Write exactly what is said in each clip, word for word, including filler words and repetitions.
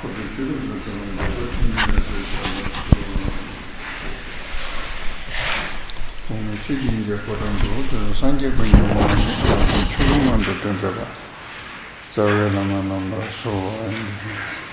ཆོས་ལུགས་སུ་ཁས་ལེན་འདོད་པ་ཁྲིམས་ཡིན་ལ་སོགས་པ་གོང་མའི་ཆོས་ཀྱི་དབྱིངས་ཀྱི་ཕོ་བྲང་དུ། དེ་ནས་སངས་རྒྱས་ཀུན་གྱི་དབང་པོ་རང་བཞིན་ཆོས་སྐུ་མངོན་དུ་སྟོན་མཛད་པ། རྩ་བའི་བླ་མ་རྣམས་ལ་གསོལ་བ།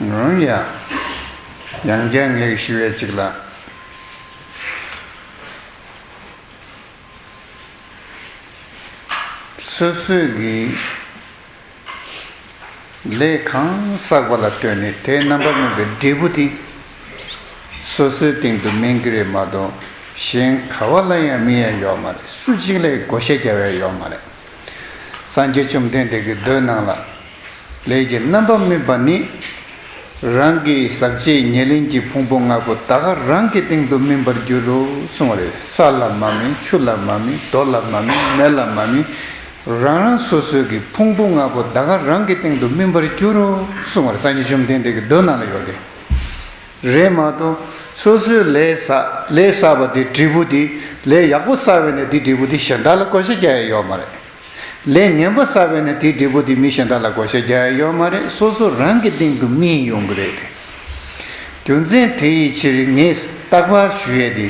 འོན་ཀྱང་། ཡང་བསྐྱར་ངས་ཞུ་ཡས་གཅིག་ལ། སོ་སོས་ཀྱི་ལས་གང་བསགས་པ་ལ་ལྟོས་ནས་དེའི་རྣམ་པར་སྨིན་པའི་འབྲས་བུ་དེ་སོ་སོའི་སྟེང་དུ་སྨིན་གྱི་རེད་མ་གཏོགས། གཞན་ག་བ་ལ་ཡང་སྨིན་ཡ་ཡོད་མ་རེད། སུ་གཅིག་ལ་བགོ་བཤའ་རྒྱག་ཡ་ཡོད་མ་རེད། སངས་རྒྱས་བཅོམ་ལྡན་འདས་ཀྱི་མདོའི་ནང་ལ། ལས་ཀྱི་རྣམ་པ་སྨིན་པ་ནི། རང་གི་ཟག་བཅས་ཉེར་ལེན་གྱི་ཕུང་པོ་ལྔ་པོ་ད་ག་རང་གི་སྟེང་དུ་སྨིན་པར་འགྱུར་རོ་གསུངས་པ་རེད། ས་ལ་མ་སྨིན། ཆུ་ལ་མ་སྨིན། རྡོ་ལ་མ་སྨིན། མེ་ལ་མ་སྨིན། རང་རང་སོ་སོའི་གི་ཕུང་པོ་ལྔ་པོ་ད་ག་རང་གི་སྟེང་དུ་སྨིན་པར་འགྱུར་རོ་གསུངས་པ་རེད། སངས་རྒྱས་བཅོམ་ལྡན་འདས་ཀྱི་མདོའི་ནང་ལ་ཡོད་རེད། རེད་མ་གཏོགས། སོ་སོའི་ལས་བསགས་ལས་བསགས་པ་དེ་འབྲས་བུ་དེ། ལས་ཡག་པོ་བསགས་པས་ན་དེ་འབྲས་བུ་དེ་གཞན་དག་ལ་བགོ་བཤའ་རྒྱག་ཡ་ཡོད་མ་རེད། ལས་ངན་པ་བསགས་པས་ན་དེའི་འབྲས་བུ་དེ་མི་གཞན་དག་ལ་བགོ་བཤའ་རྒྱག་ཡ་ཡོད་མ་རེད། སོ་སོ་རང་གི་སྟེང་དུ་སྨིན་ཡོང་གི་རེད་དེ། རྒྱུ་མཚན་དེ་ཡི་ཕྱིར་ངས་རྟག་པར་ཞུ་ཡས་དེ།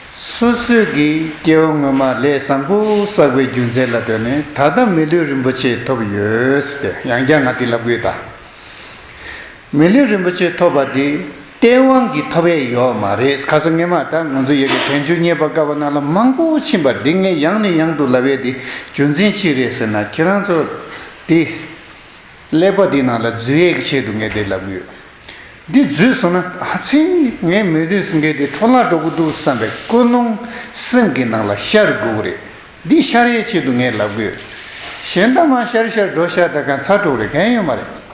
སོ་སོས་ཀྱི་སྐྱེ་བ་སྔོན་མ་ལས་བཟང་པོ་བསགས་པའི་རྒྱུ་མཚན་ལ་ལྟོས་ནས་ད་ལྟ་མི་ལུས་རིན་པོ་ཆེ་ཐོབ་ཡོད་ཟེར་ཏེ་ཡང་བསྐྱར་ང་དེ་ལབ་དགོས་ད། མི་ལུས་རིན་པོ་ཆེ་ཐོབ་པ་དེ་སྟེས་དབང་གིས་ཐོབ་ཡས་ཡོད་མ་རེད། ཁ་སང་སྔས་མ་ད་ང་ཚོ་ཡ་གི་དལ་འབྱོར་རྙེད་པ་དཀའ་བ་ནང་ལ་མང་པོ་ཕྱིན་པ་འདི་ངས་ཡང་ནས་ཡང་དུ་ལབ་ཡས་དེ་རྒྱུ་མཚན་ཅི་རེད་ཟེར་ན། ཁྱེད་རང་ཚོ་དེ་ཀླད་པ་འདི་ནང་ལ་འཛུལ་ཡས་ཀྱི་ཆེད་དུ་ངས་དེ་ལབ་ཀྱི་ཡོད། འདི་འཛུལ་སོང་ན་ཨ་ཙི་ངའི་མི་ལུས་ཟིན་མཁན་དེ་འཕྲོ་བརླག་འགྲོ་གི་འདུག་བསམ་པའི་ཀུན་སློང་སེམས་ཀྱི་ནང་ལ་ཤར་དགོས་ཀྱི་རེད། འདི་ཤར་ཡས་ཆེད་དུ་ངས་ལབ་ཀྱི་ཡོད། གཞན་དག་མ་ཤར་ཤར་འགྲོ་ཤར་ད་གང་ཚར་འགྲོ་གི་རེད། གང་ཡོད་མ་རེད།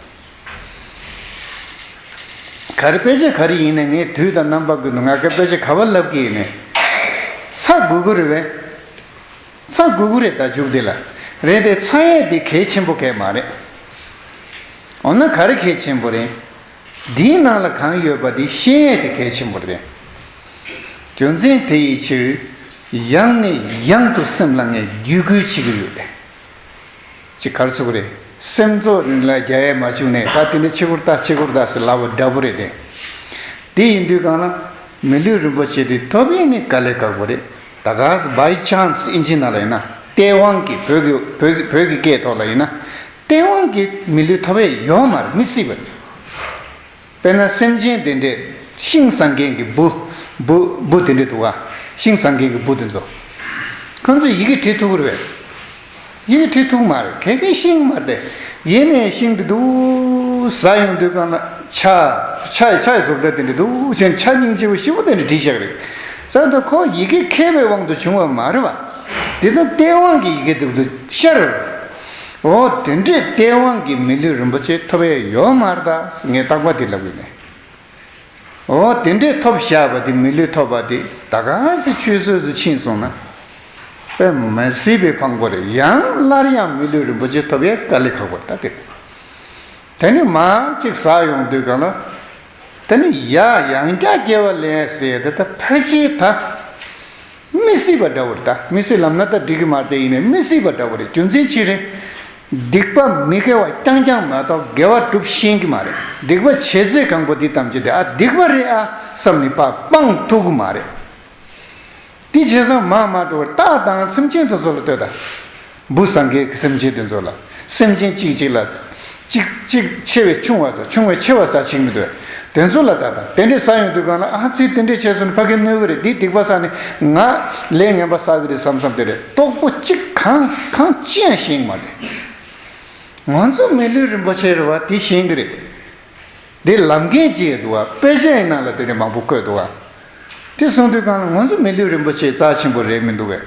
ག་རེ་དཔེ་ཆ་ག་རེ་ཡིན་ནའི་ངས་དུས་དང་རྣམ་པ་ཀུན་ཏུ་ང་ག་དཔེ་ཆ་ག་པར་ལབ་ཀྱི་ཡིན་ནའི། ཚ་དགོས་ཀྱི་རེད་པས། ཚ་དགོས་ཀྱི་རེད་ད་མཇུག་འདི་ལ། རེད་དེ་ཚ་ཡས་འདི་གལ་ཆེན་པོ་གལ་མ་རེད། འོ་ན་ག་རེ་གལ་ཆེན་པོ་རེད། འདིའི་ནང་ལ་གང་ཡོད་པ་འདི་ཤེས་ཡས་དེ་གལ་ཆེན་པོ་རེད། རྒྱུ་མཚན་དེ་ཡི་ཕྱིར། ཡང་ནས་ཡང་དུ་སེམས་ལ་ངས་བརྒྱུད་སྐུལ་བྱེད་ཀྱི་ཡོད་དེ། ཅིག་གར་ཚུགས་རེད། སེམས་ཚོགས་ལ་རྒྱ་ཡས་མ་བཅུག་ནས་ད་དེ་འདྲ་ཆི་གུར་ད་ཆི་གུར་ད་ཟེར་ལབ་པ་འདྲ་པོ་རེད་དེ། དེ་ཡིན་དུས་གང་ལ་མི་ལུས་རིན་པོ་ཆེ་དེ་ཐོབ་ཡས་ནི་དཀའ་ལས་ཁག་པོ་རེད། ད་ག་by chance ཨིན་ཇི་ནང་ལ་ཡིན་ན་སྟེས་དབང་གིས་བོད་ཀྱི་བོད་ཀྱི་བོད་ཀྱི་སྐད་ཐོག་ལ་ཡིན་ན་སྟེས་དབང་གིས་མི་ལུས་ཐོབ་ཡས་ཡོད་མ་རེད། མི་སྲིད་པ་རེད། དཔེར་ན་སེམས་ཅན་དེ་འདྲས་ཤིང་ཟ་མཁན་གྱི་འབུ། འབུ་འབུ་དེ་འདྲས་འདུག་ག་ཤིང་ཟ་མཁན་གྱི་འབུ་དེ་ཚོ། ཁོང་ཚོས་ཡི་གེ་བྲིས་ཐུབ་ཀྱི་རེད་པས། ཡི་གེ་བྲིས་ཐུབ་མ་རེད། ག་གི་ཤིང་མ་རེད་དེ། ཡིན་ནའི་ཤིང་དེ་འདུག་ཟ་ཡོང་དུས་གང་ལ་ཆ་ཆ་ཆ་ཡི་བཟོ་ལྟ་དེ་འདྲས་འདུག་བྱས་ནས་ཆ་སྙིང་རྗེ་པོ་ཞེ་པོ་དེ་འདྲས་བྲིས་བཞག་རེད། ས་དུ་ཁོ་ཡི་གེ་མཁས་པའི་དབང་དུ་བྱུང་བ་མ་རེད་པ། དེ་ད་སྟེས་དབང་གི་ཡི་གེ་འདུག་འདུག་ཤར། འོ་དེ་འདྲས་སྟེས་དབང་གི་མི་ལུས་རིན་པོ་ཆེ་ཐོབ་ཡས་ཡོད་མ་རེད་ད་ངས་རྟག་པར་དེ་ལབ་ཀྱི་ནས། འོ་དེ་འདྲས་ཐོབ་བཞག་པ་དེ་མི་ལུས་ཐོབ་པ་དེ་ད་ག་སེ་ཆུད་ཟོས་སུ་ཕྱིན་སོང་ན། དཔེ་མི་སྲིད་པའི་ཕངས་པོ་རེད། ཡང་སླར་ཡང་མི་ལུས་རིན་པོ་ཆེ་ཐོབ་ཡས་དཀའ་ལས་ཁག་པོ་རེད་ད་དེ། དེ་ནི་མར་གཅིག་ཟ་ཡོང་དུས་གང་ལ། དེ་ནི་ཡ་ཡང་བསྐྱར་སྐྱེ་བ་ལེན་ཟེར་དེ་ད་ཕལ་ཆེར་ད། མི་སྲིད་པ་འདྲ་བོ་རེད་ད། མི་སྲིད་ལབ་ན་ད་འགྲིག་གི་མ་རེད་དེ་ཡིན་ནའི་མི་སྲིད་པ་འདྲ་བོ་རེད། རྒྱུ་མཚན་ཅི་རེད། སྡིག་པ་མི་དགེ་བ་རྐྱང་རྐྱང་མ་གཏོགས་དགེ་བ་སྒྲུབ་ཤེས་ཀྱི་མ་རེད། སྡིག་པ་བྱེད་ཚད་གང་པོ་འདི་ཐམས་ཅད་དེ་ཨ་སྡིག་པ་རེད་ཨ་བསམ་ནས་ཕར་སྤང་ཐུབ་ཀྱི་མ་རེད། དེ་བྱས་ཙང་མར་མར་འགྲོ་བར་རྟགས་དང་སེམས་ཅན་དེ་ཚོ་ལ་ལྟོས་དང་། འབུ་ཟ་མཁན་གྱི་སེམས་ཅན་དེ་ཚོ་ལ། སེམས་ཅན་གཅིག་གཅིག་ལ། གཅིག་གཅིག་ཆེ་བས་ཆུང་བ་ཟ། ཆུང་བས་ཆེ་བ་ཟ་བྱེད་མི་འདུག་དེ་ཚོ་ལ་ལྟ་དང་། དེ་འདྲས་ཟ་ཡོང་དུས་གང་ལ་ཨ་ཙི་དེ་འདྲས་བྱས་སོང་ན་ཕ་གིར་གནོད་གི་རེད། འདི་སྡིག་པ་བསགས་ནས་ང་ལས་ངན་པ་བསགས་གི་རེད་བསམ་བསམ་དེ་རེད། རྟོག་པ་གཅིག་གང་གང་ཅི་ཡང་ཤེས་ཀྱི་མ་རེད། ང་ཚོ་མི་ལུས་རིན་པོ་ཆེ་རེད་བ་དེ་ཤེས་ཀྱི་རེད། འདི་ལམ་འགན་ཅིག་འདུག་བ། དཔེ་ཆའི་ནང་ལ་དེ་འདྲས་མང་པོ་བཀོད་འདུག་བ། དེ་གསུངས་དུས་གང་ལ་ང་ཚོ་མི་ལུས་རིན་པོ་ཆེ་རྩ་ཆེན་པོ་རེད་མི་འདུག་གས།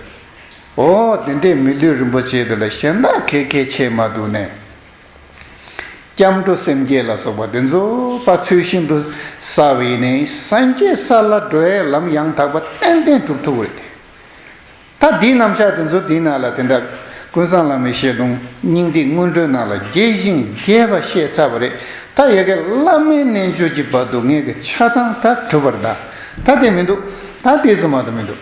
འོ་དེ་འདྲས་མི་ལུས་རིན་པོ་ཆེ་འདི་ལ་གཞན་དག་གལ་གལ་ཆེ་མ་འདུག་ནས། སྐྱབས་འགྲོ་སེམས་བསྐྱེད་ལ་སོགས་པ་དེ་ཚོ་ཕར་ཚུལ་བཞིན་དུ་བསགས་པ་ཡིན་ནའི་སངས་རྒྱས་ས་ལ་འགྲོ་བའི་ལམ་ཡང་དག་པ་ཏན་ཏན་སྒྲུབ་ཐུབ་ཀྱི་རེད་དེ། ད་འདིའི་རྣམ་གཞག་དེ་ཚོ་འདིའི་ནང་ལ་དེ་འདྲ་ཀུན་བཟང་བླ་མའི་ཞལ་ལུང་སྙིང་ཐིག་སྔོན་འགྲོའི་ནང་ལ་རྒྱས་ཤིང་རྒྱས་པ་བཤད་ཚར་བ་རེད། ད་ཡ་གི་བླ་མའི་རྣལ་འབྱོར་གྱི་བར་དུ་ངས་གི་ཆ་ཚང་ད་གྲུབ་པར་གདའ། ད་དེ་མི་འདུག་ད་དེ་ཙམ་མ་གཏོགས་མི་འདུག་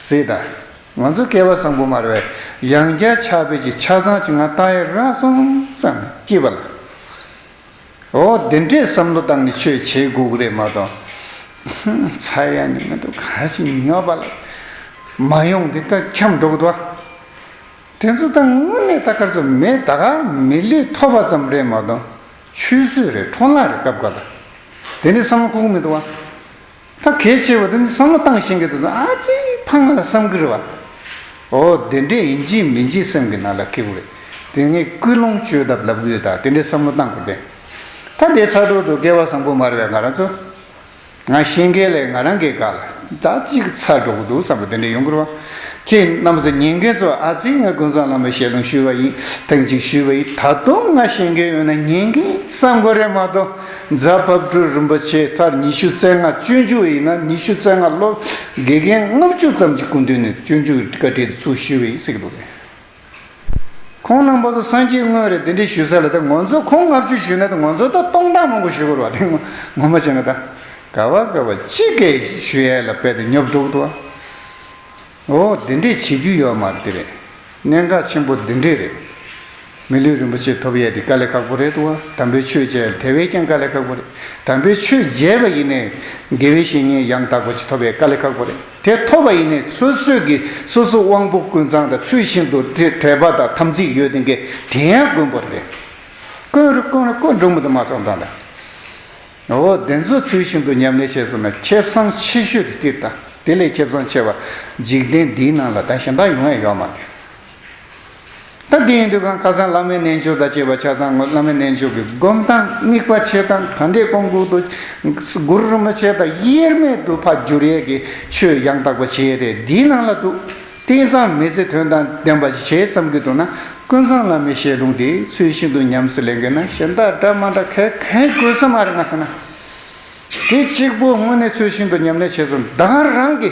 ཟེར་ད། ང་ཚོ་སྐལ་བ་བཟང་པོ་མ་རེད་པས། ཡང་བསྐྱར་ཕྱག་དཔེ་ཅིག་ཆ་ཚང་ཅིག་ང་བཏང་ཡས་རག་སོང་བསམ་སྐྱིད་པ་ལ། འོ་དེ་འདྲའི་བསམ་བློ་བཏང་ནས་ཆོས་བྱེད་དགོས་ཀྱི་རེད་མ་གཏོགས། ཚ་ཡ་ནི་མི་འདུག་ག་ཞིག་ཉོབ་པ་ལ། མ་ཡོང་དེ་ལྟར་འཁྱམས་འགྲོ་གི་འདུག་བ། དེ་ཚོ་ད་དངོས་གནས་ད་གར་ཚོ་མེད་ད་ག་མི་ལུས་ཐོབ་པ་ཙམ་རེད་མ་གཏོགས། ཆུད་ཟོས་རེད་འཕྲོ་བརླག་རེད་སྐབས་འགའ་ལ། དེ་འདྲའི་བསམ་བློ་འཁོར་གི་མི་འདུག་བ། ད་གལ་ཆེ་བ་དེ་ནི་བསམ་བློ་བཏང་ཤེས་མཁན་དེ་ཚོ་ཨ་ཙི་ཕངས་ང་ལ་བསམ་གི་རེད་བ། འོ་དེ་འདྲས་ཡིན་གཅིག་མིན་གཅིག་སེམས་ཀྱི་ནང་ལ་འཁྱེར་དགོས་རེད། དེ་ངས་ཀུན་སློང་བཅོས་ཐབས་ལབ་གི་ཡོད་ད་དེ་འདྲས་བསམ་བློ་བཏང་དགོས་ཏེ། ད་དེ་ཚར་འགྲོ་འདུག་སྐལ་བ་བཟང་པོ་མ་རེད་པས་ང་རང་ཚོ། ང་ཤེས་མཁན་ལས་ང་རང་གི་དགའ་ལ་ད་གཅིག་ཚར་འགྲོ་གི་འདུག་བསམ་པ་དེ་འདྲས་ཡོང་གི་རེད་བ། ཁྱེད་རྣམ་ཚོ་ཉན་མཁན་ཚོ་ཨ་ཙི་ང་ཀུན་བཟང་བླ་མའི་ཞལ་ལུང་ཞུས་པ་ཡིན་ཐེངས་གཅིག་ཞུས་པ་ཡིན་ད་དུང་ང་ཤེས་མཁན་ཡོད་ན་ཉན་མཁན་བསམ་དགོས་རེད་མ་གཏོགས། རྫ་ཕག་གྲུ་རིན་པོ་ཆེ་ཚར་ཉི་ཤུ་རྩ་ལྔ་སྤྱོད་འཇུག་ཡིན་ན་ཉི་ཤུ་རྩ་ལྔ་སློབ་དགེ་རྒན་ལྔ་བཅུ་ཙམ་གྱི་སྐུ་མདུན་ནས་སྤྱོད་འཇུག་བཀའ་ཁྲིད་དེ་ཚུར་ཞུས་པ་ཡིན་ཟེར་གྱི་འདུག་གས། ཁོང་རྣམ་པ་ཚོ་སངས་རྒྱས་དངོས་རེད་དེ་འདྲས་ཞུས་ས་ལ་ད་ང་ཚོ་ཁོང་ལྔ་བཅུ་ཞུས་ན་ད་ང་ཚོ་ད་སྟོང་ཕྲག་མང་པོ་ཞུ་དགོས་རེད་བ་དེ་ངོ་མ་བྱས་ན་ད་ག་བ་ག་བ་གཅིག་གིས་ཞུ་ཡས་ལ་དཔེ་དེ་ཉོབ་འགྲོ་གི་འདུག་བ། འོ་དེ་འདྲས་བྱེད་རྒྱུ་ཡོད་མ་རེད་དེ་རེད། གནད་འགག་ཆེན་པོ་འདི་འདྲས་རེད། མི་ལུས་རིན་པོ་ཆེ་ཐོབ་ཡས་དེ་དཀའ་ལས་ཁག་པོ་རེད་འདུག་བ། དམ་པའི་ཆོས་བྱས་དེ་བས་ཀྱང་དཀའ་ལས་ཁག་པོ་རེད། དམ་པའི་ཆོས་བྱས་པ་ཡིན་ནའི་དགེ་བའི་བཤེས་གཉེན་ཡང་དག་པ་ཅིག་ཐོབ་ཡས་དཀའ་ལས་ཁག་པོ་རེད། དེ་ཐོབ་པ་ཡིན་ནའི་སོ་སོས་ཀྱི་སོ་སོ་དབང་པོ་ཀུན་ཚང་དང་ཚུལ་བཞིན་དུ་དེ་དད་པ་དང་དམ་ཚིག་ཡོད་མཁན་གྱི་དེ་ཡང་དཀོན་པོ་རེད། དཀོན་རུ་དཀོན་རུ་དཀོན་འགྲོ་མི་འདུག་མ་སོང་དང་ད། འོ་དེ་ཚོ་ཚུལ་བཞིན་དུ་ཉམས་ལེན་བྱས་སོང་ན་ཁེ་བཟང་ཆེ་ཤོས་དེ་སྟེར་དང་དེ་ལས་ཁེ་བཟང་ཆེ་བ་འཇིག་རྟེན་འདིའི་ནང་ལ་ད་གཞན་དག་ཡོང་ཡ་ཡོད་མ་རེད། ད་དེ་ཡིན་དུས་གང་ཁ་སང་བླ་མའི་རྣལ་འབྱོར་དང་བཅས་པ་ཆ་ཚང་ངོ་བླ་མའི་རྣལ་འབྱོར་གྱི་སྒོམ་སྟངས་དམིགས་པ་ཕྱེ་སྟངས་ག་འདྲས་སྐོང་དགོས་འདུག་གུ་རུ་རིན་པོ་ཆེ་དང་དབྱེར་མེད་དུ་ཕར་བསྒྱུར་ཡས་ཀྱི་ཆོས་ཡང་དག་པ་བྱེད་ཡས་དེ་འདིའི་ནང་ལ་འདུག་དེང་སང་མི་ཚེ་དོན་དང་ལྡན་པ་ཞིག་བྱེད་བསམ་གྱི་འདུག་ན་ཀུན་བཟང་བླ་མའི་ཞལ་ལུང་དེ་ཚུལ་བཞིན་དུ་ཉམས་སུ་ལེན་གྱི་ན་གཞན་དག་འདྲ་མ་འདྲ་ག་གང་དགོས་ས་མ་རེད་ང་ཟེར་ན། དེ་གཅིག་པོ་དངོས་གནས་ཚུལ་བཞིན་དུ་ཉམས་ལེན་བྱས་སོང་ད་རང་གི་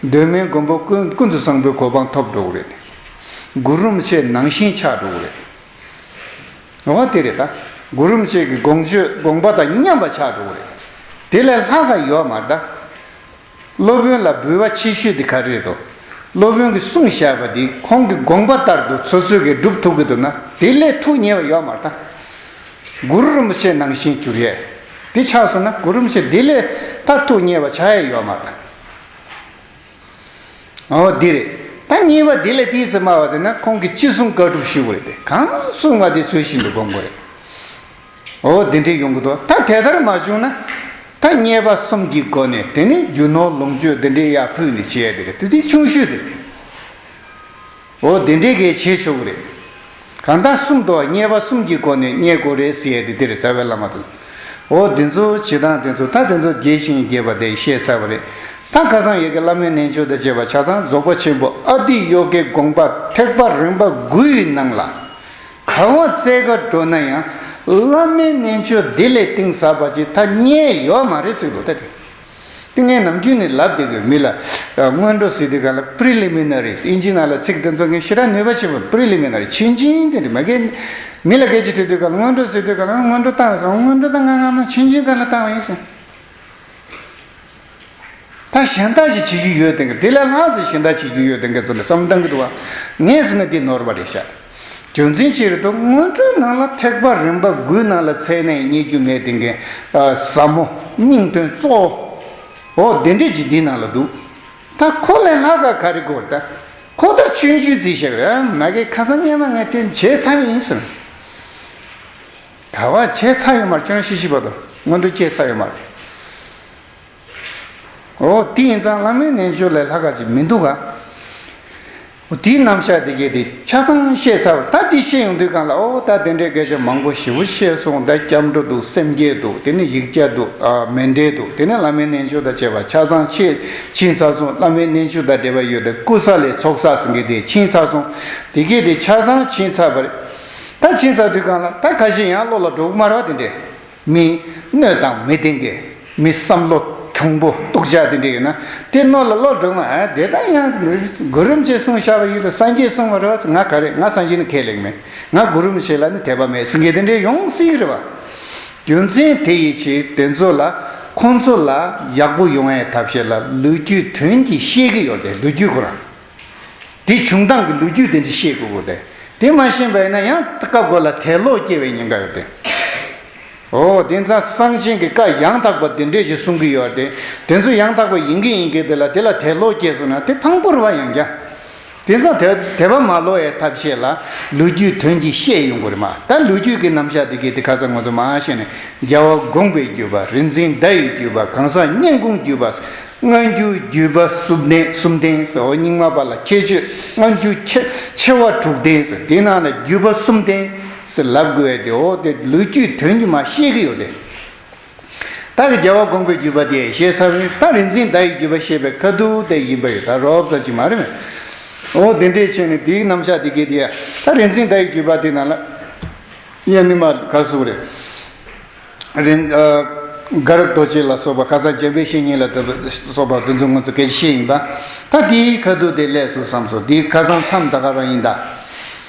གདོད་མའི་མགོན་པོ་ཀུན་ཀུན་ཏུ་བཟང་པོའི་གོ་འཕང་ཐོབ་འགྲོ་གི་རེད། གུ་རུ་རིན་པོ་ཆེ་ནང་བཞིན་ཆགས་འགྲོ་གི་རེད། འོ་དེ་རེད་ད། གུ་རུ་རིན་པོ་ཆེ་གི་དགོངས་བརྗོད་དགོངས་པ་དང་མཉམ་པ་ཆགས་འགྲོ་གི་རེད། དེ་ལས་ལྷག་ག་ཡོད་མ་རེད་ད། སློབ་དཔོན་ལ་འབུལ་བ་ཆེ་ཤོས་དེ་ག་རེ་རེད་དོ། སློབ་དཔོན་གྱིས་གསུངས་བཞག་པ་དེ་ཁོང་གི་དགོངས་པ་ལྟར་དུ་སོ་སོས་ཀྱིས་སྒྲུབ་ཐུབ་ཀྱི་འདུག་ན་དེ་ལས་ཐུགས་མཉེས་པ་ཡོད་མ་རེད་ད། གུ་རུ་རིན་པོ་ཆེ་ནང་བཞིན་གྱུར་ཡས། དེ་ཆགས་སོང་ན་གུ་རུ་རིན་པོ་ཆེ་དེ་ལས་ད་ཐུགས་མཉེས་པ་ཆགས་ཡས་ཡོད་མ་རེད་ད། འོ་འདི་རེད། ད་གཉིས་པ་འདི་ལས་ཏོག་ཙམ་དམའ་བ་དེ་ན་ཁོང་གིས་ཅི་གསུང་བཀའ་སྒྲུབ་ཞུ་དགོས་རེད་དེ་གང་གསུང་བ་དེ་ཚུལ་བཞིན་དུ་སྒོམ་དགོས་རེད། འོ་འདི་འདྲས་ཡོང་གི་འདུག་ད་དེ་ལྟར་མ་བྱུང་ན། ད་མཉེས་པ་གསུམ་གྱི་སྒོ་ནས་དེ་ནི་རྒྱུ་ནོར་ལོངས་སྤྱོད་འདི་འདྲས་ཡར་ཕུལ་ནས་བྱེད་ཡ་དེ་རེད་དེ་དེ་ཆུང་ཤོས་དེ་རེད། འོ་དེ་འདྲས་གས་བྱེད་ཆོག་གི་རེད། གང་ལྟར་གསུམ་དུ་མཉེས་པ་གསུམ་གྱི་སྒོ་ནས་མཉེས་དགོས་རེད་ཟེར་ཡ་དེ་འདི་རེད་རྩ་བའི་བླ་མ་ཚོ། འོ་དེ་ཚོ་བྱེད་སྟངས་དེ་ཚོ་ད་དེ་ཚོ་རྒྱས་ཤིང་རྒྱས་པ་དེ་བཤད་ཚར་བ་རེད། ད་ཁ་སང་ཡ་གི་བླ་མའི་རྣལ་འབྱོར་དང་བཅས་པ་ཆ་ཚང་རྫོགས་པ་ཆེན་པོ་ཨ་ཏི་ཡོ་གའི་དགོངས་པ་ཐེག་པ་རིམ་པ་དགུའི་ནང་ལ། གང་བ་བཙལ་ག་འགྲོ་ན་ཡང་བླ་མའི་རྣལ་འབྱོར་འདི་ལས་གཏིང་ཟབ་པ་ཅིག་ད་རྙེད་ཡོད་མ་རེད་ཟེར་འདུག་ད་དེ། དེ་ངས་ནམ་རྒྱུན་ནས་ལབ་བསྡད་ཀྱི་མི་ལ་སྔོན་འགྲོ་ཟེར་དུས་ག་ལ་Preliminaries ཨིན་ཇི་ནང་ལ་ཚིག་དེ་ཚོ་ངས་ཞེ་དྲག་ནུས་པ་ཆེན་པོ་Preliminary ཆུང་ཆུང་དེ་འདྲ་མ་གི་མི་ལ་སྐད་ཆ་དྲིས་དུས་ག་ལ་སྔོན་འགྲོ་ཟེར་དུས་ག་ལ་སྔོན་འགྲོ་བཏང་བས་སོང་སྔོན་འགྲོ་ད་ང་ང་མ་ཆུང་ཆུང་ག་ལ་བཏང་བ་ཡིན་ཟེར། ད་གཞན་དག་ཅིག་བྱེད་རྒྱུ་ཡོད་དེ་ག་དེ་ལས་ལྷག་ཙམ་གཞན་དག་བྱེད་རྒྱུ་ཡོད་དེ་ག་ཚོ་ལ་བསམ་བཏང་གི་འདུག་བ། ངས་ཟེར་ན་འདི་ནོར་བ་རེད་ཤག་རྒྱུ་མཚན་ཅི་རེད་དོ་སྔོན་འགྲོའི་ནང་ལ་ཐེག་པ་རིམ་པ་དགུའི་ནང་ལ་ཚད་ནས་རྙེད་རྒྱུ་མེད་དེ་ག་ཟབ་མོ་སྙིང་དོན་གཙོ་བོ། འོ་དེ་འདྲས་ཅིག་འདི་ནང་ལ་འདུག་ད་ཁོ་ལས་ལྷག་ག་ག་རེ་དགོས་རེད་ད། ཁོ་ད་ཆུང་ཆུང་རྩིས་བཞག་རེད་མ་གི་ཁ་སང་སྔོན་མ་ངས་ཅི་བྱས་ཚར་ཡིན་ཟེར། ག་བ་བྱས་ཚར་ཡོད་མ་རེད་ཁྱོད་རང་ཤི་ཤི་བར་དུ་སྔོན་འགྲོ་སྐྱེས་ཚར་ཡོད་མ་རེད། འོ་དེ་ཡིན་ཙང་བླ་མའི་རྣལ་འབྱོར་ལས་ལྷག་ག་ཅིག་མི་འདུག་ག་འོ་དེའི་རྣམ་གཞག་དེ་གས་དེ་ཆ་ཚང་བཤད་ཚར་བ་ད་དེ་བཤད་ཡོང་དུས་གང་ལ་འོ་ད་དེ་འདྲའི་སྐད་ཆ་མང་པོ་ཞེ་པོ་བཤད་སོང་ད་སྐྱབས་འགྲོ་འདུག་སེམས་བསྐྱེད་འདུག་དེ་ནས་ཡིག་བརྒྱ་འདུག་ཨ་མཎྜལ་འདུག་དེ་ནས་བླ་མའི་རྣལ་འབྱོར་དང་བཅས་པ་ཆ་ཚང་བཤད་ཕྱིན་ཚར་སོང་བླ་མའི་རྣལ་འབྱོར་དང་འབྲེལ་བ་ཡོད་པའི་ཀུ་ས་ལའི་ཚོགས་བསགས་ཟེར་མཁན་དེ་ཕྱིན་ཚར་སོང་དེ་གས་དེ་ཆ་ཚང་ཕྱིན་ཚར་བ་རེད། ད་ཕྱིན་ཚར་དུས་གང་ལ་ད་ཁ་ཤས་ཡང་བློ་ལ་འགྲོ་གི་མ་རེད་བ། དེ་འདྲས་མི་སྣོད་དང་མི་ལྡན་མཁན། མི་བསམ་བློ་གྱོང་པོ་སྟུག་ཅག་དེ་འདྲས་ཡོད་ན་དེ་བློ་ལ་བློ་འགྲོ་མ། ཨ་དེ་ད་ཡང་གུ་རུ་རིན་པོ་ཆེས་གསུངས་བཞག་པ་ཡིན་ན་སངས་རྒྱས་གསུངས་པ་རེད་བ། ང་ག་རེ། ང་སངས་རྒྱས་ནི་ཁས་ལེན་མེད། ང་གུ་རུ་རིན་པོ་ཆེ་ལ་ནི་དད་པ་མེད་ཟེར་མཁན་དེ་འདྲས་ཡོང་སྲིད་རེད་བ། རྒྱུ་མཚན་དེ་ཡི་ཕྱིར་དེ་ཚོ་ལ་ཁོང་ཚོ་ལ་ཡག་པོ་ཡོང་ཡའི་ཐབས་ཤེས་ལ་ལོ་རྒྱུས་དོན་གྱིས་ཤེས་ཀྱི་ཡོད་རེད། ལོ་རྒྱུས་ཁོ་རང་། དེ་བྱུང་སྟངས་ཀྱི་ལོ་རྒྱུས་དེ་འདྲ་ཤེས་དགོས་ཀྱི་རེད། དེ་མ་ཤེས་པ་ཡིན་ན་ཡང་སྐབས་འགོ་ལ་དད་ལོག་སྐྱེ་བའི་ཉེན་ཁ་ཡོད་དེ། འོ་དེ་ཙང་གསང་ཆེན་གྱི་བཀའ་ཡང་དག་པ་དེ་འདྲས་ཞིག་གསུང་གི་ཡོད་དེ། དེ་ཚོ་ཡང་དག་པ་ཡིན་གྱི་ཡིན་གྱི་དེ་ལ་དེ་ལ་དད་ལོག་སྐྱེས་སོང་ན་དེ་ཕངས་པོ་རེད་བ། ཡང་བསྐྱར། དེ་ཙང་དད་དད་པ་མ་ལོག་ཡའི་ཐབས་ཤེས་ལ་ལོ་རྒྱུས་དོན་གྱིས་ཤེས་ཡོང་དགོས་རེད་མ། ད་ལོ་རྒྱུས་ཀྱི་རྣམ་གཞག་དེ་གས་དེ་ཁ་སང་ང་ཚོ་མར་བཤད་ནས་རྒྱལ་བ་དགོངས་པའི་བརྒྱུད་པ། རིག་འཛིན་ཟླ་ཡི་བརྒྱུད་པ། གང་ཟག་སྙན་ཁུང་བརྒྱུད་པ། སྔ་འགྱུར་བརྒྱུད་པ་གསུམ་ལྡན། གསུམ་ལྡན་ཟེར། འོ་རྙིང་མ་པ་ལ་ཁྱད་ཆོས་སྔ་འགྱུར་ཆེ་ཆེ་བ་དྲུག་ལྡན་ཟེར། དེ་ནང་ལ་བརྒྱུད་པ་གསུམ་ལྡན་ཟེར་ལབ་དགོས་ཏེ། འོ་དེ་ལོ་རྒྱུས་དོན་གྱིས་མ་ཤེས་ཀྱི་ཡོད་དེ། ད་གི་རྒྱལ་བ་དགོངས་པའི་བརྒྱུད་པ་དེ་བཤད་ཚར་བས། ད་རིག་འཛིན་ཟླ་ཡི་བརྒྱུད་པ་བཤད་པའི་ཁ་ཐུག་དེ་ཡིན་པ་ཡོད། ད་རོབ་ཙམ་ཅིག་མ་རེད་མེད། འོ་དེ་འདྲས་བྱས་ནས་དེའི་རྣམ་གཞག་དེ་གས་དེ་ཡ། ད་རིག་འཛིན་ཟླ་ཡི་བརྒྱུད་པ་དེ་ནང་ལ་ཡ་ནི་མ་ག་སུ་རེད། རིན། ཨ། དགའ་རབ་རྡོ་རྗེ་ལ་སོགས་པ། ཁ་སང་འཇམ་དཔལ་བཤེས་གཉེན་ལ་སོགས་པ་དེ་ཚོ་ང་ཚོ་སྐད་ཆ་བཤད་ཡིན་པ། ད་དེའི་ཁ་ཐུག་དེ་ལས་སུ་བསམ་སོང་། དེའི་ཁ་སང་མཚམས་ད་ག་རང་ཡིན་ད།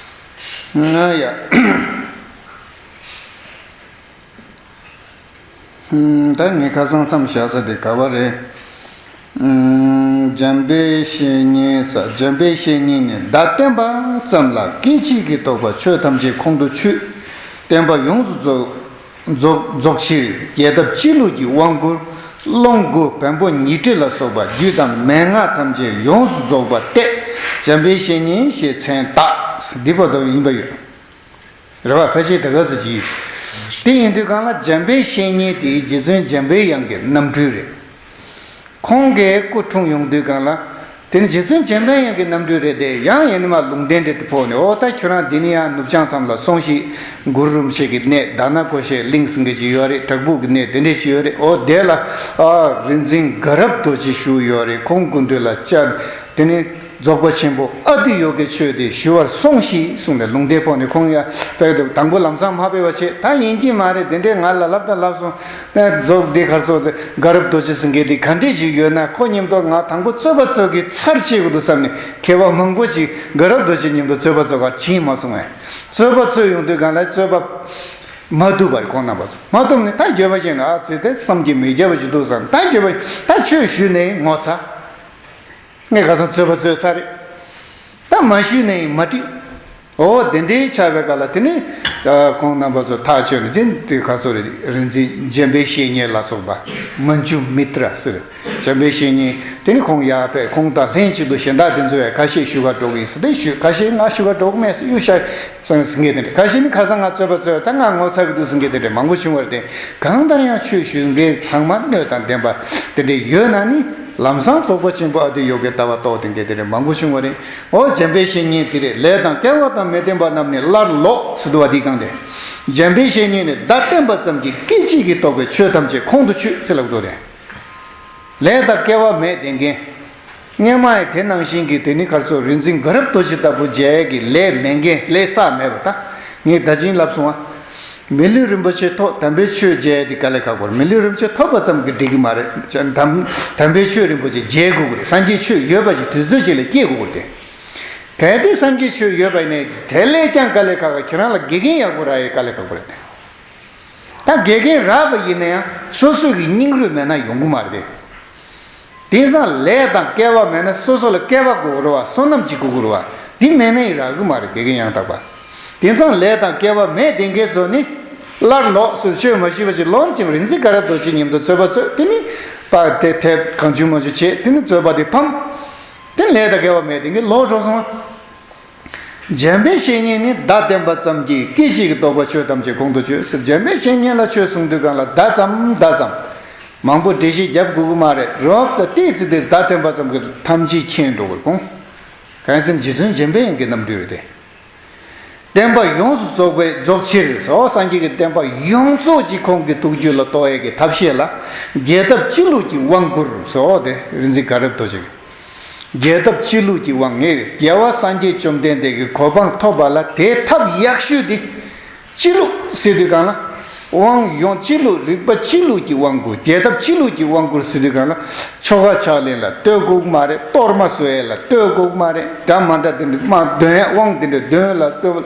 ང་ཡ། ཧུམ། ད་ངས་ཁ་སང་མཚམས་བཞག་ས་དེ་ག་བ་རེད། ཨུམ། འཇམ་དཔལ་བཤེས་གཉེན་ས། འཇམ་དཔལ་བཤེས་གཉེན་ནི་བརྡ་བསྟན་པ་ཙམ་ལ་སྐད་ཅིག་གིས་རྟོགས་པ་ཆོས་ཐམས་ཅད་ཁོང་དུ་ཆུད། བསྟན་པ་ཡོངས་སུ་རྫོགས་རྫོགས་རྫོགས་ཕྱིར་རྒྱས་བཏབ་སྤྱི་བླུགས་ཀྱི་དབང་བསྐུར། ཀློང་དགུ་བོན་པོ་ཉི་ཁྲི་ལ་སོགས་པ་རྒྱུད་དང་མན་ངག་ཐམས་ཅད་ཡོངས་སུ་རྫོགས་པ་གཏད། འཇམ་དཔལ་བཤེས་གཉེན་ཞེས་མཚན་བཏགས། འདི་བར་དུ་ཡིན་པ་ཡོད། རེད་བ། ཕལ་ཆེར་དེ་ག་ཚོད་ཅིག་ཡིན། དེ་ཡིན་དུས་གང་ལ་འཇམ་དཔལ་བཤེས་གཉེན་དེ་རྗེ་བཙུན་འཇམ་པའི་དབྱངས་ཀྱི་རྣམ་སྤྲུལ་རེད། ཁོང་གི་སྐུ་འཁྲུངས་ཡོང་དུས་གང་ལ། དེ་ནི་རྗེ་བཙུན་འཇམ་པའི་དབྱངས་ཀྱི་རྣམ་སྤྲུལ་རེད་དེ། ཡང་ཡང་ནི་མ་ལུང་བསྟན་རེ་དེ་ཕོག་ནས། འོ་ད་ཁྱོད་རང་འདི་ནས་ཡང་ནུབ་བྱང་མཚམས་ལ་སོང་ཞིག། གུ་རུ་རིན་པོ་ཆེ་གི་གནས་དྷ་ན་ཀོ་ཤའི་གླིང་ཟེར་མཁན་ཅིག་ཡོད་རེད། བྲག་ཕུག་གི་གནས་དེ་འདྲས་ཅིག་ཡོད་རེད། འོ་དེ་ལ་ཨ་རིག་འཛིན་དགའ་རབ་རྡོ་རྗེ་བཞུགས་ཡོད་རེད། ཁོང་སྐུ་མདུན་ལ་བཅར། དེ་ནི་རྫོགས་པ་ཆེན་པོ་ཨ་ཏི་ཡོ་གའི་ཆོས་དེ་ཞུ་བར་སོང་ཞིག་གསུངས་ནས་ལུང་བསྟན་ཕོག་ནས། ཁོང་ཡ་དཔེ་དེ་དང་པོ་ལམ་སང་མ་ཕེབས་པ་བྱས། ད་ཡིན་གྱི་མ་རེད། དེ་འདྲས་ང་ལ་ལབ་དང་ལབ་སོང་། ཨ་རྫོགས་འདི་གར་སོགས་དེ་དགའ་རབ་རྡོ་རྗེ་ཟེར་མཁན་དེ་ག་འདྲས་ཞིག་ཡོད་ན། ཁོ་མཉམ་དུ་ང་དང་པོ་རྩོད་པ་རྩོད་ཀྱི་ཚར་བྱེད་དགོས་འདུག་བསམ་ནས། མཁས་པ་མང་པོ་ཞིག་དགའ་རབ་རྡོ་རྗེ་མཉམ་དུ་རྩོད་པ་རྩོད་གར་ཕྱིན་མ་སོང་བས། རྩོད་པ་རྩོད་ཡོང་དུས་གང་ལ་རྩོད་པ་མ་ཐུབ་པ་རེད། ཁོང་རྣམ་པ་ཚོ་མ་ཐུབ་ནས། ད་འགྱོད་པ་བྱས་ནས། ཨ་ཙི། དེ་བསམ་གྱིས་མི་ཁྱབ་པ་ཞིག་འདུག་བསམ། ད་འགྱོད་པ། ད་ཆོས་ཞུས་ནས་ངོ་ཚ། ངས་ཁ་སང་རྩོད་པ་རྩོད་ཚར་རེད། ད་མ་ཞུས་ནས་མ་འགྲིག། འོ་དེ་འདྲའི་ཆགས་པའི་སྐབས་ལ། དེ་ནི་ཨ་ཁོང་རྣམ་པ་ཚོ་ཐག་ཆོད་ནས། དེ་དེ་ག་སོ་རེད། རིག་འཛིན་འཇམ་དཔལ་བཤེས་གཉེན་ལ་སོགས་པ། མཉྫུ་མི་ཏྲ་ཟེར། འཇམ་དཔལ་བཤེས་གཉེན་དེ་ནི་ཁོང་ཡར་ཕེབས། ཁོང་དང་ལྷན་ཅིག་ཏུ་གཞན་དག་དེ་ཚོ་ཡང་ཁ་ཤས་ཞུ་གར་འགྲོ་གི་ཡིན་ཟེར་ཏེ་ཞུས། ཁ་ཤས་ང་ཞུ་གར་འགྲོ་གི་མེད་ཟེར་གཡུག་བཞག་ཟེར་མཁན་དེ་འདྲ། ཁ་ཤས་ནི་ཁ་སང་ང་རྩོད་པ་རྩོད། ད་ང་ངོ་ཚ་གི་འདུག་ཟེར་མཁན་དེ་འདྲ་མང་པོ་བྱུང་བ་རེད་དེ། གང་ལྟར་ཡང་ཆོས་ཞུ་མཁན་ཚང་མ་སྣོད་དང་ལྡན་པ་དེ་འདྲ་ཡོད་ན་ནི། ལམ་སང་རྫོགས་པ་ཆེན་པོ་ཨ་ཏི་ཡོ་གའི་ལྟ་བ་རྟོགས་ཏེ་མཁན་དེ་འདྲ་མང་པོ་བྱུང་བ་རེད། འོ་འཇམ་དཔལ་བཤེས་གཉེན་དེ་རེད། ལས་དང་སྐལ་བ་དང་མི་ལྡན་པ་རྣམས་ནི་སླར་ལོག་ཟེར་འདུག་བ། འདི་གང་དེ། འཇམ་དཔལ་བཤེས་གཉེན་ནི་བརྡ་བསྟན་པ་ཙམ་གྱིས་སྐད་ཅིག་གིས་རྟོགས་པའི་ཆོས་ཐམས་ཅད་ཁོང་དུ་ཆུད་ཟེར་ལབ་འདུག་རེད། ལས་དང་སྐལ་བ་མེད་བསྡད་མཁན། སྔོན་མ་ཡི་དེ་ནང་བཞིན་གྱི་དེ་ནི་ག་རེ་ཟེར། རིག་འཛིན་དགའ་རབ་རྡོ་རྗེ་ལྟ་བུ་མཇལ་ཡས་ཀྱི་ལས་མེད་མཁན། ལས་བསགས་མེད་པ། ད་ངས་ད་ཅིང་ལབ་སོང་བ། མི་ལུས་རིན་པོ་ཆེ་ཐོབ། དམ་པའི་ཆོས་མཇལ་ཡས་དེ་དཀའ་ལས་ཁག་པོ་རེད། མི་ལུས་རིན་པོ་ཆེ་ཐོབ་པ་ཙམ་གྱིས་འགྲིག་གི་མ་རེད། དམ་དམ་པའི་ཆོས་རིན་པོ་ཆེ་མཇལ་དགོས་ཀྱི་རེད། སངས་རྒྱས་ཆོས་ཡོད་པ་ཞིག་དུས་ཚོད་ཅིག་ལ་སྐྱེ་དགོས་ཀྱི་རེད། གལ་ཏེ་སངས་རྒྱས་ཆོས་ཡོད་པ་ཡིན་ནའི་དེ་ལས་ཀྱང་དཀའ་ལས་ཁག་ག་ཁྱེད་རང་ལ་དགེ་རྒན་ཡག་པོ་རག་ཡས་དཀའ་ལས་ཁག་པོ་རེད། ད་དགེ་རྒན་རག་པ་ཡིན་ན་ཡང་སོ་སོ་གི་སྙིང་རུས་མེད་ན་ཡོང་གི་མ་རེད། དེང་སང་ལས་དང་སྐལ་བ་མེད་ན། སོ་སོ་ལ་སྐལ་བ་དགོས་རེད་བ། བསོད་ནམས་ཅིག་དགོས་ཀྱི་རེད་བ། དེ་མེད་ན་ཡང་རག་གི་མ་རེད། དགེ་རྒན་ཡང་དག་པ། དེང་སང་ལས་དང་སྐལ་བ་མེད་བསྡད་མཁན་ཚོ་ནི་སླར་ལོག་ཟེར། ཆོས་མ་ཞུས་པ་ཅིག་ལོག་ཅིང་རིག་འཛིན་དགའ་རབ་རྡོ་རྗེ་མཉམ་དུ་རྩོད་པ་རྩོད། དེ་ནི་པ་དེ་དེབ་གང་བྱུང་མང་བྱུང་བྱས། དེ་ནི་རྩོད་པ་དེ་ཕམ། དེ་ལས་དང་སྐལ་བ་མེད་བསྡད་མཁན་ལོག་འགྲོ་སོང་བ། འཇམ་དཔལ་བཤེས་གཉེན་ནི་བརྡ་བསྟན་པ་ཙམ་གྱིས་སྐད་ཅིག་གིས་རྟོགས་པ་ཆོས་ཐམས་ཅད་ཁོང་དུ་ཆུད་ཟེར། འཇམ་དཔལ་བཤེས་གཉེན་ལ་ཆོས་གསུང་དུས་གང་ལ་བརྡ་ཙམ་བརྡ་ཙམ། མང་པོ་འགྲེལ་བཤད་རྒྱབ་དགོས་ཀྱི་མ་རེད། རོབ་ཙམ་ཏོག་ཙམ་དེ་བརྡ་བསྟན་པ་ཙམ་གྱིས་ཐམས་ཅད་མཁྱེན་འགྲོ་གི་རེད། ཁོང་གང་ཟེར་ན་རྗེ་བཙུན་འཇམ་དཔལ་དབྱངས་ཀྱི་རྣམ་སྤྲུལ་རེད་དེ། བསྟན་པ་ཡོངས་སུ་རྫོགས་པའི་རྫོགས་ཕྱིར་ཟེར། འོ་སངས་རྒྱས་ཀྱི་བསྟན་པ་ཡོངས་རྫོགས་ཀྱི་ཁོང་གི་ཐུགས་རྒྱུད་ལ་གཏོགས་ཡས་ཀྱི་ཐབས་ཤེས་ལ་རྒྱས་བཏབ་སྤྱི་བླུགས་ཀྱི་དབང་བསྐུར་ཟེར། འོ་དེ་རིག་འཛིན་དགའ་རབ་རྡོ་རྗེ་གིས། རྒྱས་བཏབ་སྤྱི་བླུགས་ཀྱི་དབང་། ངས་རྒྱལ་བ་སངས་རྒྱས་བཅོམ་ལྡན་འདས་ཀྱི་གོ་འཕང་ཐོབ་པ་ལ་དེའི་ཐབས་ཡག་ཤོས་དེ་ སྤྱི་ལུགས་ཟེར་དུས་གང་ལ། དབང་ཡོངས་སྤྱི་ལུགས། རིག་པ་སྤྱི་ལུགས་ཀྱི་དབང་བསྐུར། རྒྱལ་ཐབས་སྤྱི་ལུགས་ཀྱི་དབང་བསྐུར་ཟེར་དུས་གང་ལ། ཆོ་ག་ཕྱག་ལེན་ལ་ལྟོས་དགོས་མ་རེད། གཏོར་མ་བཟོ་ཡས་ལ་ལྟོས་དགོས་མ་རེད། འདྲ་མ་འདྲ་དེ་འདྲ་མ་འདོན་ཡས་དབང་དེ་འདྲ་འདོན་ལ་ལྟོས།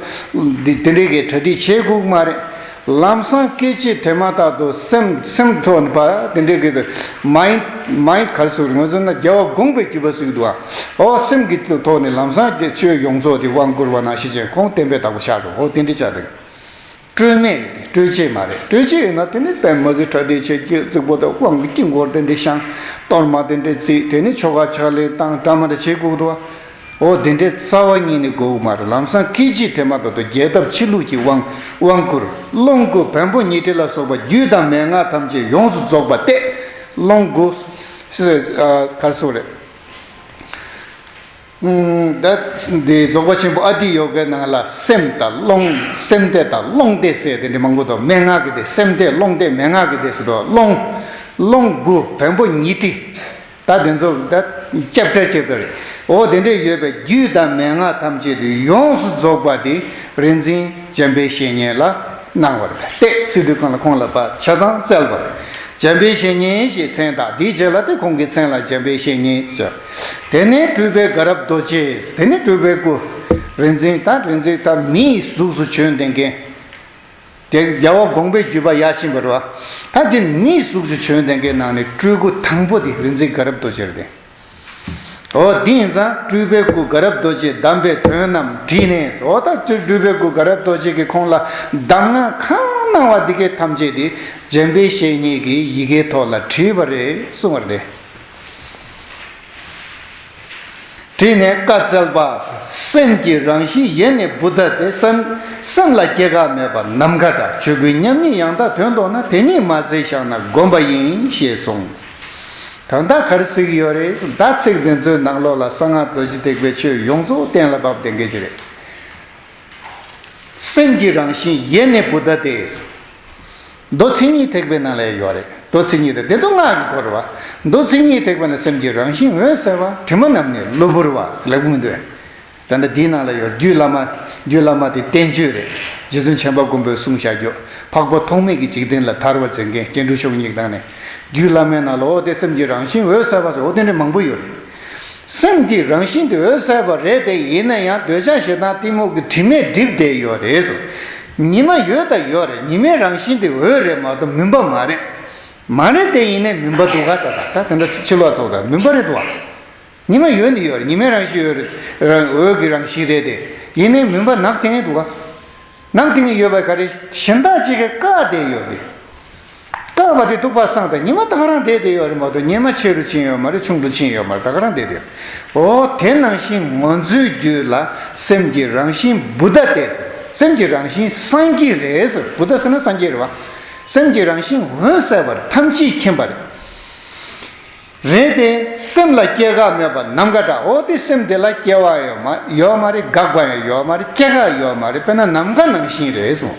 འདི་དེ་འདྲའི་གི་གྲ་སྒྲིག་བྱེད་དགོས་མ་རེད། ལམ་སང་སྐད་ཅིག་དེ་མ་ཐག་ཏུ་སེམས་སེམས་ཐོག་ནས་པ་དེ་འདྲའི་གི་མའིན་མའིན་ག་རེ་ཟེར་དགོས་རེད། ང་ཚོ་ན་རྒྱལ་བ་དགོངས་པའི་བརྒྱུད་པ་ཟེར་གི་འདུག་ཨ། ཨོ་སེམས་ཀྱི་ཐོག་ནས་ལམ་སང་དེ་ཆོས་ཡོངས་རྫོགས་དེ་དབང་བསྐུར་བ་ནང་བཞིན་བྱས་ཁོང་བསྟན་པའི་བདག་པོ་ཤར་འགྲོ། ཨོ་དེ་འདྲ་བྱ་དེ། སྤྲོས་མེད་རེད། སྤྲོས་བཅས་མ་རེད། སྤྲོས་བཅས་ཡིན་ན་དེ་ནི་དཔེ་མ་སྲིད་གྲ་སྒྲིག་བྱེད་ཀྱི་རྩིག་པོ་དང་དབང་གི་དཀྱིལ་འཁོར་དེ་འདྲ་བཤམས། གཏོར་མ་དེ་འདྲ་བརྩིགས། དེ་ནི་ཆོ་ག་ཕྱག་ལེན་བཏང་། འདྲ་མ་འདྲ་བྱེད་དགོས་འདུག་བ། ཨོ་དེ་འདྲའི་རྩ་བ་ཉིད་ནས་དགོས་མ་རེད། ལམ་སང་སྐད་ཅིག་དེ་མ་ཐག་ཏུ་རྒྱལ་ཐབས་སྤྱི་ལུགས་ཀྱི་དབང་དབང་བསྐུར། ཀློང་དགུ་བོན་པོ་ཉི་ཁྲི་ལ་སོགས་པ་རྒྱུད་དང་མན་ངག་ཐམས་ཅད་ཡོངས་སུ་རྫོགས་པ་སྟེ། ཀློང་དགུ་ག་རེ་ཟེར་རེད། ད་འདི་རྫོགས་པ་ཆེན་པོ་ཨ་ཏི་ཡོ་གའི་ནང་ལ་སེམས་དང་ཀློང་། སེམས་སྡེ་དང་ཀློང་སྡེ་ཟེར་དེ་འདྲ་མང་པོ་འདུག་མན་ངག་གི་སྡེ། སེམས་སྡེ་ཀློང་སྡེ་མན་ངག་གི་སྡེ་ཟེར་དུས་ཀློང་། ཀློང་དགུ་བོན་པོ་ཉི་ཁྲི། ད་དེ་ཚོ་ད་ཅེབ་ཊར་ཅེབ་ཊར་རེད། འོ་དེ་འདྲ་ཡོད་པའི་རྒྱུད་དང་མན་ངག་ཐམས་ཅད་དུ་ཡོངས་སུ་རྫོགས་པ་དེ་རིག་འཛིན་འཇམ་དཔལ་བཤེས་གཉེན་ལ་གནང་བ་རེད། སྟེ་ཟེར་དུས་གང་ལ་ཁོང་ལ་ཕར་ཆ་ཚང་བསྩལ་བ་རེད། འཇམ་དཔལ་བཤེས་གཉེན་ཞེས་མཚན་བཏགས། དེའི་རྗེས་ལ་དེ་ཁོང་གི་མཚན་ལ་འཇམ་དཔལ་བཤེས་གཉེན་ཟེར། དེ་ནས་སྤྲུལ་པའི་དགའ་རབ་རྡོ་རྗེ། དེ་ནས་སྤྲུལ་པའི་སྐུ། རིག་འཛིན་ད་རིག་འཛིན་ད་མིའི་གཟུགས་སུ་བྱོན་བསྡད་མཁན། དེ་རྒྱལ་བ་དགོངས་པའི་བརྒྱུད་པ་ཡར་ཕྱིན་པ་རེད་བ། ད་དེ་མིའི་གཟུགས་སུ་བྱོན་བསྡད་མཁན་ནང་ནས་སྤྲུལ་སྐུ་དང་པོ་དེ་རིག་འཛིན་དགའ་རབ་རྡོ་རྗེ་རེད་དེ། འོ་དེ་ཡིན་ཙང་སྤྲུལ་པའི་སྐུ་དགའ་རབ་རྡོ་རྗེས་གདམས་པའི་དོན་རྣམས་བྲིས་ནས། འོ་ད་སྤྲུལ་པའི་སྐུ་དགའ་རབ་རྡོ་རྗེ་གིས་ཁོང་ལ་གདམས་ངག་གང་གནང་བ་འདི་གའི་ཐམས་ཅད་དེ་འཇམ་དཔལ་བཤེས་གཉེན་གྱིས་ཡི་གེའི་ཐོག་ལ་བྲིས་པ་རེད་གསུངས་པ་རེད། བྲིས་ནས་བཀའ་སྩལ་པ། སེམས་ཀྱི་རང་བཞིན་ཡེ་ནས་བུདྡྷ་སྟེ། སེམས་སེམས་ལ་སྐྱེ་འགག་མེད་པ་ནམ་མཁའ་འདྲ། ཆོས་ཀུན་མཉམ་ཉིད་ཡང་དག་དོན་རྟོགས་ན། དེ་ཉིད་མ་བཙལ་བཞག་ན་བསྒོམ་པ་ཡིན། ཞེས་གསུངས། ད་ལྟ་ག་རེ་ཟེར་གྱི་ཡོད་རེད། ད་ཚིག་འདི་ཚོའི་ནང་ལོགས་ལ་གསང་སྔགས་རྡོ་རྗེ་ཐེག་པའི་ཆོས་ཡོངས་རྫོགས་གཏན་ལ་ཕབ་བསྡད་མཁན་ཅིག་རེད། སེམས་ཀྱི་རང་བཞིན་ཡེ་ནས་བུདྡྷ་སྟེ། མདོ་མཚན་ཉིད་ཐེག་པའི་ནང་ལ་ཡོད་རེད། མདོ་མཚན་ཉིད་དེ་དེ་ཚོ་སྔགས་ཀྱི་སྐོར་བ། མདོ་མཚན་ཉིད་ཐེག་པའི་ནང་སེམས་ཀྱི་རང་བཞིན་འོད་གསལ་བ། དྲི་མ་རྣམས་ནི་གློ་བུར་བ། ལབ་གི་མི་འདུག་ད་ལྟ་འདིའི་ནང་ལ་ཡོད། རྒྱུད་བླ་མ། རྒྱུད་བླ་མ་དེ་བསྟན་བཅོས་རེད། རྗེ་བཙུན་བྱམས་པ་མགོན་པོས་གསུངས་བཞག་རྒྱུ། འཕགས་པ་ཐོགས་མེད་ཀྱི་འཇིག་རྟེན་ལ་དར་བར་མཛད་མཁན་སྐྱེ་འགྲོ་མཆོག་གཉིས་དང་ནི། རྒྱུད་བླ་མའི་ནང་ལ་འོ་དེ་སེམས་ཀྱི་རང་བཞིན་འོད་གསལ་བ་ཟེར་འོ་དེ་འདྲ་མང་པོ་ཡོད་རེད། སེམས་ཀྱི་རང་བཞིན་དེ་འོད་གསལ་བ་རེད་དེ། ཡིན་ན་ཡང་འདོད་ཆགས་ཞེ་སྡང་གཏི་མུག་གི་དྲི་མས་བསྒྲིབས་བསྡད་ཡོད་རེད་ཟེར། ཉི་མ་ཡོད་ད་ཡོད་རེད། ཉི་མའི་རང་བཞིན་དེ་འོད་རེད་མ་གཏོགས་མུན་པ་མ་རེད། མ་རེད་དེ་ཡིན་ནའི་མུན་པ་འདུག་ག་ད་ད་ད་དེ་འདྲ་ཕྱི་ལོགས་ཚོགས་ད་མུན་པ་རེད་འདུག་ག་ཉི་མ་ཡོད་ནི་ཡོད་རེད། ཉི་མའི་རང་བཞིན་ཡོད་རེད། རང་འོད་ཀྱི་རང་བཞིན་རེད་དེ། ཡིན་ནའི་མུན་པ་ནག་དེ་འདུག་ག་ནག་དེ་ཡོད་པ་ག་རེ་གཞན་དག་ཅིག་གིས་བཀག་བསྡད་ཡོད་རེད། བཀག་པ་དེ་ཐུག་པ་སངས་ཏེ་ཉི་མ་ད་ག་རང་བསྡད་དེ་ཡོད་རེད་མ་གཏོགས་ཉི་མ་ཆེ་རུ་ཕྱིན་ཡོད་མ་རེད། ཆུང་དུ་ཕྱིན་ཡོད་མ་རེད། ད་ག་རང་བསྡད་དེ་ཡོད། འོ་དེ་ནང་བཞིན་ང་ཚོའི་རྒྱུད་ལ་སེམས་ཀྱི་རང་བཞིན་བུདྡྷ་སྟེ། སེམས་ཀྱི་རང་བཞིན་སངས་རྒྱས་རེད་ཟེར། བུདྡྷ་ཟེར་ན་སངས་རྒྱས་རེད་བ། སེམས་ཀྱི་རང་བཞིན་འོད་གསལ་བ་རེད། ཐམས་ཅད་མཁྱེན་པ་རེད། རེད་དེ། སེམས་ལ་སྐྱེ་འགག་མེད་པ་ནམ་མཁའ་འདྲ། འོ་དེ་སེམས་དེ་ལ་སྐྱེ་བ་ཡོད་མ་ཡོད་མ་རེད། འགག་པ་ཡང་ཡོད་མ་རེད། སྐྱེ་འགག་ཡོད་མ་རེད། དཔེར་ན་ནམ་མཁའ་ནང་བཞིན་རེད་གསུངས།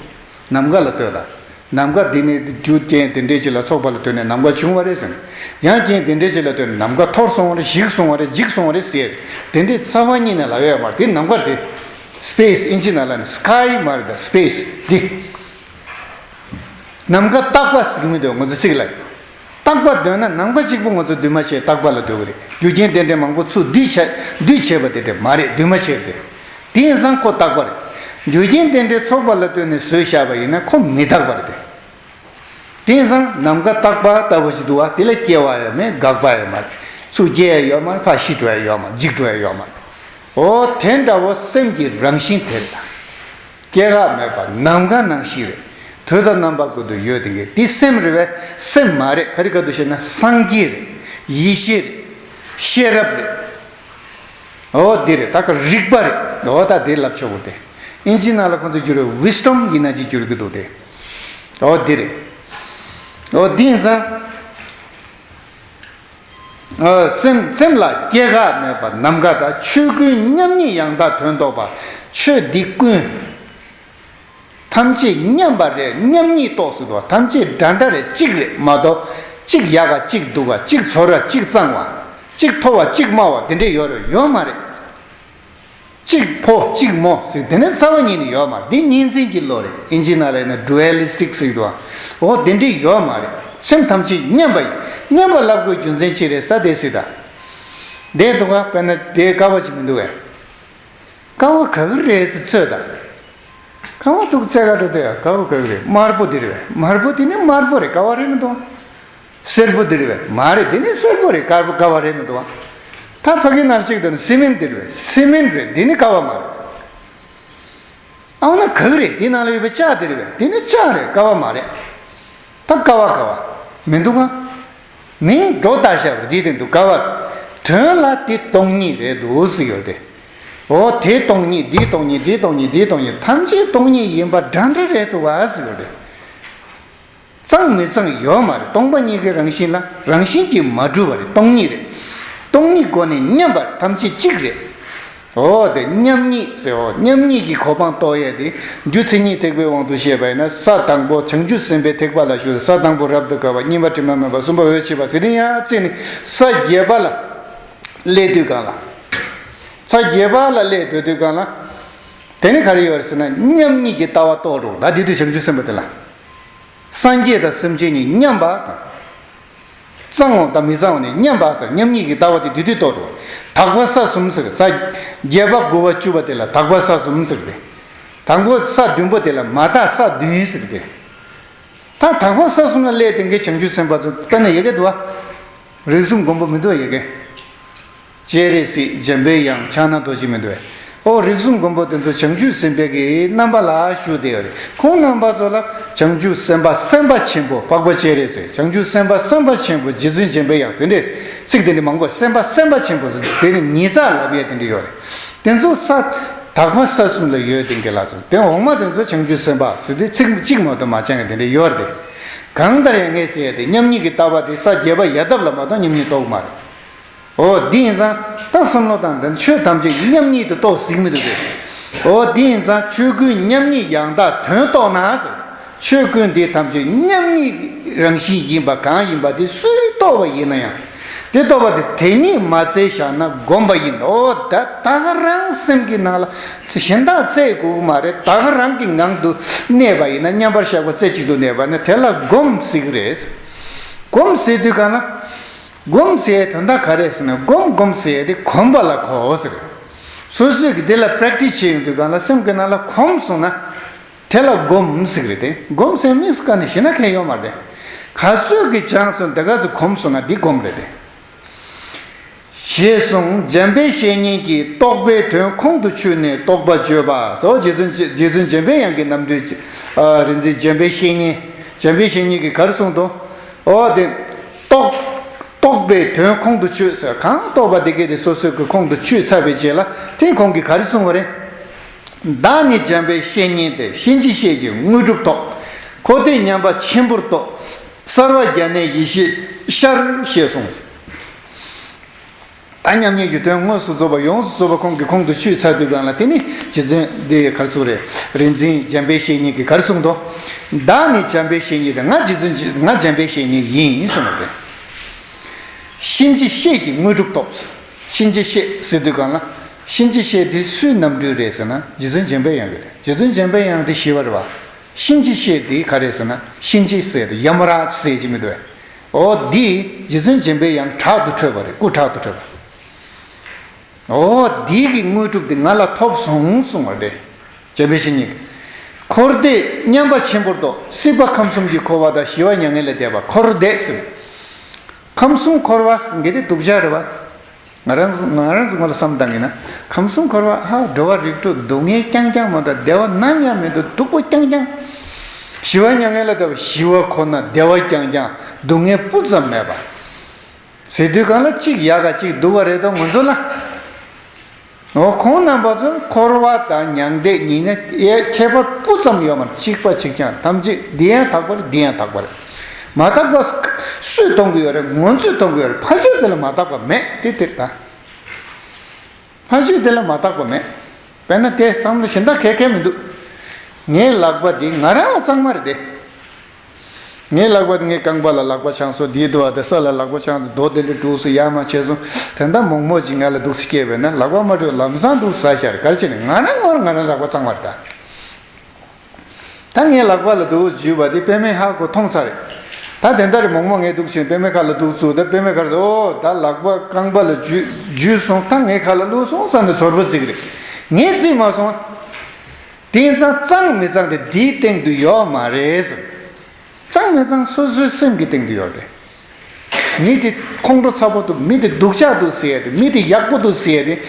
ནམ་མཁའ་ལ་ལྟོས་དང་། ནམ་མཁའ་འདི་ནི་རྒྱུ་རྐྱེན་དེ་འདྲས་ཅིག་ལ་སོགས་པ་ལ་ལྟོས་ནས་ནམ་མཁའ་བྱུང་བ་རེད་ཟེར་ནས། ཡང་རྐྱེན་དེ་འདྲས་ཅིག་ལ་ལྟོས་ནས་ནམ་མཁའ་འཐོར་སོང་བ་རེད། ཞིག་སོང་བ་རེད། འཇིག་སོང་བ་རེད་ཟེར། དེ་འདྲའི་རྩ་བ་ཉིད་ནས་ལབ་ཡོད་མ་རེད། དེ་ནམ་མཁའ་རེད། སི་པེ་སི། ཨིན་ཇི་ནང་ལ་ནི་སི་ཀའི་མ་རེད་ད། སི་པེ་སི་འདི། ནམ་མཁའ་རྟག་པ་ཟེར་གྱི་མི་འདུག་ང་ཚོ་ཚིག་ལ། རྟག་པ་འདོད་ན་ནམ་མཁའ་གཅིག་པུ་ང་ཚོ་འདུས་མ་བྱས་རྟག་པ་ལ་འདོད་ཀྱི་རེད། རྒྱུ་རྐྱེན་རྟེན་འབྲེལ་མང་པོ་ཚུར་འདུས་བྱས་འདུས་བྱས་པ་དེ་འདྲ་མ་རེད། འདུས་མ་བྱས་པ་དེ་རེད། དེ་ཡིན་ཙང་ཁོ་རྟག་པ་རེད། རྒྱུ་རྐྱེན་རྟེན་འབྲེལ་ཚོགས་པ་ལ་ལྟོས་ནས་བཟོས་བཞག་པ་ཡིན་ན་ཁོ་མི་རྟག་པ་རེད་དེ། དེ་ཡིན་ཙང་ནམ་མཁའ་རྟག་པ་ལྟ་བུ་ཞིག་འདུག་བ། དེ་ལ་སྐྱེ་བ་ཡང་མེད། འགག་པ་ཡང་མ་རེད། ཚུར་སྐྱེ་ཡ་ཡོད་མ་རེད། ཕར་ཤི་འགྲོ་ཡ་ཡོད་མ་རེད། འཇིག་འགྲོ་ཡ་ཡོད་མ་རེད། འོ་དེ་འདྲ་བོ་སེམས་ཀྱི་རང་བཞིན་དེ་རེད། སྐྱེ་འགག་མེད་པ་ནམ་མཁའ་ནང་བཞིན་རེད། དུས་དང་རྣམ་པ་ཀུན་ཏུ་ཡོད་དེ་གི་དེ་སེམས་རེད་པས། སེམས་མ་རེད། ག་རེ་ག་དུ་ཞེ་ན་སངས་རྒྱས་རེད། ཡེ་ཤེས་རེད། ཤེས་རབ་རེད། འོ་འདི་རེད། ད་ག་རིག་པ་རེད། འོ་ད་དེ་ལབ་ཆོག་གི་རེད་དེ། ཨིན་ཇི་ནང་ལ་ཁོང་ཚོས་བསྒྱུར་བའི་ཝིས་ཌམ་ཡིན་ན་ཅིག་བསྒྱུར་གི་འདུག་སྟེ། འོ་འདི་རེད། འོ་འདི་ཡིན་ཙང་། སེམས་སེམས་ལ་སྐྱེ་འགག་མེད་པ་ནམ་མཁའ་འདྲ། ཆོས་ཀུན་མཉམ་ཉིད་ཡང་དག་དོན་རྟོགས་པ། ཆོས་འདི་ཀུན་ཐམས་ཅད་མཉམ་པ་རེད། མཉམ་ཉིད་རྟོགས་ཟེར་དུས་ཐམས་ཅད་འདྲ་འདྲ་རེད། གཅིག་རེད་མ་གཏོགས་གཅིག་ཡག་ག་གཅིག་སྡུག་ག་གཅིག་ཚོར་བ་གཅིག་གཙང་བ་གཅིག་མཐོ་བ་གཅིག་དམའ་བ་དེ་འདྲས་ཡོད་རེད། ཡོད་མ་རེད། གཅིག་ཕོ་གཅིག་མོ་ཟེར་དེ་ནི་རྩ་བ་ཉིད་ནས་ཡོད་མ་རེད། འདི་གཉིས་འཛིན་གྱི་བློ་རེད། ཨིན་ཇི་ནང་ལ་ཡིན་ན་ཌུ་ཨ་ལི་སི་ཊིག་ཟེར་གྱི་འདུག་ཨ། འོ་དེ་འདྲས་ཡོད་མ་རེད། སེམས་ཐམས་ཅད་མཉམ་པ་ཡིན། མཉམ་པ་ལབ་དགོས་རྒྱུ་མཚན་ཅི་རེད་ཟེར་དེ་སྲིད་ད། འདས་འདུག་ག་དཔེར་ན་དེ་དཀའ་བ་ཅིག་མི་འདུག་གས། དཀའ་བ་ག་གི་རེད་ཟེར་ཚོད་ད། དཀའ་བ་འདུག་རྩེ་ག་འགྲོ་དེ་དཀའ་བ་ག་གི་རེད། དམར་པོ་འདི་རེད་པས། དམར་པོ་དེ་ནི་དམར་པོ་རེད། དཀའ་བ་རེད་མི་འདུག་ག་སེར་པོ་འདི་རེད་པས། མ་རེད། དེ་ནི་སེར་པོ་རེད། དཀར་པོ་དཀའ་བ་རེད་མི་འདུག་ག་ད་ཕ་གི་ནང་གཅིག་དང་སི་མེན་འདི་རེད་པས། སི་མེན་རེད། འདི་ནི་དཀའ་བ་མ་རེད། ཨ་འོ་ན་ག་གི་རེད། འདི་ནང་ལ་ཡོད་པའི་ལྕགས་འདི་རེད་པས། འདི་ནི་ལྕགས་རེད། དཀའ་བ་མ་རེད། ད་དཀའ་བ་དཀའ་བ་མི་འདུག་ག་མིང་སྒྲོ་བཏགས་བཞག་པ་རེད། འདི་དེ་འདུག་ག་བ། དོན་ལ་དེ་སྟོང་ཉིད་རེད་འདུག་ཟེར་ཡོད་དེ། འོ་དེ་སྟོང་ཉིད། འདི་སྟོང་ཉིད། འདི་སྟོང་ཉིད། འདི་སྟོང་ཉིད། ཐམས་ཅད་སྟོང་ཉིད་ཡིན་པ་འདྲ་འདྲ་རེད་འདུག་ག་ཟེར་ཡོད་དེ། གཙང་མི་གཙང་ཡོད་མ་རེད། སྟོང་པ་ཉིད་ཀྱི་རང་བཞིན་ལ་རང་བཞིན་གྱིས་མ་གྲུབ་པ་རེད། སྟོང་ཉིད་རེད། སྟོང་ཉིད་སྒོ་ནས་མཉམ་པར་ཐམས་ཅད་གཅིག་རེད། འོ་དེ་མཉམ་ཉིད་ཟེར། འོ་མཉམ་ཉིད་ཀྱི་གོ་འཕང་རྟོགས་ཡས་དེ་རྒྱུ་མཚན་ཉིད་ཐེག་པའི་དབང་དུ་བཤད་པ་ཡིན་ན། ས་དང་པོ་བྱང་ཆུབ་སེམས་དཔའི་ཐེག་པ་ལ་ཞུགས་ཏེ། ས་དང་པོ་རབ་ཏུ་དགའ་བ། གཉིས་པ་དྲི་མ་མེད་པ། གསུམ་པ་འོད་ཆེས་པ་ཟེར་དེ་ཡང་རྩིས་ནས་ས་བརྒྱད་པ་ལ་སླེབས་དུས་སྒང་ལ། ས་བརྒྱད་པ་ལ་སླེབས་འགྲོ་དུས་སྒང་ལ། དེ་ནི་ག་རེ་ཡོད་རེད་ཟེར་ན། མཉམ་ཉིད་ཀྱི་ལྟ་བ་རྟོགས་འགྲོ། ད་དེ་དུས་བྱང་ཆུབ་སེམས་དཔའ་དེ་ལ། སངས་རྒྱས་དང་སེམས་ཅན་གཉིས་མཉམ་པ་དང་། གཙང་བ་དང་མི་གཙང་བ་ནི་མཉམ་པ་ཟེར། མཉམ་ཉིད་ཀྱི་ལྟ་བ་དེ་དེ་དུས་རྟོགས་འགྲོ། དག་པ་ས་གསུམ་ཟེར། ས་བརྒྱད་པ་དགུ་པ་བཅུ་པ་དེ་ལ་དག་པ་ས་གསུམ་ཟེར་ཏེ། དང་པོ་ས་བདུན་པོ་དེ་ལ་མ་དག་ས་བདུན་ཟེར་ཏེ། ད་དག་པ་ས་གསུམ་ལ་སླེབས་དེ་གའི་བྱང་ཆུབ་སེམས་དཔའ་ཚོ་དཔེར་ན་ཡི་གེ་འདུག་བ། རིགས་གསུམ་མགོན་པོ་མི་འདུག་བ། ཡི་གེ། སྤྱན་རས་གཟིགས། འཇམ་པའི་དབྱངས། ཕྱག་ན་རྡོ་རྗེ་མི་འདུག་བས། ཨོ་རིགས་གསུམ་མགོན་པོ་དེ་ཚོ་བྱང་ཆུབ་སེམས་དཔའི་གི་རྣམ་པ་ལ་བཞུགས་བསྡད་ཡོད་རེད། ཁོང་རྣམ་པ་ཚོ་ལ་བྱང་ཆུབ་སེམས་དཔའ་སེམས་དཔའ་ཆེན་པོ། འཕགས་པ་སྤྱན་རས་གཟིགས། བྱང་ཆུབ་སེམས་དཔའ་སེམས་དཔའ་ཆེན་པོ། རྗེ་བཙུན་འཇམ་པའི་དབྱངས། དེ་འདྲའི་ཚིག་དེ་འདྲ་མང་པོ། སེམས་དཔའ་སེམས་དཔའ་ཆེན་པོ་ཟེར་དེ་ནི་ཉེ་ཚགས་ལབ་ཡས་དེ་འདྲ་ཡོད་རེད། དེ་ཚོ་ས་དག་པ་ས་གསུམ་ལ་ཡོད་དེ་གི་ལ་ཚོ། དེ་འོག་མ་དེ་ཚོ་བྱང་ཆུབ་སེམས་དཔའ་ཟེར་དེ་ཚིག་གཅིག་མ་གཏོགས་མ་བྱང་གི་དེ་འདྲ་ཡོད་རེད། གང་ལྟར་ཡང་ངས་ཟེར་ཡས་དེ་མཉམ་ཉིད་ཀྱི་ལྟ་བ་དེ་ས་བརྒྱད་པ་ཡལ་འདབ་ལ་མ་གཏོགས་མཉམ་ཉིད་རྟོགས་མ་རེད། འོ་འདི་ཡིན་ཙང་ད་བསམ་བློ་བཏང་། ད་ཆོས་ཐམས་ཅད་མཉམ་ཉིད་དུ་རྟོགས་ཟིན་མི་འདུག་སྟེ། འོ་འདི་ཡིན་ཙང་ཆོས་ཀུན་མཉམ་ཉིད་ཡང་དག་དོན་རྟོགས་ན་ཟེར། ཆོས་ཀུན་འདི་ཐམས་ཅད་མཉམ་ཉིད་རང་བཞིན་ཡིན་པ་གང་ཡིན་པ་དེ་སུས་རྟོགས་པ་ཡིན་ན་ཡང་། དེ་རྟོགས་པ་དེ་དེ་ཉིད་མ་བཙལ་བཞག་ན་བསྒོམ་པ་ཡིན། འོ་ད་ད་ག་རང་སེམས་ཀྱི་ནང་ལ་གཞན་དག་བཙལ་དགོས་ཀྱི་མ་རེད། ད་ག་རང་གི་ངང་དུ་གནས་པ་ཡིན་ན། མཉམ་པར་བཞག་པ་རྩེ་གཅིག་ཏུ་གནས་པ་ན་དེ་ལ་བསྒོམ་ཟེར་གྱི་རེད། བསྒོམ་ཟེར་དུས་གང་ལ། སྒོམ་ཟེར་དོན་དག་ག་རེ་ཟེར་ན། སྒོམ་སྒོམ་ཟེར་དེ་གོམས་པ་ལ་གོ་ཟེར། སོ་སོས་ཀྱི་དེ་ལ་པྲེག་ཊི་སི་བྱེད་ཡོང་དུས་གང་ལ་སེམས་ཀྱི་ནང་ལ་གོམས་སོང་ན། དེ་ལ་སྒོམ་ཟེར་གི་རེད་དེ། སྒོམ་ཟེར་དམིགས་སུ་བཀར་ནས་ཞེ་ན་མཁན་ཡོད་མ་རེད་དེ། ག་ཚོད་ཀྱི་སྦྱངས་སོང་དེ་ག་ཚོད་གོམས་སོང་ན་འདི་སྒོམ་རེད་དེ། ཞེས་གསུངས། འཇམ་དཔལ་བཤེས་གཉེན་གྱིས་རྟོག་པའི་དོན་ཁོང་དུ་ཆུད་ནས་རྟོགས་པ་བརྗོད་པ་སོགས། རྗེ་བཙུན་རྗེ་བཙུན་འཇམ་པའི་དབྱངས་ཀྱི་རྣམ་འཕྲུལ། ཨ་རིག་འཛིན་འཇམ་དཔལ་བཤེས་གཉེན། འཇམ་དཔལ་བཤེས་གཉེན་གྱིས་ག་རེ་གསུངས་འདུག་འོ་དེ། རྟོག་རྟོག་པའི་དོན་ཁོང་དུ་ཆུད་ཟེར། གང་རྟོགས་པ་དེ་གས་དེ་སོ་སོའི་གི་ཁོང་དུ་ཆུད་ཚར་བའི་རྗེས་ལ་དེ་ཁོང་གིས་ག་རེ་གསུངས་པ་རེད། བདག་ནི་འཇམ་དཔལ་བཤེས་གཉེན་ཏེ། གཤིན་རྗེ་གཤེད་ཀྱི་དངོས་གྲུབ་ཐོབ། འཁོར་འདས་མཉམ་པ་ཆེན་པོར་རྟོགས། གསལ་བ་རྒྱ་གནས་ཡེ་ཤེས་ཤར། ཞེས་གསུངས། ད་མཉམ་ཉིད་ཀྱི་དོན་དངོས་སུ་རྫོགས་པ་ཡོངས་སུ་རྫོགས་པ་ཁོང་གི་ཁོང་དུ་ཆུད་ཚར་དུས་གང་ལ་དེ་ནི་རྗེ་བཙུན་དེ་ག་རེ་གསུངས་རེད། རིག་འཛིན་འཇམ་དཔལ་བཤེས་གཉེན་གྱིས་ག་རེ་གསུངས་འདུག་བདག་ནི་འཇམ་དཔལ་བཤེས་གཉེན་ཏེ། ང་རྗེ་བཙུན་ང་འཇམ་དཔལ་བཤེས་གཉེན་ཡིན་གསུངས་པ་རེད། གཤིན་རྗེ་གཤེད་ཀྱི་དངོས་གྲུབ་ཐོབ། གཤིན་རྗེ་གཤེད་ཟེར་དུས་གང་ལ། གཤིན་རྗེ་གཤེད་དེ་སུའི་རྣམ་སྤྲུལ་རེད་ཟེར་ན། རྗེ་བཙུན་འཇམ་དཔལ་དབྱངས་ཀྱི་རེད། རྗེ་བཙུན་འཇམ་དཔལ་དབྱངས་དེ་ཞི་བ་རེད་བ། གཤིན་རྗེ་གཤེད་དེ་ག་རེ་ཟེར་ན། གཤིན་རྗེ་ཟེར་དེ་ཡ་མ་ར་ཟེར་གྱི་མི་འདུག་གས། འོ་འདི་རྗེ་བཙུན་འཇམ་དཔལ་དབྱངས་དྲག་ཏུ་ཁྲོས་པ་རེད། སྐུ་དྲག་ཏུ་ཁྲོས་པ། འོ་འདི་གི་དངོས་གྲུབ་དེ་ང་ལ་ཐོབ་སོང་གསུངས་པ་རེད། འཇམ་དཔལ་བཤེས་གཉེན། འཁོར་འདས་མཉམ་པ་ཆེན་པོར་རྟོགས། སྲིད་པ་ཁམས་གསུམ་གྱི་འཁོར་བ་དང་། ཞི་བ་མྱ་ངན་ལས་འདས་པ། འཁོར་འདས་ཟེར། ཁམས་གསུམ་འཁོར་བ་ཟེར་མཁན་དེ་སྡུག་ཅག་རེད་བ། ང་རང་ཚོ་ང་རང་ཚོ་ངོ་ལ་བསམ་བཏང་གི་ན། ཁམས་གསུམ་འཁོར་བ་ཧ་འགྲོ་བ་རིགས་དྲུག་སྡུག་བསྔལ་རྐྱང་རྐྱང་མ་གཏོགས་བདེ་བ་ནམ་ཡང་མི་འདུག་སྡུག་པོ་རྐྱང་རྐྱང་། ཞི་བ་མྱ་ངན་ལས་འདས་པ། ཞི་བ་ཁོ་ན་བདེ་བ་རྐྱང་རྐྱང་། སྡུག་བསྔལ་སྤུ་ཙམ་མེད་པ། ཟེར་དུས་གང་ལ་གཅིག་ཡག་ག་གཅིག་སྡུག་པ་རེད་དོ་ང་ཚོ་ལ། འོ་ཁོང་རྣམ་པ་ཚོ་འཁོར་བ་དང་མྱང་འདས་གཉིས་ནི་ཡའི་ཁྱད་པར་སྤུ་ཙམ་ཡོད་མ་རེད། གཅིག་པ་གཅིག་རྐྱང་། ཐམས་ཅད་འདི་ཡང་དག་པ་རེད། འདི་ཡང་དག་པ་རེད། མ་དག་པ་སུས་མཐོང་གི་ཡོད་རེད། ང་ཚོས་མཐོང་གི་ཡོད་རེད། ཕ་ཆོས་དེ་ལ་མ་དག་པ་མེད་དེ་དེར་ད། ཕ་ཆོས་དེ་ལ་མ་དག་པ་མེད། དཔེར་ན་དེ་བསམ་བློ་གཞན་དག་གལ་གལ་མི་འདུག་ངའི་ལག་པ་འདི་ང་རང་ལ་གཙང་མ་རེད་དེ། ངའི་ལག་པ་དེ་ངའི་རྐང་པ་ལ་ལག་པ་འཆང་སོང་། དེའི་དུ་བ་དེ་ས་ལ་ལག་པ་འཆང་སོང་། རྡོ་དེ་འདྲ་དཀྲུགས་སོང་། ཡར་མར་བྱས་སོང་། དེ་འདྲ་མོག་མོག་ཅིག་ང་ལ་འདུག་སེ་སྐྱེས་པས་ན། ལག་པ་མ་དཀྲུགས། ལམ་སང་འདུག་ཟ་ཤར་ག་རེ་བྱས་ནས། ང་རང་ངོར་ང་རང་ལག་པ་གཙང་མ་རེད་ད། ད་ངའི་ལག་པ་ལ་འདུག་འཇུས་པ་དེ་པད་མའི་ཁ་ཁོ་མཐོང་ཚར་རེད། ད་དེ་འདྲ་རེད། མོག་མོག་ངས་འདུག་བྱས་པད་མའི་ཁ་ལ་འདུག་བཙུགས། ད་པད་མའི་ཁ་ལ་ཨོ་ད་ལག་པ་རྐང་པ་ལ་འཇུས་འཇུས་སོང་། ད་ངའི་ཁ་ལ་བླུགས་སོང་བསམ་ནས་ཚོར་བ་བརྩི་གི་རེད། ངས་བརྩིས་མ་སོང་། དེང་སང་གཙང་མི་གཙང་དེ་འདིའི་སྟེང་དུ་ཡོད་མ་རེད་ཟེར། གཙང་མི་གཙང་སོ་སོའི་སེམས་ཀྱི་སྟེང་དུ་ཡོད་རེད། མི་དེ་ཁོང་ཁྲོ་ཚ་པོ་འདུག་མི་དེ་སྡུག་ཅག་འདུག་ཟེར་ཡ་དེ། མི་དེ་ཡག་པོ་འདུག་ཟེར་ཡ་དེ།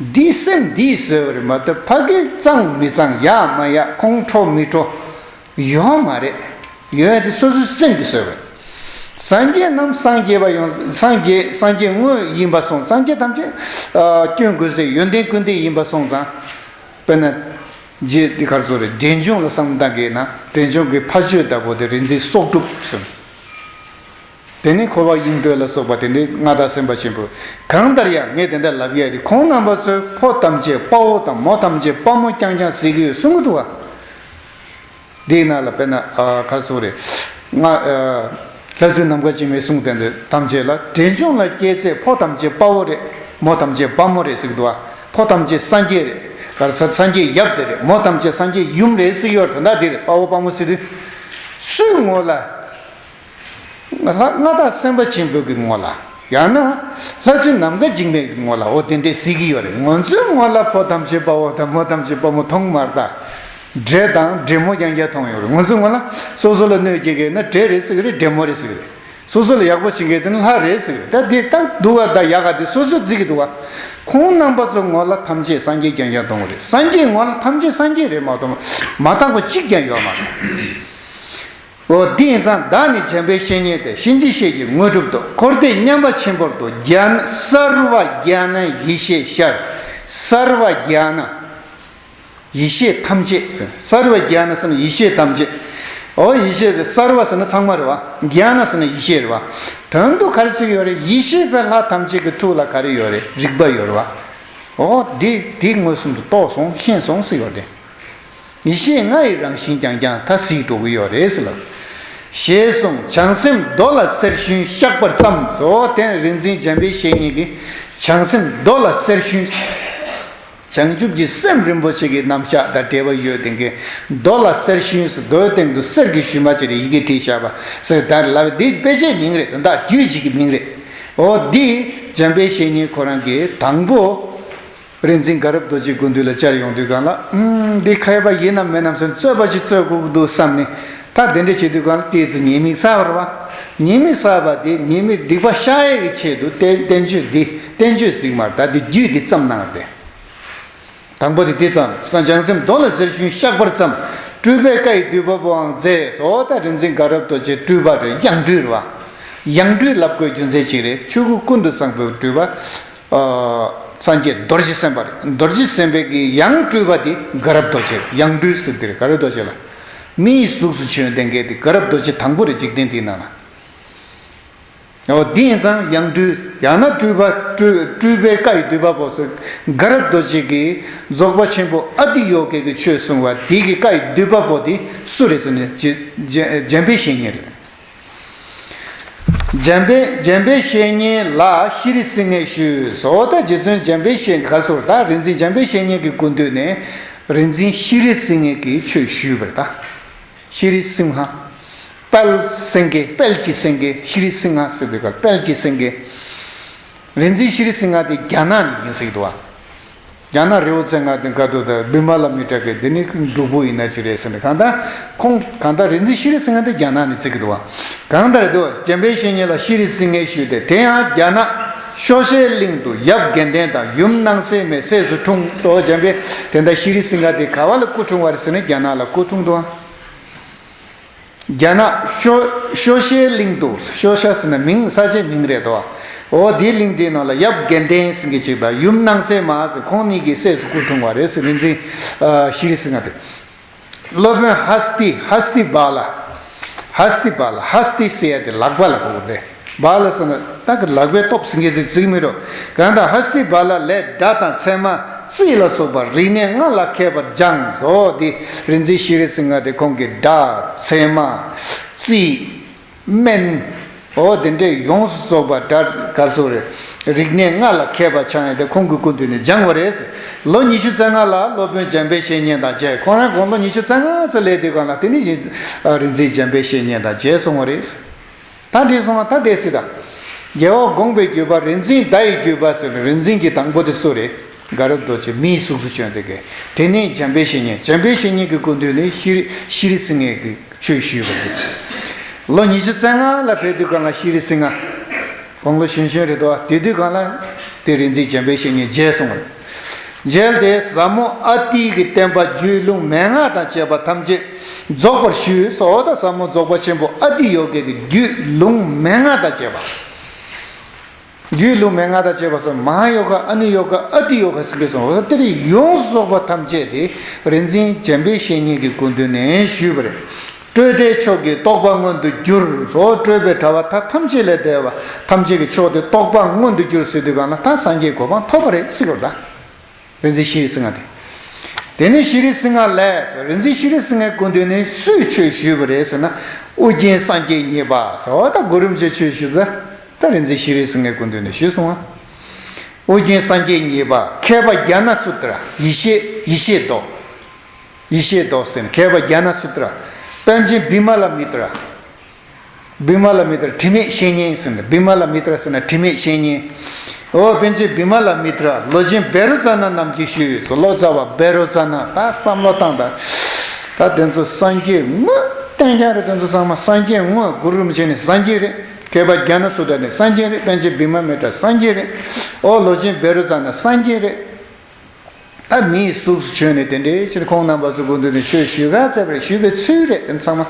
འདི་སེམས་འདིས་བཟོས་པ་རེད་མ་གཏོགས་ཕ་གི་གཙང་མི་གཙང་། ཡག་མ་ཡག་ཁོང་ཁྲོ་མི་ཁྲོ་ཡོད་མ་རེད། ཡོད་ཡ་དེ་སོ་སོའི་སེམས་ཀྱིས་བཟོས་པ་རེད། སངས་རྒྱས་རྣམས་སངས་རྒྱས་པ་ཡང་། སངས་རྒྱས་སངས་རྒྱས་དངོས་ཡིན་པ་སོང་། སངས་རྒྱས་ཐམས་ཅད་ཨ་སྐྱོན་ཀུན་ཟད་ཡོན་ཏན་ཀུན་ལྡན་ཡིན་པ་སོང་ཙང་། དཔེར་ན། རྗེ་འདི་ག་རེ་ཟེར་རེད། འབྲས་ལྗོངས་ལ་བསམ་བློ་བཏང་གི་ན། འབྲས་ལྗོངས་ཀྱི་ཕ་ཆོས་བདག་པོ་དེ་རིག་འཛིན་སྲོག་སྒྲུབ་ཟེར། དེ་ནི་འཁོར་བ་གཡུང་དྲུང་ལ་སོགས་པ་དེ་འདྲའི་མངའ་བདག་སེམས་དཔའ་ཆེན་པོ། གང་ལྟར་ཡང་ངས་དེ་འདྲ་ལབ་ཡས་དེ། ཁོང་རྣམ་པ་ཚོས་ཕོ་ཐམས་ཅད་དཔའ་བོ་དང་། མོ་ཐམས་ཅད་དཔའ་མོ་རྐྱང་རྐྱང་ཟེར་གྱི་ཡོད་གསུང་གི་འདུག་བ། འདིའི་ནང་ལ་དཔེར་ན་ཨ་ག་རེ་ཟེར་རེད། ང་ཨ་ལྷ་བཙུན་ནམ་མཁའ་བྱེ་མའི་གསུང་དེ་འདྲ་ཐམས་ཅད་ལ། འབྲས་ལྗོངས་ལ་སྐྱེས་ཚད་ཕོ་ཐམས་ཅད་དཔའ་བོ་རེད། མོ་ཐམས་ཅད་དཔའ་མོ་རེད་ཟེར་གྱི་འདུག་བ། ཕོ་ཐམས་ཅད་སངས་རྒྱས་རེད། ག་རེ་ཟེར། སངས་རྒྱས་ཡབ་དེ་རེད། མོ་ཐམས་ཅད་སངས་རྒྱས་ཡུམ་རེད་ཟེར་གྱི་ཡོད་རེད། ད་ལྟ་འདི་རེད། དཔའ་བོ་དཔའ་མོ་ཟེར་དུས་སུའི་ངོ་ལ། ལྷ་མངའ་བདག་སེམས་དཔའ་ཆེན་པོ་གི་ངོ་ལ། ཡང་ན་ལྷ་བཙུན་ནམ་མཁའ་བྱེ་མའི་ངོ་ལ་འོ་དེ་འདྲས་ཟེར་གྱི་ཡོད་རེད། ང་ཚོའི་ངོ་ལ་ཕོ་ཐམས་ཅད་དཔའ་བོ་དང་མོ་ཐམས་ཅད་དཔའ་མོ་མཐོང་མ་རེད་ད། འདྲེ་དང་འདྲེ་མོ་རྐྱང་རྐྱང་མཐོང་ཡོད་རེད། ང་ཚོའི་ངོ་ལ་སོ་སོ་ལ་གནོད་སྐྱེལ་མཁན་ན་འདྲེ་རེད་ཟེར་གྱི་རེད། འདྲེ་མོ་རེད་ཟེར་གྱི་རེད། སོ་སོ་ལ་ཡག་པོ་བྱེད་མཁན་དེ་ནི་ལྷ་རེད་ཟེར་གྱི་རེད། ད་དེ་ད་སྡུག་ག་ད་ཡག་ག་དེ་སོ་སོས་བརྩི་གི་འདུག་བ། ཁོང་རྣམ་པ་ཚོ་ངོ་ལ་ཐམས་ཅད་སངས་རྒྱས་རྐྱང་རྐྱང་མཐོང་གི་རེད། སངས་རྒྱས་ངོ་ལ་ཐམས་ཅད་སངས་རྒྱས་རེད་མ་གཏོགས་མ་དག་པ་གཅིག་ཀྱང་ཡོད་མ་རེད། འོ་དེ་ཡིན་ཙང་བདག་ནི་འཇམ་དཔལ་བཤེས་གཉེན་ཏེ། གཤིན་རྗེའི་གཤེད་ཀྱི་དངོས་གྲུབ་ཏུ། འཁོར་འདས་མཉམ་པ་ཆེན་པོར་བསྡུ། རྒྱ་ན་སརྦ་རྒྱ་ན་ཡེ་ཤེས་ཤར། སརྦ་རྒྱ་ན། ཡེ་ཤེས་ཐམས་ཅད་ཟེར། སརྦ་རྒྱ་ན་ཟེར་ན་ཡེ་ཤེས་ཐམས་ཅད། འོ་ཡེ་ཤེས་དེ་སརྦ་ཟེར་ན་ཚང་མ་རེད་བ། རྒྱ་ན་ཟེར་ན་ཡེ་ཤེས་རེད་བ། དོན་དུ་ག་རེ་ཟེར་གྱི་ཡོད་རེད། ཡེ་ཤེས་པའི་ལྷ་ཐམས་ཅད་ཀྱི་ཐུགས་ལ་ག་རེ་ཡོད་རེད། རིག་པ་ཡོད་རེད་བ། འོ་འདི་འདི་མངོན་སུམ་དུ་རྟོགས་སོང་ཤེས་སོང་ཟེར་ཡོད་རེད། ཡེ་ཤེས་ལྔ་ཡི་རང་བཞིན་རྐྱང་རྐྱང་ད་གཟིགས་འགྲོ་གི་ཡོད་རེད་ཟེར་ལ། ཞེས་གསུངས། བྱང་སེམས་རྡོ་ལ་གསེར་ཞུན་བཤགས་པར་བརྩམས་སོ། དེ་རིག་འཛིན་འཇམ་དཔལ་བཤེས་གཉེན་གྱིས་བྱང་སེམས་རྡོ་ལ་གསེར་ཞུན། བྱང་ཆུབ་ཀྱི་སེམས་རིན་པོ་ཆེ་གི་རྣམ་གཞག་དང་འབྲེལ་བ་ཡོད་དེ་གི། རྡོ་ལ་གསེར་ཞུན་ཟེར། རྡོའི་སྟེང་དུ་གསེར་གྱི་ཞུན་མ་ཅིག་རེ་ཡི་གེ་བྲིས་བཞག་པ་ཟེར། ད་ལབ་འདི་དཔེ་ཆའི་མིང་རེད། དོན་དག་རྒྱུད་ཅིག་གི་མིང་རེད། འོ་འདི་འཇམ་དཔལ་བཤེས་གཉེན་ཁོ་རང་གིས་དང་པོ། རིག་འཛིན་དགའ་རབ་རྡོ་རྗེའི་སྐུ་མདུན་ལ་བཅར་ཡོང་དུས་སྒང་ལ། ཨུམ། འདི་ཁ་ཡོད་པ་ཡིན་ནམ་མིན་ནམ་ཟེར་རྩོད་པ་ཅིག་རྩོད་དགོས་ཀྱི་འདུག་བསམ་ནས། ད་དེ་འདྲ་བྱེད་དུས་སྒང་ལ་ཏོག་ཙམ་ཉེས་དམིགས་བསགས་པ་རེད་བ། ཉེས་དམིགས་བསགས་པ་དེ་ཉེས་དམིགས་སྡིག་པ་བཤགས་ཡས་ཀྱི་ཆེད་དུ་བསྟན་བསྟན་བཅོས་འདི་བསྟན་བཅོས་ཟེར་གྱི་མ་རེད། ད་འདི་རྒྱུད་འདི་བརྩམས་གནང་བ་དེ། དང་པོ་དེ་དེ་ཙམ་རེད། བྱང་སེམས་རྡོ་ལ་གསེར་ཞུན་བཤགས་པར་བརྩམས། སྤྲུལ་པའི་བཀའ་ཡི་བསྡུས་པ་པོའང་མཛད་སོ། ད་རིག་འཛིན་དགའ་རབ་རྡོ་རྗེ་སྤྲུལ་པ་རེད། ཡང་སྤྲུལ་རེད་བ། ཡང་སྤྲུལ་ལབ་དགོས་རྒྱུ་མཚན་གཅིག་རེད། ཆོས་སྐུ་ཀུན་ཏུ་བཟང་པོའི་སྤྲུལ་པ། ཨ། སངས་རྒྱས་རྡོ་རྗེ་སེམས་དཔའ་རེད། རྡོ་རྗེ་སེམས་དཔའི་གི་ཡང་སྤྲུལ་པ་དེ་དགའ་རབ་རྡོ་རྗེ་རེད། ཡང་སྤྲུལ་ཟེར་དེ་རེད། དགའ་རབ་རྡོ་རྗེ་ལ། མིའི་གཟུགས་སུ་བྱོན་བསྡད་མཁན་དེ་དགའ་རབ་རྡོ་རྗེ་དང་པོ་རེད། འཇིག་རྟེན་འདིའི་ནང་ལ། འོ་འདི་ཡིན་ཙང་ཡང་སྤྲུལ། ཡང་ན་སྤྲུལ་པ་སྤྲུལ་སྤྲུལ་པའི་བཀའ་ཡི་བསྡུས་པ་པོ་ཟེར། དགའ་རབ་རྡོ་རྗེ་གིས་རྫོགས་པ་ཆེན་པོ་ཨ་ཏི་ཡོ་གའི་གི་ཆོས་གསུང་བ་དེ་གི་བཀའ་ཡི་བསྡུས་པ་པོ་དེ་སུ་རེད་ཟེར་ན་འཇམ་འཇམ་དཔལ་བཤེས་གཉེན་རེད། འཇམ་དཔལ་འཇམ་དཔལ་བཤེས་གཉེན་ལ་ཤྲཱི་སིང་ཧས་ཞུས་སོ། ད་རྗེ་བཙུན་འཇམ་དཔལ་བཤེས་ག་རེ་ཟེར། ད་རིག་འཛིན་འཇམ་དཔལ་བཤེས་གཉེན་གྱི་སྐུ་མདུན་ནས་རིག་འཛིན་ཤྲཱི་སིང་ཧས་ཀྱིས་ཆོས་ཞུས་པ་རེད་ད། ཤྲཱི་སིང་ཧ། དཔལ་སེང་གེ། དཔལ་གྱི་སེང་གེ། ཤྲཱི་སིང་ཧ་ཟེར་དུས་སྐབས་དཔལ་གྱི་སེང་གེ། རིག་འཛིན་ཤྲཱི་སིང་ཧ་དེ་རྒྱ་ནག་ནས་ཡིན་ཟེར་གྱི་འདུག་བ། རྒྱ་ནག་རི་བོ་རྩེ་ལྔ་དེ་ག་དུས་ད་བི་མ་ལ་མི་ཏྲ་གི་འདི་ནི་འབྲུག་པོ་ཡིན་ན་ཅི་རེད་ཟེར་ནས། གང་ལྟར་ཁོང་གང་ལྟར་རིག་འཛིན་ཤྲཱི་སིང་ཧ་དེ་རྒྱ་ནག་ནས་བརྩི་གི་འདུག་བ། གང་ལྟར་དུ་འཇམ་དཔལ་བཤེས་གཉེན་ལ་ཤྲཱི་སིང་ཧས་ཞུས་ཏེ། དེ་ཡང་རྒྱ་ནག་ཤོ་ཤའི་གླིང་དུ་ཡབ་དགེ་ལྡན་དང་ཡུམ་སྣང་གསལ་མའི་སྲས་སུ་འཁྲུངས་སོ། འཇམ་དཔལ་དེ་འདྲ་ཤྲཱི་སིང་ཧ་དེ་ག་བ་ལ་སྐུ་འཁྲུངས་པ་རེད་ཟེར་ན་རྒྱ་ནག་ལ་སྐུ་འཁྲུངས་འདུག་བ། རྒྱ་ནག་ཤོ་ཤོ་ཤའི་གླིང་དུ། ཤོ་ཤ་ཟེར་ན་མིང་ས་ཆའི་མིང་རེད་དོ། འོ་དེའི་གླིང་དེའི་ནང་ལ་ཡབ་དགེ་ལྡན་ཟེར་མཁན་ཅིག་དང་ཡུམ་སྣང་གསལ་མ་ཟེར་ཁོང་གཉིས་ཀྱི་སྲས་སུ་སྐུ་འཁྲུངས་པ་རེད་ཟེར་རིག་འཛིན་ཨ་ཤྲཱི་སིང་ཧ་དེ། སློབ་དཔོན་ཧ་སྟི། ཧ་སྟི་བ་ལ། ཧ་སྟི་བ་ལ། ཧ་སྟི་ཟེར་ཡ་དེ་ལག་པ་ལ་གོ་དགོས་རེད། བ་ལ་ཟེར་ན་ད་གི་ལག་པའི་སྟོབས་ཟེར་མཁན་ཟིག་ཟིག་མི་རུང་། གང་ལྟར་ཧ་སྟི་བ་ལ་ལས་སྒྲ་དང་ཚད་མ་རྩིས་ལ་སོགས་པ་རིག་གནས་ལྔ་ལ་མཁས་པར་སྦྱངས་སོ། དེ་རིག་འཛིན་ཤྲཱི་སིང་ཧ་དེ་ཁོང་གིས་སྒྲ་ཚད་མ་རྩིས་ རྩིས། སྨན། འོ་དེ་འདྲས་ཡོངས་སུ་རྫོགས་པ་འདྲ་ག་སོགས་རེད། རིག་གནས་ལྔ་ལ་མཁས་པ་ཆགས་ཡང་དེ་ཁོང་གི་སྐུ་མདུན་ནས་སྦྱངས་པ་རེད། ལོ་ཉི་ཤུ་རྩ་ལྔ་ལ་སློབ་དཔོན་འཇམ་དཔལ་བཤེས་གཉེན་དང་མཇལ། ཁོང་རང་དགུང་ལོ་ཉི་ཤུ་རྩ་ལྔ་ཙམ་སླེབས་དུས་སྒང་ལ་དེ་ནས་རིག་འཛིན་འཇམ་དཔལ་བཤེས་གཉེན་དང་མཇལ་སོང་བ་རེད། ད་འདྲི་སོང་བ་ད་བསྡད་སྲིད་ད། རྒྱལ་བ་དགོངས་པའི་བརྒྱུད་པ་རིག་འཛིན་བརྡ་ཡི་བརྒྱུད་པ་ཟེར་ནས་རིག་འཛིན་གྱི་དང་པོ་དེ་སུ་རེད། དགའ་རབ་རྡོ་རྗེ་མིའི་གཟུགས་སུ་བྱོན་དེ་གས། དེ་ནས་འཇམ་དཔལ་བཤེས་གཉེན། འཇམ་དཔལ་བཤེས་གཉེན་གྱི་སྐུ་མདུན་ནས་ཤྲཱི་ཤྲཱི་སིང་ཧའི་གི་ཆོས་ཞུས་པ་རེད། ལོ་ཉི་ཤུ་རྩ་ལྔ་ལ་ཕེབས་དུས་སྒང་ལ་ཤྲཱི་སིང་ཧ། དགུང་ལོ་གཞོན་གཞོན་རེད་དོ། དེ་དུས་སྒང་ལ་དེ་རིག་འཛིན་འཇམ་དཔལ་བཤེས་གཉེན་མཇལ་སོང་བ་རེད། མཇལ་ཏེ་ཟབ་མོ་ཨ་ཏིའི་གི་བསྟན་པ་རྒྱུད་ལུང་མན་ངག་དང་བཅས་པ་ཐམས་ཅད་རྫོགས་པར་ཞུས་སོ། ད་ཟབ་མོ་རྫོགས་པ་ཆེན་པོ་ཨ་ཏི་ཡོ་གའི་གི་རྒྱུད་ལུང་མན་ངག་དང་བཅས་པ། རྒྱུད་ལུང་མན་ངག་དང་བཅས་པ་སོགས་མ་ཧཱ་ཡོ་ག་ཨ་ནུ་ཡོ་ག་ཨ་ཏི་ཡོ་ག་ཟེར་གྱི་སོང་། འོ་དེ་རིགས་ཡོངས་སུ་རྫོགས་པ་ཐམས་ཅད་དེ་རིག་འཛིན་འཇམ་དཔལ་བཤེས་གཉེན་གྱི་སྐུ་མདུན་ནས་ཞུས་པ་རེད། སྤྲོས་བྲལ་མཆོག་གི་རྟོགས་པ་མངོན་དུ་གྱུར། སོ་སྤྲོས་པའི་དྲ་བ་མཐའ་ཐམས་ཅད་ལས་འདས་པ་ཐམས་ཅད་ཀྱི་མཆོག་དེ་རྟོགས་པ་མངོན་དུ་གྱུར་ཟེར་དུས་སྒང་ལ་ད་སངས་རྒྱས་གོ་འཕང་ཐོབ་པ་རེད་ཟེར་གྱི་ཡོད་ད། རིག་འཛིན་ཤྲཱི་སིང་ཧ་དེ། དེ་ནས་ཤྲཱི་སིང་ཧ་ལས་རིག་འཛིན་ཤྲཱི་སིང་ཧའི་སྐུ་མདུན་ནས་སུས་ཆོས་ཞུས་པ་རེད་ཟེར་ན། ཨོ་རྒྱན་སངས་རྒྱས་གཉིས་པ་ཟེར་བ་ད་གུ་རུ་རིན་པོ་ཆེས་ཆོས་ཞུས་ཟེར། ད་རིག་འཛིན་ཤྲཱི་སིང་ཧའི་སྐུ་མདུན་ནས་ཞུས་སོང་བ། ཨོ་རྒྱན་སངས་རྒྱས་གཉིས་པ་མཁས་པ་ཛྙཱ་ན་སུ་ཏྲ། ཡེ་ཤེས་ཡེ་ཤེས་མདོ། ཡེ་ཤེས་མདོ་ཟེར་ན་མཁས་པ་ཛྙཱ་ན་སུ་ཏྲ། པཎ་ཆེན་བི་མ་ལ་མི་ཏྲ། བི་མ་ལ་མི་ཏྲ་དྲི་མེད་བཤེས་གཉེན་ཟེར་ན། བི་མ་ལ་མི་ཏྲ་ཟེར་ན་དྲི་མེད་བཤེས་གཉེན། འོ་པཎ་ཆེན་བི་མ་ལ་མི་ཏྲ་ལོ་ཆེན་བཻ་རོ་ཙ་ན་རྣམས་ཀྱིས་ཞུས་སོ། ལོ་ཙཱ་བ་བཻ་རོ་ཙ་ན། ད་བསམ་བློ་བཏང་ད། ད་དེ་ཚོ་སངས་རྒྱས་དངོས་བསྟན་རྐྱང་རེད། དེ་ཚོ་ཚང་མ་སངས་རྒྱས་དངོས། གུ་རུ་རིན་པོ་ཆེ་ནི་སངས་རྒྱས་རེད། མཁས་པ་ཛྙཱ་ན་སུ་ཏྲ་ནི་སངས་རྒྱས་རེད། པཎ་ཆེན་བི་མ་ལ་མི་ཏྲ་སངས་རྒྱས་རེད། འོ་ལོ་ཆེན་བཻ་རོ་ཙ་ན་སངས་རྒྱས་རེད། ད་མིའི་གཟུགས་སུ་བྱོན་ནས་དེ་འདྲའི་ཕྱིར་ཁོང་རྣམ་པ་ཚོ་སྐུ་མདུན་ནས་ཆོས་ཞུས་ག་བཙལ་བར་ཞུས་པའི་ཚུལ་རེད། དེ་ཚང་མ་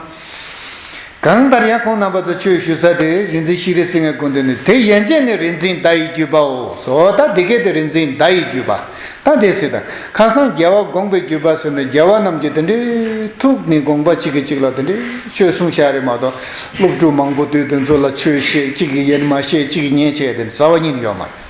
གང་ལྟར་ཡང་ཁོང་རྣམ་པ་ཚོ་ཆོས་ཞུ་ས་དེ་རིག་འཛིན་ཤྲཱི་སིང་ཧའི་སྐུ་མདུན་ནས། དེ་ཡན་ཆད་ནི་རིག་འཛིན་བརྡ་ཡི་བརྒྱུད་པའོ། སོ་ད་དེ་གས་དེ་རིག་འཛིན་བརྡ་ཡི་བརྒྱུད་པ། ད་དེ་སྲིད་ད་ཁ་སང་རྒྱལ་བ་དགོངས་པའི་བརྒྱུད་པ་ཟེར་ནས་རྒྱལ་བ་རྣམས་ཀྱིས་དེ་འདྲའི་ཐུགས་ནས་དགོངས་པ་གཅིག་གིས་གཅིག་ལ་དེ་འདྲའི་ཆོས་གསུངས་བཞག་རེད་མ་གཏོགས། སློབ་ཕྲུག་མང་པོ་དུས་དེ་ཚོ་ལ་ཆོས་བཤད། གཅིག་གིས་ཡེ་ནས་མ་བཤད། གཅིག་གིས་ཉན་བྱས་དེ་རྩ་བ་ཉིད་ཡོད་མ་རེད།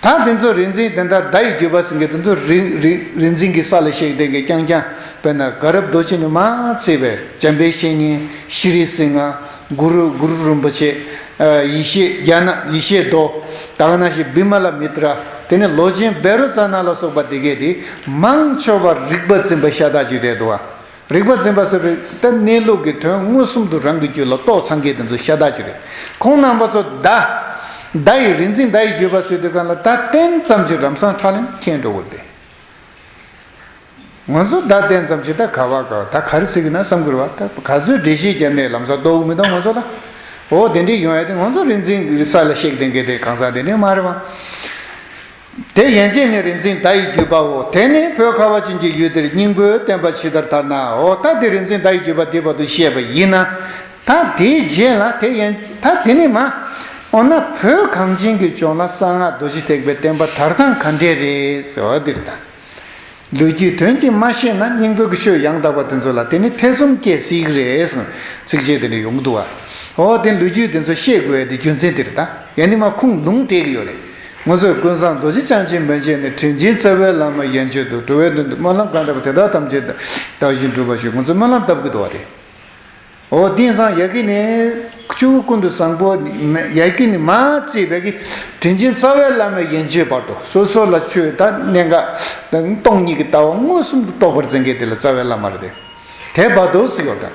ད་དེ་ཚོ་རིག་འཛིན་དེ་འདྲ་བརྡ་ཡི་བརྒྱུད་པ་ཟེར་མཁན་དེ་ཚོ་རིག་རིག་རིག་འཛིན་གྱི་ས་ལ་གཤེགས་བསྡད་མཁན་རྐྱང་རྐྱང་། དཔེར་ན་དགའ་རབ་རྡོ་རྗེ་ནས་མར་བརྩིས་པའི་འཇམ་དཔལ་བཤེས་གཉེན། ཤྲཱི་སིང་ཧ། གུ་རུ་གུ་རུ་རིན་པོ་ཆེ། ཨ་ཡེ་ཤེས་ཛྙཱ་ན། ཡེ་ཤེས་མདོ། ད་ག་ནང་བཞིན་བི་མ་ལ་མི་ཏྲ། དེ་ནས་ལོ་ཆེན་བཻ་རོ་ཙ་ན་ལ་སོགས་པ་དེ་གས་དེ་མང་ཆེ་བ་རིག་པ་འཛིན་པ་ཤ་སྟག་ཅིག་རེད་འདུག་བ། རིག་པ་འཛིན་པ་ཟེར་རེད། ད་གནས་ལུགས་ཀྱི་དོན་མངོན་སུམ་དུ་རང་གི་རྒྱུད་ལ་རྟོགས་ཚང་མཁན་དེ་ཚོ་ཤ་སྟག་ཅིག་རེད། ཁོང་རྣམ་པ་ཚོ་བརྡ། བརྡ་ཡི་རིག་འཛིན་བརྡ་ཡི་བརྒྱུད་པ་ཟེར་དུས་སྒང་ལ་བརྡ་བསྟན་ཙམ་གྱིས་ལམ་སང་ཁྲ་ལམ་མཁྱེན་འགྲོ་གི་རེད་དེ། ང་ཚོ་བརྡ་བསྟན་ཙམ་གྱིས་ད་ག་བ་ག་བ་ད་ག་རེ་ཟེར་གི་ན་བསམ་གི་རེད་བ། ད་ག་ཚོད་འགྲེལ་བཤད་བརྒྱབ་ནས་ལམ་སང་རྟོགས་གི་མི་འདུག་ང་ཚོ་ལ། འོ་དེ་འདྲས་ཡོང་ཡ་དེ་ང་ཚོ་རིག་འཛིན་གྱི་ས་ལ་གཤེགས་བསྡད་མཁན་དེ་གང་ཟག་དེ་འདྲས་མ་རེད་བ། དེ་ཡན་ཆད་ནི་རིག་འཛིན་བརྡ་ཡི་བརྒྱུད་པའོ། དེ་ནི་བོད་ཁ་བ་ཅན་གྱི་ཡུལ་འདིར་སྙིང་པོའི་བསྟན་པ་ཇི་ལྟར་དར་ན། འོ་ད་དེ་རིག་འཛིན་བརྡ་ཡི་བརྒྱུད་པ་འདི་བར་དུ་བཤད་པ་ཡིན་ན། ད་དེའི་རྗེས་ལ་དེ་ཡན་ད་དེ་ནི་མ། འོ་ན་བོད་གངས་ཅན་གྱི་ལྗོངས་ལ་གསང་སྔགས་རྡོ་རྗེ་ཐེག་པའི་བསྟན་པ་དར་སྟངས་ག་འདྲས་རེད་ཟེར་བ་འདིར་ད། ལོ་རྒྱུས་དོན་གྱིས་མ་ཤེས་ན་སྙིང་པོ་གི་ཆོས་ཡང་དག་པ་དེ་ཚོ་ལ་དེ་ནི་ཐེ་ཚོམ་སྐྱེ་སྲིད་ཀྱི་རེད་གསུངས། ཚིགས་བཅད་དེ་ནི་ཡོང་གི་འདུག་བ། འོ་དེ་ལོ་རྒྱུས་དེ་ཚོ་ཤེས་དགོས་ཡ་དེ་རྒྱུ་མཚན་དེ་རེད་ད། ཡང་ནི་མ་ཁུངས་ལུང་སྤྲད་ཀྱི་ཡོད་རེད། ང་ཚོས་ཀུན་བཟང་རྡོ་རྗེ་འཆང་ཆེན་མན་ཆད་ནས། དྲིན་ཅན་རྩ་བའི་བླ་མ་ཡན་ཆོད་དུ། འགྲོ་བའི་དོན་དུ་སྨོན་ལམ་གང་བཏབ་པ་དེ་དག་ཐམས་ཅད་བདག་བཞིན་སྒྲུབ་པར་ཤོག་ང་ཚོས་སྨོན་ལམ་བཏབ་ཀྱི་འདུག་བ་དེ། འོ་དེང་སང་ཡ་གི་ནི་ཆུ་བོ་ཀུན་ཏུ་བཟང་པོ་ཡ་གི་ནི་མ་བརྩིས་པའི་གི་དྲིན་ཅན་རྩ་བའི་བླ་མའི་ཡན་ཆོད་བར་དུ་སོ་སོ་ལ་ཆོས་ད་གནད་འགག་སྟོང་ཉིད་ཀྱི་ལྟ་བ་མངོན་སུམ་དུ་རྟོགས་པར་མཛད་མཁན་དེ་ལ་རྩ་བའི་བླ་མ་རེད་དེ། དེ་བར་དུ་ཟེར་ཡོད་ད།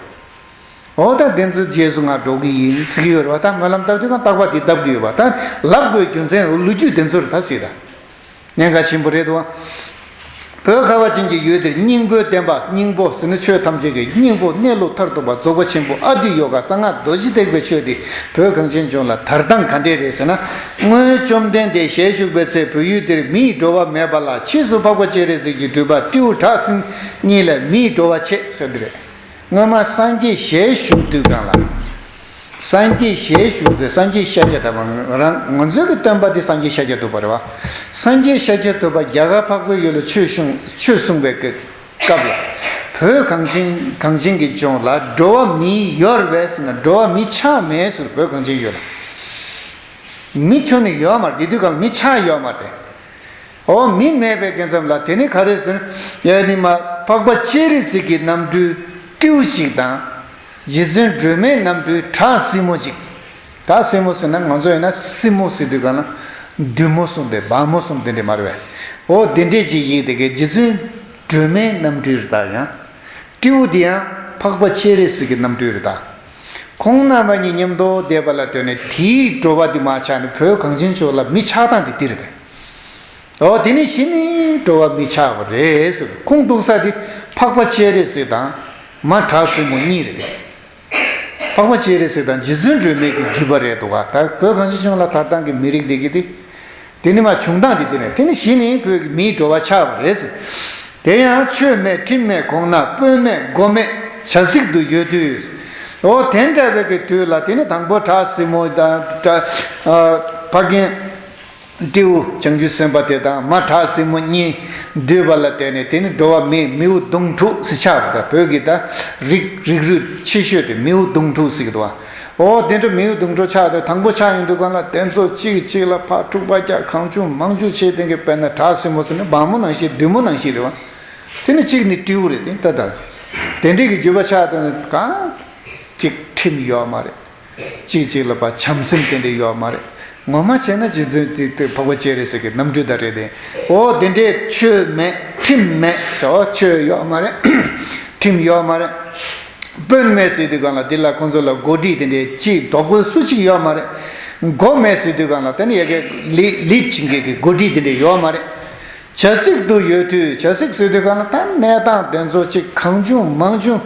འོ་ད་དེ་ཚོའི་རྗེས་སུ་ང་འགྲོ་གི་ཡིན་ཟེར་གྱི་ཡོད་རེད་བ། ད་སྨོན་ལམ་བཏབ་དུས་ང་རྟག་པ་དེ་བཏབ་ཀྱི་ཡོད་པ། ད་ལབ་དགོས་རྒྱུ་མཚན་ལོ་རྒྱུས་དེ་ཚོ་རེད་ད་ཟེར་ད། གནད་འགག་ཆེན་པོ་རེད་དོ། བོད་ཁ་བ་ཅན་གྱི་ཡུལ་འདིར་སྙིང་པོའི་བསྟན་པ། སྙིང་པོ་ཟེར་ན་ཆོས་ཐམས་ཅད་ཀྱི་སྙིང་པོ། གནས་ལུགས་མཐར་ཐུག་པ་རྫོགས་པ་ཆེན་པོ་ཨ་ཏི་ཡོ་ག་གསང་སྔགས་རྡོ་རྗེ་ཐེག་པའི་ཆོས་འདི་བོད་གངས་ཅན་ལྗོངས་ལ་དར་སྟངས་ག་འདྲས་རེད་ཟེར་ན། སྔོན་བཅོམ་ལྡན་འདས་ཞལ་བཞུགས་པའི་ཚེ་བོད་ཡུལ་འདིར་མིའི་འགྲོ་བ་མེད་པ་ལ། ཕྱིས་སུ་འཕགས་པ་སྤྱན་རས་གཟིགས་ཀྱི་སྤྲུལ་པ་ཏེའུ་བྲག་སྲིན་གཉིས་ལས་མིའི་འགྲོ་བ་བྱེད་ཟེར་འདི་རེད། སྔོན་མ་སངས་རྒྱས་ཞལ་བཞུགས་དུས་སྒང་ལ། སངས་རྒྱས་ཞལ་བཞུགས་དུས་སངས་རྒྱས་ཤཱཀྱ་ཐུབ་པ་རང་ང་ཚོའི་གི་སྟོན་པ་དེ་སངས་རྒྱས་ཤཱཀྱ་ཐུབ་པ་རེད་བ། སངས་རྒྱས་ཤཱཀྱ་ཐུབ་པ་རྒྱ་གར་འཕགས་པའི་ཡུལ་ལ་ཆོས་གསུང་ཆོས་གསུང་བའི་གི་སྐབས་ལ། བོད་གངས་ཅན་གངས་ཅན་གྱི་ལྗོངས་ལ་འགྲོ་བ་མི་ཡོད་རེད་པས་ཟེར་ན། འགྲོ་བ་མི་ཆགས་མེད་ཟེར། བོད་གངས་ཅན་ཡུལ་ལ་མི་ཁྱོན་ནས་ཡོད་མ་རེད། དེ་དུས་སྒང་མི་ཆགས་ཡོད་མ་རེད། འོ་མི་མེད་པའི་གི་མཚམས་ལ་དེ་ནི་ག་རེ་ཟེར། ཡ་ནི་མ་འཕགས་པ་སྤྱན་རས་གཟིགས་ཀྱི་རྣམ་སྤྲུལ་ཏེའུ་ཞིག་དང་། རྗེ་བཙུན་སྒྲོལ་མའི་རྣམ་སྤྲུལ་བྲག་སྲིན་མོ་ཅིག་བྲག་སྲིན་མོ་ཟེར་ན་ང་ཚོ་ཡིན་ན་སྲིན་མོ་ཟེར་དུས་གང་ལ་བདུད་མོ་གསུམ་དེ་བ་མོ་གསུམ་དེ་འདྲས་མ་རེད་པས། འོ་དེ་འདྲས་ཅིག་ཡིན་དེ་གའི་རྗེ་བཙུན་སྒྲོལ་མའི་རྣམ་སྤྲུལ་རེད་ད་ཡང་། སྤྲེའུ་དེ་ཡང་འཕགས་པ་སྤྱན་རས་གཟིགས་ཀྱི་རྣམ་སྤྲུལ་རེད་ད། ཁོང་རྣམ་པ་གཉིས་མཉམ་དུ་བསྡད་པ་ལ་ལྟོས་ནས་དེའི་འགྲོ་བ་དེ་མར་ཆགས་ནས་བོད་གངས་ཅན་ཕྱོགས་ལ་མི་ཆགས་སྟངས་དེ་དེ་རེད་དེ། འོ་དེ་ནས་གཞི་ནས་འགྲོ་བ་མི་ཆགས་པ་རེད་ཟེར། ཁོང་འདུག་ས་དེ་འཕགས་པ་སྤྱན་རས་གཟིགས་དང་མ་བྲག་སྲིན་མོ་གཉིས་རེད་དེ། འཕགས་པ་སྤྱན་རས་གཟིགས་དང་རྗེ་བཙུན་སྒྲོལ་མའི་གི་བརྒྱུད་པ་རེད་འདུག་ག་ད་བོད་གངས་ཅན་ལྗོངས་ལ་དར་སྟངས་ཀྱི་མི་རིགས་དེ་གི་དེ། དེ་ནི་མ་བྱུང་སྟངས་དེ་དེ་རེད། དེ་ནི་གཞི་ནས་བོད་ཀྱི་མིའི་འགྲོ་བ་ཆགས་པ་རེད་ཟེར། དེ་ཡང་ཆོས་མེད་ཁྲིམས་མེད་གོང་ན་སྤོས་མེད་སྒོ་མེད་བྱ་ཟིག་ཏུ་ཡོད་དུས། འོ་དེ་འདྲ་བའི་གི་དུས་ལ་དེ་ནི་དང་པོ་བྲག་སྲིན་མོ་དང་བྲག་ཨ་ཕ་རྒན་སྤྲེའུ་བྱང་ཆུབ་སེམས་དཔའ་དེ་དང་མ་བྲག་སྲིན་མོ་གཉིས་འདུས་པ་ལ་བརྟེན་ནས་དེ་ནི་འགྲོ་བ་མི་མིའུ་གདུང་དྲུག་ཟེར་ཆགས་པ་དང་བོད་ཀྱི་ད་རིགས་རིགས་རུས་ཆེ་ཤོས་དེ་མིའུ་གདུང་དྲུག་ཟེར་གི་འདུག་བ། འོ་དེ་འདྲ་མིའུ་གདུང་དྲུག་ཆགས་དེ་དང་པོ་ཆགས་ཡོང་དུས་གང་ལ་དེ་ཚོ་གཅིག་གཅིག་ལ་ཕར་འཁྲུག་པ་རྒྱག་གང་བྱུང་མང་བྱུང་བྱས་དེ་གི་དཔེར་ན་བྲག་སྲིན་མོ་ཟེར་ན་བ་མོ་ནང་བཞིན་བདུད་མོ་ནང་བཞིན་རེད་བ། དེ་ནི་གཅིག་ནི་སྤྲེའུ་རེད་དེ་ད་ལྟ། དེ་འདྲས་ཀྱི་བརྒྱུད་པ་ཆགས་དོན་ནི་གང་གཅིག་ཁྲིམས་ཡོད་མ་རེད། གཅིག་གཅིག་ལ་ཕར་བྱམས་སེམས་དེ་འདྲས་ཡོད་མ་རེད། ངོ་མ་བྱས་ན་རྗེ་བཙུན་དེ་དེ་འཕགས་པ་སྤྱན་རས་གཟིགས་ཀྱི་རྣམ་སྤྲུལ་དག་རེད་དེ། འོ་དེ་འདྲས་ཆོས་མེད་ཁྲིམས་མེད་ཟེར། འོ་ཆོས་ཡོད་མ་རེད། ཁྲིམས་ཡོད་མ་རེད། དཔོན་མེད་ཟེར་དུས་གང་ལ་འདི་ལ་ཁོང་ཚོ་ལ་འགོ་ཁྲིད་དེ་འདྲས་གཅིག་རྡོག་པོ་སུ་གཅིག་ཡོད་མ་རེད། མགོ་མེད་ཟེར་དུས་གང་ལ་དེ་ནི་ཡ་གི་ལི་ལིབ་བྱེད་མཁན་གྱི་འགོ་ཁྲིད་དེ་འདྲས་ཡོད་མ་རེད། བྱ་ཟིག་ཏུ་ཡོད་དུས་བྱ་ཟིག་ཟེར་དུས་གང་ལ་ད་གནས་སྟངས་དེ་ཚོ་གཅིག་གང་བྱུང་མང་བྱུང་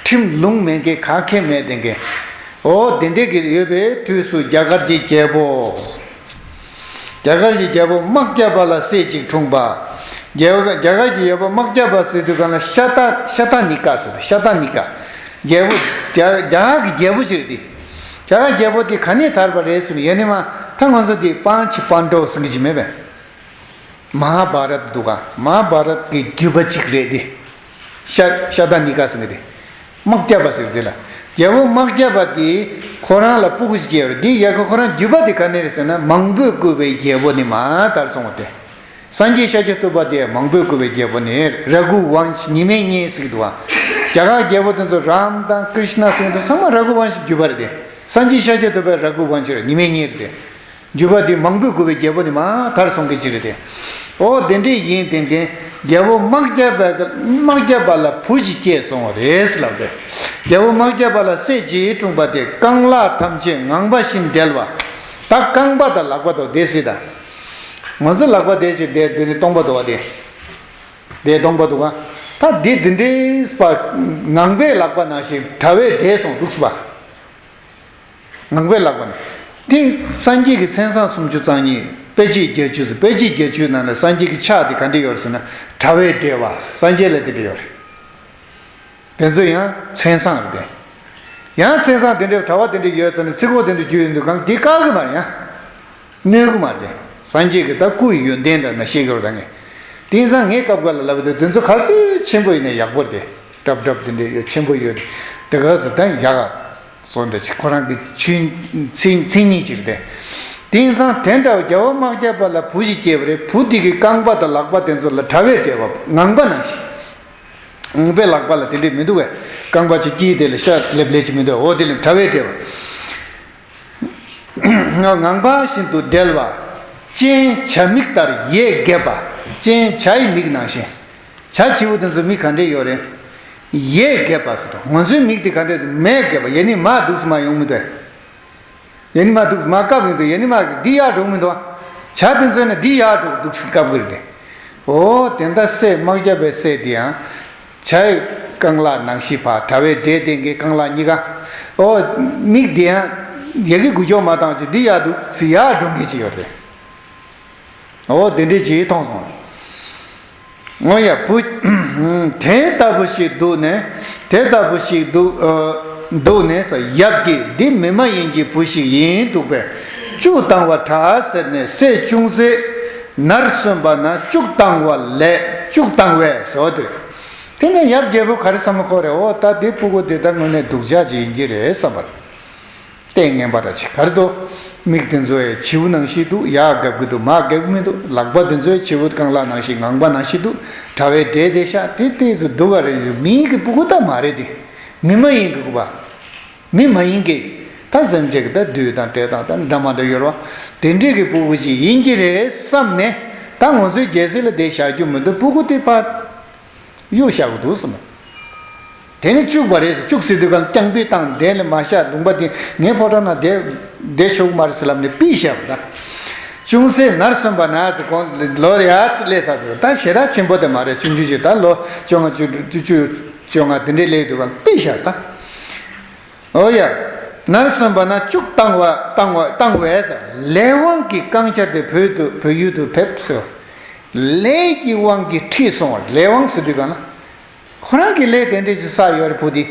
ཁྲིམས་ལུང་མེད་མཁན་ག་གེ་མེད་དེ་མཁན། འོ་དེ་འདྲས་ཀྱི་ཡོད་པའི་དུས་སུ་རྒྱ་གར་གྱི་རྒྱལ་པོ། རྒྱ་གར་གྱི་རྒྱལ་པོ་དམག་བརྒྱ་པ་ལ་སྲས་གཅིག་འཁྲུངས་པ། རྒྱལ་པོ་རྒྱ་གར་གྱི་རྒྱལ་པོ་དམག་བརྒྱ་པ་ཟེར་དུས་གང་ལ་ཤ་ཏ་ཤ་ཏ་ནི་ཀ་ཟེར། ཤ་ཏ་ནི་ཀ། རྒྱལ་པོ་རྒྱ་རྒྱ་གར་གྱི་རྒྱལ་པོ་ཞིག་རེད་དེ། རྒྱ་གར་རྒྱལ་པོ་དེ་ག་ནས་དར་བ་རེད་ཟེར་ན་ཡེ་ནི་མ་ད་ང་ཚོ་དེ་པཱན་ཆི་པཱན་ཌོ་ཟེར་གྱི་མེད་པས། མ་ཧཱ་བྷ་རད་འདུག་ག་མ་ཧཱ་བྷ་རད་ཀྱི་བརྒྱུད་པ་གཅིག་རེད་དེ། ཤ་ཤ་ཏ་ནི་ཀ་ཟེར་གི་དེ། དམག་བརྒྱ་པ་ཟེར་གི་དེ་ལ། རྒྱལ་པོ་དམག་བརྒྱ་པ་དེ་ཁོ་རང་ལ་སྤུ་གུ་ཞིག་སྐྱེས་པ་རེད། དེ་ཡ་གི་ཁོ་རང་བརྒྱུད་པ་དེ་ག་ནས་རེད་ཟེར་ན་མང་པོས་བཀུར་བའི་རྒྱལ་པོ་ནི་མ་དར་སོང་བ་དེ། སངས་རྒྱས་ཤཱཀྱ་ཐུབ་པ་དེ་མང་པོས་བཀུར་བའི་རྒྱལ་པོ་ནི་ར་གུ་ཝང་ཤ་ཉི་མའི་གཉེན་ཟེར་གི་འདུག་བ། རྒྱ་གར་རྒྱལ་པོ་དེ་ཚོ་རཱམ་དང་ཀྲིཤ་ན་ཟེར་གི་འདུག་ཚང་མ་ར་གུ་ཝང་ཤ་བརྒྱུད་པ་རེད་དེ། སངས་རྒྱས་ཤཱཀྱ་ཐུབ་པའི་ར་གུ་ཝང་ཤ་ར་ཉི་མའི་གཉེན་རེད་དེ། བརྒྱུད་པ་འདི་མང་པོས་བཀུར་བའི་རྒྱལ་པོ་ནི་མ་དར་སོང་གི་ཅི་རེད་དེ། ཨོ་དེ་འདྲས་ཡིན་དེ་གན་རྒྱལ་པོ་དམག་བརྒྱ་པ་དམག་བརྒྱ་པ་ལ་བུ་ཞིག་སྐྱེས་སོང་བ་རེད་ལབ་པས། རྒྱལ་པོ་དམག་བརྒྱ་པ་ལ་སྲས་ཀྱིས་འཁྲུངས་པ་དེ་རྐང་ལག་ཐམས་ཅད་ངང་པ་བཞིན་བསྒྲལ་བ། ད་རྐང་པ་དང་ལག་པ་དང་དེ་སྲིད་ད། ང་ཚོ་ལག་པ་དེ་ཅིག་དེ་དེ་ནི་སྟོང་པ་འདུག་བ་དེ། དེ་སྟོང་པ་འདུག་ག་ད་འདི་འདི་འདྲས་པ་ངང་པའི་ལག་པ་ནང་བཞིན་དྲ་བས་བསྒྲལ་སོང་འདུག་སུ་བ། ངང་པའི་ལག་པ་ནས། དེ་སངས་རྒྱས་ཀྱི་མཚན་བཟང་སུམ་ཅུ་རྩ་གཉིས་དཔེ་བྱད་བརྒྱད་ཅུ་ཟེར། དཔེ་བྱད་བརྒྱད་ཅུའི་ནང་ནས་སངས་རྒྱས་ཀྱི་ཕྱག་དེ་ག་འདྲ་ཡོད་རེད་ཟེར་ན་དྲ་བས་བསྒྲལ་བ་སངས་རྒྱས་ལ་དེ་འདྲ་ཡོད་རེད། དེ་ཚོ་ཡང་མཚན་བཟང་རེད་དེ། ཡང་མཚན་བཟང་དེ་འདྲའི་དྲ་བ་དེ་འདྲ་ཡོད་ཟེར་ན་ཚིག་གོ་དེ་འདྲ་རྒྱུ་ཡིན་དུས་གང་དེ་བཀག་གི་མ་རེད་ཡང་། གནོད་གི་མ་རེད་དེ། སངས་རྒྱས་ཀྱི་ད་སྐུ་ཡི་ཡོན་ཏན་འདྲ་ན་ཤེས་གི་རེད་ད་ངས། དེང་སང་ངས་སྐབས་འགའ་ལ་ལབ་དེ་དེ་ཚོ་ག་ཚོད་ཆེན་པོ་ཡིན་ན་ཡག་པོ་རེད་དེ། སྲབ་སྲབ་དེ་འདྲ་ཡོད་ཆེན་པོ་ཡོད་དེ་ག་ཚོད་ད་ཡག་ག་སོ་འདྲ་ཅིག་ཁོ་རང་གི་ཆོས་མཚན་མཚན་ཉིད་ཅིག་རེད་དེ། དེང་སང་དེ་འདྲ་བ་རྒྱལ་པོ་དམག་བརྒྱ་པ་ལ་བུ་ཞིག་སྐྱེས་པ་རེད། བུ་དེ་གི་རྐང་པ་དང་ལག་པ་དེ་ཚོ་ལ་དྲ་བས་སྤྲད་པ་ངང་པ་ནང་བཞིན། ངང་པའི་ལག་པ་ལ་དེ་འདྲས་མི་འདུག་བས། རྐང་པ་ཅིག་དཀྱིལ་དེ་ལ་ཤ་ལེབ་ལེབ་ཅིག་མི་འདུག་འོ་དེ་ལ་དྲ་བས་སྤྲད་པ། ངང་པ་བཞིན་དུ་བསྒྲལ་བ། སྤྱན་བྱ་མིག་ལྟར་ཡས་བརྒྱད་པ། སྤྱན་བྱ་ཡི་མིག་ནང་བཞིན། བྱ་བྱིའུ་དེ་ཚོ་མིག་ག་འདྲས་ཡོད་རེད། ཡས་བརྒྱད་པ་ཟེར་དུས་ང་ཚོའི་མིག་དེ་ག་འདྲས་མས་བརྒྱད་པ་ཡས་ནི་མ་འདུག་སེ་མ་ཡོང་མི་འདུག་ཡས་ནི་མ་འདུག་སེ་མ་བཀབ་ཡོང་དུས་ཡས་ནི་མ་འདི་ཡར་འགྲོ་མི་འདུག་བྱ་དེ་ཚོ་ནི་འདི་ཡར་འགྲོ་འདུག་སེ་བཀབ་གི་རེད་དེ། འོ་དེ་འདྲ་སྲས་དམག་བརྒྱ་པའི་སྲས་དེ་ཡང་། བྱའི་རྐང་ལག་ནང་བཞིན་ཕར་དྲ་བས་བསྒྲལ་དེ་གའི་རྐང་ལག་གཉིས་ཀ། ཨོ། མིག་དེ་ཡང་། ཡ་གི་འགུལ་སྐྱོད་མ་བཏང་ཅིག་འདི་ཡར་འདུག་སེ་ཡར་འགྲོ་མཁན་ཅིག་ཡོད་རེད། ཨོ་དེ་འདྲས་ཅིག་མཐོང་སོང་། ཨོ་ཡ་བུ། དེ་ལྟ་བུ་ཞིག་འདུག་ནས་དེ་ལྟ་བུ་ཞིག་འདུག་ཨ། འདུག་ནས་ས་ཡབ་ཀྱིས་འདི་མི་མ་ཡིན་གྱི་བུ་ཞིག་ཡིན་འདུག་པས་བཅུ་བཏང་བ་དྲག་ཟེར་ནས་སྲས་ཅུང་ཟད་ནར་སོན་པ་ན་བཅུ་བཏང་བ་ལས་བཅུ་བཏང་བས་ཟེར་བ་དེ་རེད། དེ་ནས་ཡབ་རྒྱལ་པོ་ག་རེ་བསམ་བློ་འཁོར་རེད། འོ་ད་འདི་སྤུ་གུ་འདི་ད་དངོས་གནས་སྡུག་ཅག་ཅིག་ཡིན་གྱི་རེད་བསམ་པར། ལྟས་ངན་པ་འདྲ་ཅིག་ག་རེ་འདུག་མིག་དེ་ཚོ་ཡང་བྱིའུ་ནང་བཞིན་འདུག་ཡར་བརྒྱབ་ཀྱི་འདུག་མར་བརྒྱབ་ཀྱི་མི་འདུག་ལག་པ་དེ་ཚོ་ཡང་བྱིའུ་རྐང་ལག་ནང་བཞིན་ངང་པ་ནང་བཞིན་འདུག་དྲ་བས་བསྒྲལ་བསྡད་ཤག་དེ་ལྟས་སུ་སྡུག་ག་རེ་ཡོད། མིའི་གི་སྤུ་གུ་ད་མ་རེད་དེ། མི་མ་ཡིན་གྱི་གུས་པ། མི་མ་ཡིན་གྱི། ད་སེམས་ཅན་གྱི་ད་བདུད་དང་བྲལ་དང་ད་འདྲ་མ་འདྲ་ཡོད་རོ། དེ་འདྲས་ཀྱི་སྤུ་གུ་ཞིག་ཡིན་གྱི་རེད་བསམ་ནས། ད་ང་ཚོའི་རྒྱལ་སྲིད་ལ་དེ་བཞག་རྒྱུ་མི་འདུག་སྤུ་གུ་དེ་ཕར་གཡུག་བཞག་དགོས་འདུག་བསམ། དེ་ནས་བཅུག་པ་རེད། བཅུག་ཟེར་དུས་གང་རྐྱང་པའི་སྟེང་བསྡད་ནས་མ་བཞག་ལུང་པ་དེ་ངའི་ཕོ་བྲང་ནང་བསྡད་བསྡད་ཆོག་གི་མ་རེད་ཟེར་ལབ་ནས་ཕུད་བཞག་པ་ད། ཅུང་ཟད་ནར་སོན་པ་ན་ཟེར་གོང་ལོ་ཡར་ཙམ་སླེབས་ཚར་འདུག་ད་ཞེ་དྲག་ཆེན་པོ་དེ་མ་རེད། ཆུང་ཆུང་ཞིག་ད་ལོ་བཅོ་ལྔ་བཅུ་དྲུག་བཅུ་བཅོ་ལྔ་དེ་འདྲས་སླེབས་དུས་གང་ཕུད་བཞག་ད། ཨོ་ཡ། ནར་སོན་པ་ན་བཅུག་བཏང་བ་བཏང་བ་བཏང་བས་ལས་དབང་གི་རྐང་ཆ་དེ་བོད་དུ་བོད་ཡུལ་དུ་ཕེབས་ཟེར། ལས་ཀྱི་དབང་གིས་ཁྲིད་སོང་བ། ལས་དབང་ཟེར་དུས་གང་ན། ཁོ་རང་གི་ལས་དེ་འདྲས་ཞིག་བསགས་ཡོད་རེད་བུ་དེ།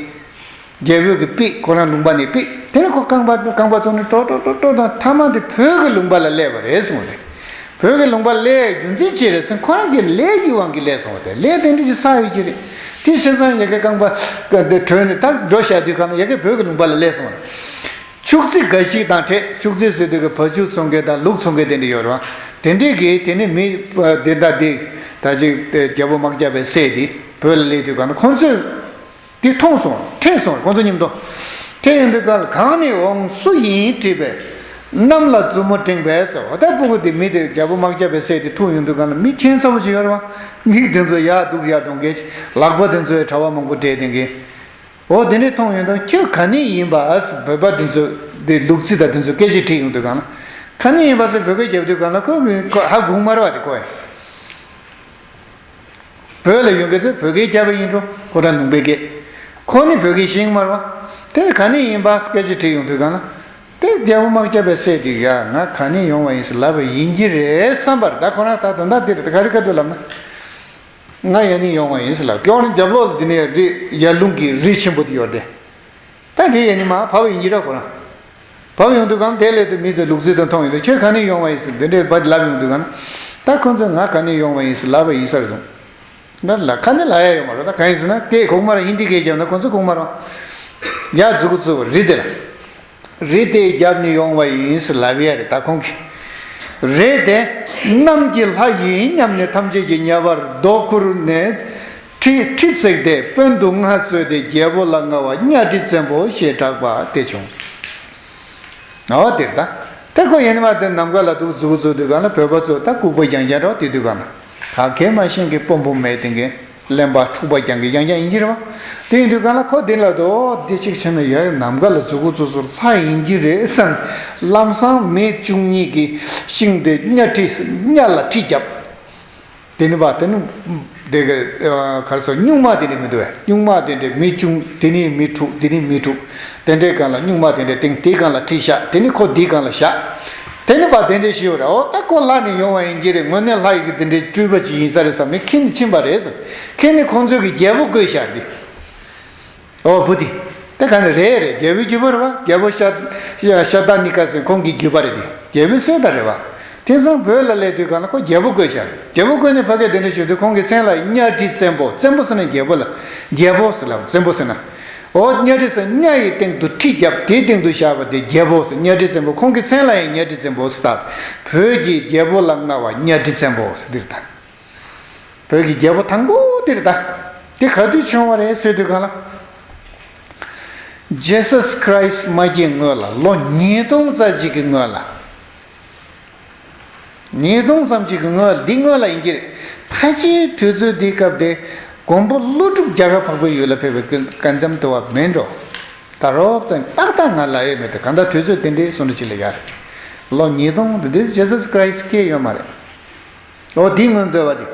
རྒྱལ་པོ་གིས་ཕུད། ཁོ་རང་ལུང་པ་ནས་ཕུད། དེ་ནས་ཁོ་རྐང་པ་རྐང་པ་བཙུགས་ནས་ཀྲོག་ཀྲོག་ཀྲོག་ཀྲོག་དང་མཐའ་མ་དེ་བོད་ཀྱི་ལུང་པ་ལ་སླེབས་པ་རེད་གསུངས་ཏེ། བོད་ཀྱི་ལུང་པ་སླེབས་རྒྱུ་མཚན་ཅི་རེད་ཟེར་ན་ཁོ་རང་གི་ལས་ཀྱི་དབང་གིས་སླེབས་སོང་བ་དེ། ལས་དེ་འདྲས་ཞིག་བསགས་ཡོད་ཀྱི་རེད། དེ་བྱས་ཙང་ཡ་གི་རྐང་པ་དེ་གྲོལ་ནས་ད་འགྲོ་བཞག་དུས་གང་ན་ཡ་གི་བོད་ཀྱི་ལུང་པ་ལ་སླེབས་སོང་བ་རེད། ཕྱུགས་རྫི་འགའ་ཞིག་དང་འཕྲད། ཕྱུགས་རྫི་ཟེར་དུས་ཀྱི་བ་ཕྱུགས་འཚོ་མཁན་དང་ལུག་འཚོ་མཁན་དེ་འདྲ་ཡོད་རེད་བ། དེ་འདྲས་ཀྱིས་དེ་ནི་མི་དེ་འདྲ་དེ་ད་ཅིག་དེ་རྒྱལ་པོ་དམག་བརྒྱ་པའི་སྲས་དེ་བོད་ལ་སླེབས་དུས་གང་ན་ཁོང་ཚོས་དེ་མཐོང་སོང་། འཕྲད་སོང་། ཁོང་ཚོ་མཉམ་དུ་འཕྲད་ཡོང་དུས་གང་ལ་གང་ནས་འོང་སུ་ཡིན་དྲིས་པས། གནམ་ལ་མཛུབ་མོ་བསྒྲེངས་པས་ཟེར་བ། ད་སྤུ་གུ་དེ་མི་དེ་རྒྱལ་པོ་དམག་བརྒྱ་པའི་སྲས་དེ་ཐུག་ཡོང་དུས་གང་ལ་མི་ཁྱད་མཚར་པོ་ཅིག་ཡོད་རེད་བ། མིག་དེ་ཚོ་ཡར་འདུག་ཡར་འགྲོ་མཁན་ཅིག་ལག་པ་དེ་ཚོའི་དྲ་བ་མང་པོ་སྦྲེལ་བསྡད་མཁན། འོ་དེ་འདྲས་མཐོང་ཡོང་དུས་ཁྱོད་ག་ནས་ཡིན་པ་ཟེར་བོད་པ་དེ་ཚོ་དེ་ལུག་རྫི་དང་དེ་ཚོ་སྐད་ཆ་དྲིས་ཡོང་དུས་གང་ལ། ག་ནས་ཡིན་པ་ཟེར་བོད་སྐད་རྒྱབ་དུས་གང་ལ་ཁོ་ཁོ་ཧ་གོ་གི་མ་རེད་བ། དེ་ཁོ་ཡང་བོད་ལ་ཡོང་མཁན་ཚོས་བོད་སྐད་རྒྱབ་པ་ཡིན་འགྲོ། ཁོ་རང་ལུང་པའི་སྐད། ཁོ་ནི་བོད་སྐད་ཤེས་ཀྱི་མ་རེད་བ། དེ་ག་ནས་ཡིན་པ་སྐད་ཆ་དྲིས་ཡོང་དུས་གང་ལ། དེ་རྒྱལ་པོ་དམག་བརྒྱ་པའི་སྲས་དེ་ཡ་ང་ག་ནས་ཡོང་བ་ཡིན་ཟེར་ལབ་པ་ཡིན་གྱི་རེད་བསམ་པར། ད་ཁོ་རང་ད་དོན་དག་འདི་རེད། ད་ག་རེ་ག་དུས་ལབ་ན། ང་ཡར་ནས་ཡོང་བ་ཡིན་ཟེར་ལབ། སྐྱོར་ནས་རྒྱབ་ལོགས་ལ་དེ་ནས་རི་ཡར་ཀླུང་གི་རི་ཆེན་པོ་དེ་ཡོད་དེ། ད་དེ་ཡར་ནས་མར་བབས་ཡིན་གྱི་ར་ཁོ་རང་། བབས་ཡོང་དུས་གང་དེ་སླེབས་དུས་མི་དེ་ལུག་རྫི་དེ་མཐོང་ཡོང་དུས་ཁྱོད་ག་ནས་ཡོང་བ་ཡིན་ཟེར་འདི་འདྲའི་བ་ལབ་ཡོང་དུས་གང་། ད་ཁོ་ཚོས་ང་ག་ནས་ཡོང་བ་ཡིན་ཟེར་ལབ་པ་ཡིན་ས་རེད་བཟུང་། ད་ལ་ཁ་ནས་ལབ་ཡ་ཡོད་མ་རེད། ད་གང་ཡིན་ཟེར་ན་སྐད་གོ་གི་མ་རེད། ཧིན་དི་སྐད་རྒྱབ་ན་ཁོ་ཚོས་གོ་གི་མ་རེད། ཡར་མཛུབ་གུ་བཙུགས་པ་རི་དེ་ལ། རི་དེ་རྒྱབ་ནས་ཡོང་བ་ཡིན་ཟེར་ལབ་ཡ་རེད་ད་ཁོང་གིས། རི་དེ་གནམ་གྱི་ལྷ་ཡིན་སྙམ་ནས་ཐམས་ཅད་ཀྱིས་ཉེ་བར་རྡོ་ཁུར་ནས་ཁྲི་ཁྲི་བརྩེགས་ཏེ་དཔོན་དུ་མངའ་གསོལ་ཏེ་རྒྱལ་པོ་ལ་མངའ་བ་གཉའ་ཁྲི་བཙན་པོ་ཞེས་གྲགས་པ་དེ་བྱུང་། འོ་དེར་ད། དེ་ཁོ་ཡིན་ནི་མ་དེ་ནམ་མཁའ་ལ་འདུག་མཛུབ་གུ་བཙུགས་དུས་གང་ལ་བོད་པ་ཚོ་ད་ལྐུགས་པ་རྒྱང་རྒྱང་རོགས་དེ་དུས་གང་ལ། ག་གེ་མ་ཤེས་མཁན་དཔོན་པོ་མེད་དེ་མཁན། གླེན་པ་འཁྲུག་པ་རྒྱང་གི་རྒྱང་རྒྱང་ཡིན་གྱི་རེད་བ། དེ་ཡིན་དུས་གང་ལ་ཁོ་དེ་ལ་དོ་དེ་གཅིག་བྱས་ན་ཡ་ནམ་མཁའ་ལ་མཛུབ་གུ་བཙུགས་སོ་ལྷ་ཡིན་གྱི་རེད་བསམ། ལམ་སང་མི་བཅུ་གཉིས་ཀྱི་ཤིང་དེ་གཉའ་ཁྲི་གཉའ་ལ་ཁྲི་བརྒྱབ། དེ་ནི་བ་དེ་ནི་དེ་གི་ག་རེ་ཟེར་སྨྱུག་མ་དེ་འདྲ་མི་འདུག་བས། སྨྱུག་མ་དེ་འདྲ་མི་བཅུ་དེ་ནི་མི་དྲུག་དེ་ནི་མི་དྲུག་དེ་འདྲའི་སྒང་ལ་སྨྱུག་མ་དེ་འདྲ་བཏིང་། དེའི་སྒང་ལ་ཁྲི་བཞག་དེ་ནི་ཁོ་དེའི་སྒང་ལ་བཞག་དེ་ནི་བ་དེ་འདྲ་ཞིག་ཡོད་རེད། འོ་ད་ཁོ་ལྷ་ནས་ཡོང་བ་ཡིན་གྱི་རེད། དངོས་གནས་ལྷ་ཡི་གི་དེ་འདྲའི་སྤྲུལ་པ་ཅིག་ཡིན་ས་རེད་བསམ་ནས་ཁྱེད་ནི་ཕྱིན་པ་རེད་ཟེར། ཁྱེད་ནི་ཁོང་ཚོའི་གི་རྒྱལ་པོ་བསྐོས་བཞག་འདི། ཨོ་བུ་དེ། དེ་ག་ནས་རེད་རེད། རྒྱལ་པོའི་རྒྱུད་པ་རེད་བ། རྒྱལ་པོ་ཤ་ཤ་ཤ་ཏ་ནི་ཀ་ཟེར་ཁོང་གི་རྒྱུད་པ་རེད་དེ། རྒྱལ་པོའི་སྲས་དང་རེད་བ། དེང་སང་བོད་ལ་སླེབས་དུས་གང་ལ་ཁོ་རྒྱལ་པོ་བསྐོས་ཤག་རྒྱལ་པོ་བསྐོས་ནས་ཕ་གིར་དེ་འདྲ་ཞུ་དུས་ཁོང་གི་མཚན་ལ་གཉའ་ཁྲི་བཙན་པོ། བཙན་པོ་ཟེར་ན་རྒྱལ་པོ་ལ། རྒྱལ་པོ་ཟེར་ལ་བཙན་པོ་ཟེར་ན། ཨོ་གཉའ་ཁྲི་ཟེར་གཉའ་ཡི་སྟེང་དུ་ཁྲི་བརྒྱབ་དེའི་སྟེང་དུ་བཞག་པ་དེ་རྒྱལ་པོ་ཟེར། གཉའ་ཁྲི་བཙན་པོ། ཁོང་གི་མཚན་ལ་ཡང་གཉའ་ཁྲི་བཙན་པོ་ཟེར། ད་བོད་ཀྱི་རྒྱལ་པོ་ལ་མངའ་བ་གཉའ་ཁྲི་བཙན་པོ་ཟེར་འདིར་ད། བོད་ཀྱི་རྒྱལ་པོ་དང་པོ་དེ་རེད་ད། དེ་ག་དུས་བྱུང་བ་རེད་ཟེར་དུས་གང་ལ། ཇེ་སཱས་ཁ་རཱིས་མ་སྐྱེས་སྔོན་ལ། ལོ་ཉིས་སྟོང་ཙམ་ཅིག་གི་སྔོན་ལ། ཉིས་སྟོང་ཙམ་ཅིག་གི་སྔོན་ལ། འདི་སྔོན་ལ་ཡིན་གྱི་རེད། ཕལ་ཆེར་དུས་ཚོད་འདིའི་སྐབས་དེ་མགོན་པོ་ཀླུ་སྒྲུབ་རྒྱ་གར་འཕགས་པའི་ཡུལ་ལ་ཕེབས་པའི་སྐབས་ཙམ་དུ་བ་མིན་འགྲོ། ད་རོབ་ཙམ་ཏག་ཏག་ང་ལ་ཡོད་མེད་དེ་གང་ལྟར་དུས་ཚོད་དེ་འདྲའི་སོ་འདྲ་ཅིག་ལ་ཡར། ལོ་ཉིས་སྟོང་དེ་དུས་ཇེ་སཱས་ཁ་རཱིས་སྐྱེས་ཡོད་མ་རེད། ཨོ་དེའི་སྔོན་འཛོལ་བ་དེ།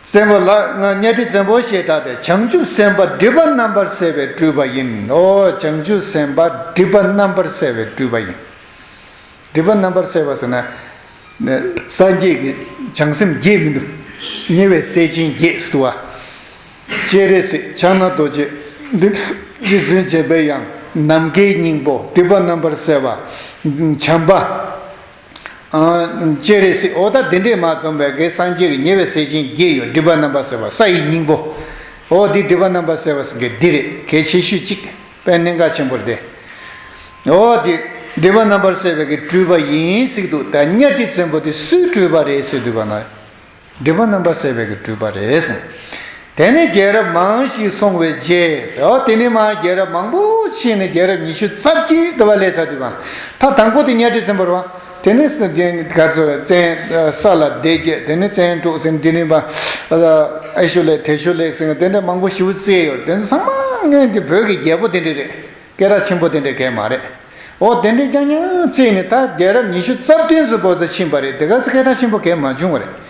བཙན་པོ་ལ་ང་གཉའ་ཁྲི་བཙན་པོ་ཞེས་གྲགས་ཏེ་བྱང་ཆུབ་སེམས་དཔའ་སྒྲིབ་པ་རྣམ་པར་སེལ་བའི་སྤྲུལ་པ་ཡིན། ཨོ་བྱང་ཆུབ་སེམས་དཔའ་སྒྲིབ་པ་རྣམ་པར་སེལ་བའི་སྤྲུལ་པ་ཡིན། སྒྲིབ་པ་རྣམ་པར་སེལ་བ་ཟེར་ན། སངས་རྒྱས་ཀྱི་བྱང་སེམས་བརྒྱད་མི་འདུག་ཉེ་བའི་སྲས་ཆེན་བརྒྱད་ཟེར་འདུག་བ། སྤྱན་རས་གཟིགས། ཕྱག་ན་རྡོ་རྗེ། རྗེ་བཙུན་འཇམ་པའི་དབྱངས། ནམ་མཁའི་སྙིང་པོ། སྒྲིབ་པ་རྣམ་པར་སེལ་བ། བྱམས་པ། ཨ། སྤྱན་རས་གཟིགས། འོ་ད་དེ་འདྲས་མ་བསྡོམས་པའི་གི་སངས་རྒྱས་ཀྱི་ཉེ་བའི་སྲས་ཆེན་བརྒྱད་ཡོད། སྒྲིབ་པ་རྣམ་པར་སེལ་བ། ས་ཡི་སྙིང་པོ། འོ་འདི་སྒྲིབ་པ་རྣམ་པར་སེལ་བ་ཟེར་མཁན་འདི་རེད། གལ་ཆེ་ཤོས་གཅིག་དཔེ་གནད་འགག་ཆེན་པོ་རེད་དེ། འོ་འདི་སྒྲིབ་པ་རྣམ་པར་སེལ་བའི་གི་སྤྲུལ་པ་ཡིན་ཟེར་གི་འདུག་ད་གཉའ་ཁྲི་བཙན་པོ་དེ་སུའི་སྤྲུལ་པ་རེད་ཟེར་དུས་ག་ན། སྒྲིབ་པ་རྣམ་པར་སེལ་བའི་གི་སྤྲུལ་པ་རེད་གསུངས། དེ་ནས་རྒྱལ་རབས་མང་ཞིག་སོང་བའི་རྗེས། འོ་དེ་ནས་མར་རྒྱལ་རབས་མང་པོ་ཕྱིན་ནས་རྒྱལ་རབས་ཉི་ཤུ་རྩ་གཅིག་དུ་བ་སླེབས་ཚར་དུས་གང་། ད་དང་པོ་དེ་གཉའ་ཁྲི་སྲིན་པོ་རེད་བ། དེ་ནས་ག་ཚོད་བཙན་ས་ལ་སྡེ་བརྒྱད། དེ་ནས་བཙན་དྲུག་ཟེར། དེ་ནས་མར་ཨེ་ཤུ་ལེགས་དེ་ཤུ་ལེགས་ཟེར། དེ་འདྲ་མང་པོ་ཞེ་པོ་བཙལ་ཡོད། དེ་ཚོ་ཚང་མ་སྔོན་གྱི་བོད་ཀྱི་རྒྱལ་པོ་དེ་འདྲ་རེད། སྐད་གྲགས་ཆེན་པོ་དེ་འདྲ་གང་ཡང་མ་རེད། འོ་དེ་འདྲའི་རྐྱང་རྐྱང་བརྩིས་ནས་ད་རྒྱལ་རབས་ཉི་ཤུ་རྩ་བདུན་ཙམ་བར་དུ་ཕྱིན་པ་རེད། དེ་ག་ཚོད་སྐད་གྲགས་ཆེན་པོ་གང་ཡང་མ་བྱུང་བ་རེད།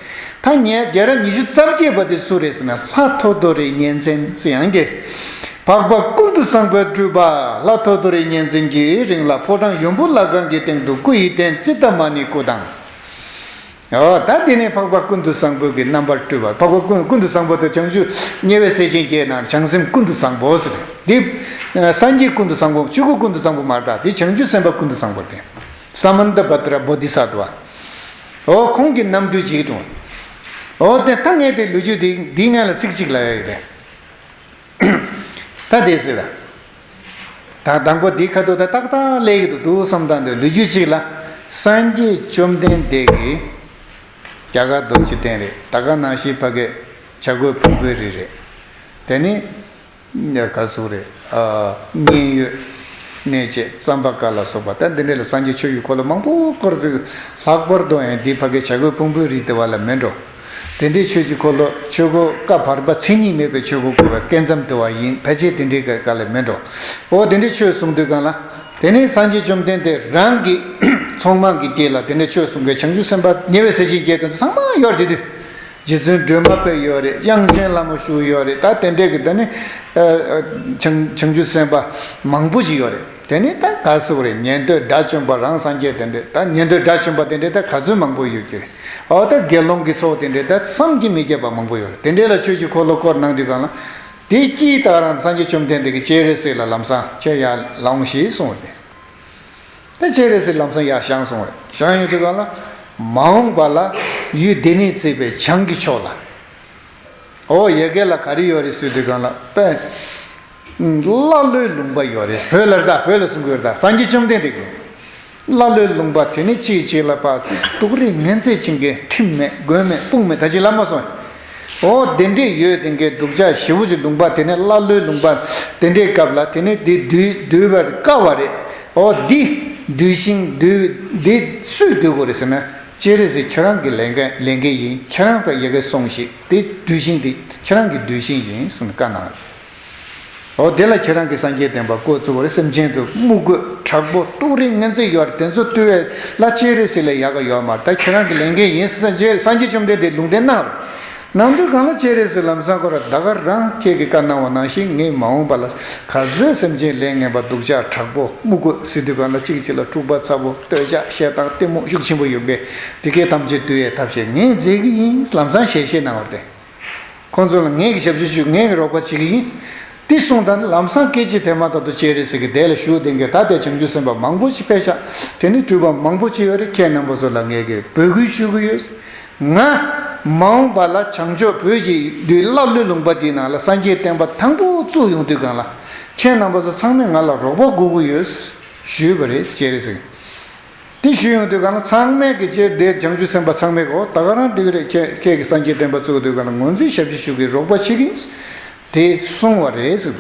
ད་ངས་རྒྱལ་རབས་ཉི་ཤུ་རྩ་བརྒྱད་པ་དེ་སུ་རེད་ཟེར་ན། ལྷ་ཐོ་ཐོ་རི་གཉན་བཙན་ཟེར་ཡང་གི། འཕགས་པ་ཀུན་ཏུ་བཟང་པོའི་སྤྲུལ་པ་ལྷ་ཐོ་ཐོ་རི་གཉན་བཙན་གྱི་རིང་ལ་ཕོ་བྲང་ཡུམ་བུ་བླ་སྒང་གི་སྟེང་དུ་སྐུ་ཡི་རྟེན་ཙིཏྟ་མ་ཎིའི་སྐུ་དང་། ཨོ་ད་དེ་ནས་འཕགས་པ་ཀུན་ཏུ་བཟང་པོ་གི་རྣམ་པར་སྤྲུལ་པ། འཕགས་པ་ཀུན་ཀུན་ཏུ་བཟང་པོ་དེ་བྱང་ཆུབ་དམྱལ་བའི་སྲས་ཆེན་བརྒྱད་ནང་བྱང་སེམས་ཀུན་ཏུ་བཟང་པོ་ཟེར། འདི་སངས་རྒྱས་ཀུན་ཏུ་བཟང་པོ། ཆོས་སྐུ་ཀུན་ཏུ་བཟང་པོ་མ་རེད། འདི་བྱང་ཆུབ་སེམས་དཔའ་ཀུན་ཏུ་བཟང་པོ་རེད། ས་མནྟ་བྷ་དྲ་བོ་དྷི་ས་ཏྭ། ཨོ་ཁོང་གི་རྣམ་སྤྲུལ་ཅིག་གྲོངས། ཨོ་དེ་ད་ངས་དེ་ལོ་རྒྱུས་འདི་འདི་ངས་ལ་ཚིག་གཅིག་ལ་ཡོད་དེ། ད་དེ་ཟེར་ལ། ད་དང་པོ་འདི་ཁ་ཐུག་ད་ཏག་ཏག་སླེབས་ཀྱི་འདུག་འདུག་བསམ་སྟངས་འདི་ལོ་རྒྱུས་གཅིག་ལ། སངས་རྒྱས་བཅོམ་ལྡན་འདས་ཀྱིས་རྒྱ་གར་རྡོ་རྗེ་གདན་རེད། ད་ག་ནང་བཞིན་ཕ་གི་བྱ་རྒོད་ཕུང་པོའི་རི་རེད། དེ་ནི་ག་ཟུག་རེད། ཨ་མཉན་ཡོད་གནས་བཅས་ཙམ་པ་ཀ་ལ་སོགས་པ། ད་འདི་འདྲ་ལ་སངས་རྒྱས་ཆོས་ཀྱི་འཁོར་ལོ་མང་པོ་བསྐོར་དུས། ལྷག་པར་དུ་ཡང་འདི་ཕ་གི་བྱ་རྒོད་ཕུང་པོའི་རི་དེ་བ་ལ་མེད་འགྲོ། དེ་འདྲའི་ཆོས་ཀྱི་འཁོར་ལོ་ཆོས་འཁོར་བཀའ་བར་པ་མཚན་ཉིད་མེད་པའི་ཆོས་འཁོར་བསྐོར་བའི་སྐལ་མཚམས་དེ་བ་ཡིན། ཕལ་ཆེར་དེ་འདྲའི་ག་ལ་མེད་འགྲོ། འོ་དེ་འདྲའི་ཆོས་གསུང་དུས་གང་ལ། དེ་ནས་སངས་རྒྱས་བཅོམ་ལྡན་འདས་རང་གི་མཚོག་མ་གི་རྗེས་ལ་དེ་འདྲའི་ཆོས་གསུང་མཁན་བྱང་ཆུབ་སེམས་དཔའ་དམྱལ་བའི་སྲས་ཆེན་བརྒྱད་དེ་ཚོ་ཚང་མ་ཡོད་རེད་དེ། རྗེ་བཙུན་སྒྲོལ་མ་དཔལ་ཡོད་རེད། དབྱངས་ཅན་ལྷ་མོ་བཞུགས་ཡོད་རེད། ད་དེ་འདྲའི་གི་ད་ནི་བྱང་བྱང་ཆུབ་སེམས་དཔའ་མང་པོ་ཞིག་ཡོད་རེད། དེ་ནི་ད་ག་ཟེར་དགོས་རེད། ཉན་ཐོས་དགྲ་བཅོམ་པ་རང་སངས་རྒྱས་དེ་འདྲས། ད་ཉན་ཐོས་དགྲ་བཅོམ་པ་དེ་འདྲས་ད་ག་ཚོད་མང་པོ་ཡོད་ཀྱི་རེད། འོ་ད་དགེ་སློང་གི་ཚོགས་དེ་འདྲས་ད་བསམ་གྱིས་མི་ཁྱབ་པ་མང་པོ་ཡོད་རེད། དེ་འདྲས་ལ་ཆོས་ཀྱི་འཁོར་ལོ་བསྐོར་གནང་དུས་གང་ལ། དེ་ཅིག་ད་རང་སངས་རྒྱས་བཅོམ་ལྡན་འདས་ཀྱིས་སྤྱན་རས་གཟིགས་ལ་ལམ་སང་ཁྱེད་ཡར་ལངས་ཤིག་གསུངས་པ་རེད། ད་སྤྱན་རས་གཟིགས་ལམ་སང་ཡར་བཞེངས་སོང་བ་རེད། བཞེངས་ཡོང་དུས་གང་ལ། མ་འོངས་པ་ལ་ཡུལ་འདི་ནས་བརྩིས་པའི་བྱང་གི་ཕྱོགས་ལ། འོ་ཡ་གི་ལ་ག་རེ་ཡོད་རེད་ཟེར་དུས་གང་ལ་དཔེ། ཀླ་ཀློའི་ལུང་པ་ཡོད་རེད། བོད་ལ་རེད་ད། བོད་ལ་གསུང་གི་ཡོད་རེད་ད། སངས་རྒྱས་བཅོམ་ལྡན་འདས་ཀྱིས། ཀླ་ཀློའི་ལུང་པ་དེ་ནི་གཅིག་གཅིག་ལ་ཕར་ཏོག་རིགས་ངན་ཚད་ཅན་གྱི་ཁྲིམས་མེད་དགོན་མེད་དཔུང་མེད་ད་ཅི་ལ་མ་སོང་། འོ་དེ་འདྲས་ཡོད་དེ་གའི་སྡུག་ཅག་ཞེ་པོ་ཅིག་ལུང་པ་དེ་ནི་ཀླ་ཀློའི་ལུང་པ་དེ་འདྲའི་སྐབས་ལ་དེ་ནི་འདི་སྡོད་སྡོད་པར་དཀའ་བ་རེད། འོ་འདི་སྡོད་ཤིང་སྡོད་འདི་སུས་སྡོད་དགོས་རེད་ཟེར་ན། སྤྱན་རས་གཟིགས་ཁྱེད་རང་གི་ལས་འགན་ལས་འགན་ཡིན། ཁྱེད་རང་ཕར་ཡ་གི་སོང་ཞིག་དེ་སྡོད་ཤིང་དེ་ཁྱེད་རང་གི་སྡོད་ཤིང་ཡིན་གསུངས་ནས་བཀའ་གནང་། འོ་དེ་ལ་ཁྱེད་རང་གིས་སངས་རྒྱས་བསྟན་པ་འགོ་བཙུགས་པ་རེད། སེམས་ཅན་དུ་དམུ་རྒོད་དྲག་པོ་སྡུག་རུས་ངན་ཚད་ཡོད་རེད། དེ་ཚོ་བཏུལ་བའི་ལ་སྤྱན་རས་གཟིགས་ལས་ཡག་ག་ཡོད་མ་རེད། ད་ཁྱེད་རང་གི་ལས་འགན་ཡིན་ཟེར་སངས་རྒྱས་སངས་རྒྱས་བཅོམ་ལྡན་འདས་ལུང་བསྟན་གནང་རེད། གནང་དུས་གང་ལ་སྤྱན་རས་གཟིགས་ལམ་སང་ཁོ་ར་ད་ག་རང་ཁྱེད་ཀྱིས་བཀའ་གནང་བ་ནང་བཞིན་ངས་མ་འོངས་པ་ལ་ག་ཚོད་སེམས་ཅན་ལས་ངན་པ་སྡུག་ཅག་དྲག་པོ་དམུ་རྒོད་ཟེར་དུས་གང་ལ་གཅིག་གཅིག་ལ་འཁྲུག་པ་ཚ་པོ་འདོད་ཆགས་ཞེ་སྡང་གཏི་མུག་ཤུགས་ཆེན་པོ་ཡོད་པས་དེ་གས་ཐམས་ཅད་བཏུལ་ཡའི་ཐབས་ཤེས་ངས་མཛད་ཀྱི་ཡིན་ལམ་སང་ཞལ་བཞེས་གནང་བ་རེད། ཁོང་ཚོ་ལ་ངེད་ཀྱི་ཞབས་ཕྱི་ཞུ། ངེད་ཀྱི་རོགས་པ་བྱེད་ཀྱི་ཡིན། འདི་གསུངས་དང་ལམ་སང་སྐད་ཅིག་དེ་མ་ཐག་ཏུ་སྤྱན་རས་གཟིགས་ཀྱི་དེ་ལ་བཞུགས་དེ་གའི་ད་ལྟའི་བྱང་ཆུབ་སེམས་དཔའ་མང་པོ་ཞིག་ཕེབས་ཤག་དེ་ནི་སྤྲུལ་པ་མང་པོ་ཅིག་ཡོད་རེད། ཁྱེད་རྣམ་པ་ཚོ་ལ་ངེད་ཀྱིས་འབོད་སྐུལ་ཞུ་གི་ཡོད། ང་མ་འོངས་པ་ལ་བྱང་ཕྱོགས་བོད་ཀྱི་འདུས་ཀླ་ཀློའི་ལུང་པ་འདིའི་ནང་ལ་སངས་རྒྱས་བསྟན་པ་དང་པོ་བཙུགས་ཡོང་དུས་གང་ལ་ཁྱེད་རྣམ་པ་ཚོ་ཚང་མས་ང་ལ་རོགས་པ་དགོས་ཀྱི་ཡོད་ཞུས་པ་རེད། སྤྱན་རས་གཟིགས། དེ་ཞུས་ཡོང་དུས་གང་ལ་ཚང་མས་ཀྱི་ཅེར་དེ་བྱང་ཆུབ་སེམས་དཔའ་ཚང་མས་གོ་ད་ག་རང་འགྲིག་རེད། ཁྱེད་ཁྱེད་ཀྱིས་སངས་རྒྱས་བསྟན་པ་བཙུགས་དུས་གང་ལ་ངོས་འཛིན་ཞབས་ཕྱི་ཞུ་གི་རོགས་པ་བྱེད་ཀྱི་ཡིན། དེ་གསུང་བ་རེད་ཟེར།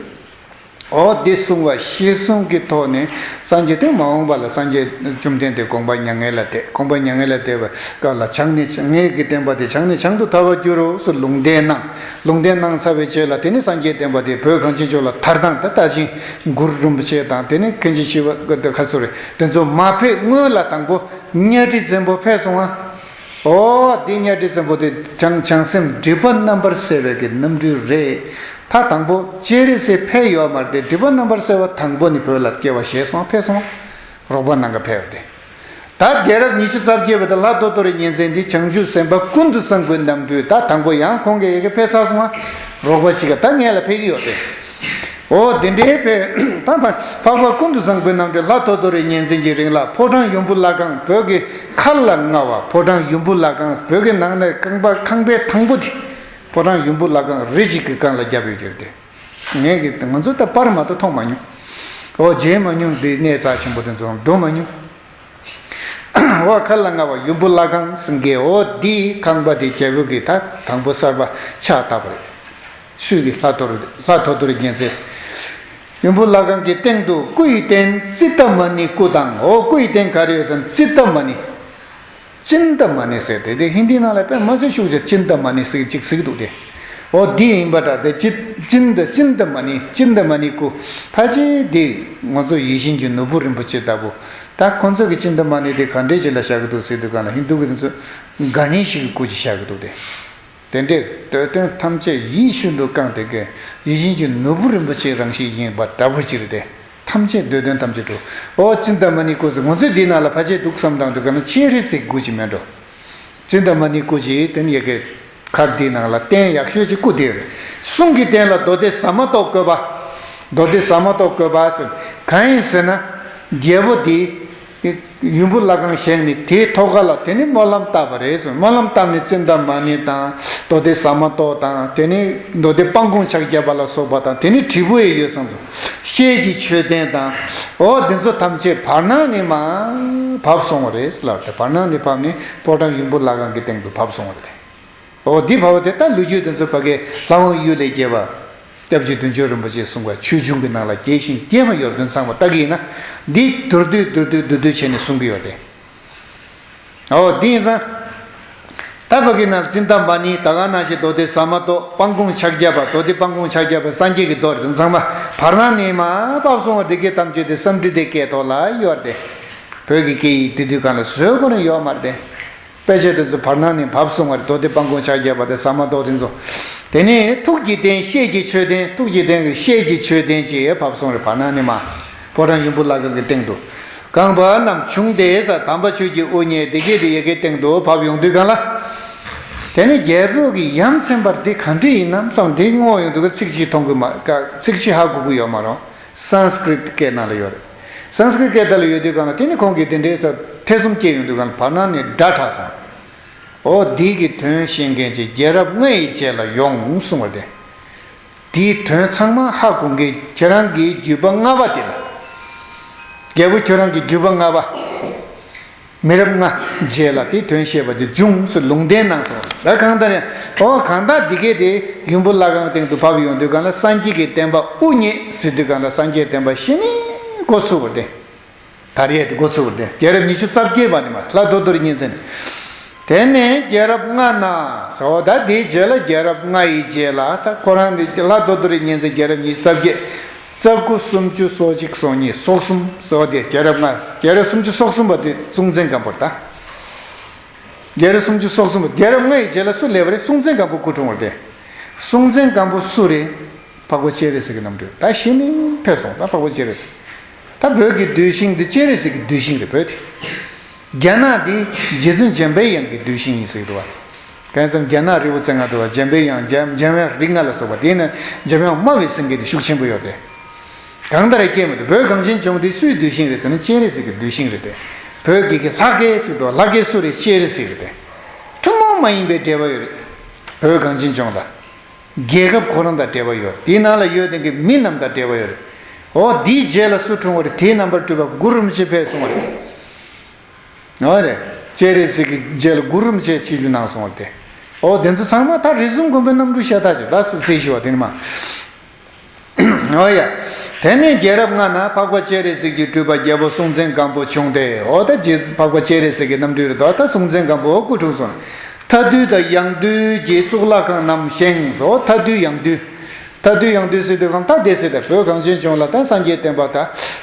འོ་དེ་གསུང་བ་ཞེས་གསུང་གི་ཐོག་ནས་སངས་རྒྱས་དེ་མ་འོངས་པ་ལ་སངས་རྒྱས་བཅོམ་ལྡན་འདས་དགོངས་པ་མྱ་ངན་ལས་འདས། དགོངས་པ་མྱ་ངན་ལས་འདས་པའི་སྐབས་ལ་བྱང་ནས་ངེད་ཀྱི་བསྟན་པ་དེ་བྱང་ནས་བྱང་དུ་དར་བར་འགྱུར་རོ་ཟེར་ལུང་བསྟན་གནང་། ལུང་བསྟན་གནང་ཚར་བའི་རྗེས་ལ་དེ་ནི་སངས་རྒྱས་བསྟན་པ་དེ་བོད་གངས་ཅན་ལྗོངས་ལ་དར་སྟངས་དེ་ལྟ་བཞིན་གུ་རུ་རིན་པོ་ཆེ་དང་དེ་ནི་མཁན་ཆེན་ཞི་བ་ཁ་སོ་རེ་དེ་ཚོ་མ་ཕེབས་སྔོན་ལ་དང་པོ་གཉའ་ཁྲི་བཙན་པོ་ཕེབས་སོང་ང་། ཨོ་དེ་གཉའ་ཁྲི་བཙན་པོ་དེ་བྱང་བྱང་སེམས་སྒྲིབ་པ་རྣམ་པར་སེལ་བའི་གི་རྣམ་སྤྲུལ་རེད། ད་དང་པོ་སྤྱན་རས་གཟིགས་ཕེབས་ཡོད་མ་རེད་དེ་སྒྲིབ་པ་རྣམ་པར་སེལ་བ་དང་པོ་ནི་བོད་ལ་སྐྱེ་བ་བཞེས་སོང་ཕེབས་སོང་། རོགས་པ་གནང་ག་ཕེབས་ཏེ། ད་རྒྱལ་རབས་ཉི་ཤུ་རྩ་བརྒྱད་པ་དེ་ལྷ་ཐོ་ཐོ་རི་གཉན་བཙན་འདི་བྱང་ཆུབ་སེམས་དཔའ་ཀུན་ཏུ་བཟང་པོའི་རྣམ་སྤྲུལ་ད་དང་པོ་ཡང་ཁོང་གིས་ཡ་གི་ཕེབས་ཚར་སོང་ང་། རོགས་པ་ཞིག་ག་ད་ངེད་ལ་ཕེབས་ཀྱི་ཡོད་དེ། འོ་དེ་འདྲའི་ཕེབས་ད་འཕགས་པ་ཀུན་ཏུ་བཟང་པོའི་རྣམ་སྤྲུལ་ལྷ་ཐོ་ཐོ་རི་གཉན་བཙན་གྱི་རིང་ལ་ཕོ་བྲང་ཡུམ་བུ་བླ་སྒང་བོད་ཀྱི་མཁའ་ལ་མངའ་བ་ཕོ་བྲང་ཡུམ་བུ་བླ་སྒང་བོད་ཀྱི་ནང་ནས་རྐང་པ་ཁང་པའི་དང་པོ་དེ་ཕོ་བྲང་ཡུམ་བུ་བླ་སྒང་རི་གཅིག་གི་སྒང་ལ་བརྒྱབ་ཡོད་ཀྱི་རེད་དེ། ངས་ཀྱི་ང་ཚོ་ད་པར་མ་གཏོགས་མཐོང་མ་མྱོང་། འོ་མཇལ་མ་མྱོང་། འདི་གནས་རྩ་ཆེན་པོ་དེ་ཚོ་འགྲོ་མ་མྱོང་། འོ་མཁའ་ལ་མངའ་བ་ཡུམ་བུ་བླ་སྒང་ཟེར་མཁན་འོ་འདིའི་ཁང་པ་དེ་རྒྱལ་པོ་གིས་ད་དང་པོ་གསར་པ་ཕྱག་བཏབ་པ་རེད། སུས་ཀྱིས་ལྷ་ཐོ་རི་ལྷ་ཐོ་ཐོ་རི་རྒྱལ་མཚན། ཡུམ་བུ་བླ་སྒང་གི་སྟེང་དུ་སྐུ་ཡི་རྟེན་ཙིཏྟ་མ་ཎི་སྐུ་དང་། འོ་སྐུ་ཡི་རྟེན་ག་རེ་ཡོད་ཟེར་ན་ཙིཏྟ་མ་ཎི། ཙིནྟ་མ་ཎི་ཟེར་ཏེ་དེ་ཧིན་དི་ནང་ལ་དཔེ་མ་སྲིད་ཤུགས་ཆེ་ཙིནྟ་མ་ཎི་ཟེར་གཅིག་ཟེར་གི་འདུག་སྟེ། འོ་འདི་ཡིན་པ་འདྲ་དེ་ཙི་ཙིནྟ་ཙིནྟ་མ་ཎི་ཙིནྟ་མ་ཎི་སྐུ་ཕལ་ཆེར་འདི་ང་ཚོ་ཡིད་བཞིན་གྱི་ནོར་བུ་རིན་པོ་ཆེ་ལྟ་བུ། ད་ཁོ་ཚོ་གི་ཙིནྟ་མ་ཎི་དེ་ག་འདྲས་ཅིག་ལ་བཞག་གི་འདུག་ཟེར་དུས་གང་ལ་ཧིན་དུ་གི་དེ་ཚོ་ག་ནི་ཞིག་གི་སྐུ་ཅིག་བཞག་གི་འདུག་སྟེ། དེ་འདྲའི་འདོད་དོན་ཐམས་ཅད་ཡིད་བཞིན་དུ་བསྐངས་ཏེ་གི་ཡིད་བཞིན་གྱི་ནོར་བུ་རིན་པོ་ཆེའི་རང་བཞིན་ཡིན་པ་འདྲ་པོ་ཅིག་རེད་དེ། ཐམས་ཅད་འདོད་དོན་ཐམས་ཅད་འགྲུབ། ཨོ་ཙིནྟ་མ་ཎི་སྐུ་ཟེར་ང་ཚོས་འདི་ནང་ལ་ཕལ་ཆེར་འདུག་བསམ་དང་འདུག་ག་ན་སྤྱན་རས་གཟིགས་སྐུ་ཅིག་མེད་འགྲོ། ཙིནྟ་མ་ཎི་སྐུ་ཅིག་དེ་ནི་ཡ་གི་ཁར་འདི་ནང་ལ་རྟེན་ཡག་ཤོས་ཅིག་སྐུ་དེ་རེད། གསུང་གི་རྟེན་ལ་མདོ་སྡེ་ཟ་མ་ཏོག་བཀོད་པ། མདོ་སྡེ་ཟ་མ་ཏོག་བཀོད་པ་ཟེར་གང་ཡིན་ཟེར་ན། རྒྱལ་པོ་འདི། ཡུམ་བུ་བླ་སྒང་བཞེངས་ནས་དེའི་ཐོག་ཁ་ལ་དེ་ནི་སྨོན་ལམ་བཏབ་པ་རེད་ཟེར། སྨོན་ལམ་བཏབ་ནས་ཙིནྟ་མ་ཎི་དང་མདོ་སྡེ་ཟ་མ་ཏོག་དང་དེ་ནི་མདོ་སྡེ་སྤང་སྐོང་ཕྱག་བརྒྱབ་པ་ལ་སོགས་པ་དང་དེ་ནི་དྲིལ་བུ་ཡི་ཡོད་བསམ་སོང་། ཤེལ་གྱི་མཆོད་རྟེན་དང་། འོ་འདི་ཚོ་ཐམས་ཅད་བར་སྣང་ནས་མར་བབས་སོང་བ་རེད་ལབ་སྟེ་བར་སྣང་ནས་བབས་ནས་ཕོ་བྲང་ཡུམ་བུ་བླ་སྒང་གི་སྟེང་དུ་བབས་སོང་བ་རེད། འོ་འདི་བབས་པ་དེ་ལྟར་ལོ་རྒྱུས་དེ་ཚོ་ཕ་གའི་ལྷ་དབང་གཡུལ་ལས་རྒྱས་པ། སྐྱབས་རྗེ་བདུད་འཇོམས་རིན་པོ་ཆེས་གསུངས་པ་ཆོས་འབྱུང་གི་ནང་ལ་རྒྱས་ཤིང་རྒྱས་པ་ཡོད་དོན་ཚང་མ་ལྟ་གི་ཡིན་ན། འདི་མདོར་བསྡུས་མདོར་བསྡུས་མདོར་བསྡུས་བྱས་ནས་གསུང་གི་ཡོད་དེ། འོ་འདི་ཡིན་ཙང་། ད་ཕ་གི་ནང་ཙིནྟ་མ་ཎི་ད་ག་ནང་བཞིན་མདོ་སྡེ་ཟ་མ་ཏོག་སྤང་སྐོང་ཕྱག་བརྒྱབ་པ་མདོ་སྡེ་སྤང་སྐོང་ཕྱག་བརྒྱབ་པ་སངས་རྒྱས་ཀྱི་མདོ་རེད་དོན་ཚང་མ་བར་སྣང་ནས་མར་བབས་སོང་བ་འདི་གའི་ཐམས་ཅད་དེ་སཾ་སྐྲྀ་ཏའི་སྐད་ཐོག་ལ་ཡོད་དེ། བོད་ཀྱི་སྐད་ཡིག་དེ་དུས་གང་ལ་བཟོས་གོ་ནས་ཡོད་མ་རེད་དེ། དཔེ་ཆ་དེ་ཚོ་བར་སྣང་ནས་བབས་སོང་བ་རེད། མདོ་སྡེ་སྤང་སྐོང་ཕྱག་བརྒྱབ་པ་དེ་ཟ་མ་ཏོག་དེ་ཚོ། དེ་ནས་ཐུགས་ཀྱི་རྟེན་ཤེལ་གྱི་མཆོད་རྟེན་ཐུགས་ཀྱི་རྟེན་གྱི་ཤེལ་གྱི་མཆོད་རྟེན་ཅེས་བབས་སོང་རེད་བར་སྣང་ནས་མར། ཕོ་བྲང་ཡུམ་བུ་བླ་སྒང་གི་སྟེང་དུ། གང་བ་རྣམས་བྱུང་སྟེ་ཟེར་དམ་པ་ཆོས་ཀྱི་དབུ་བརྙེས་དེ་སྐད་དེ་ཡ་གིའི་སྟེང་དུ་བབས་ཡོང་དུས་གང་ལ། དེ་ནི་རྒྱལ་པོ་གི་ཡ་མཚན་པར་འདི་ག་འདྲ་ཡིན་ནམ་བསམ་འདི་བསྔོགས་ཡོང་དུས་ཚིག་གཅིག་མཐོང་གི་མ་ཚིག་གཅིག་ཧ་གོ་གི་ཡོད་མ་རེད། སཾ་སྐྲྀ་ཏ་སྐད་ནང་ལ་ཡོད་རེད། སཾ་སྐྲྀ་ཏ་སྐད་ལ་ཡོད་དུས་གང་ལ་དེ་ནི་ཁོང་གིས་དེ་འདྲའི་ཐེ་ཚོམ་སྐྱེས་ཡོང་དུས་གང་ལ་བར་སྣང་ནས་སྒྲ་གྲགས་སོང་། འོ་འདི་གི་དོན་ཤེས་མཁན་ཅིག་རྒྱལ་རབས་ལྔ་ཡི་རྗེས་ལ་ཡོང་གསུངས་པ་དེ། དེའི་དོན་ཚང་མ་ཧ་གོ་མཁན་ཁྱེད་རང་གི་བརྒྱུད་པ་ལྔ་པ་དེ་ལ། རྒྱལ་པོ་ཁྱོད་རང་གི་བརྒྱུད་པ་ལྔ་པ། མི་རབས་ལྔ་རྗེས་ལ་དེ་དོན་བཤད་པ་དེ་འབྱུང་སོགས་ལུང་བསྟན་གནང་སོང་། ད་གང་ལྟར་ཡང་ཨོ་གང་ལྟར་འདི་གས་དེ་ཡུམ་བུ་བླ་སྒང་སྟེང་དུ་བབས་ཡོང་དུས་གང་ལ་སངས་རྒྱས་ཀྱི་བསྟན་པ་དབུ་བརྙེས་ཟེར་དུས་གང་ལ་སངས་རྒྱས་བསྟན་པ་གཞི་ནས་འགོ་ཚུགས་པ་དེ། དར་ཡས་དེ་འགོ་ཚུགས་པ་དེ་རྒྱལ་རབས་ཉི་ཤུ་རྩ་བརྒྱད་པ་ནས་མར་ལྷ་ཐོ་ཐོ་རི་གཉན་བཙན་ནས། དེ་ནས་རྒྱལ་རབས་ལྔ་ན་ཟེར་བ་ད་དེའི་རྗེས་ལ་རྒྱལ་རབས་ལྔ་ཡི་རྗེས་ལ་ས་ཁོ་རང་དེ་ལྷ་ཐོ་ཐོ་རི་གཉན་བཙན་རྒྱལ་རབས་ཉི་ཤུ་རྩ་བརྒྱད། རྩ་དགུ་སུམ་ཅུ་སོ་གཅིག་སོ་གཉིས་སོ་གསུམ་སོ་དེ་རྒྱལ་རབས་ལྔ་རྒྱལ་རབས་སུམ་ཅུ་སོ་གསུམ་པ་དེ་སྲོང་བཙན་སྒམ་པོ་རེད་ད། རྒྱལ་རབས་སུམ་ཅུ་སོ་གསུམ་པ་རྒྱལ་རབས་ལྔ་ཡི་རྗེས་ལ་སུ་སླེབས་པ་རེད། སྲོང་བཙན་སྒམ་པོ་སྐུ་འཁྲུངས་པ་རེད་དེ། སྲོང་བཙན་སྒམ་པོ་སུ་རེད། འཕགས་པ་སྤྱན་རས་གཟིགས་ཀྱི་རྣམ་སྤྲུལ་ད་གཞི་ནས་ཕེབས་སོང་ད་འཕགས་པ་སྤྱན་རས་གཟིགས། ད་བོད་ཀྱི་གདུལ་ཞིང་འདི་སྤྱན་རས་གཟིགས་ཀྱི་གདུལ་ཞིང་རེད་བོད་དེ། རྒྱ་ནག་འདི་རྗེ་བཙུན་འཇམ་པའི་དབྱངས་ཀྱི་གདུལ་ཞིང་ཡིན་ཟེར་གྱི་འདུག་བ། གང་ཡིན་ཟེར་ན་རྒྱ་ནག་རི་བོ་རྩེ་ལྔ་འདུག་བ་འཇམ་པའི་དབྱངས་འཇམ་འཇམ་དབྱངས་རིགས་ལྔ་ལ་སོགས་པ་དེ་ནི་འཇམ་དབྱངས་སྨྲ་བའི་སེང་གེ་དེ་ཤུགས་ཆེན་པོ་ཡོད་རེད། གང་ལྟར་སྐྱེས་མི་འདུག་བོད་གངས་ཅན་ལྗོངས་འདི་སུའི་གདུལ་ཞིང་རེད་ཟེར་ན་སྤྱན་རས་གཟིགས་ཀྱི་གདུལ་ཞིང་རེད་དེ། བོད་ཀྱི་གི་ལྷ་སྐལ་ཟེར་འདུག་ལྷ་སྐལ་སུ་རེད་སྤྱན་རས་གཟིགས་རེད་དེ། ཐུན་མོང་མ་ཡིན་པའི་འབྲེལ་བ་ཡོད་རེད། བོད་གངས་ཅན་ལྗོངས་དང་། རྒྱལ་ཁབ་ཁོ་རང་དང་འབྲེལ་བ་ཡོད་རེད་དེའི་ནང་ལ་ཡོད་དེ་གི་མི་རྣམས་དང་འབྲེལ་བ་ཡོད་རེད། འོ་དེའི་རྗེས་ལ་སུ་འཁྲུངས་པ་རེད་དེའི་རྣམ་པར་སྤྲུལ་པ་གུ་རུ་རིན་པོ་ཆེ་ཕེབས་སོང་བ་རེད། ཨོ་རེད། སྤྱན་རས་གཟིགས་ཀྱི་རྗེས་ལ་གུ་རུ་རིན་པོ་ཆེ་ཆིབས་བསྒྱུར་གནང་སོང་བ་དེ། ཨོ་དེ་ཚོ་ཚང་མ་ད་རིགས་གསུམ་མགོན་པོའི་རྣམ་སྤྲུལ་ཤ་སྟག་ཅིག་ད་སྲིད་ཞུ་བ་དེ་ནི་མ། ཨོ་ཡ། དེ་ནས་རྒྱལ་རབས་ལྔ་ན་འཕགས་པ་སྤྱན་རས་གཟིགས་ཀྱི་སྤྲུལ་པ་རྒྱལ་པོ་སྲོང་བཙན་སྒམ་པོ་བྱུང་སྟེ་ཨོ་ད་རྗེ་འཕགས་པ་སྤྱན་རས་གཟིགས་ཀྱི་རྣམ་སྤྲུལ་རེད་དོ་ད་སྲོང་བཙན་སྒམ་པོ་སྐུ་འཁྲུངས་སོང་། མཐའ་འདུལ་དང་ཡང་འདུལ་གྱི་གཙུག་ལག་ཁང་རྣམས་བཞེངས་སོ་མཐའ་འདུལ་ཡང་འདུལ། མཐའ་འདུལ་ཡང་འདུལ་ཟེར་དུས་གང་ལྟར་དེ་ཟེར་ཏེ་བོད་གངས་ཅན་ལྗོངས་ལ་ད་སངས་རྒྱས་བསྟན་པ་ད་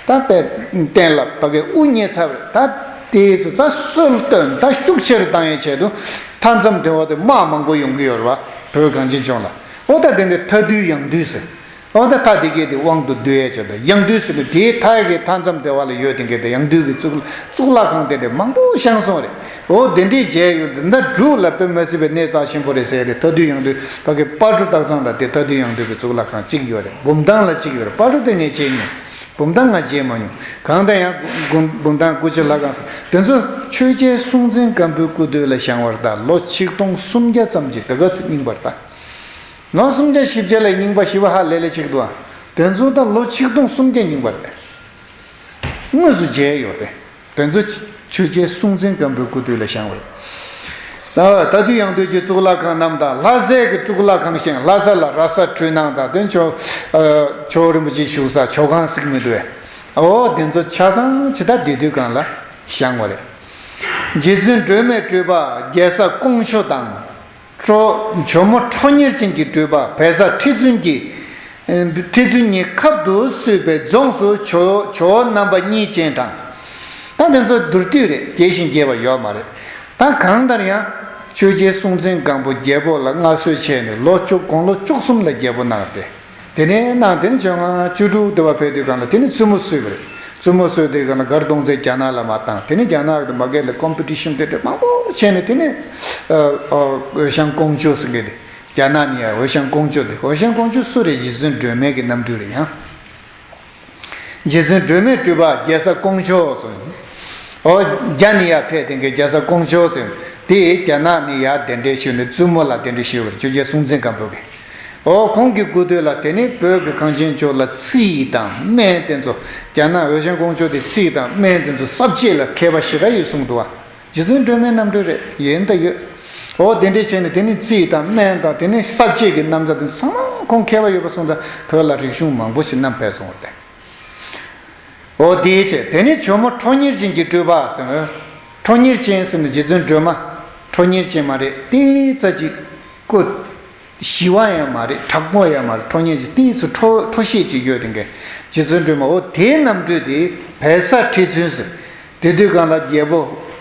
ད་དཔེ་བསྟན་ལ་ཕ་གི་དབུ་བརྙེས་ཚར་བ་རེད་ད་དེ་ཚོ་ད་སྲོལ་གཏོད་ད་ཤུགས་ཆེར་བཏང་ཡའི་ཆེད་དུ་མཐའ་མཚམས་དེ་བ་དེ་དམག་མང་པོ་ཡོང་གི་ཡོད་རེད་བ་བོད་གངས་ཅན་ལྗོངས་ལ་ཨོ་ད་དེ་འདི་མཐའ་འདུལ་ཡང་འདུལ་ཟེར་ཨོ་ད་མཐའ་དེ་གས་དེ་དབང་དུ་བསྡུ་ཡའི་ཆེད་དུ་ཡང་འདུལ་ཟེར་ནས་དེའི་མཐའ་གི་མཐའ་མཚམས་དེ་བ་ལ་ཡོད་དེ་གས་དེ་ཡང་འདུལ་གི་གཙུག་གཙུག་ལག་ཁང་དེ་འདྲ་མང་པོ་བཞེངས་སོང་རེད། འོ་དེ་འདྲའི་མཇལ་ཡོང་དུས་ད་འབྲུག་ལ་དཔེ་མ་སྲིད་པའི་གནས་རྩ་ཆེན་པོ་རེད་ཟེར་རེད། མཐའ་འདུལ་ཡང་འདུལ་ཕ་གི་སྤ་གྲོ་སྟག་ཚང་ལ་དེ་མཐའ་འདུལ་ཡང་འདུལ་གྱི་གཙུག་ལག་ཁང་གཅིག་ཡོད་རེད། བུམ་ཐང་ལ་གཅིག་ཡོད་རེད། སྤ་གྲོ་དེ་ངས་མཇལ་མྱོང་། བུམ་ཐང་ང་མཇལ་མ་མྱོང་། གང་ལྟར་ཡང་བུམ་བུམ་ཐང་སྐུ་ཕྱྭ་ལྷ་ཁང་ཟེར་དེ་ཚོ་ཆོས་རྒྱལ་སྲོང་བཙན་སྒམ་པོའི་སྐུ་དུས་ལ་བཞེངས་པ་རེད། ད་ལོ་ཆིག་སྟོང་སུམ་བརྒྱ་ཙམ་གྱི་དེ་ག་ཚོད་རྙིང་པ་རེད་ད། ལོ་སུམ་བརྒྱ་བཞི་བརྒྱ་ལས་རྙིང་པ་ཞེ་པོ་ཧ་ལས་ལས་ཅིག་འདུག་ཨ། དེ་ཚོ་ད་ལོ་ཆིག་སྟོང་སུམ་བརྒྱ་རྙིང་པ་རེད། དངོས་སུ་མཇལ་ཡོད་རེད། དེ་ཚོ་ཆོས་རྒྱལ་སྲོང་བཙན་སྒམ་པོའི་སྐུ་དུས་ལ་བཞེངས་པ་རེད། ད་ད་དུས་ཡང་དུས་ཀྱི་གཙུག་ལག་ཁང་རྣམས་དང་། ལྷ་སའི་གི་གཙུག་ལག་ཁང་བཞེངས། ལྷ་ས་ལ་ར་ས་འཕྲུལ་སྣང་དང་། དེ་ཆོས་ཨ་ཆོས་རིན་པོ་ཆེ་བཞུགས་ས་ཆོས་ཁང་ཟེར་གྱི་མི་འདུག་གས། འོ་དེ་ཚོ་ཆ་ཚང་ཇི་ལྟར་བསྡུས་དུས་གང་ལ་བཞེངས་པ་རེད། རྗེ་བཙུན་སྒྲོལ་མའི་སྤྲུལ་པ་རྒྱལ་ས་ཀོང་ཇོ་དང་། ཇོ་ཇོ་མོ་ཁྲོ་གཉེར་ཅན་གྱི་སྤྲུལ་པ་བལ་བཟའ་ཁྲི་བཙུན་གྱི་ཁྲི་བཙུན་ཉིད་ཁབ་ཏུ་བསུས་པའི་རྫོངས་སུ་ཇོ་ཇོ་རྣམ་པ་གཉིས་སྤྱན་དྲངས། ད་དེ་ཚོ་མདོར་བསྡུས་རེད། རྒྱས་ཤིང་རྒྱས་པ་ཡོད་མ་རེད། ད་གང་ལྟར་ཡང་ཆོས་རྒྱལ་སྲོང་བཙན་སྒམ་པོ་རྒྱལ་པོ་ལ་མངའ་གསོལ་བྱས་ནས་ལོ་བཅུ་དགུང་ལོ་བཅུ་གསུམ་ལ་རྒྱལ་པོ་གནང་སྟེ། དེ་ནས་གནང་། དེ་ནས་བཅོ་ལྔ་བཅུ་དྲུག་དེ་བ་ཕེབས་དུས་གང་ལ་དེ་ནས་བཙུན་མོ་གསོས་པ་རེད། བཙུན་མོ་གསོས་དུས་གང་ལ་མགར་གདོང་རྩེ་རྒྱ་ནག་ལ་མར་བཏང་། དེ་ནས་རྒྱ་ནག་གི་མ་གི་ལ་ཀོམ་པི་ཊི་ཤན་དེ་འདྲ་མང་པོ་བྱས་ནས། དེ་ནས་ཨ་ཨ་འོད་ཤང་ཀོང་ཇོ་ཟེར་མཁན་དེ། རྒྱ་ནག་ནས་ཡ་འོད་ཤང་ཀོང་ཇོ་དེ། འོད་ཤང་ཀོང་ཇོ་སུ་རེད། རྗེ་བཙུན་སྒྲོལ་མའི་གི་རྣམ་སྤྲུལ་རེད་ཡང་། རྗེ་བཙུན་སྒྲོལ་མའི་སྤྲུལ་པ་རྒྱལ་ས་ཀོང་ཇོ་ཟེར། ཨོ་རྒྱ་ནས་ཡར་ཕེབས་དེ་གའི་རྒྱལ་ས་ཀོང་ཇོ་ཟེར། དེ་རྒྱ་ནག་ནས་ཡར་གདན་འདྲེན་ཞུས་ནས་བཙུན་མོ་ལ་གདན་འདྲེན་ཞུས་པ་རེད། ཆོས་རྒྱལ་སྲོང་བཙན་སྒམ་པོ་གིས། ཨོ་ཁོང་གི་སྐུ་དུས་ལ་དེ་ནས་བོད་ཀྱི་གངས་ཅན་ལྗོངས་ལ་ཚིག་དང་སྨན་དེ་ཚོ། རྒྱ་ནག་འོད་ཤང་ཀོང་ཇོ་དེ་ཚིག་དང་སྨན་དེ་ཚོ་གསར་བརྗེ་ལ་མཁས་པ་ཞེ་དྲག་ཡོད་གསུངས་འདུག་བ། རྗེ་བཙུན་སྒྲོལ་མའི་རྣམ་སྤྲུལ་རེད། ཡིན་ད་ཡོད། འོ་དེ་འདྲས་བྱས་ནས་དེ་ནི་རྩིས་དང་སྨན་དང་དེ་ནི་ས་བཅད་ཀྱི་རྣམ་གཞག་དེ་ཚང་མ་ཁོང་མཁས་པ་ཡོད་པ་སོང་ཙང་བོད་ལ་རིག་གཞུང་མང་པོ་ཞིག་བསྣམས་ཕེབས་སོང་བ་རེད། འོ་དེའི་ཆེད་དེ་ནི་ཇོ་མོ་ཁྲོ་གཉེར་ཅན་གྱི་སྤྲུལ་པ་ཟེར་ནས། ཁྲོ་གཉེར་ཅན་ཟེར་ནས་རྗེ་བཙུན་སྒྲོལ་མ། ཁྲོ་གཉེར་ཅན་མ་རེད། ཏིག་ཙ་ཅིག་སྐུ་ཞི་བ་ཡང་མ་རེད། དྲག་པོ་ཡང་མ་རེད། ཁྲོ་གཉེར་གྱི་ཏིས་སུ་ཁྲོ་ཁྲོ་ཤེས་ཅིག་ཡོད་དེ་འགའི་རྗེ་བཙུན་སྒྲོལ་མ། འོ་དེའི་རྣམ་སྤྲུལ་དེ་བལ་བཟའ་ཁྲི་བཙུན་ཟེར། དེ་དུས་གང་ལ་རྒྱལ་པོ་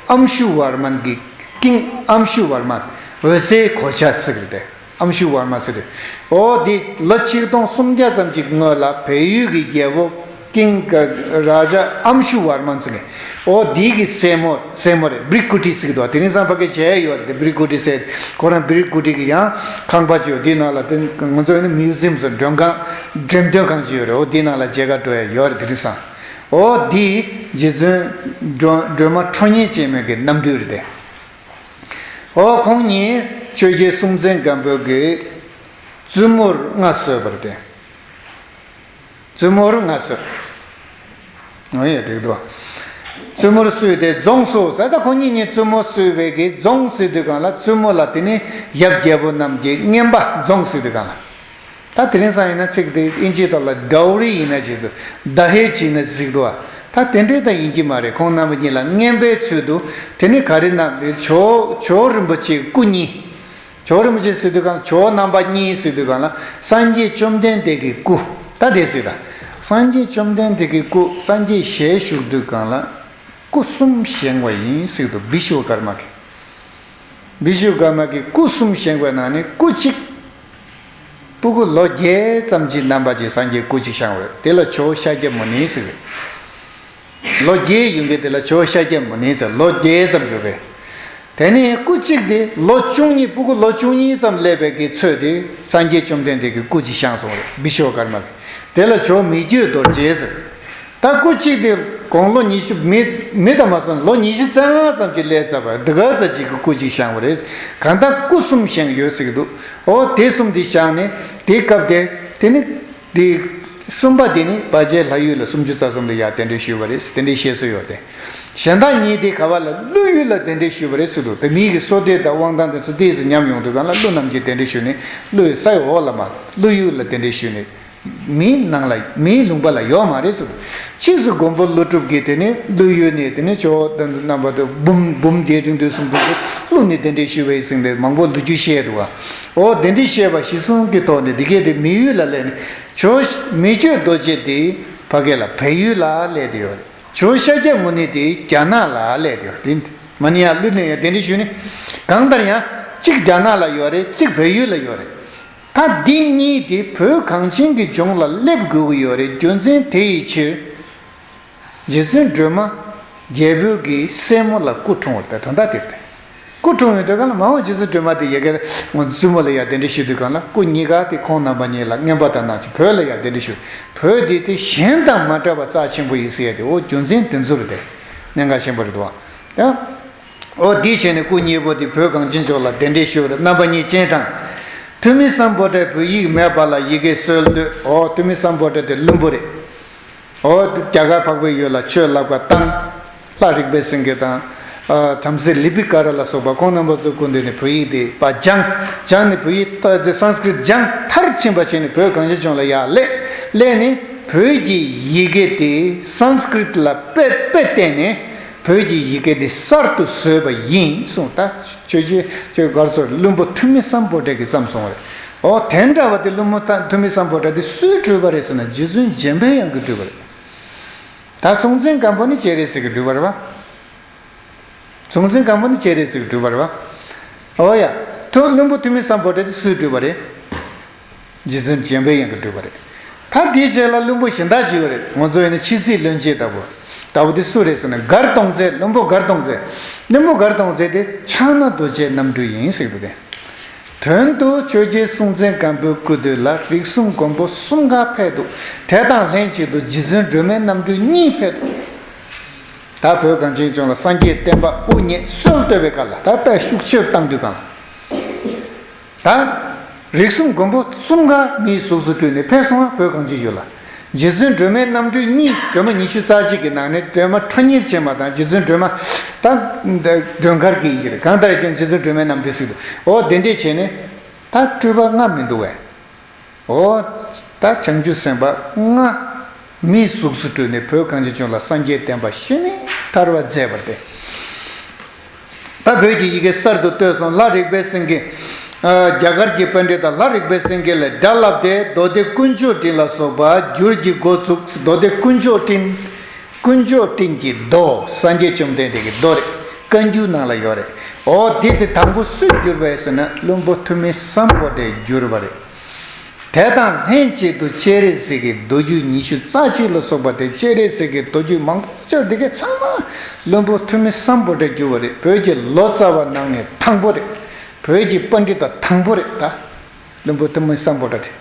ཨམ་ཤུ་ཝར་མན་གྱི་ཀིང་། ཨམ་ཤུ་ཝར་མན་འོད་ཟེར་གོ་ཆ་ཟེར་གི་རེད། ཨམ་ཤུ་ཝར་མ་ཟེར་རེད། འོ་དེ་ལོ་ཆིག་སྟོང་སུམ་བརྒྱ་ཙམ་གྱི་སྔོན་ལ་བལ་ཡུལ་གྱི་རྒྱལ་པོ་ཀིང་ག་རཱ་ཇ་ཨམ་ཤུ་ཝར་མན་ཟེར་གི། འོ་དེ་གི་སྲས་མོ། སྲས་མོ་རེད། བི་རི་ཀུ་ཊི་ཟེར་གི་འདུག་དེ་རིང་སང་ཕ་གི་བྱས་ཡོད་རེད། དེ་བི་རི་ཀུ་ཊི་ཟེར། ཁོ་རང་བི་རི་ཀུ་ཊི་གི་ཡང་ཁང་པ་ཅིག་ཡོད། དེའི་ནང་ལ་དེ་ང་ཚོ་ཡིན་ན་མིའུ་ཛི་ཡམ་ཟེར། མགྲོན་ཁང་། འགྲེམས་སྟོན་ཁང་ཅིག་ཡོད་རེད། འོ་དེའི་ནང་ལ་མཇལ་ཁ་འགྲོ་ཡ་ཡོད་རེད་དེ་རིང་སང་། འོ་འདི་རྗེ་བཙུན་སྒྲོལ་སྒྲོལ་མ་ཁྲོ་གཉེར་ཅན་མའི་གི་རྣམ་སྤྲུལ་རེད་དེ། འོ་ཁོང་ཉིད་ཆོས་རྒྱལ་སྲོང་བཙན་སྒམ་པོ་གི་བཙུན་མོར་མངའ་གསོལ་བ་རེད་དེ། བཙུན་མོར་མངའ་གསོལ། འོ་ཡ་འགྲིག་འདུག་བཙུན་མོར་གསོལ་ཏེ་རྫོངས་སུ་ཟེར། ད་ཁོང་ཉིད་ནི་བཙུན་མོ་གསོལ་བའི་གི་རྫོངས་ཟེར་དུས་གང་ལ་བཙུན་མོ་ལ་དེ་ནི་ཡབ་རྒྱལ་པོ་རྣམས་ཀྱི་རྔན་པ་རྫོངས་ཟེར་དུས་གང་ལ། ད་དེ་རིང་སང་ཡིན་ན་ཚིག་དེ་ཨིན་ཇི་ཐོག་ལ་ཌའོ་རི་ཡིན་ན་ཅིག་འདུག་ད་ཧེ་ཇི་ཡིན་ན་ཅིག་འདུག་བ། ད་དེ་འདྲའི་ད་ཡིན་གྱི་མ་རེད། ཁོང་རྣམ་པ་གཉིས་ལ་རྔན་པའི་ཚུལ་དུ་དེ་ནི་ག་རེ་གནང་། དེ་ཇོ་ཇོ་རིན་པོ་ཆེའི་སྐུ་གཉིས། ཇོ་རིན་པོ་ཆེ་ཟེར་དུས་གང་ལ། ཇོ་རྣམ་པ་གཉིས་ཟེར་དུས་གང་ལ། སངས་རྒྱས་བཅོམ་ལྡན་འདས་ཀྱི་སྐུ། ད་དེ་ཟེར་ད། སངས་རྒྱས་བཅོམ་ལྡན་འདས་ཀྱི་སྐུ་སངས་རྒྱས་ཞལ་བཞུགས་དུས་གང་ལ་སྐུ་གསུམ་བཞེངས་པ་ཡིན་ཟེར་འདུག་བི་ཤྭ་ཀརྨ་གིས། བི་ཤྭ་ཀརྨ་གིས་སྐུ་གསུམ་བཞེངས་པའི་ནང་ནས་སྐུ་གཅིག་སྤུ་གུ་ལོ་བརྒྱད་ཙམ་གྱི་རྣམ་པ་ཅིག་སངས་རྒྱས་སྐུ་གཅིག་བཞེངས་པ་རེད། དེ་ལ་ཇོ་ཤཱཀྱ་མུ་ནི་ཟེར་བས། ལོ་བརྒྱད་ཡོད་མཁན་དེ་ལ་ཇོ་ཤཱཀྱ་མུ་ནི་ཟེར། ལོ་བརྒྱད་ཙམ་ཡོད་པས། དེ་ནས་སྐུ་གཅིག་དེ་ལོ་བཅུ་གཉིས། སྤུ་གུ་ལོ་བཅུ་གཉིས་ཙམ་སླེབས་པའི་གི་ཚོད་དེ་སངས་རྒྱས་བཅོམ་ལྡན་འདས་ཀྱི་སྐུ་གཅིག་བཞེངས་སོང་བ་རེད། བི་ཤྭ་ཀརྨ་གིས། དེ་ལ་ཇོ་མི་བསྐྱོད་རྡོ་རྗེ་ཟེར། ད་སྐུ་གཅིག་དེ་དགུང་ལོ་ཉི་ཤུ། མི་མི་དང་མ་སོང་ལོ་ཉི་ཤུ་རྩ་ལྔ་ཙམ་གྱི་སླེབས་ཚར་བ་འདི་ག་ཙམ་ཅིག་གི་སྐུ་གཅིག་བཞེངས་པ་རེད། གང་ལྟར་སྐུ་གསུམ་བཞེངས་ཡོད་ཟེར་གྱི་འདུག་འོ་དེ་གསུམ་དེ་བཞེངས་ནས་དེའི་སྐབས་དེ་དེ་ནི། དེ་གསུམ་པ་དེ་ནི་བ་ཇའི་ལྷ་ཡུལ་ལ་སུམ་ཅུ་རྩ་གསུམ་ལ་ཡར་གདན་འདྲེན་ཞུས་པ་རེད། དེ་འདྲའི་བཤད་སྲོལ་ཡོད་དེ། གཞན་དག་གཉིས་དེ་ག་བ་ལ། ཀླུ་ཡུལ་ལ་གདན་འདྲེན་ཞུས་པ་རེད་ཟེར་འདུག་དེ་མི་གི་བསོད་བདེ་དང་དབང་ཐང་དེ་ཚོ་ཏོག་ཙམ་ཉམས་ཡོང་དུས་གང་ལ་ཀླུ་རྣམས་ཀྱིས་གདན་འདྲེན་ཞུས་ནས་ཀླུ་ཡི་ས་ཡི་འོག་ལ་མར་ཀླུ་ཡུལ་ལ་གདན་འདྲེན་ཞུས་ནས། མིའི་ནང་ལ། མིའི་ལུང་པ་ལ་ཡོད་མ་རེད་ཟེར་འདུག་ཕྱིས་སུ་མགོན་པོ་ཀླུ་སྒྲུབ་ཀྱིས་དེ་ནས་ཀླུ་ཡུལ་ནས་དེ་ནས་ཇོ་བོ་རྣམ་པ་དེ་འབུམ་འབུམ་རྒྱས་འབྲིང་བསྡུས་གསུམ་དེ་ཚོ་ཀླུ་ནས་གདན་འདྲེན་ཞུས་པ་ཡིན་ཟེར་ནས་མང་པོ་ལོ་རྒྱུས་བཤད་འདུག་བ། འོ་དེ་འདྲའི་བཤད་པ་གཞི་བཟུང་གི་ཐོག་ནས་འདི་གས་དེ་མི་ཡུལ་ལ་སླེབས་ནས། ཇོ་མི་བསྐྱོད་རྡོ་རྗེ་དེ་ཕ་གི་ལ་བལ་ཡུལ་ལ་སླེབས་བསྡད་ཡོད་རེད། ཇོ་ཤཱཀྱ་མུ་ནི་དེ་རྒྱ་ནག་ལ་སླེབས་བསྡད་ཡོད་རེད། དེ་མ་ནི་ཡང་ཀླུ་ནས་ཡང་གདན་འདྲེན་ཞུས་ནས། གང་ལྟར་ཡང་གཅིག་རྒྱ་ནག་ལ་ཡོད་རེད། གཅིག་བལ་ཡུལ་ལ་ཡོད་རེད། ད་འདི་གཉིས་དེ་བོད་གངས་ཅན་གྱི་ལྗོངས་ལ་སླེབས་དགོས་ཀྱི་ཡོད་རེད། རྒྱུ་མཚན་དེ་ཡི་ཕྱིར། རྗེ་བཙུན་སྒྲོལ་མ་རྒྱལ་པོའི་གི་སྲས་མོ་ལ་སྐུ་འཁྲུངས་པ་རེད། དོན་དག་དེ་རེད། སྐུ་འཁྲུངས་ཡོང་དུས་གང་ལ་མ་འོངས་རྗེ་བཙུན་སྒྲོལ་མ་དེ་ཡ་གིར་བཙུན་མོ་ལ་ཡར་གདན་འདྲེན་ཞུ་དུས་གང་ལ་སྐུ་གཉིས་ཀ་དེ་ཁོང་རྣམ་པ་གཉིས་ལ་རྔན་པ་དང་ནང་བཞིན་བོད་ལ་ཡར་གདན་འདྲེན་ཞུ། བོད་དེ་དེ་གཞན་དང་མ་འདྲ་བ་རྩ་ཆེན་པོ་ཡིན་ཟེར་ཡ་དེ། འོ་རྒྱུ་མཚན་དེ་ཚོ་རེད་དེ། གནད་འགག་ཆེན་པོ་རེད་འདུག་བ། ཡང་། འོ་འདི་བྱས་ནས་སྐུ་གཉིས་པོ་དེ་བོད་གངས་ཅན་ལྗོངས་ལ་གདན་འདྲེན་ཞུས་པ་རེད། རྣམ་པ་གཉིས་སྤྱན་དྲངས། ཐུ་མི་སམ་བྷོ་ཊས་བོད་ཡིག་མེད་པ་ལ་ཡི་གེ་སྲོལ་བཏོད། འོ་ཐུ་མི་སམ་བྷོ་ཊ་དེ་བླུན་པོ་རེད། འོ་རྒྱ་གར་འཕགས་པའི་ཡུལ་ལ་ཆོས་བསླབ་པ་བཏང་། ལྷ་རིག་པའི་སེང་གེ་དང་ ཨ། བྲམ་ཟེ་ལི་པི་ཀ་ར་ལ་སོགས་པ་ཁོང་རྣམ་པ་ཚོའི་སྐུ་མདུན་ནས་བོད་ཡིག་དེ་ཕར་སྦྱངས། སྦྱངས་ནས་བོད་ཡིག་ད་སཾ་སྐྲྀཏ་སྦྱངས་མཐར་ཕྱིན་པ་བྱས་ནས་བོད་གངས་ཅན་ལྗོངས་ལ་ཡར་སླེབས། སླེབས་ནས་བོད་ཀྱི་ཡི་གེ་དེ་སཾ་སྐྲྀཏ་ལ་དཔེ་དཔེ་བལྟས་ནས་བོད་ཀྱི་ཡི་གེ་དེ་གསར་དུ་བཟོས་པ་ཡིན་གསུངས། ད་ཆོས་རྗེ་ཆོས་གར་སོགས་བློན་པོ་ཐུ་མི་སམ་བྷོ་ཊ་གིས་བརྩམས་སོང་བ་རེད། ཨོ་དེ་འདྲ་བ་དེ་བློན་པོ་ཐ་ཐུ་མི་སམ་བྷོ་ཊ་དེ་སུས་བྲིས་པ་རེད་ཟེར་ན་རྗེ་བཙུན་འཇམ་དཔལ་དབྱངས་ཀྱིས་བྲིས་པ་རེད། ད་སྲོང་བཙན་སྒམ་པོ་ནི་སྤྱན་རས་གཟིགས་ཀྱིས་བྲིས་པ་རེད་བ། སྲོང་བཙན་སྒམ་པོ་ནི་སྤྱན་རས་གཟིགས་ཀྱིས་བྲིས་པ་རེད་བ། ཨོ་ཡ། ཐུ་བློན་པོ་ཐུ་མི་སམ་བྷོ་ཊ་དེ་སུས་བྲིས་པ་རེད། རྗེ་བཙུན་འཇམ་དཔལ་དབྱངས་ཀྱིས་བྲིས་པ་རེད། ད་དེའི་རྗེས་ལ་བློན་པོ་གཞན་དག་ཞིག་ཡོད་རེད། ང་ཚོ་ཡིན་ན་ཆོས་སྲིད་བློན་ཆེན་ལྟ་བུ། ལྟ་བུ་དེ་སུ་རེད་ཟེར་ན་མགར་སྟོང་རྩེ། བློན་པོ་མགར་སྟོང་རྩེ། བློན་པོ་མགར་སྟོང་རྩེ་དེ་ཕྱག་ན་རྡོ་རྗེའི་རྣམ་སྤྲུལ་ཡིན་ཟེར་གི་འདུག་སྟེ། དོན་དུ་ཆོས་རྗེ་སྲོང་བཙན་སྒམ་པོའི་སྐུ་དུས་ལ་རིགས་གསུམ་མགོན་པོ་གསུམ་ཀ་ཕེབས་འདུག། དེ་དང་ལྷན་ཅིག་ཏུ་རྗེ་བཙུན་སྒྲོལ་མའི་རྣམ་སྤྲུལ་གཉིས་ཕེབས་འདུག། ད་བོད་གངས་ཅན་ལྗོངས་ལ་སངས་རྒྱས་བསྟན་པ་དབུ་བརྙེས་སྲོལ་གཏོད་པའི་སྐབས་ལ། ད་དཔེ་ཤུགས་ཆེར་བཏང་དུས་སྒང་ལ། ད་རིགས་གསུམ་མགོན་པོ་གསུམ་ཀ་མིའི་གཟུགས་སུ་སྤྲུལ་ནས་ཕེབས་སོང་བ། བོད་གངས་ཅན་ཡུལ་ལ། རྗེ་བཙུན་སྒྲོལ་མའི་རྣམ་སྤྲུལ་གཉིས། སྒྲོལ་མ་ཉི་ཤུ་རྩ་གཅིག་གི་ནང་ནས་སྒྲོལ་མ་ཁྲོ་གཉེར་ཅན་མ་དང་། རྗེ་བཙུན་སྒྲོལ་མ་ད་སྒྲོལ་དཀར་གྱི་ཡིན་གྱི་རེད། གང་ལྟར་ཀྱང་རྗེ་བཙུན་སྒྲོལ་མའི་རྣམ་སྤྲུལ་ཟེར་གི་འདུག། འོ་དེ་འདྲས་བྱས་ནས་ད་སྤྲུལ་པ་ལྔ་མི་འདུག་བས། འོ། ད་བྱང་ཆུབ་སེམས་དཔའ་ལྔ་མིའི་གཟུགས་སུ་སྤྲུལ་ནས་བོད་གངས་ཅན་ལྗོངས་ལ་སངས་རྒྱས་བསྟན་པ་གཞི་ནས་དར་བར་མཛད་པ་རེད། ད་བོད་ཀྱི་ཡི་གེ་གསར་དུ་བཏོད་སོང་། ལྷ་རིག་པའི་སེང་གེ། ཨ། རྒྱ་གར་གྱི་པཎྜི་ཏ་ལྷ་རིག་པའི་སེང་གེ་ལ་སྒྲ་བསླབས་ཏེ། མདོ་སྡེ་དཀོན་མཆོག་སྤྲིན་ལ་སོགས་པ་བསྒྱུར་གྱི་འགོ་ཚུགས། མདོ་སྡེ་དཀོན་མཆོག་སྤྲིན། དཀོན་མཆོག་སྤྲིན་གྱི་མདོ། སངས་རྒྱས་བཅོམ་ལྡན་འདས་ཀྱི་མདོ་རེད། བཀའ་འགྱུར་ནང་ལ་ཡོད་རེད། འོ་འདི་དེ་དང་པོ་སུས་བསྒྱུར་བ་ཡིན་ཟེར་ན་བློན་པོ་ཐུ་མི་སམ་བྷོ་ཊས་བསྒྱུར་བ་རེད། དེ་དང་ལྷན་ཅིག་ཏུ་སྤྱན་རས་གཟིགས་ཀྱི་མདོ་རྒྱུད་ཉི་ཤུ་རྩ་གཅིག་ལ་སོགས་པ་དེ། སྤྱན་རས་གཟིགས་ཀྱི་མདོ་རྒྱུད་མང་པོ་ཅིག་འདི་གའི་ཚང་མ་བློན་པོ་ཐུ་མི་སམ་བྷོ་ཊས་བསྒྱུར་བ་རེད། བོད་ཀྱི་ལོ་ཙཱ་བ་ནང་ནས་དང་པོ་རེད། བོད་ཀྱི་པཎྜི་ཏ་དང་པོ་རེད། ད་བློན་པོ་ཐུ་མི་སམ་བྷོ་ཊ་དེ།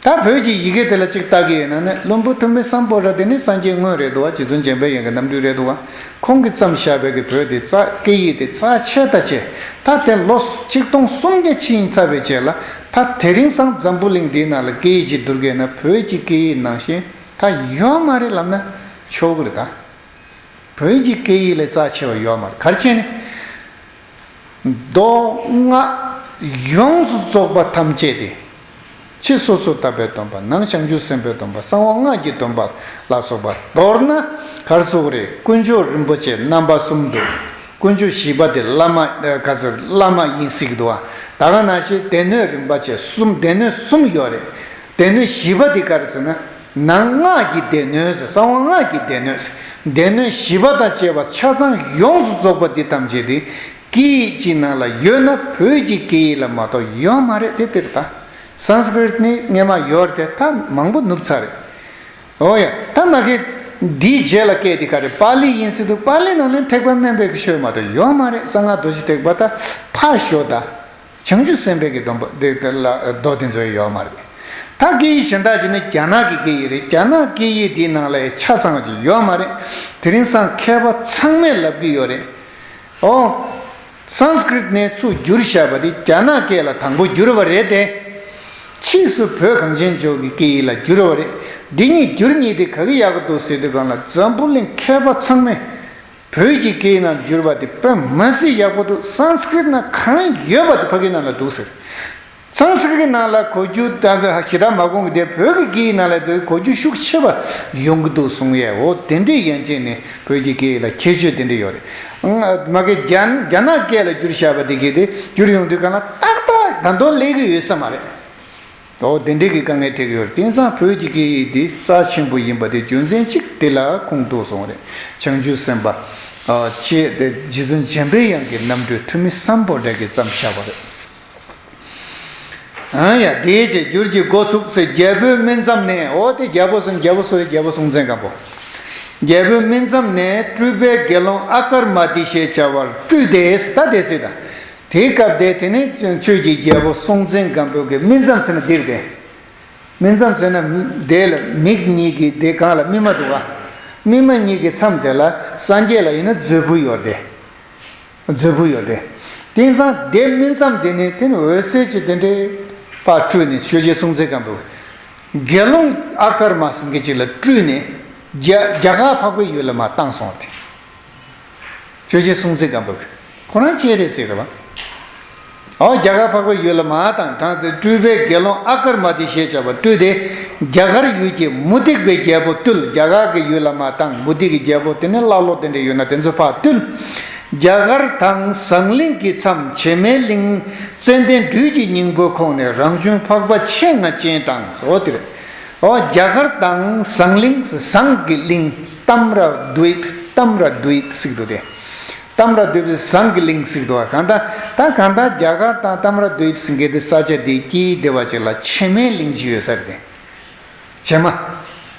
ད་བོད་ཀྱི་ཡི་གེ་དེ་ལ་གཅིག་བལྟ་གི་ཡོད་ན་ནི། བློན་པོ་ཐུ་མི་སམ་བྷོ་ཊ་དེ་ནི་སངས་རྒྱས་དངོས་རེད་འདུག་བ། རྗེ་བཙུན་འཇམ་དཔལ་དབྱངས་ཀྱི་རྣམ་སྤྲུལ་རེད་འདུག་བ། ཁོང་གིས་བརྩམས་བཞག་པའི་གི་བོད་དེ་རྩ་སྐད་ཡིག་དེ་རྩ་ཆེ་ད་ཆེ། ད་དེ་ལོ་ཆིག་སྟོང་སུམ་བརྒྱ་ཕྱིན་ཚར་བའི་རྗེས་ལ། ད་དེ་རིང་སང་འཛམ་བུ་གླིང་འདིའི་ནང་ལ་སྐད་ཡིག་ཅིག་བསྡུར་གི་ཡོད་ན་བོད་ཀྱི་སྐད་ཡིག་ནང་བཞིན་ད་ཡོད་མ་རེད་ལབ་ན་ཆོག་གི་རེད་ད། བོད་ཀྱི་སྐད་ཡིག་ལས་རྩ་ཆེ་བ་ཡོད་མ་རེད། ག་རེ་བྱས་ནས། མདོ་སྔགས་ཡོངས་སུ་རྫོགས་པ་ཐམས་ཅད་དེ། ཕྱི་སོ་སོར་བརྟག་པའི་སྡོམ་པ། ནང་བྱང་ཆུབ་སེམས་དཔའི་སྡོམ་པ། གསང་བ་སྔགས་ཀྱི་སྡོམ་པ་ལ་སོགས་པ། མདོར་ན་ག་རེ་ཟེར་དགོས་རེད། དཀོན་མཆོག་རིན་པོ་ཆེ་རྣམ་པ་གསུམ་འདུག། དཀོན་མཆོག་བཞི་པ་དེ་བླ་མ། ཨ། ག་ཚོད་བླ་མ་ཡིན་སྲིད་ཀྱི་འདུག་བ། ད་ག་ནང་བཞིན་སྡེ་སྣོད་རིམ་པ་བྱས་གསུམ། སྡེ་སྣོད་གསུམ་ཡོད་རེད། སྡེ་སྣོད་བཞི་པ་དེ་ག་རེ་ཟེར་ན། ནང་སྔགས་ཀྱི་སྡེ་སྣོད་ཟེར། གསང་བ་སྔགས་ཀྱི་སྡེ་སྣོད་ཟེར། སྡེ་སྣོད་བཞི་པ་དང་བཅས་པ་ཆ་ཚང་ཡོངས་སུ་རྫོགས་པ་འདི་ཐམས་ཅད་དེ་སྐད་ཡིག་གཅིག་ནང་ལ་ཡོད་ན་བོད་ཀྱི་སྐད་ཡིག་ལ་མ་གཏོགས་ཡོད་མ་རེད། དེ་དེ་རེད་ད། སཾ་སྐྲྀཏ་ནི་སྔས་མ་ཡོད་རེད་དེ། ད་མང་པོ་ནུབ་ཚར་རེད། འོ་ཡ། ད་མ་གི་འདིའི་རྗེས་ལ་སྐད་དེ་ག་རེ། པཱ་ལི་ཡིན་སྲིད་འདུག། པཱ་ལི་ནང་ནས་ཐེག་པ་དམན་པའི་གི་ཆོས་མ་གཏོགས་ཡོད་མ་རེད། གསང་སྔགས་རྡོ་རྗེ་ཐེག་པ་ད་ཕར་ཞོག་ད། བྱང་ཆུབ་སེམས་དཔའི་གི་སྡོམ་པ་དེ་དེ་ལ་མདོ་དེ་ཚོ་ཡོད་མ་རེད། ད་སྐད་ཡིག་གཞན་དག་ཅིག་ནི་རྒྱ་ནག་གི་སྐད་ཡིག་རེད། རྒྱ་ནག་སྐད་ཡིག་དེའི་ནང་ལ་ཡང་ཆ་ཚང་ཅིག་ཡོད་མ་རེད། དེ་རིང་སང་མཁས་པ་ཚང་མས་ལབ་ཀྱི་ཡོད་རེད། ཨོ། སཾ་སྐྲྀཏ་ནས་ཚུར་བསྒྱུར་བཞག་པ་དེ་རྒྱ་ནག་སྐད་ལ་དང་པོ་བསྒྱུར་བ་རེད་དེ། ཕྱིས་སུ་བོད་གངས་ཅན་ལྗོངས་ཀྱི་སྐད་ཡིག་ལ་བསྒྱུར་བ་རེད། འདི་གཉིས་བསྒྱུར་མཁན་དེ་ག་གི་ཡག་གི་འདུག་ཟེར་དུས་སྒང་ལ། འཛམ་བུ་གླིང་མཁས་པ་ཚང་མས། བོད་ཀྱི་སྐད་ནང་བསྒྱུར་བ་དེ་དཔེ་མ་སྲིད་ཡག་པོ་འདུག། སཾ་སྐྲྀཏ་ནང་གང་ཡོད་པ་དེ་ཕ་གི་ནང་ལ་འདུག་ཟེར། སཾ་སྐྲྀཏ་ནང་ལ་གོ་རྒྱུ་ད་ཞེ་དྲག་མ་གོ་གི། དེ་བོད་ཀྱི་སྐད་ནང་ལ་དེ་གོ་རྒྱུ་ཤུགས་ཆེ་བ་ཡོང་གི་འདུག་གསུང་ཡས། འོ་དེ་འདྲའི་ཡན་ཆད་ནས་བོད་ཀྱི་སྐད་ལ་ཁྱད་ཆོས་དེ་འདྲ་ཡོད་རེད། མ་གི་རྒྱ་རྒྱ་ནག་སྐད་ལ་བསྒྱུར་བཞག་པ་དེ་གི་དེ་བསྒྱུར་ཡོང་དུས་སྒང་ལ་ཏག་ཏག་ད་དུང་སླེབས་ཀྱི་ཡོད་ས་མ་རེད། འོ་དེ་འདྲའི་གི་དཀའ་ངལ་འཕྲད་ཀྱི་ཡོད་རེད། དེང་སང་བོད་ཀྱི་སྐད་ཡིག་འདི་རྩ་ཆེན་པོ་ཡིན་པ་དེ་རྒྱུ་མཚན་གཅིག་དེ་ལ་ཁུངས་གཏུགས་སོང་རེད། བྱང་ཆུབ་སེམས་དཔའ་ཨ་བཅས་ཏེ་རྗེ་བཙུན་འཇམ་པའི་དབྱངས་ཀྱི་རྣམ་སྤྲུལ་ཐུ་མི་སམ་བྷོ་ཊ་གིས་བརྩམས་བཞག་པ་རེད། ཨང་ཡ། དེའི་རྗེས་བསྒྱུར་གྱི་འགོ་ཚུགས་ཟེར། རྒྱལ་པོའི་སྨིན་མཚམས་ནས། འོ་དེ་རྒྱལ་པོ་ཟེར་ན་རྒྱལ་པོ་སུ་རེད། རྒྱལ་པོ་སྲོང་བཙན་སྒམ་པོ། རྒྱལ་པོའི་སྨིན་མཚམས་ནས་སྤྲུལ་པའི་དགེ་སློང་ཨ་ཀར་མ་ཏི་ཞེས་བྱ་བར་སྤྲུལ་ཏེ། ད་དེ་སྲིད་ད། དེའི་སྐབས་དེ་དེ་ནས་ཆོས་ཀྱི་རྒྱལ་པོ་སྲོང་བཙན་སྒམ་པོ་གི་སྨིན་མཚམས་ཟེར་ན་འདིར་དེ། སྨིན་མཚམས་ཟེར་ན་དེ་ལ་མིག་གཉིས་ཀྱི་དེ་སྒང་ལ་སྨིན་མ་འདུག་ག། སྨིན་མ་གཉིས་ཀྱི་མཚམས་དེ་ལ་སངས་རྒྱས་ལ་ཡིན་ན་མཛོད་སྤུ་ཡོད་དེ། མཛོད་སྤུ་ཡོད་དེ། དེང་སང་དེ་སྨིན་མཚམས་དེ་ནི་དེ་ནི་འོད་ཟེར་གྱི་དེ་འདྲའི་ཕར་སྤྲུལ་ནས་ཆོས་རྗེ་སྲོང་བཙན་སྒམ་པོ་དགེ་སློང་ཨ་ཀར་མ་ཟེར་མཁན་ཅིག་ལ་སྤྲུལ་ནས་རྒྱ་རྒྱ་གར་འཕགས་པའི་ཡུལ་ལ་མར་བཏང་སོང་བ་དེ། ཆོས་རྗེ་སྲོང་བཙན་སྒམ་པོ་གི། ཁོ་རང་སྤྱན་རས་གཟིགས་རེད་བ། ཨོ་རྒྱ་གར་འཕགས་པའི་ཡུལ་ལ་མ་དང་དྲངས་ཏེ་སྤྲུལ་པའི་དགེ་སློང་ཨ་ཀརྨ་ཏི་ཞེས་བྱ་བ་སྤྲུལ་ཏེ། རྒྱ་གར་ཡུལ་གྱི་མུ་སྟེགས་པའི་རྒྱལ་པོ་བཏུལ། རྒྱ་གར་གྱི་ཡུལ་ལ་མ་དང་མུ་སྟེགས་ཀྱི་རྒྱལ་པོ་དེ་ནི་ཀླ་ཀློ་དེ་འདྲ་ཡོད་ན་དེ་ཚོ་ཕར་བཏུལ། རྒྱ་གར་དང་ཟངས་གླིང་གི་མཚམས་བྱེ་མའི་གླིང་། ཙན་དན་སྦྲུལ་གྱི་སྙིང་པོ་ཁོང་ནས། རང་བྱུང་འཕགས་པ་མཆེད་ལྔ་སྤྱན་དྲངས་སོ། དེ་རེད། ཨོ་རྒྱ་གར་དང་ཟངས་གླིང་། ཟངས་ཀྱི་གླིང་། ཏམ་ར་དུ་ཝིབ། ཏམ་ར་དུ་ཝིབ་ཟེར་གྱི་འདུག་སྟེ། ཏམ་ར་དུ་ཝིབ་ཟངས་ཀྱི་གླིང་ཟེར་གྱི་འདུག་ག་གང་ལྟར་ད་གང་ལྟར་རྒྱ་གར་དང་ཏམ་ར་དུ་ཝིབ་ཟེར་མཁན་དེ་ས་ཆ་དེའི་དཀྱིལ་སྡེ་བ་ཅིག་ལ་བྱེ་མའི་གླིང་ཞིག་ཡོད་ས་རེད་དེ། བྱེ་མ།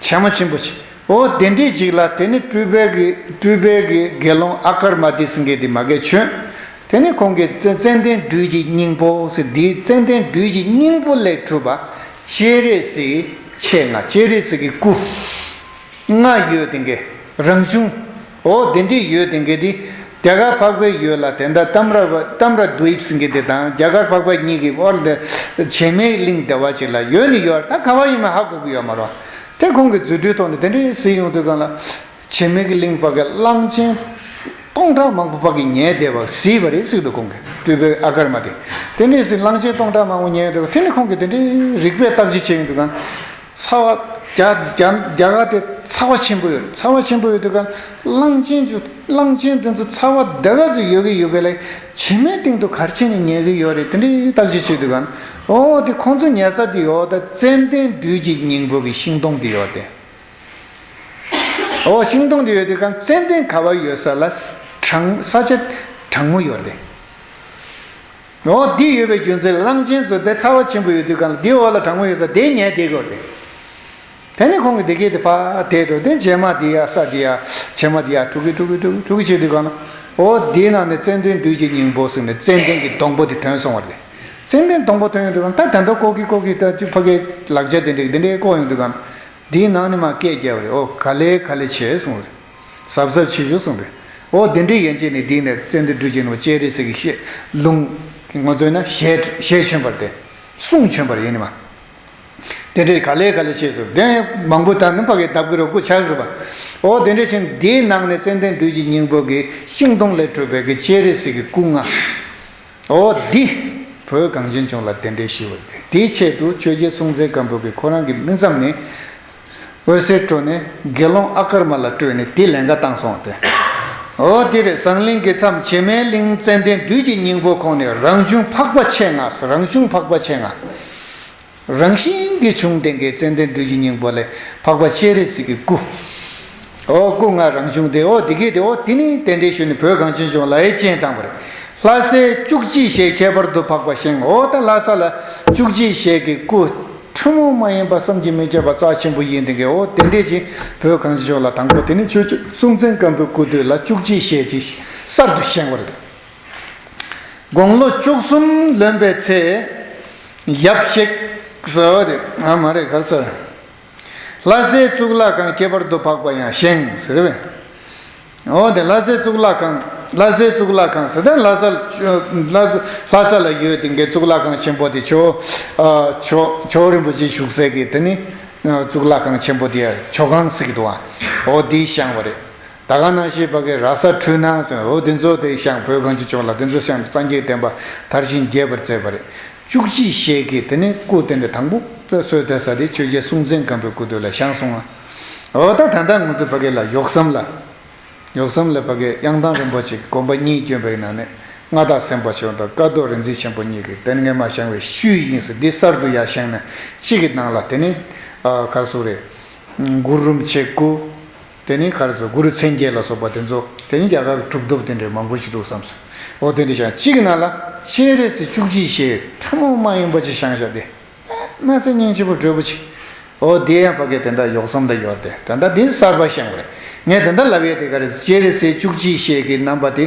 བྱེ་མ་ཆེན་པོ་ཞིག་ཨོ་དེ་འདྲའི་ཅིག་ལ་དེ་ནི་སྤྲུལ་པའི་གི་སྤྲུལ་པའི་གི་དགེ་སློང་ཨ་ཀརྨ་ཏི་ཟེར་མཁན་དེ་མ་གིར་བྱོན། དེ་ནི་ཁོང་གིས་ཙན་ཙན་དན་སྦྲུལ་གྱི་སྙིང་པོ་ཟེར། འདིའི་ཙན་དན་སྦྲུལ་གྱི་སྙིང་པོ་ལས་གྲུབ་པ་སྤྱན་རས་གཟིགས་མཆེད་ལྔ། སྤྱན་རས་གཟིགས་ཀྱི་སྐུ་ལྔ་ཡོད་དེ་འགའི་རང་བྱུང་། ཨོ་དེ་འདྲའི་ཡོད་དེ་འགའི་དེ། རྒྱ་གར་འཕགས་པའི་ཡུལ་ལ་དེ་འདྲ་ཏམ་ར་བ་ཏམ་ར་དུ་ཝིབ་ཟེར་མཁན་དེ་དང་རྒྱ་གར་འཕགས་པ་གཉིས་ཀྱི་དབར་དུ་བྱེ་མའི་གླིང་སྡེ་བ་ཅིག་ལ་ཡོད་ནི་ཡོད། ད་ག་བ་ཡིན་མིན་ཧ་གོ་གི་ཡོད་མ་རེད། དེ་ཁོང་གིས་རྫུ་འཕྲུལ་ཐོག་ནས་དེ་འདྲའི་གཟིགས་ཡོང་དུས་སྒང་ལ། བྱེ་མའི་གླིང་ཕ་གི་གླང་ཆེན་སྟོང་ཕྲག་མང་པོ་ཕ་གི་ཉལ་བསྡད་པ་གཟིགས་པ་རེད་ཟེར་འདུག་ཁོང་གིས། སྤྲུལ་པའི་ཨ་ཀརྨ་དེ། དེ་ནས་གཟིགས་གླང་ཆེན་སྟོང་ཕྲག་མང་པོ་ཉལ་འདུག་དེ་ནས་ཁོང་གིས་དེ་འདྲའི་རིག་པའི་བརྟག་དཔྱད་བྱས་ཡོང་དུས་སྒང་། ཚ་བ། རྒྱ་རྒྱ་རྒྱ་གར་དེ་ཚ་བ་ཆེན་པོ་ཡོད། ཚ་བ་ཆེན་པོ་ཡོད་དུས་སྒང་གླང་ཆེན་ཚོ་གླང་ཆེན་དེ་ཚོ་ཚ་བ་དེ་ག་ཚོད་ཡོད་ཀྱི་ཡོད་ཀྱི་ལ། བྱེ་མའི་སྟེང་དུ་ག་རེ་བྱས་ནས་ཉལ་གྱི་ཡོད་རེད། དེ་འདྲའི་བརྟག་དཔྱད་བྱས་དུས་སྒང་། ཨོ་དེ་ཁོང་ཚོ་ཉལ་ས་དེ་ཡོད། ད་ཙན་དན་སྦྲུལ་གྱི་སྙིང་པོ་གི་ཤིང་སྡོང་དེ་ཡོད་དེ། ཨོ་ཤིང་སྡོང་དེ་ཡོད་དུས་སྒང་ཙན་དན་ག་བ་ཡོད་ས་ལ་གྲང་ས་ཆ་གྲང་མོ་ཡོད་རེད། འོ་འདི་ཡོད་པའི་རྒྱུ་མཚན་གླང་ཆེན་ཚོ་དེ་ཚ་བ་ཆེན་པོ་ཡོད་དུས་སྒང་ལ་འདི་འོག་ལ་གྲང་མོ་ཡོད་ས་དེ་ཉལ་བསྡད་དགོས་རེད། དེ་ནས་ཁོང་གི་འདི་སྐད་དེ་ཕར་དེད་འགྲོ་དེ་བྱེ་མ་འདི་ཡ་ས་འདི་ཡ་བྱེ་མ་འདི་ཡ་འཁྲུག་གི་འཁྲུག་གི་འཁྲུག་གི་འཁྲུག་གི་བྱེད་དུས་སྒང་ལ། འོ་འདིའི་ནང་ནས་ཙན་དན་སྦྲུལ་གྱི་སྙིང་པོ་ཟེར་ནས་ཙན་དན་གྱི་སྡོང་པོ་དེ་ཐོན་སོང་བ་རེད། ཙན་དན་སྡོང་པོ་ཐོན་ཡོང་དུས་སྒང་ད་ད་ལྟ་ཀོ་ཀི་ཀོ་ཀི་ད་ཅིག་ཕ་གའི་ལག་ཆ་དེ་འདྲས་དེ་འདྲས་བཀོག་ཡོང་དུས་སྒང་འདིའི་ནང་ནས་མར་སྐད་རྒྱབ་རེད། འོ་ག་ལེ་ག་ལེ་བྱས་སོང་རེད། གཟབ་གཟབ་བྱེད་ཤོག་གསུངས་པས། འོ་དེ་འདྲའི་ཡན་ཆད་ནས་འདི་ནས་ཙན་དན་སྦྲུལ་གྱི་ནང་སྤྱན་རས་གཟིགས་ཀྱི་ཞལ་ལུང་། ང་ཚོས་ན་ཞལ་ཞལ་བྱོན་པར་ཏེ། གསུང་བྱོན་པར་ཡིན་ནི་མ། དེ་འདྲའི་ག་ལེ་ག་ལེ་བྱས་སོ། དེ་མང་པོ་དང་ནི་ཕ་གི་བརྡབ་ཀྱི་རོ་སྐུ་ཆགས་ཀྱི་རེད་པ། འོ་དེ་འདྲ་ཕྱིན་འདིའི་ནང་ནས་ཙན་དན་སྦྲུལ་གྱི་སྙིང་པོ་གི་ཤིང་སྡོང་ལས་གྲུབ་པའི་གི་སྤྱན་རས་གཟིགས་ཀྱི་སྐུ་ལྔ། འོ་འདི། བོད་གངས་ཅན་ལྗོངས་ལ་དེ་འདྲའི་ཞུ་བ་རེད། དེའི་ཆེད་དུ་ཆོས་རྗེ་སྲོང་བཙན་སྒམ་པོ་གིས་ཁོ་རང་གི་མིང་ཙམ་ནས་འོད་ཟེར་སྤྲོ་ནས་དགེ་སློང་ཨ་ཀརྨ་ལ་སྤྲོད་ནས་དེ་ལན་འགའ་བཏང་སོང་སྟེ། འོ་དེ་རེད། ཟངས་གླིང་གི་མཚམས་བྱེ་མའི་གླིང་ཙན་དན་སྦྲུལ་གྱི་སྙིང་པོ་ཁོང་ནས་རང་བྱུང་འཕགས་པ་མཆེད་ལྔ་ཟེར། རང་བྱུང་འཕགས་པ་མཆེད་ལྔ། རང་བཞིན་གྱིས་བྱུང་དེ་འགའི་ཙན་དན་སྦྲུལ་གྱི་སྙིང་པོ་ལས་འཕགས་པ་སྤྱན་རས་གཟིགས་ཀྱི་སྐུ། ཨོ་སྐུ་ལྔ་རང་བྱུང་སྟེ། ཨོ་དེ་གས་དེ། ཨོ་དེ་ནི་དེ་འདྲའི་ཞུ་ནི་བོད་གངས་ཅན་ལྗོངས་ལ་ཡི་སྤྱན་དྲངས་པ་རེད། ལྷ་སྲས་བཅུ་གཅིག་ཞལ་ཁྱད་པར་དུ་འཕགས་པ་བཞེངས། ཨོ་ད་ལྷ་ས་ལ་བཅུ་གཅིག་ཞལ་གྱི་སྐུ་ཐུན་མོང་མ་ཡིན་པ་བསམ་གྱིས་མི་ཁྱབ་པ་རྩ་ཆེན་པོ་ཡིན་དེ་གས། ཨོ་དེ་འདྲའི་ཅིག་བོད་གངས་ཅན་ལྗོངས་ལ་དང་པོ་དེ་ནི་ཆོས་རྗེ་སྲོང་བཙན་སྒམ་པོའི་སྐུ་དུས་ལ་བཅུ་གཅིག་ཞལ་གྱི་གསར་དུ་བཞེངས་པ་རེད། དགུང་ལོ་བཅུ་གསུམ་ལོན་པའི་ཚེ། ཡབ་གཤེགས་ཟེར་བ་དེ་ང་མ་རེད་གར་ཟེར། ལྷ་སའི་གཙུག་ལག་ཁང་ཁྱད་པར་དུ་འཕགས་པ་ཡང་བཞེངས་ཟེར་བས། འོ་དེ་ལྷ་སའི་གཙུག་ལག་ཁང་། ལྷ་སའི་གཙུག་ལག་ཁང་ཟེར་ད་ལྷ་ས་ལྷ་ས་ལྷ་ས་ལ་ཡོད་དེ་འགའི་གཙུག་ལག་ཁང་ཆེན་པོ་དེ་ཇོ་ཇོ་ཇོ་བོ་རིན་པོ་ཆེ་བཞུགས་སའི་གི་དེ་ནི་གཙུག་ལག་ཁང་ཆེན་པོ་དེ་ཇོ་ཁང་ཟེར་གི་འདུག་ཨ། འོ་དེ་བཞེངས་པ་རེད། ད་ག་ནང་བཞིན་ཕ་གི་ར་ས་འཕྲུལ་སྣང་ཟེར་འོ་དེ་ཚོ་དེ་བཞེངས། བོད་གངས་ཅན་ལྗོངས་ལ་དེ་ཚོ་བཞེངས་ནས་སངས་རྒྱས་བསྟན་པ་དར་ཞིང་རྒྱས་པར་མཛད་པ་རེད། བཅུ་གཅིག་ཞལ་གྱི་དེ་ནི་སྐུ་དེ་འདྲ་དང་པོ་སྲོལ་བཏོད་ས་དེ་ཆོས་རྗེ་སྲོང་བཙན་སྒམ་པོའི་སྐུ་དུས་ལ་བཞེངས་སོང་ང་། འོ་ད་ད་ལྟ་ང་ཚོ་ཕ་གི་ལ་ཡོག་བསམ་ལ། ཡོག་བསམ་ལ་ཕ་གི་གཡང་ཐང་རིན་པོ་ཆེ་གི་དགོན་པ་གཉིས་བསྐྱོན་པའི་ནང་ནས་མངའ་བདག་སེམས་དཔའ་ཆེན་པོ་དང་ཀཿཐོག་རིག་འཛིན་ཆེན་པོ་གཉིས་ཀྱིས་དེ་ནི་སྔས་མ་བཞེངས་པའི་ཤུལ་ཡིན་ཟེར། འདི་གསར་དུ་ཡར་བཞེངས་ནས་གཅིག་གི་ནང་ལ་དེ་ནི་གར་སོང་རེད། གུ་རུ་རིན་པོ་ཆེའི་སྐུ། དེ་ནི་ག་རེ་ཟེར། གུ་རུ་མཚན་བརྒྱད་ལ་སོགས་པ་དེ་ཚོ། དེ་ནི་རྒྱ་གར་གྱི་གྲུབ་ཐོབ་དེ་འདྲའི་མང་པོ་ཞིག་འདུག་བསམ་སོང་། འོ་དེ་འདྲ་བྱས་གཅིག་གི་ནང་ལ་སྤྱན་རས་གཟིགས་བཅུ་གཅིག་ཞལ་ཐུན་མོང་མ་ཡིན་པ་ཅིག་བཞེངས་བཞག་སྟེ། སྨྲ་སེང་སྙིང་རྗེ་པོ་སྤྲོས་པོ་ཅིག་འོ་དེ་ཡང་ཕ་གི་དེ་འདྲ་ཡོག་བསམ་ལ་ཡོད་དེ། ད་ལྟ་དེ་གསར་པ་བཞེངས་པ་རེད། ངས་དེ་འདྲ་ལབ་ཡས་དེ་ག་རེ། སྤྱན་རས་གཟིགས་བཅུ་གཅིག་ཞལ་གྱི་རྣམ་པ་དེ།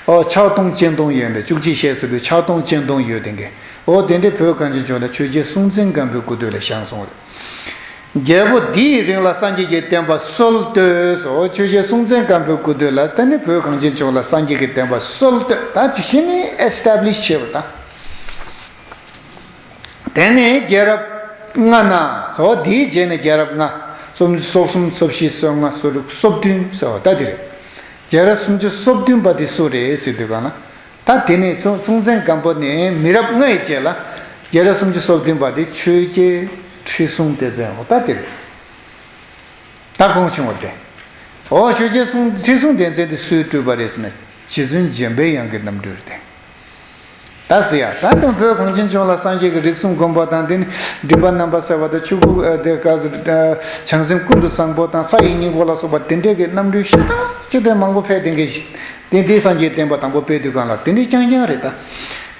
འོ་ཕྱག་སྟོང་སྤྱན་སྟོང་ཡོད་དེ། བཅུ་གཅིག་ཞལ་ཟེར་དུས་ཕྱག་སྟོང་སྤྱན་སྟོང་ཡོད་དེ་འགའི། འོ་དེ་འདྲའི་བོད་གངས་ཅན་ལྗོངས་ལ་ཆོས་རྗེ་སྲོང་བཙན་སྒམ་པོའི་སྐུ་དུས་ལ་བཞེངས་སོང་བ་རེད། རྒྱལ་པོ་འདིའི་རིང་ལ་སངས་རྒྱས་ཀྱི་བསྟན་པ་སྲོལ་གཏོད་སོ། ཆོས་རྗེ་སྲོང་བཙན་སྒམ་པོའི་སྐུ་དུས་ལ་དེ་ནི་བོད་གངས་ཅན་ལྗོངས་ལ་སངས་རྒྱས་ཀྱི་བསྟན་པ་སྲོལ་གཏོད། ད་ཅི་ཤེས་ནི་ཨེ་སི་ཊེབ་ལི་ཤི་བྱས་པ་དང་། དེ་ནས་རྒྱལ་རབས་ལྔ་ན་སོ། དེའི་རྗེས་ནས་རྒྱལ་རབས་ལྔ། སོ་གསུམ་སོ་བཞི་སོ་ལྔ་སོ་དྲུག་སོ་བདུན་སོ་ད་དེ་རེད། རྒྱལ་རབས་སུམ་ཅུ་སོ་བདུན་པ་དེ་སུ་རེད་ཟེར་དུས་གང་ན། ད་དེ་ནས་ཚུར་སྲོང་བཙན་སྒམ་པོ་ནས་མི་རབས་ལྔ་ཡི་རྗེས་ལ་རྒྱལ་རབས་སུམ་ཅུ་སོ་བདུན་པ་དེ་ཆོས་རྒྱལ་ཁྲི་སྲོང་ལྡེ་བཙན། འོ་ད་དེ་རེད། ད་གོང་བྱུང་བ་དེ། འོ་ཆོས་རྒྱལ་སྲོང་ཁྲི་སྲོང་ལྡེ་བཙན་དེ་སུས་བསྐྲུན་པ་རེད་ཟེར་ན། རྗེ་བཙུན་འཇམ་པའི་དབྱངས་ཀྱི་རྣམ་སྤྲུལ་རེད། ད་ཟེར་ཡ། ད་དུང་བོད་གངས་ཅན་ལྗོངས་ལ་སངས་རྒྱས་ཀྱི་རིགས་གསུམ་མགོན་པོ་དང་། དེ་ནི་མགྲིན་པ་རྣམ་པར་གསལ་བ་དང་། ཆོས་སྐུ་ཨ་དེ་ཀ་ཨ་བྱང་སེམས་ཀུན་ཏུ་བཟང་པོ་དང་། ས་ཡི་སྙིང་པོ་ལ་སོགས་པ་དེ་འདྲས་ཀྱི་རྣམ་སྤྲུལ་ཤ་སྟག་ཅིག་དེ་མང་པོ་ཕེབས་དེ་འགའི་ཞིག་དེ་འདི་སངས་རྒྱས་བསྟན་པ་དང་པོ་སྤེལ་དུས་གང་ལ་དེ་འདྲས་རྐྱང་རྐྱང་རེད་ད།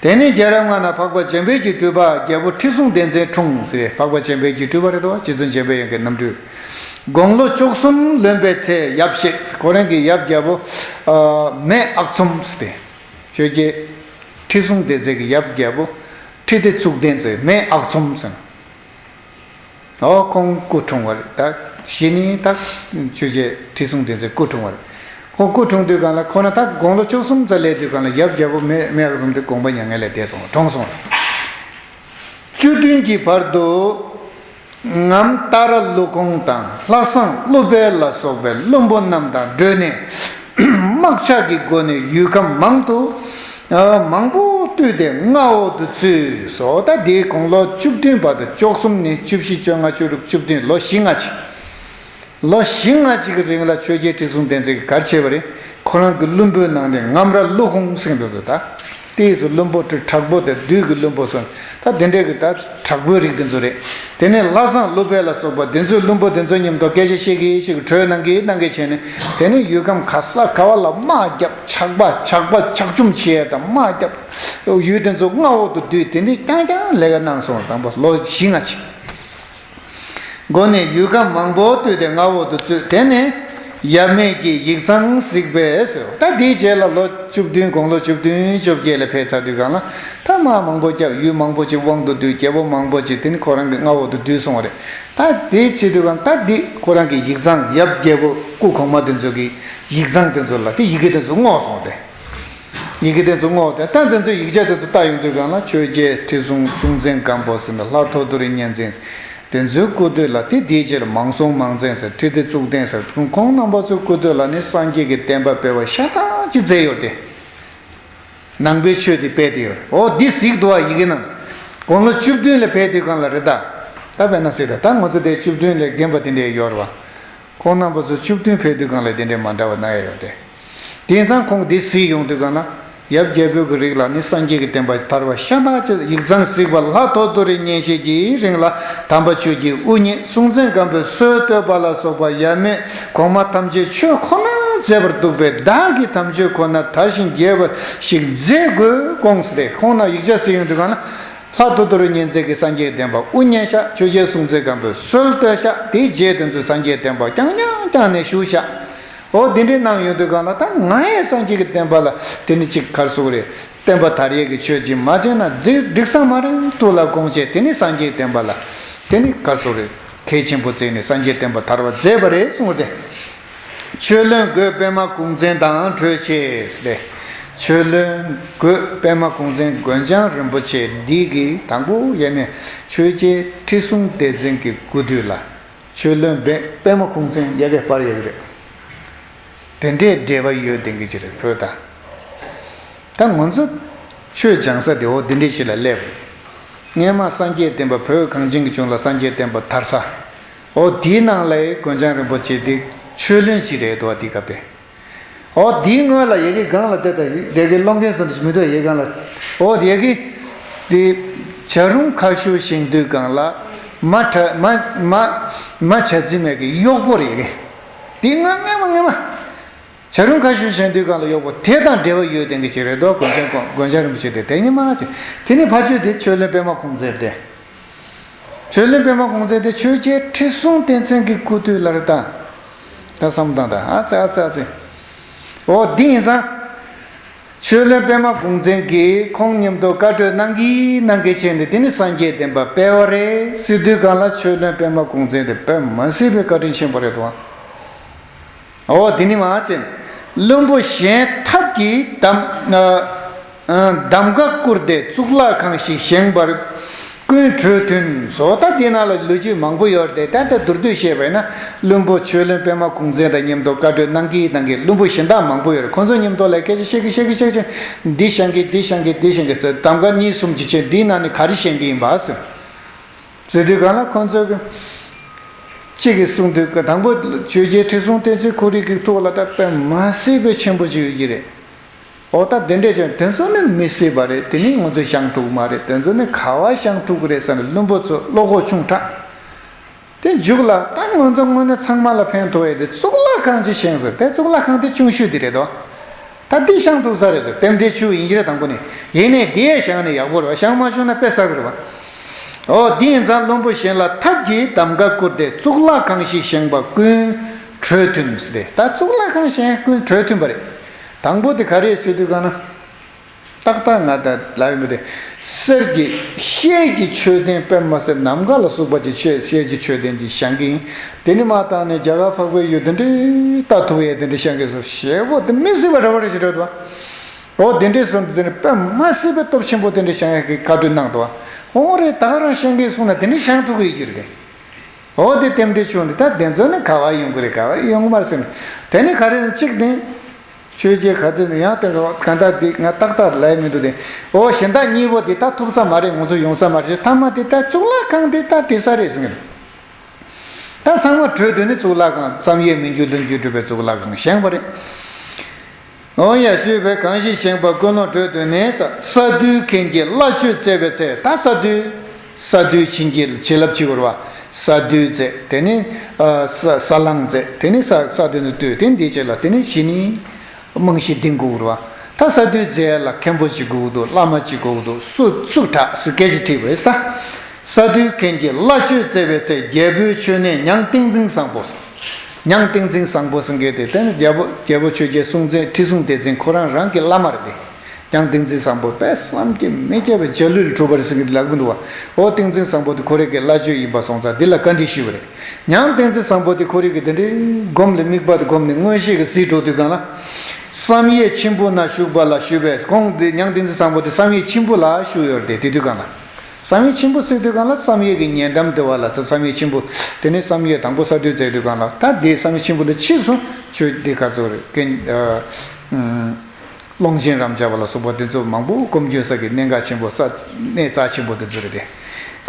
དེ་ནས་རྒྱལ་རབས་ལྔ་ན་འཕགས་པ་འཇམ་དཔལ་གྱིས་བསྐྲུན་པ་རྒྱལ་པོ་ཁྲི་སྲོང་ལྡེ་བཙན་འཁྲུངས་ཟེར། འཕགས་པ་འཇམ་དཔལ་གྱིས་བསྐྲུན་པ་རེད་དོ། རྗེ་བཙུན་འཇམ་པའི་དབྱངས་ཀྱི་རྣམ་སྤྲུལ། དགུང་ལོ་བཅུ་གསུམ་ལོན་པའི་ཚེ་ཡབ་གཤེགས། ཁོ་རང་གི་ཡབ་རྒྱལ་པོ་ཨ་མེས་ཨག་ཚོམ་ཟེར་ཏེ། ཆོས་རྒྱལ་ཁྲི་སྲོང་ལྡེ་བཙན་གྱི་ཡབ་རྒྱལ་པོ་ཁྲི་ལྡེ་གཙུག་བརྟན་ཟེར། མེས་ཨག་ཚོམ་ཟེར། ཨོ་ཁོང་སྐུ་འཁྲུངས་པ་རེད། ད་གཞི་ནས་ད་ཆོས་རྒྱལ་ཁྲི་སྲོང་ལྡེ་བཙན་སྐུ་འཁྲུངས་པ་རེད། ཁོང་སྐུ་འཁྲུངས་དུས་གང་ལ་ཁོ་ན་ད་དགུང་ལོ་བཅུ་གསུམ་ཙམ་སླེབས་དུས་གང་ལ་ཡབ་རྒྱལ་པོ་མེས་མེས་ཨག་ཚོམ་དེ་དགོངས་པ་མྱ་ངན་ལས་འདས་སོང་། གྲོངས་སོང་། བཅུ་བདུན་གྱི་བར་དུ་ངམ་ཏཱ་ར་ཀླུ་ཁོང་དང་ལྷ་བཟང་ཀླུ་དཔལ་ལ་སོགས་པའི་བློན་པོ་རྣམས་དང་བགྲོས་ནས། དམག་ཇག་གི་སྒོ་ནས་ཡུལ་ཁམས་མང་དུ་ཨ་མང་པོ་བཏུལ་ཏེ་མངའ་འོག་ཏུ་ཚུད་སོ། ད་དེའི་དགུང་ལོ་བཅུ་བདུན་བར་དུ་བཅུ་གསུམ་ནས་བཅུ་བཞི་བཅོ་ལྔ་བཅུ་དྲུག་བཅུ་བདུན་ལོ་བཞི་ལྔ་ཅིག་ལོ་བཞི་ལྔ་ཅིག་གི་རིང་ལ་ཆོས་རྒྱལ་ཁྲི་སྲོང་ལྡེ་བཙན་གྱིས་ག་རེ་བྱས་པ་རེད། ཁོ་རང་གི་བློན་པོའི་ནང་ནས་ངམ་ར་ཀླུ་ཁོང་ཟེར་མཁན་འདུག་ད། དེའི་སུ་བློན་པོ་དེ་དྲག་པོ་དང་བདུད་ཀྱི་བློན་པོ་སོགས་ད་དེ་འདྲས་ཀྱི་ད་དྲག་པོའི་རིགས་དེ་ཚོ་རེད། དེ་ནས་ལྷ་བཟང་ཀླུ་དཔལ་ལ་སོགས་པ་དེ་ཚོའི་བློན་པོ་དེ་ཚོ་མཉམ་དུ་སྐད་ཆ་བཤད་ཀྱི་ཞིག་གྲོས་གནང་གི་གནང་གི་བྱས་ནས། དེ་ནས་ཡུལ་ཁམས་ག་ས་ག་བ་ལ་དམག་བརྒྱབ། ཇག་པ་ཇག་པ་ཇག་བཅོམ་བྱས་དང་དམག་བརྒྱབ། ཡུལ་དེ་ཚོ་མངའ་འོག་ཏུ་བསྡུས། དེ་འདྲས་རྐྱང་རྐྱང་ལས་ཀ་གནང་སོང་། དང་པོ་ལོ་བཞི་ལྔ་ཅིག་སྒོ་ནས་ཡུལ་ཁམས་མང་པོ་བཏུལ་ཏེ་མངའ་འོག་ཏུ་ཚུད། དེ་ནས་ཡབ་མེས་ཀྱི་ཡིག་ཚང་གཟིགས་པས་ཟེར། ད་དེའི་རྗེས་ལ་ལོ་བཅུ་བདུན་དགུང་ལོ་བཅུ་བདུན་བཅོ་བརྒྱད་ལ་ཕེབས་ཚར་དུས་གང་ལ་ད་དམག་མང་པོ་བརྒྱབ། ཡུལ་མང་པོ་ཅིག་དབང་དུ་བསྡུས། རྒྱལ་པོ་མང་པོ་ཅིག་དེ་ནི་ཁོ་རང་གི་མངའ་འོག་ཏུ་བསྡུས་སོང་བ་རེད། ད་དེའི་ཚེ་དུས་གང་ད་འདི་ཁོ་རང་གི་ཡིག་ཚང་ཡབ་རྒྱལ་པོ་སྐུ་གོང་མ་དེ་ཚོ་གི་ཡིག་ཚང་དེ་ཚོ་ལ་དེ་ཡི་གེ་དེ་ཚོ་བསྔོགས་སོང་སྟེ། ཡི་གེ་དེ་ཚོ་བསྔོགས་ཏེ་ད་དེ་ཚོའི་ཡིག་ཆ་དེ་ཚོ་ལྟ་ཡོང་དུས་གང་ལ་ཆོས་རྒྱལ་ཁྲི་སྲོང་སྲོང་བཙན་སྒམ་པོ་ཟེར་ན་ལྷ་ཐོ་ཐོ་རི་གཉན་བཙན་ཟེར། དེ་ཚོའི་སྐུ་དུས་ལ་དེ་དེའི་རྗེས་ལ་མང་སྲོང་མང་བཙན་ཟེར། ཁྲི་ལྡེ་གཙུག་བརྟན་ཟེར། ཁོང་རྣམ་པ་ཚོའི་སྐུ་དུས་ལ་ནི་སངས་རྒྱས་ཀྱི་བསྟན་པ་སྤེལ་བ་ཤ་སྟག་ཅིག་མཛད་ཡོད་དེ། ནང་པའི་ཆོས་དེ་སྤེལ་ཏེ་ཡོད་རེད། འོ་འདི་གཟིགས་འདུག་བ། ཡི་གེ་ནང་དགུང་ལོ་བཅུ་བདུན་ལ་ཕེབས་དུས་གང་ལ་རེད་ད། ད་དཔེར་ན་ཟེར་ད་ད་ང་ཚོ་དེ་བཅུ་བདུན་ལས་རྒན་པ་དེ་འདྲས་ཡོད་རེད་བ། ཁོང་རྣམ་པ་ཚོ་བཅུ་བདུན་ཕེབས་དུས་གང་ལ་དེ་འདྲས་མ་འདྲ་བ་གནང་ཡ་ཡོད་དེ། དེང་སང་ཁོང་འདི་གཟིགས་ཡོང་དུས་གང་ན་ཡབ་རྒྱལ་པོའི་གི་རིགས་ལ་ནི་སངས་རྒྱས་ཀྱི་བསྟན་པ་དར་བ་ཤ་སྟག་ཅིག་ཡིག་ཚང་གཟིགས་པ་ལྷ་ཐོ་ཐོ་རི་གཉན་བཤད་ཀྱི་རིང་ལ་དམ་པ་ཆོས་ཀྱི་དབུ་བརྙེས། སྲོང་བཙན་སྒམ་པོས་སྲོལ་བཏོད་པ་ལ་སོགས་པ་ཡབ་མེས་གོང་མ་ཐམས་ཅད་ཆོས་ཁོ་ན་མཛད་པར་འདུག་པས་བདག་གིས་དམ་ཆོས་ཁོ་ན་དར་ཞིང་རྒྱས་པ་ཞིག་མཛད་དགོས་དགོངས་ཏེ། ཁོང་ན་ཡིག་ཆ་གཟིགས་ཡོང་དུས་གང་ན། ལྷ་ཐོ་ཐོ་རི་གཉན་བཙན་གྱིས་སངས་རྒྱས་བསྟན་པ་དབུ་བརྙེས་ཤག་ཆོས་རྒྱལ་སྲོང་བཙན་སྒམ་པོས་སྲོལ་བཏོད་ཤག་དེའི་རྗེས་དེ་ཚོས་སངས་རྒྱས་བསྟན་པ་རྐྱང་རྐྱང་རྐྱང་ནས་ཞུགས་ཤག་འོ་དེ་འདྲའི་གནང་ཡོང་དུས་གང་ལ་ད་ང་ཡང་སངས་རྒྱས་ཀྱི་བསྟན་པ་ལ་དེ་ནི་ཅིག་ག་རེ་ཟེར་དགོས་རེད། བསྟན་པ་དར་ཡས་ཀྱི་ཆོས་ཅིག་མ་བྱས་ན་འགྲིག་འགྲིག་ས་མ་རེད། ཐུགས་ལ་དགོངས་བྱས་དེ་ནི་སངས་རྒྱས་བསྟན་པ་ལ་དེ་ནི་ག་རེ་ཟེར་དགོས་རེད། གལ་ཆེན་པོ་བརྩིས་ནས་སངས་རྒྱས་བསྟན་པ་དར་བ་མཛད་པ་རེད་གསུངས་ཏེ། ཆོས་བློན་རྒོད་པད་མ་གུང་བཙན་དང་གྲོས་བྱས་ཏེ། ཆོས་བློན་རྒོད་པད་མ་གུང་བཙན་རྒོད་ལྕང་རིན་པོ་ཆེ་འདི་གིས་དང་པོ་ཡས་ནས་ཆོས་རྒྱལ་ཁྲི་སྲོང་ལྡེ་བཙན་གྱི་སྐུ་དུས་ལ་ཆོས་བློན་པད་པད་མ་གུང་བཙན་ཡ་གི་པར་ཡ་གི་རེད། དེ་འདྲའི་འབྲེལ་བ་ཡོད་དེ་གི་ཅི་རེད་བོད་དང་། ད་ང་ཚོ་ཆོས་སྦྱང་ས་དེ་འོ་དེ་འདྲའི་ཞིག་ལ་སླེབས། སྔས་མ་སངས་རྒྱས་བསྟན་པ་བོད་གངས་ཅན་གྱི་ལྗོངས་ལ་སངས་རྒྱས་བསྟན་པ་དར་ས། འོ་དེའི་ནང་ལ་རྒོད་ལྕང་རིན་པོ་ཆེ་དེ་ཆོས་བློན་ཞིག་རེད་འདུག་བ་དེ་སྐབས་དེ། འོ་དེའི་སྔོན་ལ་ཡ་གི་སྒང་ལ་བལྟས་ད་དེ་གི་སློང་མཁན་སུ་འདྲ་ཞིག་མི་འདུག་ཡ་གི་སྒང་ལ། འོ་དེ་གི་དེ་བྱ་རུང་ཁ་ཤོར་བཞེངས་དུས་སྒང་ལ་མ་གྲ་མ་མ་མ་བྱ་རྫི་མའི་གི་གཡོག་པོ་རེད་ཡ་གི། དེ་སྔ་སྔས་མ་སྔས་མ། བྱ་རུང་ཁ་ཤོར་བཞེངས་དུས་སྒང་ལ་གཡོག་པོ་དེ་དང་འབྲེལ་བ་ཡོད་དེ་གི་ཅིག་རེད་འདུག་རྒོད་ལྕང་རྒོད་ལྕང་རིན་པོ་ཆེ་དེ་དེ་ཉི་མ་ཅིག་དེ་ནི་ཕ་ཆོས་དེ་ཆོས་བློན་པད་མ་གུང་བཙན་དེ། ཆོས་བློན་པད་མ་གུང་བཙན་དེ་ཆོས་རྒྱལ་ཁྲི་སྲོང་ལྡེ་བཙན་གྱི་སྐུ་དུས་ལ་རེད་ད། ད་བསམ་བློ་བཏང་ད་ཨ་ཙི་ཨ་ཙི་ཨ་ཙི། འོ་འདི་ཡིན་ཙང་། ཆོས་བློན་པད་མ་གུང་བཙན་གྱིས་ཁོང་མཉམ་དུ་བཀའ་གྲོས་གནང་གི་གནང་གི་བྱས་ནས་དེ་ནི་སངས་རྒྱས་བསྟན་པ་སྤེལ་བ་རེད་ཟེར་དུས་སྒང་ལ་ཆོས་བློན་པད་མ་གུང་བཙན་དེ་དཔེ་མ་སྲིད་པའི་བཀའ་དྲིན་ཆེན་པོ་རེད་དོ། འོ་དེ་ནི་མ་ཅན། བློན་པོ་གཞན་ཐབས་ཀྱིས་གདམ་ཨ་ཨ་གདམ་ག་བསྐུར་ཏེ་གཙུག་ལག་ཁང་ཞིག་བཞེངས་པར་ ཀུན་གྲོས་མཐུན་སོགས། ད་དེ་ནང་ལ་ལོ་རྒྱུས་མང་པོ་ཡོད་རེད་དེ། ད་ལྟ་མདོར་བསྡུས་བཤད་པས་ན། བློན་པོ་ཆོས་བློན་པད་མ་གུང་བཙན་དང་མཉམ་དུ་བཀའ་གྲོས་གནང་གི་གནང་གི་བློན་པོ་གཞན་དག་མང་པོ་ཡོད་རེད། ཁོང་ཚོ་མཉམ་དུ་ལ་སྐད་ཆ་བཤད་གི་བཤད་གི་བཤད་གི། འདི་བཤད་གི་འདི་བཤད་གི་འདི་བཤད་གི་ཟེར། གདམ་ག་གཉིས་གསུམ་ཅིག་བྱས། འདིའི་ནང་ནས་ག་རེ་བཤད་གི་ཡིན་པ་ཟེར། ཟེར་དུས་གང་ལ་ཁོང་ཚོ་གི་གཅིག་གིས་གསུངས་དུས། དང་པོ་ཆོས་རྒྱལ་ཁྲི་སྲོང་ལྡེ་བཙན་ཁོ་རང་གི་ཐོག་ལ་ད་དཔེ་མ་སྲིད་པའི་ཆེན་པོ་ཅིག་ཡོད་ཀྱི་རེད། འོ་ད་དེ་འདྲས་ཀྱང་དེ་ཚོ་ནི་མི་སྲིད་པ་རེད། དེ་ནི་ང་ཚོས་བཞེངས་ཐུབ་མ་རེད། དེ་ཚོ་ནི་ག་བ་བཞེངས་ཐུབ་ཀྱི་རེད་ཟེར་ནས་བློན་པོ་ཚོ་བློ་ཁོག་ཆུང་དྲགས། དེ་མཇུག་ལ་ད་ང་ཚོ་དངོས་གནས་ཚང་མ་ལ་ཕན་ཐོགས་ཡས་དེ་གཙུག་ལག་ཁང་ཅིག་བཞེངས་ཟེར། དེ་གཙུག་ལག་ཁང་དེ་ཆུང་ཤོས་དེ་རེད་དོ། ད་འདི་བཞེངས་ཐུབ་ས་རེད་ཟེར། རྟེན་འབྲེལ་ཆུ་ཡིན་གྱི་རེད། དང་པོ་ནས་ཡིན་ནས་འདི་ཡས་བཞེངས་ནས་ཡག་པོ་རེད་བ། བཞེངས་མ་བྱུང་ན་དཔེ་ཟ་གི་རེད་བ། འོ་དེ་ཡིན་ཙང་བློན་པོ་གཞན་ལ་ཐབས་ཀྱིས་གདམ་ག་བསྐུར་ཏེ་གཙུག་ལག་ཁང་ཞིག་བཞེངས་པ་ཀུན་གྲོས་མཐུན་ཟེར་ཏེ། ད་གཙུག་ལག་ཁང་བཞེངས་ཀུན་གྲོས་མཐུན་པ་རེད། དང་པོ་དེ་ག་རེད་ཟེར་དུས་གང་ན། ཏག་ཏག་ང་ད་ལབ་ཡོང་པ་དེ། གསེར་གྱི་ཤེལ་གྱི་མཆོད་རྟེན་དཔེ་མ་སྲིད་ནམ་མཁའ་ལ་སོགས་པ་ཅིག་མཆོད། ཤེལ་གྱི་མཆོད་རྟེན་ཅིག་བཞེངས་གི་ཡིན། དེ་ནི་མ་བཏང་ནས་རྒྱ་གར་འཕགས་པའི་ཡུལ་དེ་འདྲའི་ལྟ་ཐུབ་ཡས་དེ་འདྲ་བཞེངས་གི་སོ་ཞེ་པོ་དེ་མི་སྲིད་པ་འདྲ་བ་རེ་ཞིག་རེད་དོ། འོ་དེ་འདྲའི་སོང་དུས་དེ་ནི་དཔེ་མ་སྲིད་པའི་སྟོབས་ཆེན་པོ་དེ་འདྲ་བཞེངས་ཡས་ཀྱི་བཀའ་གྲོས་གནང་འདུག་བ། འོ་རེད། ད་ག་རང་བཞེངས་གི་སོང་ན་དེ་འདྲ་བཞེངས་ཐུབ་གི་ཡོད་ཀྱི་རེད། འོ་དེ་རྟེན་འབྲེལ་ཆུ་འདི་ད་དེ་ཚོ་ནི་ག་བ་ཡོང་གི་རེད། ག་བ་ཡོང་གི་མ་རེད་ཟེར་ནས། དེ་ནི་ག་རེ་ཟེར་ན་གཅིག་དེ། ཆོས་རྒྱལ་ག་ཚོད་ནས་ཡང་དེ་ག་ད་འདི་ང་ཏག་ཏག་ལབ་མི་འདུག་དེ། འོ་གཞན་དག་གཉིས་པོ་དེ་ད་ཐུབ་ས་མ་རེད། ང་ཚོ་ཡོང་ས་མ་རེད། མཐའ་མ་དེ་ད་གཙུག་ལག་ཁང་དེ་ད་འགྲིག་ས་རེད་ཟེར་གི་འདུག། ད་ཚང་མ་གྲོས་བསྡུར་ནས་གཙུག་ལག་ཁང་བསམ་ཡས་མི་འགྱུར་ལྷུན་གྱིས་གྲུབ་པའི་གཙུག་ལག་ཁང་བཞེངས་པ་རེད། འོ་ཡ། ཞུས་པས་གང་ཞིག་བཞེངས་པ་ཀུན་སློང་གྲོས་བསྡུར་ནས། ས་བསྡུའི་མཁན་གྱིས་བླ་མཆོད་མཛད་པའི་ཚེ། ད་ས་བསྡུ། ས་བསྡུ་བྱིན་གྱིས་བྱིན་རླབས་ཆེ་བར་བ། ས་བསྡུ་མཛད། དེ་ནི་ཨ་ས་ས་བསླང་མཛད། དེ་ནི་ས་ས་བསྡུ་ནི་བསྡུ། དེ་འདི་བྱས་ལ་དེ་ནི་གཞི་ནི་རྨང་གཞི་འདིང་དགོས་བར་བ། ད་ས་བསྡུ་མཛད་ལ་མཁན་པོ་ཅིག་དགོས་འདུག། བླ་མ་ཅིག་དགོས་འདུག། སུ་སུ་དྲག་ཟེར་སྐད་ཆ་དྲིས་པ་རེད་ད། ས་བསྡུའི་མཁན་གྱིས་བླ་མཆོད་མཛད་པའི་ཚེ། རྒྱལ་པོའི་མཆོད་གནས་མྱང་ཏིང་འཛིན་བཟང་པོ། མྱང་ཏིང་འཛིན་བཟང་པོ་ཟེར་མཁན་དེ་དེ་ནི་རྒྱལ་པོ་རྒྱལ་པོ་ཆོས་རྒྱལ་སྲོང་བཙན་ཁྲི་སྲོང་ལྡེ་བཙན་ཁོ་རང་རང་གི་བླ་མ་རེད་དེ། མྱང་ཏིང་འཛིན་བཟང་པོ་དཔེ་བསམ་གྱིས་མི་ཁྱབ་པའི་འཇའ་ལུས་ལ་གྲུབ་པ་རེད་ཟེར་མཁན་དེ་ལབ་གི་འདུག་བ། འོ་ཏིང་འཛིན་བཟང་པོ་དེ་ཁོ་རང་གི་བླ་མཆོད་ཡིན་པ་སོང་ཙང་འདི་ལ་བཀའ་འདྲི་ཞུས་པ་རེད། མྱང་ཏིང་འཛིན་བཟང་པོ་དེ་ཁོ་རང་གི་དེ་འདྲའི་སྒོམ་ལ་དམིགས་པ་དེ་སྒོམ་ནས་མངོན་ཤེས་ཀྱིས་གཟིགས་འགྲོ་དུས་གང་ལ། བསམ་ཡས་མཆིམས་ཕུ་ན་བཞུགས་པ་ལ་ཞུས་པས། ཁོང་དེ་མྱང་ཏིང་འཛིན་བཟང་པོ་དེ་བསམ་ཡས་མཆིམས་ཕུ་ལ་བཞུགས་ཡོད་རེད་དེ། དེ་དུས་གང་ལ། བསམ་ཡས་མཆིམས་ཕུ་ཟེར་དུས་གང་ལ་བསམ་ཡས་ཀྱི་ཉེ་འགྲམ་དེ་བ་ལ། ད་བསམ་ཡས་མཆིམས་ཕུ་དེ་ནི་བསམ་ཡས་དང་པོ་ས་བསྡུ་མཛད་དུས་གང་ལ། ད་དེ་བསམ་ཡས་མཆིམས་ཕུ་ལ་ཕྱིས་སུ་ཆོས་འདི་ག་ཚོད་རེད་ཀན་ཨ་ཨུམ། ཀློང་ཆེན་རབ་འབྱམས་པ་ལ་སོགས་པ་དེ་ཚོ་མང་པོ་སྒོམ་རྒྱུ་ས་ཀྱི་གནད་འགག་ཆེན་པོ་ས་གནད་རྩ་ཆེན་པོ་དེ་ཚོ་རེད་དེ།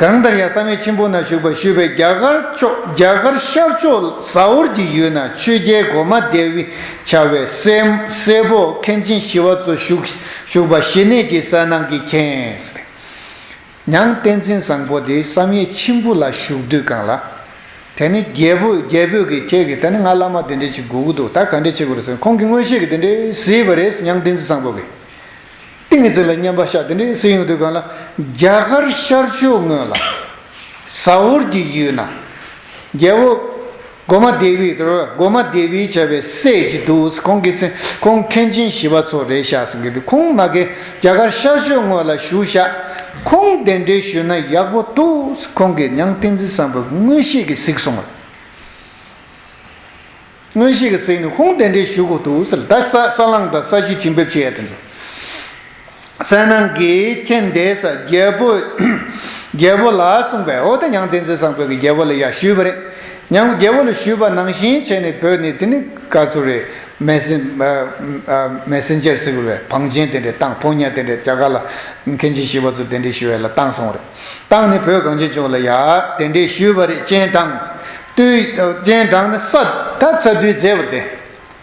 གང་ལྟར་ཡང་བསམ་ཡས་མཆིམས་ཕུ་ན་བཞུགས་པ་ཞུས་པས། རྒྱ་གར་ཕྱོགས་རྒྱ་གར་ཤར་ཕྱོགས་ཟ་ཧོར་གྱི་ཡུལ་ན་ཆོས་རྒྱལ་གོ་མ་དེ་བི་བྱ་བའི་སྲས་སྲས་པོ་མཁན་ཆེན་ཞི་བ་འཚོ་བཞུགས་བཞུགས་པ་ཞི་གནས་ཀྱི་གསལ་སྣང་གིས་མཁྱེན། མྱང་བསྟན་འཛིན་བཟང་པོ་དེ་བསམ་ཡས་མཆིམས་ཕུ་ལ་བཞུགས་དུས་གང་ལ། དེ་ནི་རྒྱལ་པོ་རྒྱལ་པོས་ཀྱིས་ཁྱེད་ཀྱིས་ད་ནི་ང་བླ་མ་དེ་འདྲས་ཅིག་དགོས་ཀྱི་འདུག། ད་ག་འདྲས་བྱེད་དགོས་རེད་ཟེར། ཁོང་གིས་མངོན་ཤེས་ཀྱིས་དེ་འདྲས་གཟིགས་པ་རེད། མྱང་བསྟན་འཛིན་བཟང་པོ་གིས། ཏིང་ངེ་འཛིན་ལ་མཉམ་པ་ཤར་དེ་འདྲས་གཟིགས་ཡོང་དུས་གང་ལ། རྒྱ་གར་ཤར་ཕྱོགས་ངོས་ལ། ཟ་ཧོར་གྱི་ཡུལ་ན། རྒྱལ་པོ། གོ་མ་དེ་བི་དེ་རུ་གོ་མ་དེ་བི་བྱ་བའི་སྲས་ཅིག་འདུག། ཁོང་གི་མཚན་ཁོང་མཁན་ཆེན་ཞི་བ་འཚོ་རེད་ཤག་ཟེར་གི་འདུག། ཁོང་མ་གི་རྒྱ་གར་ཤར་ཕྱོགས་ངོས་ལ་བཞུགས་ཤག། ཁོང་གདན་འདྲེན་ཞུས་ན་ཡག་པོ་འདུག། ཁོང་གིས་མྱང་བསྟན་འཛིན་བཟང་པོ་མངོན་ཤེས་ཀྱིས་གཟིགས་སོང་བ། མངོན་ཤེས་ཀྱིས་གཟིགས་ནས་ཁོང་གདན་འདྲེན་ཞུ་དགོས་འདུག་ཟེར། ད་ས་ས་བསླང་དང་ས་གཞི་བྱིན་འབེབས་བྱེད་ཡ་དེ་ཚོ། གསལ་སྣང་གིས་མཁྱེན་ཏེ་ས་རྒྱལ་པོ། རྒྱལ་པོ་ལ་གསུངས་པས། འོ་ད་མྱང་བསྟན་འཛིན་བཟང་པོ་གིས་རྒྱལ་པོ་ལ་ཡ་ཞུས་པ་རེད། མྱང་རྒྱལ་པོ་ལ་ཞུས་པ་ནང་བཞིན་བྱས་ནས་བོད་ནས་དེ་ནི་ག་ཚོད་རེད། མེ་སེན་ཨ་ཨ་མེ་སེན་ཇར་ཟེར་བའི་བང་ཆེན་དེ་འདྲས་བཏང་། ཕོ་ཉ་དེ་འདྲས་རྒྱ་གར་ལ་མཁན་ཆེན་ཞི་བ་འཚོ་གདན་འདྲེན་ཞུ་བ་ལ་བཏང་སོང་རེད། བཏང་ནས་བོད་གངས་ཅན་ལྗོངས་ལ་ཡ་གདན་འདྲེན་ཞུས་པ་རེད། སྤྱན་དྲངས། སྟོད་སྤྱན་དྲངས་ནས་ས་ད་ས་འདུལ་མཛད་པ་རེད་དེ།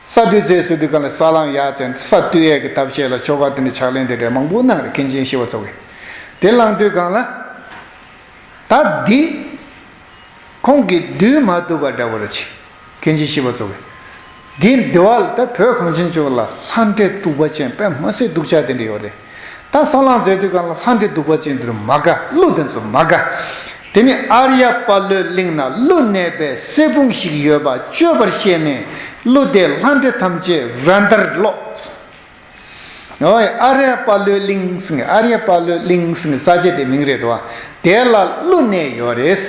ས་འདུལ་མཛད་ཟེར་དུས་གང་ལ་ས་བསླང་ཡ་ཅན་ས་འདུལ་ཡས་ཀྱི་ཐབས་ཤེས་ལ་ཆོ་ག་དེ་འདྲ་ཕྱག་ལེན་དེ་འདྲ་མང་པོ་གནང་རེད། མཁན་ཆེན་ཞི་བ་འཚོ་གིས། དེ་བསླང་དུས་གང་ལ། ད་འདི་ཁོང་གིས་བསྡུས་མ་ཐུབ་པ་འདྲ་བོ་རེད་ཅེ། མཁན་ཆེན་ཞི་བ་འཚོ་གིས། འདི་འདི་བ་ལ་ད་བོད་གངས་ཅན་ལྗོངས་ལ་ལྷ་འདྲེ་གདུག་པ་ཅན་དཔེ་མ་སྲིད་གདུག་ཅག་དེ་འདྲ་ཡོད་རེད། ད་ས་བསླང་མཛད་དུས་གང་ལ་ལྷ་འདྲེ་གདུག་པ་ཅན་དེ་ཚོ་མ་དགའ། ཀླུ་དེ་ཚོ་མ་དགའ། དེ་ནས་ཨཱརྱ་པ་ལོའི་གླིང་ན་ཀླུ་གནས་པའི་གསེར་སྤུངས་ཤིག་ཡོད་པ་བཅོས་པར་ཤེས་ནས་ཀླུ་དེ་ལྷ་འདྲེ་ཐམས་ཅད་ར་མདར་སློག། ཨོ་ཨཱརྱ་པ་ལོའི་གླིང་ཟེར་མཁན། ཨཱརྱ་པ་ལོའི་གླིང་ཟེར་མཁན་ས་ཆ་དེ་མིང་རེད་དོ། དེ་ལ་ཀླུ་གནས་ཡོད་རེད།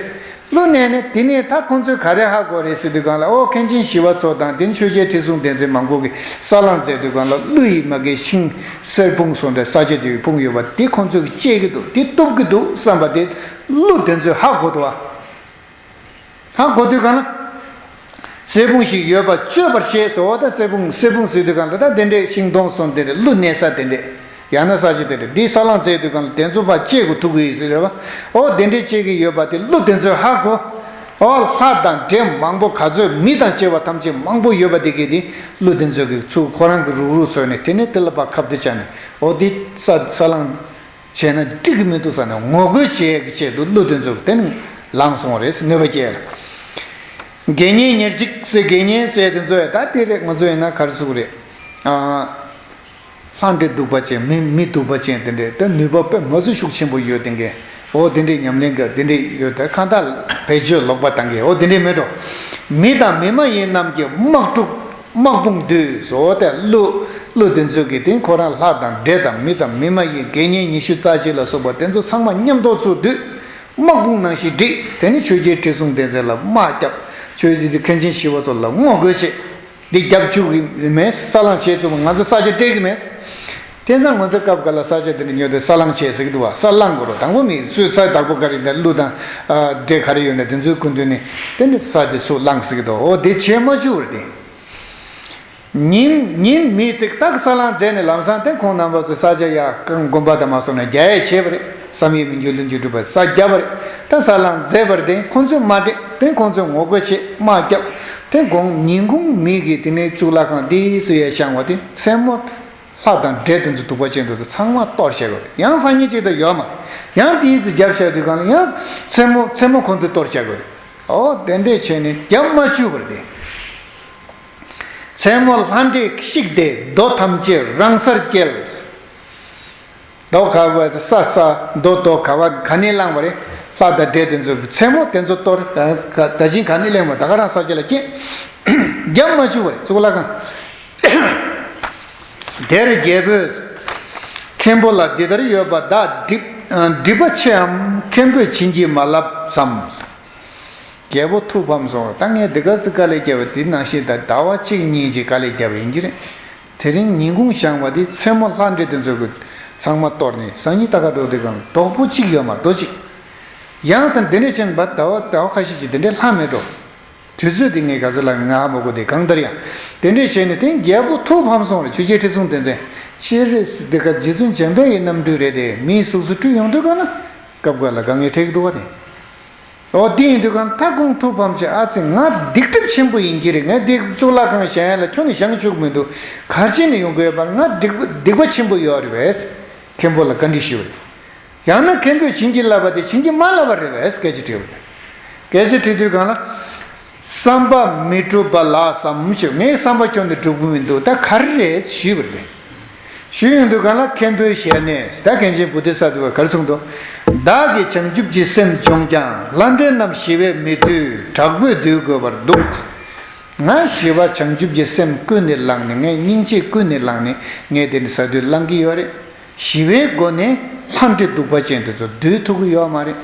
ཀླུ་གནས་ནས་དེ་ནས་ད་ཁོང་ཚོས་ག་རེ་ཧ་གོ་རེད་ཟེར་དུས་གང་ལ། ཨོ་མཁན་ཆེན་ཞི་བ་འཚོ་དང་དེ་ནས་ཆོས་རྒྱལ་ཁྲི་སྲོང་ལྡེ་བཙན་མང་པོ་གིས་ས་བསླང་མཛད་དུས་གང་ལ་ཀླུ་ཡི་མ་གི་ཤིང་གསེར་སྤུངས་སོང་འདྲ་ས་ཆ་དེ་སྤུངས་ཡོད་པ་དེ་ཁོང་ཚོས་བཅད་ཀྱི་འདུག་དེ་གཏུབ་ཀྱི་འདུག་བསམ་པ་དེ་ཀླུ་དེ་ཚོས་ཧ་གོ་འདུག་བ། ཧ་གོ་དུས་གང་ལ། གསེར་སྤུངས་ཤིག་ཡོད་པ་གཅོད་པར་བྱེད་ཟེར། འོ་ད་གསེར་སྤུངས་གསེར་སྤུངས་ཟེར་དུས་གང་ལ་ད་དེ་འདྲའི་ཤིང་སྡོང་སོང་དེ་འདྲ་ཀླུ་གནས་ས་དེ་འདྲ་ཡང་ན་ས་ཆ་དེ་འདྲ་འདི་ས་བསླང་མཛད་དུས་གང་ལ་དེ་ཚོ་ཕར་བཅད་དགོས་ཐུག་གི་ཡོད་ཟེར་རེད་བ། འོ་དེ་འདྲའི་བཅད་ཀྱི་ཡོད་པ་དེ་ཀླུ་དེ་ཚོས་ཧ་གོ། འོ་ལྷ་དང་འདྲེ་མང་པོ་ག་ཚོད་མི་དང་བཅས་པ་ཐམས་ཅད་མང་པོ་ཡོད་པ་དེ་གས་དེ་ཀླུ་དེ་ཚོས་ཀྱི་ཚུར་ཁོ་རང་གི་རུག་རུག་བཟོས་ནས་དེ་ནས་དེ་ལ་ཕར་ཁབ་དེ་བཅག་ནས་འོ་དེ་ས་ས་བསླང་བྱས་ན་འགྲིག་གི་མི་འདུག་ཟེར་ནས་ངོ་རྒོལ་བྱེད་ཡས་ཀྱི་ཆེད་དུ་ཀླུ་དེ་ཚོ་གི་དེ་ནི་ལངས་སོང་བ་རེད་ཟེར་གནོད་པ་སྐྱེལ་ལ། དགེ་བསྙེན་ཉེར་གཅིག་ཟེར་དགེ་བསྙེན་ཟེར་དེ་ཚོ་ཡང་ད་དེ་རེད། ང་ཚོ་ཡིན་ན་ག་རེ་ཟེར་དགོས་རེད། ཨ། ལྷ་འདྲེ་གདུག་པ་ཅན་མི་མི་གདུག་པ་ཅན་དེ་འདྲས་དེ་ནུས་པ་དཔེ་མ་སྲིད་ཤུགས་ཆེན་པོ་ཡོད་དེ་འགས། འོ་དེ་འདྲས་ཉམས་ལེན་ག་དེ་འདྲས་ཡོད་དེ་གང་ལྟར་བེད་སྤྱོད་ལོག་པ་བཏང་གི། འོ་དེ་འདྲས་མེད་འགྲོ། མི་དང་མི་མ་ཡིན་རྣམས་ཀྱི་དམག་འཁྲུག་དམག་དཔུང་བསྡུས་སོ། དེ་ཀླུ་ཀླུ་དེ་ཚོ་གིས་དེ་ཁོ་རང་ལྷ་དང་འདྲེ་དང་མི་དང་མི་མ་ཡིན་དགེ་བསྙེན་ཉི་ཤུ་རྩ་གཅིག་ལ་སོགས་པ་དེ་ཚོ་ཚང་མ་མཉམ་དུ་ཚུར་བསྡུས། དམག་དཔུང་ནང་བཞིན་བསྒྲིགས། དེ་ནི་ཆོས་རྒྱལ་ཁྲི་སྲོང་ལྡེ་བཙན་ལ་དམག་བརྒྱབ། ཆོས་རྒྱལ་དེ་མཁན་ཆེན་ཞི་བ་འཚོ་ལ་ངོ་རྒོལ་བྱས། འདི་རྒྱབ་བཅུག་གི་མེད། ས་བསླང་བྱས་བཅུག་ང་ཚོ་ས་ཆ་སྤྲད་ཀྱི་མེད། དེང་སང་ང་ཚོ་སྐབས་འགའ་ལ་ས་ཆ་དེ་འདྲ་ཉོས་ཏེ་ས་བསླང་བྱས་ཟེར་གྱི་འདུག་བ། ས་བསླང་དགོས་རོགས་དང་པོ་མི་སུས་ས་བདག་པོ་ག་རེ་ཡིན་ན་ཀླུ་དང་། ཨ། འདྲེ་ག་རེ་ཡོད་ན་དེ་ཚོའི་སྐུ་མདུན་ནས་དེ་འདྲ་ས་དེ་སུ་བསླང་ཟེར་གྱི་འདུག་འོ་དེ་བྱས་མ་བཅུག་རེད་དེ། ཉིན་ཉིན་མི་ཚིག་སྟག་ས་བསླང་མཛད་ནས་ལམ་སང་དེ་ཁོང་རྣམ་པ་ཚོ་ས་ཆ་ཡ་གང་དགོན་པ་དང་མ་སོང་ན་རྒྱ་ཡས་བྱས་པ་རེད། བསམ་ཡས་མི་འགྱུར་ལྷུན་གྱིས་གྲུབ་པ་ས་རྒྱབ་པ་རེད། ད་ས་བསླང་མཛད་པར་བརྟེན་ཁོང་ཚོས་མ་སྤྲད། དེ་ཁོང་ཚོས་ངོ་རྒོལ་བྱེད་དམག་བརྒྱབ། དེ་དགོང་ཉིན་གུང་མི་གིས་དེ་ནས་གཙུག་ལག་ཁང་འདི་སུ་ཡས་བཞེངས་བ་དེ་མཚན་མོ་ལྷ་དང་འདྲེ་དེ་ཚོ་གདུག་པ་ཅན་དེ་ཚོ་ཚང་མ་གཏོར་བྱས་པ་རེད། ཡང་སང་ཉིན་གཅིག་ད་ཡོད་མ་རེད། ཡང་དེའི་ཚེ་རྒྱབ་བྱས་དུས་གང་ལ་ཡང་མཚན་མོ་མཚན་མོ་ཁོང་ཚོས་གཏོར་བྱས་པ་རེད། ཨོ་དེ་འདྲས་བྱས་ནས་རྒྱབ་མ་བཅུག་པར་དེ། མཚན་མོ་ལྷ་འདྲེས་བཤིག་སྟེ་རྡོ་ཐམས་ཅད་རང་སར་བསྐྱལ། རྡོ་ག་བ་ས་ས་རྡོ་རྡོ་ག་བ་ག་ནས་བླངས་པ་རེད། ལྷ་དང་འདྲེ་དེ་ཚོ་མཚན་མོ་དེ་ཚོ་གཏོར། ད་བཞིན་ག་ནས་བླངས་པ་ད་ག་རང་ས་ཆ་ལ་སྐྱེས། རྒྱབ་མ་བཅུག་པ་རེད་གཙུག་ལག་ཁང་། དེར་རྒྱལ་པོས་མཁན་པོ་ལ་འདི་ལྟར་ཡོད་པ་བདག་སྒྲིབ་སྒྲིབ་པ་ཆེའམ། མཁན་པོས་བྱིན་གྱིས་མ་བརླབས་སམ། རྒྱལ་པོ་ཐུགས་ཕམ་སོང་། ད་ངས་འདི་ག་ཚོད་དཀའ་ལས་བརྒྱབ་པ་དེ་ནང་བཞིན་ད་ཟླ་བ་གཅིག་གཉིས་ཀྱི་དཀའ་ལས་བརྒྱབ་པ་ཡིན་གྱི་རེད། དེ་རིང་ཉིན་གུང་བཞེངས་པ་དེ་མཚན་མོ་ལྷ་འདྲེ་དེ་ཚོ་གི་ཚང་མ་གཏོར་ནས་སང་ཉིན་ད་ག་འགྲོ་དུས་གང་རྡོག་པོ་གཅིག་ཡོད་མ་རྡོ་གཅིག་ཡང་ད་འདི་འདྲས་བྱས་ན་ཟླ་བ་ཟླ་བ་ཁ་ཤས་ཀྱི་དེ་འདྲས་ལྷག་མེད་འགྲོ། དུས་ཚོད་དེ་ངས་ག་ཚོད་ལ་ང་ཧ་མ་གོ་དེ་གང་ལྟར་ཡང་དེ་འདྲས་བྱས་ནས་དེ་རྒྱལ་པོ་ཐུགས་ཕམ་སོང་རེད། ཆོས་རྒྱལ་ཁྲི་སྲོང་ལྡེ་བཙན་ཅི་རེད་ཟེར་དེ་ག་རྗེ་བཙུན་འཇམ་དཔལ་གྱི་རྣམ་སྤྲུལ་རེད་དེ་མིའི་གཟུགས་སུ་སྤྲུལ་ཡོང་དུས་གང་ན་སྐབས་འགའ་ལ་དཀའ་ངལ་འཕྲད་ཀྱི་འདུག་བ་དེ། འོ་དེ་ཡིན་དུས་གང་ད་ཁོང་ཐུགས་ཕམ་བྱས། ཨ་ཙི་ང་སྡིག་སྒྲིབ་ཆེན་པོ་ཡིན་གྱི་རེད། ངས་འདི་གཙུག་ལག་ཁང་བཞེངས་ཡ་ལ་ཁྱོན་ནས་བཞེངས་ཆོག་གི་མི་འདུག་ག་རེ་བྱས་ནས་ཡོང་གི་ཡོད་པ། ང་སྡིག་སྡིག་པ་ཆེན་པོ་ཡོད་རེད་པས། མཁན་པོ་ལ་བཀའ་འདྲི་ཞུས་པ་རེད། ཡང་ན་མཁན་པོས་བྱིན་གྱིས་བརླབས་པ་དེ་བྱིན་གྱིས་མ་བརླབས་པ་རེད་པས་སྐད་ཆ་དྲིས་པ་རེད། སྐད་ཆ་དྲིས་དུས་གང་ལ། བསམ་པ་མི་འགྲུབ་པ་ལགས་སམ་ཞུས། ངའི་བསམ་པ་ཁྱོན་ནས་འགྲུབ་ཀྱི་མི་འདུག་ད་ག་རེ་རེད་ཞུས་པ་རེད། ཞུས་ཡོང་དུས་གང་ལ་མཁན་པོའི་ཞལ་ནས་ད་མཁན་ཆེན་བོ་དྷི་ས་ཏྭ་བས་ག་རེ་གསུངས་འདུག་བདག་གིས་བྱང་ཆུབ་ཀྱི་སེམས་སྦྱོངས་ཀྱང་ལྷ་འདྲེ་རྣམས་ཞི་བས་མི་འདུལ། དྲག་པོས་འདུལ་དགོས་པར་འདུག་ང་ཞི་བ་བྱང་ཆུབ་ཀྱི་སེམས་ཀུན་ནས་བླངས་ནས་ངས་སྙིང་རྗེ་ཀུན་ནས་བླངས་ནས་ངས་དེ་ནི་ས་དུས་བླང་གི་ཡོད་རེད། ཞི་བའི་སྒོ་ནས་ལྷ་འདྲེ་གདུག་པ་ཅན་དེ་ཚོ་འདུལ་ཐུབ་ཀྱི་ཡོད་མ་རེད།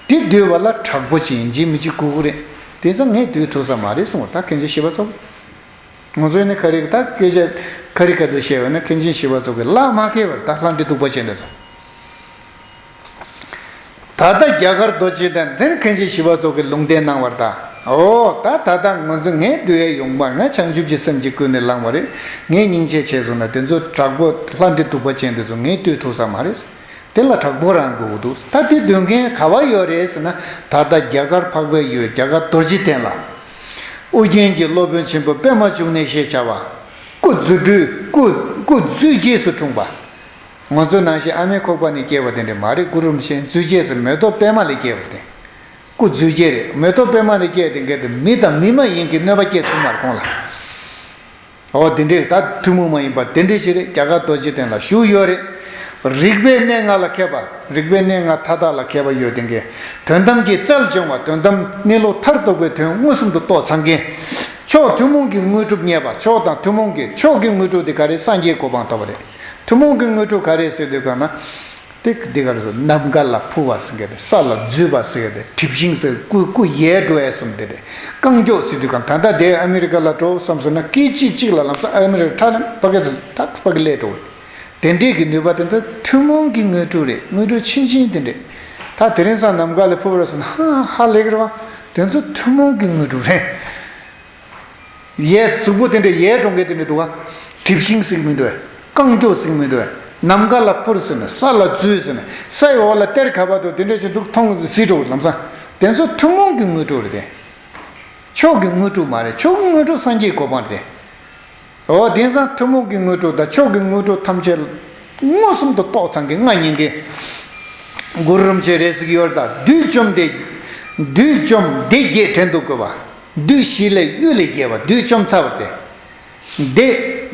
དེ་འདུལ་བ་ལ་དྲག་པོ་ཅིག་ཡིན་གཅིག་མིན་གཅིག་དགོས་ཀྱི་རེད། དེ་ཚོ་ངས་འདུལ་ཐུབ་ས་མ་རེད་གསུངས་པ། ད་མཁན་ཆེན་ཞི་བ་འཚོ། ང་ཚོས་ནི་ཁ་རི་ད་སྐད་ཆ་ཁ་རི་ཁ་ཐུག་བཤད་པ་ན་མཁན་ཆེན་ཞི་བ་འཚོ་གིས་ལག་མ་ཁེལ་བར་ད་ལྷ་འདྲེ་གདུག་པ་ཅན་དེ་ཚོ། ད་ལྟ་རྒྱ་གར་རྡོ་རྗེ་གདན་འདིར་མཁན་ཆེན་ཞི་བ་འཚོ་གིས་ལུང་བསྟན་གནང་བར་གདའ། འོ་ད་ད་ལྟ་ང་ཚོ་ངས་འདུལ་ཡས་ཡོང་བར་ང་བྱང་ཆུབ་ཀྱི་སེམས་ཀྱིས་ཀུན་ནས་བསླངས་པ་རེད། ངས་སྙིང་རྗེ་བྱས་སོང་ན་དེ་ཚོ་དྲག་པོ་ལྷ་འདྲེ་གདུག་པ་ཅན་དེ་ཚོ་ངས་བཏུལ་ཐུབ་ས་མ་རེད། དེ་ལ་དྲག་པོ་རང་དགོས་འདུག་ད་དེ་འདོན་མཁན་ག་བ་ཡོད་རེད་ཟེར་ན། ད་ལྟ་རྒྱ་གར་འཕགས་པའི་ཡུལ་རྒྱ་གར་རྡོ་རྗེ་གདན་ལ། ཨོ་རྒྱན་གྱི་སློབ་དཔོན་ཆེན་པོ་པདྨ་འབྱུང་གནས་ཞེས་བྱ་བ། སྐུ་རྫུ་འཕྲུལ་སྐུ་སྐུ་རྫུས་སྐྱེས་སུ་འཁྲུངས་པ། ང་ཚོ་ནང་བཞིན་ཨ་མའི་ཁོག་པ་ནས་སྐྱེས་པ་དེ་འདྲ་མ་རེད། སྐུ་རིམ་བཞིན་རྫུས་སྐྱེས་སུ་མེ་ཏོག་པད་མ་ལས་སྐྱེས་པ་དེ། སྐུ་རྫུས་སྐྱེས་རེད། མེ་ཏོག་པད་མ་ལས་སྐྱེས་དེ་འགས་དེ་མི་དང་མི་མ་ཡིན་གྱི་གནོད་པ་སྐྱེལ་ཐུབ་མ་རེད་ཁོང་ལ། འོ་དེ་འདྲས་ད་ཐུན་མོང་མ་ཡིན་པ་དེ་འདྲས་ཞིག་རེད། རྒྱ་གར་རྡོ་རྗེ་གདན་ལ་བཞུགས་ཡོད་རེད། རིག་པའི་གནས་ལྔ་ལ་མཁས་པ། རིག་པའི་གནས་ལྔ་མཐའ་དག་ལ་མཁས་པ་ཡོད་དེ་འགས་དོན་དམ་གྱི་རྩལ་སྦྱོང་བ། དོན་དམ་གནས་ལུགས་མཐར་ཐུག་པའི་དོན་མངོན་སུམ་དུ་རྟོགས་ཚང་མཁན། མཆོག་ཐུན་མོང་གི་དངོས་གྲུབ་བརྙེས་པ། མཆོག་དང་ཐུན་མོང་གི་མཆོག་གི་དངོས་གྲུབ་དེ་ག་རེ་སངས་རྒྱས་གོ་འཕང་ཐོབ་པ་རེད། ཐུན་མོང་གི་དངོས་གྲུབ་ག་རེ་ཟེར་དུས་གང་ན། ཏིག་འདི་ག་རེ་ཟེར། ནམ་མཁའ་ལ་འཕུར་བ་ཟེར་མཁན་དེ། ས་ལ་འཛུལ་བ་ཟེར་མཁན་དེ། གྲིབ་ཤིང་ཟེར། སྐུ་སྐུ་ཡལ་འགྲོ་ཡས་གསུམ་དེ་རེད། རྐང་མགྱོགས་ཟེར་དུས་གང་། ད་ལྟ་དེ་ཨ་མི་རི་ཀ་ལ་འགྲོ་བསམ་སོང་ན། སྐད་ཅིག་གཅིག་ལ་ལམ་སང་ཨ་མི་རི་ཀ་ཁྲ་ལམ་ཕ་གི་ཐག་ཕ་གི་སླེབས་འགྲོ། དེ་འདྲས་ཀྱི་ནུས་པ་དེ་ཚོ་ཐུན་མོང་གི་དངོས་གྲུབ་རེད། དངོས་གྲུབ་ཆུང་ཆུང་དེ་འདྲས། ད་དེ་རིང་སང་ནམ་མཁའ་ལ་འཕུར་བ་རེད་ཟེར་ན་ཧ་ཧ་ལས་ཀྱི་རེད་བ། དེ་ཚོ་ཐུན་མོང་གི་དངོས་གྲུབ་རེད། ཡས་གཟུགས་པོ་དེ་འདྲ་ཡས་འགྲོ་མཁན་དེ་འདྲ་འདུག་ག་གྲིབ་ཤིང་ཟེར་གྱི་མི་འདུག་ག་རྐང་མགྱོགས་ཟེར་གྱི་མི་འདུག་ག་ནམ་མཁའ་ལ་འཕུར་ཟེར་ན། ས་ལ་འཛུལ་ཟེར་ན། སའི་འོག་ལ་གཏེར་ཁ་བ་དང་དེ་འདྲ་ཞིག་འདུག་མཐོང་ཟིན་འགྲོ། ལམ་སང་དེ་ཚོ་ཐུན་མོང་གི་དངོས་གྲུབ་རེད་དེ། མཆོག་གི་དངོས་གྲུབ་མ་རེད། མཆོག་གི་དངོས་གྲུབ་སངས་རྒྱས་གོ་འཕང་རེད་དེ། འོ་དེང་སང་ཐུན་མོང་གི་དངོས་གྲུབ་དང་མཆོག་གི་དངོས་གྲུབ་ཐམས་ཅད་མངོན་སུམ་དུ་རྟོགས་ཚང་གི་མངའ་བརྙེས་མཁན་གུ་རུ་རིན་པོ་ཆེ་རེད་ཟེར་གྱི་ཡོད་རེད། ད་བདུད་བཅོམ་དེ། བདུད་བཅོམ་སྡེ་བརྒྱད་བྲན་དུ་བཀོལ་བ། བདུད་བཞི་ལས་གཡུལ་ལས་རྒྱལ་བ། བདུད་བཅོམ་ཚར་བ་དེ། སྡེ་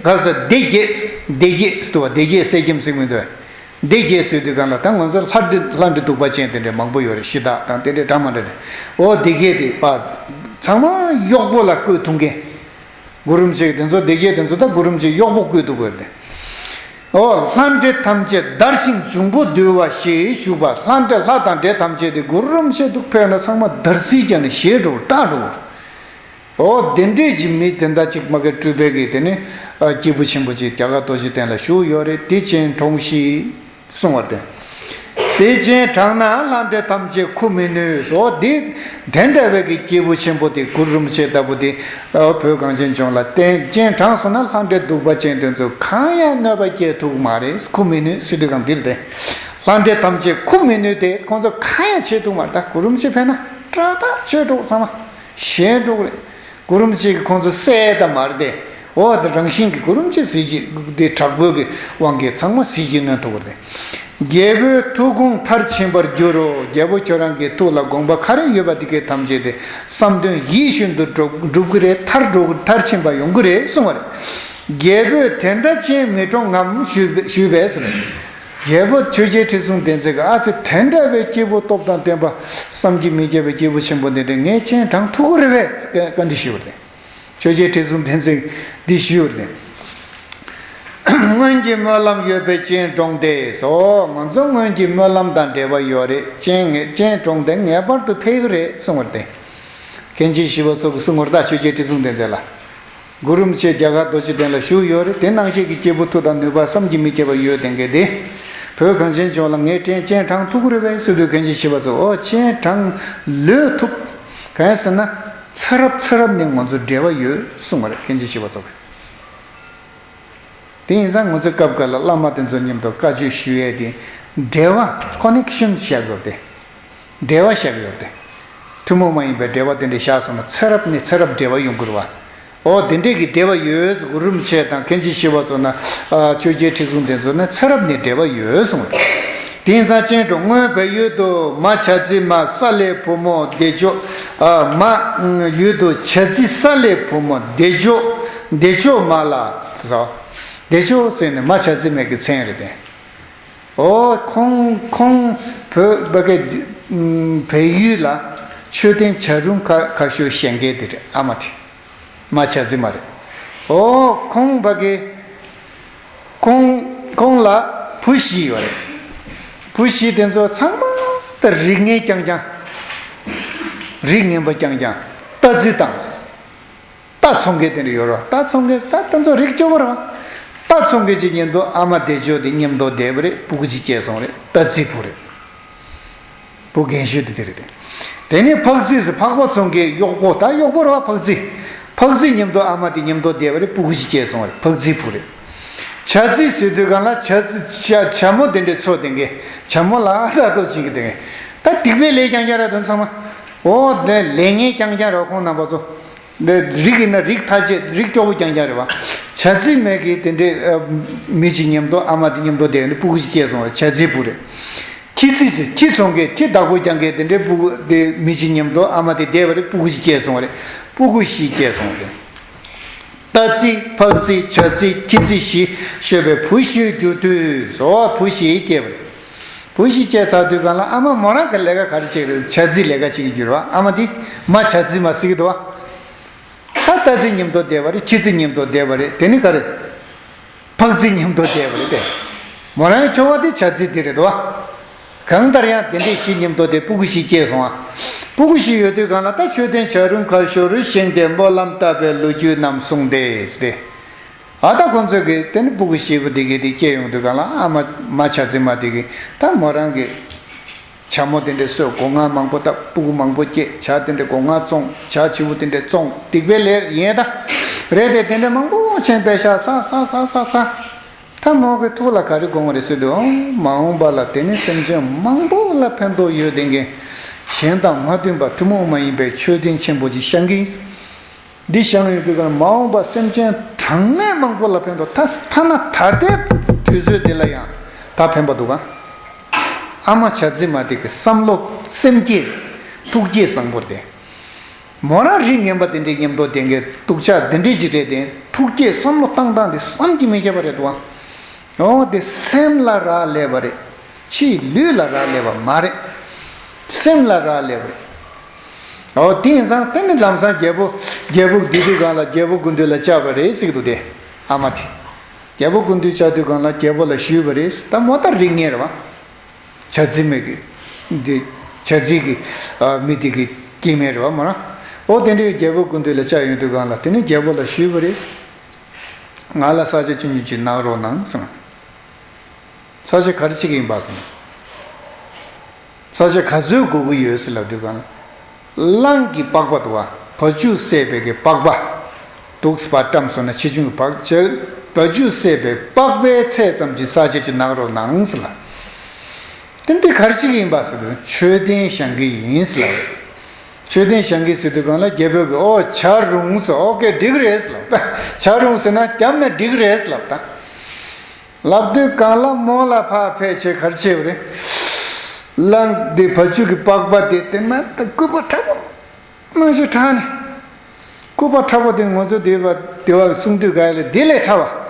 ག་ཟེར། སྡེ་བརྒྱད། སྡེ་བརྒྱད་ཟེར་དུས་བ། སྡེ་བརྒྱད་གསེར་སྐྱེམས་ཟེར་མི་འདུག་སྡེ་བརྒྱད་ཟེར་དུས་གང་ལ། ད་ང་ཚོ་ལྷ་འདྲེ་ལྷ་འདྲེ་གདུག་པ་ཅན་དེ་འདྲ་མང་པོ་ཡོད་རེད། གཞི་བདག་དང་དེ་འདྲ་འདྲ་མི་འདྲ་དེ། འོ་སྡེ་བརྒྱད་དེ་བ་ཚང་མ་གཡོག་པོ་ལ་བསྐོས་ཐུབ་མཁན། གུ་རུ་རིན་པོ་ཆེ་གིས་དེ་ཚོ། སྡེ་བརྒྱད་དེ་ཚོ་ད་གུ་རུ་རིན་པོ་ཆེས་གཡོག་པོ་བསྐོས་འདུག་གོ་དེ། འོ་ལྷ་འདྲེ་ཐམས་ཅད་འདར་ཞིང་འབྱུང་པོ་འདུལ་བ་ཞེས་ཞུས་པ། ལྷ་འདྲེ་ལྷ་དང་འདྲེ་ཐམས་ཅད་དེ་གུ་རུ་རིན་པོ་ཆེ་འདུག་ཕེབས་ན་ཚང་མ་འདར་སིག་བརྒྱབ་ནས་ཞེད་འགྲོ། སྐྲག་འགྲོ། འོ་དེ་འདྲས་ཀྱི་མི་དེ་འདྲ་ཅིག་མ་གི་སྤྲུལ་པའི་གི་དེ་ནི་སྐྱེས་བུ་ཆེན་པོ་ཅིག་རྒྱ་གར་རྡོ་རྗེ་གདན་ལ་བཞུགས་ཡོད་རེད། དེ་ཅན་གྲོངས་ཤིག་གསུང་བར་ཏེ། དེ་ཅན་དྲངས་ན་ལྷ་འདྲེ་ཐམས་ཅད་འཁུ་མི་ནུས་སོ། དེ་དེ་འདྲ་བའི་གི་སྐྱེས་བུ་ཆེན་པོ་དེ་གུ་རུ་རིན་པོ་ཆེ་ལྟ་བུ་དེ་བོད་གངས་ཅན་ལྗོངས་ལ་དེ་ཅན་དྲངས་སོང་ན། ལྷ་འདྲེ་གདུག་པ་ཅན་དེ་ཚོ་གང་ཡང་གནོད་པ་སྐྱེལ་ཐུབ་མ་རེད། འཁུ་མི་ནུས་ཟེར་དུས་གང་འདིར་ཏེ། ལྷ་འདྲེ་ཐམས་ཅད་འཁུ་མི་ནུས་ཏེ། ཁོང་ཚོ་གང་ཡང་བྱེད་ཐུབ་མ་རེད། ད་གུ་རུ་རིན་པོ་ཆེ་ཕེབས་ན་ཏག་ཏག་ཆོད་འགྲོ། ཚང་མ་ཞེད་འགྲོ་གི་རེད། གུ་རུ་རིན་པོ་ཆེ་གིས་ཁོང་ཚོ་བསད་ད་མ་རེད་དེ། འོ་དེ་རང་བཞིན་གྱིས་གུ་རུ་རིན་པོ་ཆེ་ཟིལ་གྱིས་དེ་དྲག་པོའི་གི་དབང་གིས་ཚང་མ་ཟིལ་གྱིས་གནོན་ཐུབ་པ་རེད། རྒྱལ་པོའི་ཐུགས་དགོངས་མཐར་ཕྱིན་པར་འགྱུར་རོ། རྒྱལ་པོ་ཁྱོད་རང་གི་ཐུགས་ལ་དགོངས་པ་ག་རེ་ཡོད་པ་དེ་གའི་ཐམས་ཅད་དེ་བསམ་དོན་ཡིད་བཞིན་དུ་འགྲུབ་འགྲུབ་ཀྱི་རེད། མཐར་འགྲོ་མཐར་ཕྱིན་པ་ཡོང་གི་རེད་གསུང་བ་རེད། རྒྱལ་པོས་དེ་འདྲ་ཅན་མི་གྲོངས་ངམ་ཞུས་པས་ཞུས་པས་ཟེར། རྒྱལ་པོ་ཆོས་རྒྱལ་ཁྲི་སྲོང་ལྡན་འདས་ཀྱིས། ཨ་ཙི། དེ་འདྲ་བའི་སྐྱེས་བུ་སྟོབས་དང་ལྡན་པ། བསམ་གྱིས་མི་ཁྱབ་པའི་སྐྱེས་བུ་ཆེན་པོ་འདི་འདྲ་ངས་ཅན་དྲངས་ཐུབ་ཀྱི་རེད་པས། བཀའ་འདྲི་ཞུས་པ་རེད། ཆོས་རྒྱལ་ཁྲི་སྲོང་ལྡན་འདས་འདི་ཞུས་པ་རེད། སྔོན་གྱི་སྨོན་ལམ་ཡོད་པས་ཅན་གྲོངས་ཏེ་སོ། ང་ཚོ་སྔོན་གྱི་སྨོན་ལམ་དང་འབྲེལ་བ་ཡོད་རེད། ཅན་ངས་ཅན་གྲོངས་ཏེ་ངེས་པར་དུ་ཕེབས་ཀྱི་རེད་གསུངས་པ་རེད། མཁན་ཆེན་ཞི་བ་འཚོ་གིས་གསུངས་པ་རེད། ད་ཆོས་རྒྱལ་ཁྲི་སྲོང་ལྡན་འདས་ལ། གུ་རུ་རིན་པོ་ཆེ་རྒྱ་གར་རྡོ་རྗེ་གདན་ལ་བཞུགས་ཡོད་རེད། དེ་ནང་བཞིན་གྱི་སྐྱེས་བུ་མཐུ་དང་ནུས་པ་བསམ་གྱིས་མི་ཁྱབ་པ་ཡོད་དེ་གས་དེ། བོད་གངས་ཅན་ལྗོངས་ལ་ངས་ཅན་ཅན་དྲངས་ཐུབ་ཀྱི་རེད་པས་ཟེར་དུས། མཁན་ཆེན་ཞི་བ་འཚོ། ཨོ་ཅན་དྲངས་ལོས་ཐུབ། གང་ཡིན་ཟེར་ན། ཚེ་རབས་ཚེ་རབས་ནས་ང་ཚོ་འབྲེལ་བ་ཡོད་གསུངས་པ་རེད། མཁན་ཆེན་ཞི་བ་འཚོ་གིས། དེ་ཡིན་ཙང་ང་ཚོས་སྐབས་འགའ་ལ་བླ་མ་དེ་ཚོ་མཉམ་དུ་བཀའ་ཆོས་ཞུ་ཡས་དེ། འབྲེལ་བ་ཀོ་ནེག་ཤན་བཞག་དགོས་ཏེ། འབྲེལ་བ་བཞག་ཡོད་དེ། ཐུན་མོང་མ་ཡིན་པའི་འབྲེལ་བ་དེ་འདྲ་བཞག་སོང་ན་ཚེ་རབས་ནས་ཚེ་རབས་འབྲེལ་བ་ཡོང་དགོས་རེད་པ། ཨོ་དེ་འདྲས་ཀྱི་འབྲེལ་བ་ཡོད། གུ་རུ་རིན་པོ་ཆེ་དང་མཁན་ཆེན་ཞི་བ་འཚོ་ན། ཨ་ཆོས་རྒྱལ་ཁྲི་སྲོང་ལྡན་འཚོ་ན་ཚེ་རབས་ནས་འབྲེལ་བ་ཡོད་གསུངས། དེང་སང་ཅན་གྲོངས། སྔོན་བལ་ཡུལ་དུ་མ་བྱ་རྫི་མ་ས་ལའི་བུ་མོ་བདེ་མཆོག་ཨ་མ་ཡུལ་དུ་བྱ་རྫི་ས་ལའི་བུ་མོ་བདེ་མཆོག་བདེ་མཆོག་མ་ལ་ཟེར། བདེ་མཆོག་ཟེར་ནས་མ་བྱ་རྫི་མའི་གི་མཚན་རེད་དེ། ཨོ་ཁོང་ཁོང་བོད་ཕ་གི་བལ་ཡུལ་ལ་མཆོད་རྟེན་བྱ་རུང་ཁ་ཁ་ཤོ་བཞེངས་མཁན་དེ་རེད། ཨ་མ་དེ། མ་བྱ་རྫི་མ་རེད། ཨོ་ཁོང་ཕ་གི་ཁོང་ཁོང་ལ་བུ་བཞི་ཡོད་རེད། བུ་བཞི་དེ་ཚོ་ཚང་མ་ད་རིགས་ངན་རྐྱང་རྐྱང་། རིགས་ངན་པ་རྐྱང་རྐྱང་། རྟ་རྫི་དང་། རྟ་འཚོ་མཁན་དེ་འདྲ་ཡོད་རེད། རྟ་འཚོ་མཁན་ད་དེ་ཚོ་རིགས་སྐྱོ་པོ་རེད་པ། རྟ་འཚོ་མཁན་གྱི་མཉམ་དུ་ཨ་མ་བདེ་མཆོག་དེ་མཉམ་དུ་བསྡད་པ་རེད། སྤུ་གུ་གཅིག་སྐྱེས་སོང་རེད། རྟ་རྫི་བུ་རེད། བུ་རྒན་ཤོས་དེ་དེ་རེད་དེ། དེ་ནས་ཕག་རྫི་ཟེར། ཕག་པ་འཚོ་མཁན་གཡོག་པོ། ད་གཡོག་པོ་རེད་པ་ཕག་རྫི། ཕག་རྫི་མཉམ་དུ་ཨ་མ་དེ་མཉམ་དུ་བསྡད་པ་རེད། སྤུ་གུ་གཅིག་སྐྱེས་སོང་རེད། ཕག་རྫི་བུ་རེད། བྱ་རྫི་ཟེར་དུས་གང་ལ་བྱ་རྫི་བྱ་བྱ་མོ་དེ་འདྲས་འཚོ་བསྡད་མཁན། བྱ་མོ་ལ་ཨ་ད་ཏོ་བྱེད་ཀྱི་བསྡད་མཁན། ད་སྡིག་པའི་ལས་རྐྱང་རྐྱང་རེད་དོན་ཚང་མ། ཨོ་དེ་ལས་ངན་རྐྱང་རྐྱང་རེད་པ་ཁོང་རྣམ་པ་ཚོ། འདི་རིགས་ཡིན་ན་རིགས་ཐ་ཆད། རིགས་སྐྱོ་པོ་རྐྱང་རྐྱང་རེད་པ། བྱ་རྫི་མའི་གི་དེ་འདྲའི་ཨ་མི་གཅིག་མཉམ་དུ་ཨ་མ་དེ་མཉམ་དུ་བསྡད་ནས་སྤུ་གུ་གཅིག་སྐྱེས་སོང་རེད། བྱ་རྫི་བུ་རེད། ཁྱི་རྫི་ཟེར། ཁྱི་འཚོ་མཁན། ཁྱི་བདག་པོ་རྒྱག་མཁན་དེ་འདྲའི་སྤུ་གུ་དེ་མི་གཅིག་མཉམ་དུ་ཨ་མ་དེ་བསྡད་པ་རེད། སྤུ་གུ་གཅིག་སྐྱེས་སོང་རེད། སྤུ་གུ་བཞི་སྐྱེས་སོང་རེད། རྟ་རྫི། ཕག་རྫི། བྱ་རྫི། ཁྱི་རྫི་བཞི་ཤོས་པའི་བུ་བཞིར་གྱུར་དུས་སོ། བུ་བཞི་སྐྱེས་པ་རེད། བུ་བཞི་སྐྱེས་ཚར་དུས་གང་ལ་ཨ་མ་མོ་རང་གི་ལས་ཀ་ག་རེ་བྱེད་ཀྱི་རེད། བྱ་རྫི་ལས་ཀ་བྱེད་ཀྱི་ཡོད་རེད་པ། ཨ་མ་དེ་མ་བྱ་རྫི་མ་ཟེར་གྱི་འདུག་པ། ད་རྟ་རྫི་མཉམ་དུ་བསྡད་པ་རེད། ཁྱི་རྫི་མཉམ་དུ་བསྡད་པ་རེད། དེ་ནི་ག་རེ། ཕག་རྫི་མཉམ་དུ་བསྡད་པ་རེད་དེ། མོ་རང་ཁྱོ་བ་དེ་བྱ་རྫི་དེ་རེད་དོ། གང་ལྟར་ཡང་དེ་འདྲས་ཤི་མཉམ་དུ་དེ་སྤུ་གུ་ཞིག་སྐྱེས་སོང་ཨ། སྤུ་གུ་ཞིག་ཡོད་དུས་གང་ལ་ད་མཆོད་རྟེན་བྱ་རུང་ཁ་ཤོར་བཞེངས་ཏེ་སྨོན་ལམ་བཏབ་པའི་ལོ་རྒྱུས་རྣམས་གསུངས་ཏེ་སྟེ། ཨ་ད་ཁོ་ཚོས་གི་དེ་ནི་སྤུ་གུ་ཞིག་པོ་དེ་གི་དེ་སྐྱེས་ཡོང་དུས་གང་ལ་ཨ་མ་མ་བྱ་རྫི་མ་དེ་གི་ད་མོ་རང་གི་བྱ་མོ་དེ་འདྲས་གསོས་སྒོ་ང་མང་པོ་བཏབ། སྤུ་གུ་མང་པོ་སྐྱེས། བྱ་དེ་འདྲས་སྒོ་ང་བཙོང་། བྱ་བྱིའུ་དེ་འདྲས་བཙོང་། སྡིག་པའི་ལས་ཡིན་ད། རེད་དེ་དེ་འདྲས་མང་པོ་ཆེན་པོ་ཤ་ས་ས་ས་ས་ས། ད་མོ་གི་ཐུགས་ལ་ག་རེ་དགོངས་རེད་ཟེར་དུས་ཨང་། མ་འོངས་པ་ལ་དེ་ནི་སེམས་ཅན་མང་པོ་ལ་ཕན་ཐོགས་ཡོད་དེ་གི་གཞན་དང་མ་མཐུན་པ་ཐུན་མོང་མ་ཡིན་པའི་མཆོད་རྟེན་ཆེན་པོ་ཅིག་བཞེངས་གི་ཡིན། འདི་བཞེངས་ཡོང་དུས་གང་མ་འོངས་པ་སེམས་ཅན་གྲངས་མེད་མང་པོ་ལ་ཕན་ཐོགས། ད་ཐ་ན་ད་ལྟའི་དུས་ཚོད་འདི་ལ་ཡང་ད་ཕན་པ་འདུག་ག་ཨ་མ་བྱ་རྫི་མ་དེ་གི་བསམ་བློ་སེམས་བསྐྱེད་ཐུགས་བསྐྱེད་བཟང་པོ་རེད་དེ། མོ་རང་རིགས་ངན་པ་དེ་འདྲའི་མཉམ་དུ་ལྡན་མཁན་སྡུག་ཅག་དེ་འདྲའི་ཅིག་རེད་དེ། ཐུགས་བསྐྱེད་བསམ་བློ་བཏང་སྟངས་དེ་བསམ་གྱིས་མི་ཁྱབ་པ་རེད་འདུག་ཨ། འོ་དེ་སེམས་ལ་རག་ལས་པ་རེད། ཕྱིའི་ལུས་ལ་རག་ལས་པ་མ་རེད། སེམས་ལ་རག་ལས་པ་རེད། འོ་དེ་ཡིན་ཙང་དེ་ནི་ལམ་སང་རྒྱལ་པོ་རྒྱལ་པོ་འདུལ་དུས་གང་ལ་རྒྱལ་པོ་སྐུ་མདུན་ལ་བཅར་བ་རེད་ཟེར་གྱི་འདུག་སྟེ། ཨ་མ་དེ། རྒྱལ་པོ་སྐུ་མདུན་བཅར་དུས་གང་ལ་རྒྱལ་པོ་ལ་ཞུས་པ་རེད། ད་མོ་ད་རིགས་ངན་རེད་བ། བྱ་རྫི་མའི་གི་འདི་བྱ་རྫི་གི་ཨ་མི་དེ་གི་སྐྱེ་དམན་རེད་བ་མོ་རང་། འོ་དེ་འདྲའི་རྒྱལ་པོ་སྐུ་མདུན་ལ་བཅར་ཡོང་དུས་གང་ལ་དེ་ནི་རྒྱལ་པོ་ལ་ཞུས་པ་རེད། ང་ལ་ས་ཆ་ཆུང་ཆུང་ཅིག་གནང་རོགས་གནང་ཟེར། ས་ཆ་ག་རེ་བྱེད་ཀྱི་ཡིན་པ་ཟེར། ས་ཆ་ག་ཚོད་དགོས་ཀྱི་ཡོད་ཟེར་ལབ་དུས་གང་ལ། གླང་གི་པགས་པ་འདུག་བ། བ་ཕྱུགས་བསད་པའི་གི་པགས་པ་འདུག་སེ་བ་བཀྲམ་སོང་ན་ཆེ་ཆུང་གི་བག་ཆགས། བ་ཕྱུགས་བསད་པའི་པགས་པའི་ཚད་ཙམ་གྱི་ས་ཆ་ཅིག་གནང་རོགས་གནང་ཟེར་ལ། དེ་འདི་ག་རེ་བྱེད་ཀྱི་ཡིན་པ་ཟེར་དུས་མཆོད་རྟེན་བཞེངས་ཀྱི་ཡིན་ཟེར་ལབ། མཆོད་རྟེན་བཞེངས་ཀྱི་ཟེར་དུས་གང་ལ་རྒྱལ་པོས་གི་ཨོ་བྱ་རུང་ཟེར། ཨོ་ཀེ་འགྲིག་རེད་ཟེར་ལབ། བྱ་རུང་ཟེར་ན་བརྒྱབ་ན་འགྲིག་རེད་ཟེར་ལབ་ད། ལབ་དུས་གང་ལ་མོ་ལ་ཕར་ཕེབས་བྱས་ག་རེ་བྱས་པ་རེད། གླང་འདི་བ་ཕྱུགས་ཀྱི་པགས་པ་དེ་དེ་ན་ད་སྐུད་པ་མཁྲེགས་པོ་གནང་ཞིག་དྲངས་ནས། སྐུད་པ་མཁྲེགས་པོ་དེ་ང་ཚོ་སྡེ་བ་སྡེ་བ་གསུང་དུས་ག་ལ་དེ་ལས་ཕྲ་བ།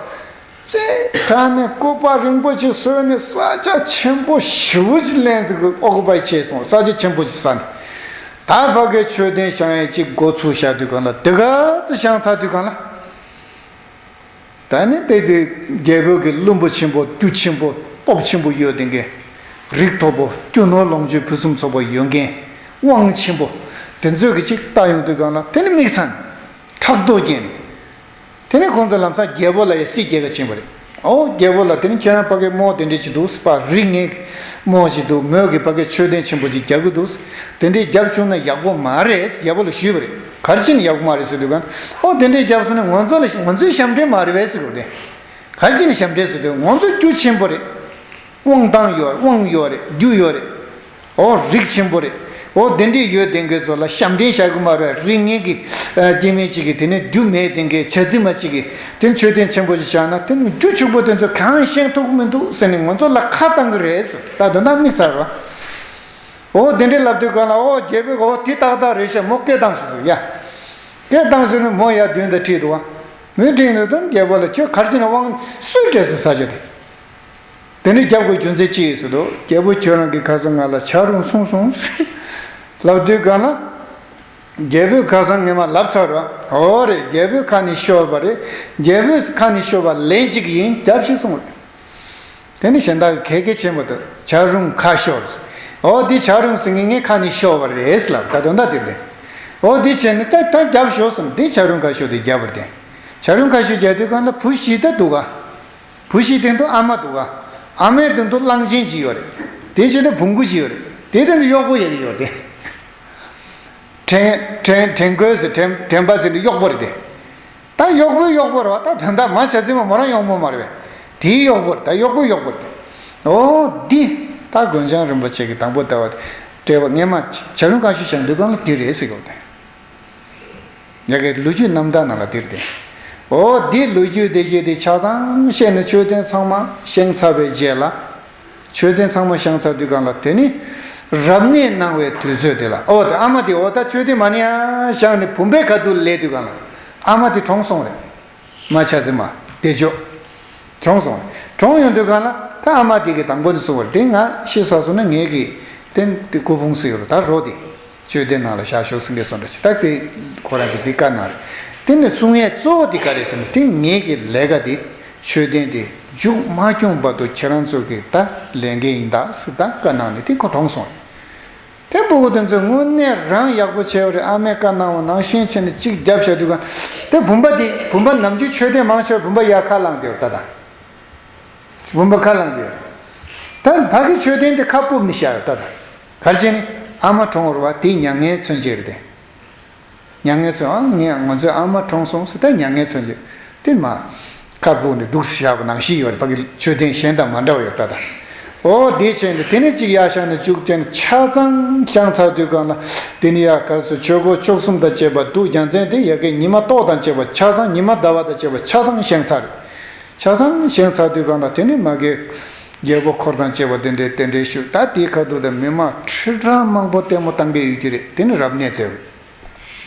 ཅེས་དྲངས་ནས་སྐུད་པ་རིང་པོ་ཅིག་བཟོས་ནས་ས་ཆ་ཆེན་པོ་ཞེ་པོ་ཅིག་ལེན་ཟིག་གི་ཨོ་ཀུ་པའི་བྱས་སོང་། ས་ཆ་ཆེན་པོ་ཅིག་ས་ནས། ད་ཕ་གི་མཆོད་རྟེན་བཞེངས་ཡས་ཅིག་འགོ་ཚུགས་བཞག་དུས་གང་ལ་དེ་ག་ཚོད་བཞེངས་ཚར་དུས་གང་ལ། ད་ནི་དེ་དུས་རྒྱལ་པོ་གི་བློན་པོ་ཆེན་པོ་རྒྱུ་ཆེན་པོ་སྟོབས་ཆེན་པོ་ཡོད་དེ་མཁན། རིགས་མཐོ་པོ་རྒྱུ་ནོར་ལོངས་སྤྱོད་ཕུན་སུམ་ཚོགས་པ་ཡོད་མཁན། དབང་ཆེན་པོ་དེ་ཚོས་གི་ཅིག་ལྟ་ཡོང་དུས་གང་ལ་དེ་ནི་མིག་ཚ་ནས་ཕྲག་དོག་སྐྱེས་ནས། དེ་ནི་ཁོང་ཚོ་ལམ་སང་རྒྱལ་པོ་ལ་ཡ་སྲིད་སྐྱེལ་ག་ཕྱིན་པ་རེད། ཨོ་རྒྱལ་པོ་ལ་དེ་ནི་ཁྱེད་རང་ཕ་གི་རྨོ་དེ་འདྲས་ཅིག་འདུག་སེ་བ་རིགས་ངན་རྨོ་ཅིག་འདུག་མོས་གི་ཕ་གི་མཆོད་རྟེན་ཆེན་པོ་ཅིག་རྒྱག་གི་འདུག་སེ། དེ་འདྲས་རྒྱབ་བྱུང་ན་ཡག་པོ་མ་རེད་ཟེར་རྒྱལ་པོ་ལ་ཞུས་པ་རེད། ག་རེ་བྱས་ནས་ཡག་པོ་མ་རེད་ཟེར་དུས་གང་། ཨོ་དེ་འདྲས་རྒྱབ་སོང་ན་ང་ཚོ་ལ་ང་ཚོའི་ཞབས་འདྲེན་མ་རེད་པས་ཟེར་གི་རེད། ག་རེ་བྱས་ནས་ཞབས་འདྲེན་ཟེར་དུས་ང་ཚོ་རྒྱུ་ཆེན་པོ་རེད། དབང་ཐང་ཡོད་དབང་ཡོད་རེད་རྒྱུ་ཡོད་རེད། ཨོ་རིགས་ཆེན་པོ་རེད། ཨོ་དེ་འདྲས་ཡོད་དེ་འགའི་ཚོ་ལ་ཞབས་འདྲེན་བྱ་དགོས་མ་རེད། རིགས་ངན་གྱི་ཨ་སྐྱེ་དམན་ཅིག་གིས་དེ་ནས་རྒྱུ་མེད་དེ་འགའི་བྱ་རྫི་མ་ཅིག་གིས་དེ་མཆོད་རྟེན་ཆེན་པོ་ཞིག་བཞག་ན་དེ་ནི་རྒྱུ་ཕྱུག་པོ་དེ་ཚོ་གང་བཞེངས་ཐུབ་ཀྱི་མི་འདུག་ཟེར་ནས་ང་ཚོ་ལ་ཁ་བཏང་གི་རེད་ཟེར། ད་དོན་དག་དམིགས་ཚར་བ། ཨོ་དེ་འདྲས་ལབ་དུས་གང་ལ་ཨོ་རྒྱལ་པོས་ཨོ་དེ་ཏག་ཏག་རེད་ཤག་མོ་སྐད་བཏང་ཤོག་ཟེར་ཡ། སྐད་བཏང་ཟེར་ནས་མོ་ཡར་མདུན་དུ་ཁྲིད་འདུག་བ། མོས་ཁྲིད་ནས་དོན་རྒྱལ་པོ་ལ་ཁྱོད་ག་རེ་བྱས་ནས་དབང་སུས་སྤྲད་སོང་ས་ཆ་དེ། དེ་ནས་རྒྱབ་དགོས་རྒྱུ་མཚན་ཅི་ཡིན་ཟེར་དུས་རྒྱལ་པོ་ཁྱོད་རང་གི་ཁ་སང་ང་ལ་བྱ་རུང་གསུངས་སོང་ཟེར། ལབ་དུས་གང་ལ། རྒྱལ་པོས་ཁ་སང་ངས་མར་ལབ་ཚར་བ། འོ་རེད་རྒྱལ་པོའི་ཁ་ནས་ཤོར་བ་རེད། རྒྱལ་པོའི་ཁ་ནས་ཤོར་བ་ལན་གཅིག་ཡིན་རྒྱབ་ཤིག་གསུངས་རེད། དེ་ནི་གཞན་དག་གི་གལ་གལ་ཆེན་པོ་འདུག་བྱ་རུང་ཁ་ཤོར། འོ་འདི་བྱ་རུང་ཟེར་མཁན་ངའི་ཁ་ནས་ཤོར་བ་རེད་ལབ་ད་དོན་དག་དེ་རེད། འོ་འདི་བྱས་ནས་ད་ད་རྒྱབ་ཤོག་གསུངས་འདི་བྱ་རུང་ཁ་ཤོར་དེ་རྒྱབ་པ་རེད། བྱ་རུང་ཁ་ཤོར་རྒྱག་དུས་གང་ལ་བུ་བཞི་ད་འདུག་ག་བུ་བཞི་སྟེང་དུ་ཨ་མ་འདུག་ག་ཨ་མའི་སྟེང་དུ་གླང་ཆེན་ཅིག་ཡོད་རེད། དེ་བྱས་ན་བོང་གུ་ཅིག་ཡོད་རེད། དེ་སྟེང་དུ་གཡོག་པོ་ཡག་གི་ཡོད་རེད། དྲན་དྲན་དྲན་དགོས་ཟེར་དྲན་དྲན་པ་ཟེར་ནས་གཡོག་པོ་རེད་དེ། ད་གཡོག་པོའི་གཡོག་པོ་རེད་བ། ད་དོན་དག་མ་བྱ་ཚིག་མ་མོ་རང་གཡོག་མོ་མ་རེད་བས། དེའི་གཡོག་པོ་རེད། ད་གཡོག་པོའི་གཡོག་པོ་རེད་དེ། འོ་འདི་ད་མགོན་བྱང་རིན་པོ་ཆེ་གི་དང་པོ་ལྟ་བ་དེ་བྲལ་བ་ངས་མ་བྱ་རུང་ཁ་ཤོར་བྱ་འདུག་གང་ལ་དེ་རེད་ཟེར་གི་འདུག་དེ། ཡ་གི་ལོ་རྒྱུས་རྣམ་ཐར་ནང་ལ་དེར་བསྟན། འོ་འདི་ལོ་རྒྱུས་དེ་བཞིན་དེ་ཆ་ཚང་བཤད་ནས་མཆོད་རྟེན་ཚང་མ་བཞེངས་ཚར་བའི་རྗེས་ལ། མཆོད་རྟེན་ཚང་མ་བཞེངས་ཚར་དུས་གང་ལ་དེ་ནི་རབ་གནས་གནང་བའི་དུས་ཚོད་དེ་ལ་འོ་དེ་ཨ་མ་དེ་འོ་ད་མཆོད་རྟེན་མ་ནི་ཡང་བཞེངས་ནས་བུམ་པའི་ཁ་ཐུག་ལས་དུས་གང་ལ་ཨ་མ་དེ་གྲོངས་སོང་རེད། མ་ཆ་ཚེ་མ་བདེ་མཆོག་གྲོངས་སོང་རེད། གྲོངས་ཡོང་དུས་གང་ལ་ད་ཨ་མ་དེ་གི་དང་པོ་ནས་གསུངས་པ་རེད། དེ་ང་ཤི་ཚར་སོང་ན་ངེད་ཀྱི་རྟེན་དེ་སྐུ་ཕུང་ཟེར་ཡོད་རེད། ད་རོ་དེ། མཆོད་རྟེན་ནང་ལ་བཞག་ཤོག་ཟེར་མཁན་སོང་འདྲ་ཅིག་ད་དེ་ཁོ་རང་གི་འདི་བཀའ་གནང་རེད། དེ་ནས་གསུང་ཡས་གཙོ་བོ་དེ་ག་རེད་ཟེར་ན་དེ་ངེད་ཀྱི་ལས་ཀ་དེ་མཆོད་རྟེན་དེ་ མཇུག་མ་བསྐྱོན་བར་དུ་ཁྱེད་རང་ཚོ་གིས་ད་ལས་འགན་ཡིན་ད་ཟེར་ད་བཀའ་གནང་ནས་དེ་ཁོ་གྲོངས་སོང་། དེ་སྤུ་གུ་དེ་ཚོས་དངོས་གནས་རང་ཡག་པོ་བྱས་པ་རེད། ཨ་མས་བཀའ་གནང་བ་ནང་བཞིན་བྱས་ནས་གཅིག་རྒྱབ་བཞག་དུས་གང་། དེ་བུམ་པ་དེ་བུམ་པ་ནམ་རྒྱུན་མཆོད་རྟེན་མང་ཆེ་བ་བུམ་པ་ཡར་ཁ་བླངས་ཏེ་ཡོད་ད་ད། བུམ་པ་ཁ་བླངས་ཏེ་ཡོད། ད་ཕ་གི་མཆོད་རྟེན་དེ་ཁ་སྤུབས་ནས་བཞག་ཡོད་ད་ད། ག་རེ་བྱས་ནས་ཨ་མ་གྲོངས་པ་རེད་བ། དེ་མྱ་ངན་མཚོན་བྱེད་རེད་དེ། མྱ་ངན་མཚོན། ཨ་ངས་ང་ཚོའི་ཨ་མ་གྲོངས་སོང་ཟེར་ད་མྱ་ངན་མཚོན་གྱི། དེ་མ་ཁ་སྤུབས་ནས་འདུག་སེ་བཞག་པ་ནང་བཞིན་ཡོད་རེད། ཕ་གི་མཆོད་རྟེན་གཞན་དང་མ་འདྲ་བ་ཡོད་ད་ད། ཨོ་དེ་བྱས་ནས་དེ་ནས་གཅིག་ཡར་བཞག་ནས་བཅུག་བྱས་ནས་ཆ་ཚང་བཞེངས་ཚར་དུས་གང་ལ། དེ་ནས་ཡར་གར་སོ་ཆོས་སྒོ་བཅུ་གསུམ་དང་བཅས་པ་འདུག་རྒྱལ་མཚན་དེ་ཡ་གི་ཉི་མ་ཏོག་དང་བཅས་པ་ཆ་ཚང་ཉི་མ་ཟླ་བ་དང་བཅས་པ་ཆ་ཚང་བཞེངས་ཚར་རེད། ཆ་ཚང་བཞེངས་ཚར་དུས་གང་ལ་དེ་ནས་མ་གི་རྒྱལ་པོ་འཁོར་དང་བཅས་པ་དེ་འདྲའི་དེ་འདྲའི་བཞུགས། ད་དེའི་ཁ་ཐུག་ད་མི་མང་ཁྲི་ཕྲག་མང་པོ་ལྟད་མོ་བཏང་གི་ཡོད་ཀྱི་རེད། དེ་ནས་རབ་གནས་མཛད།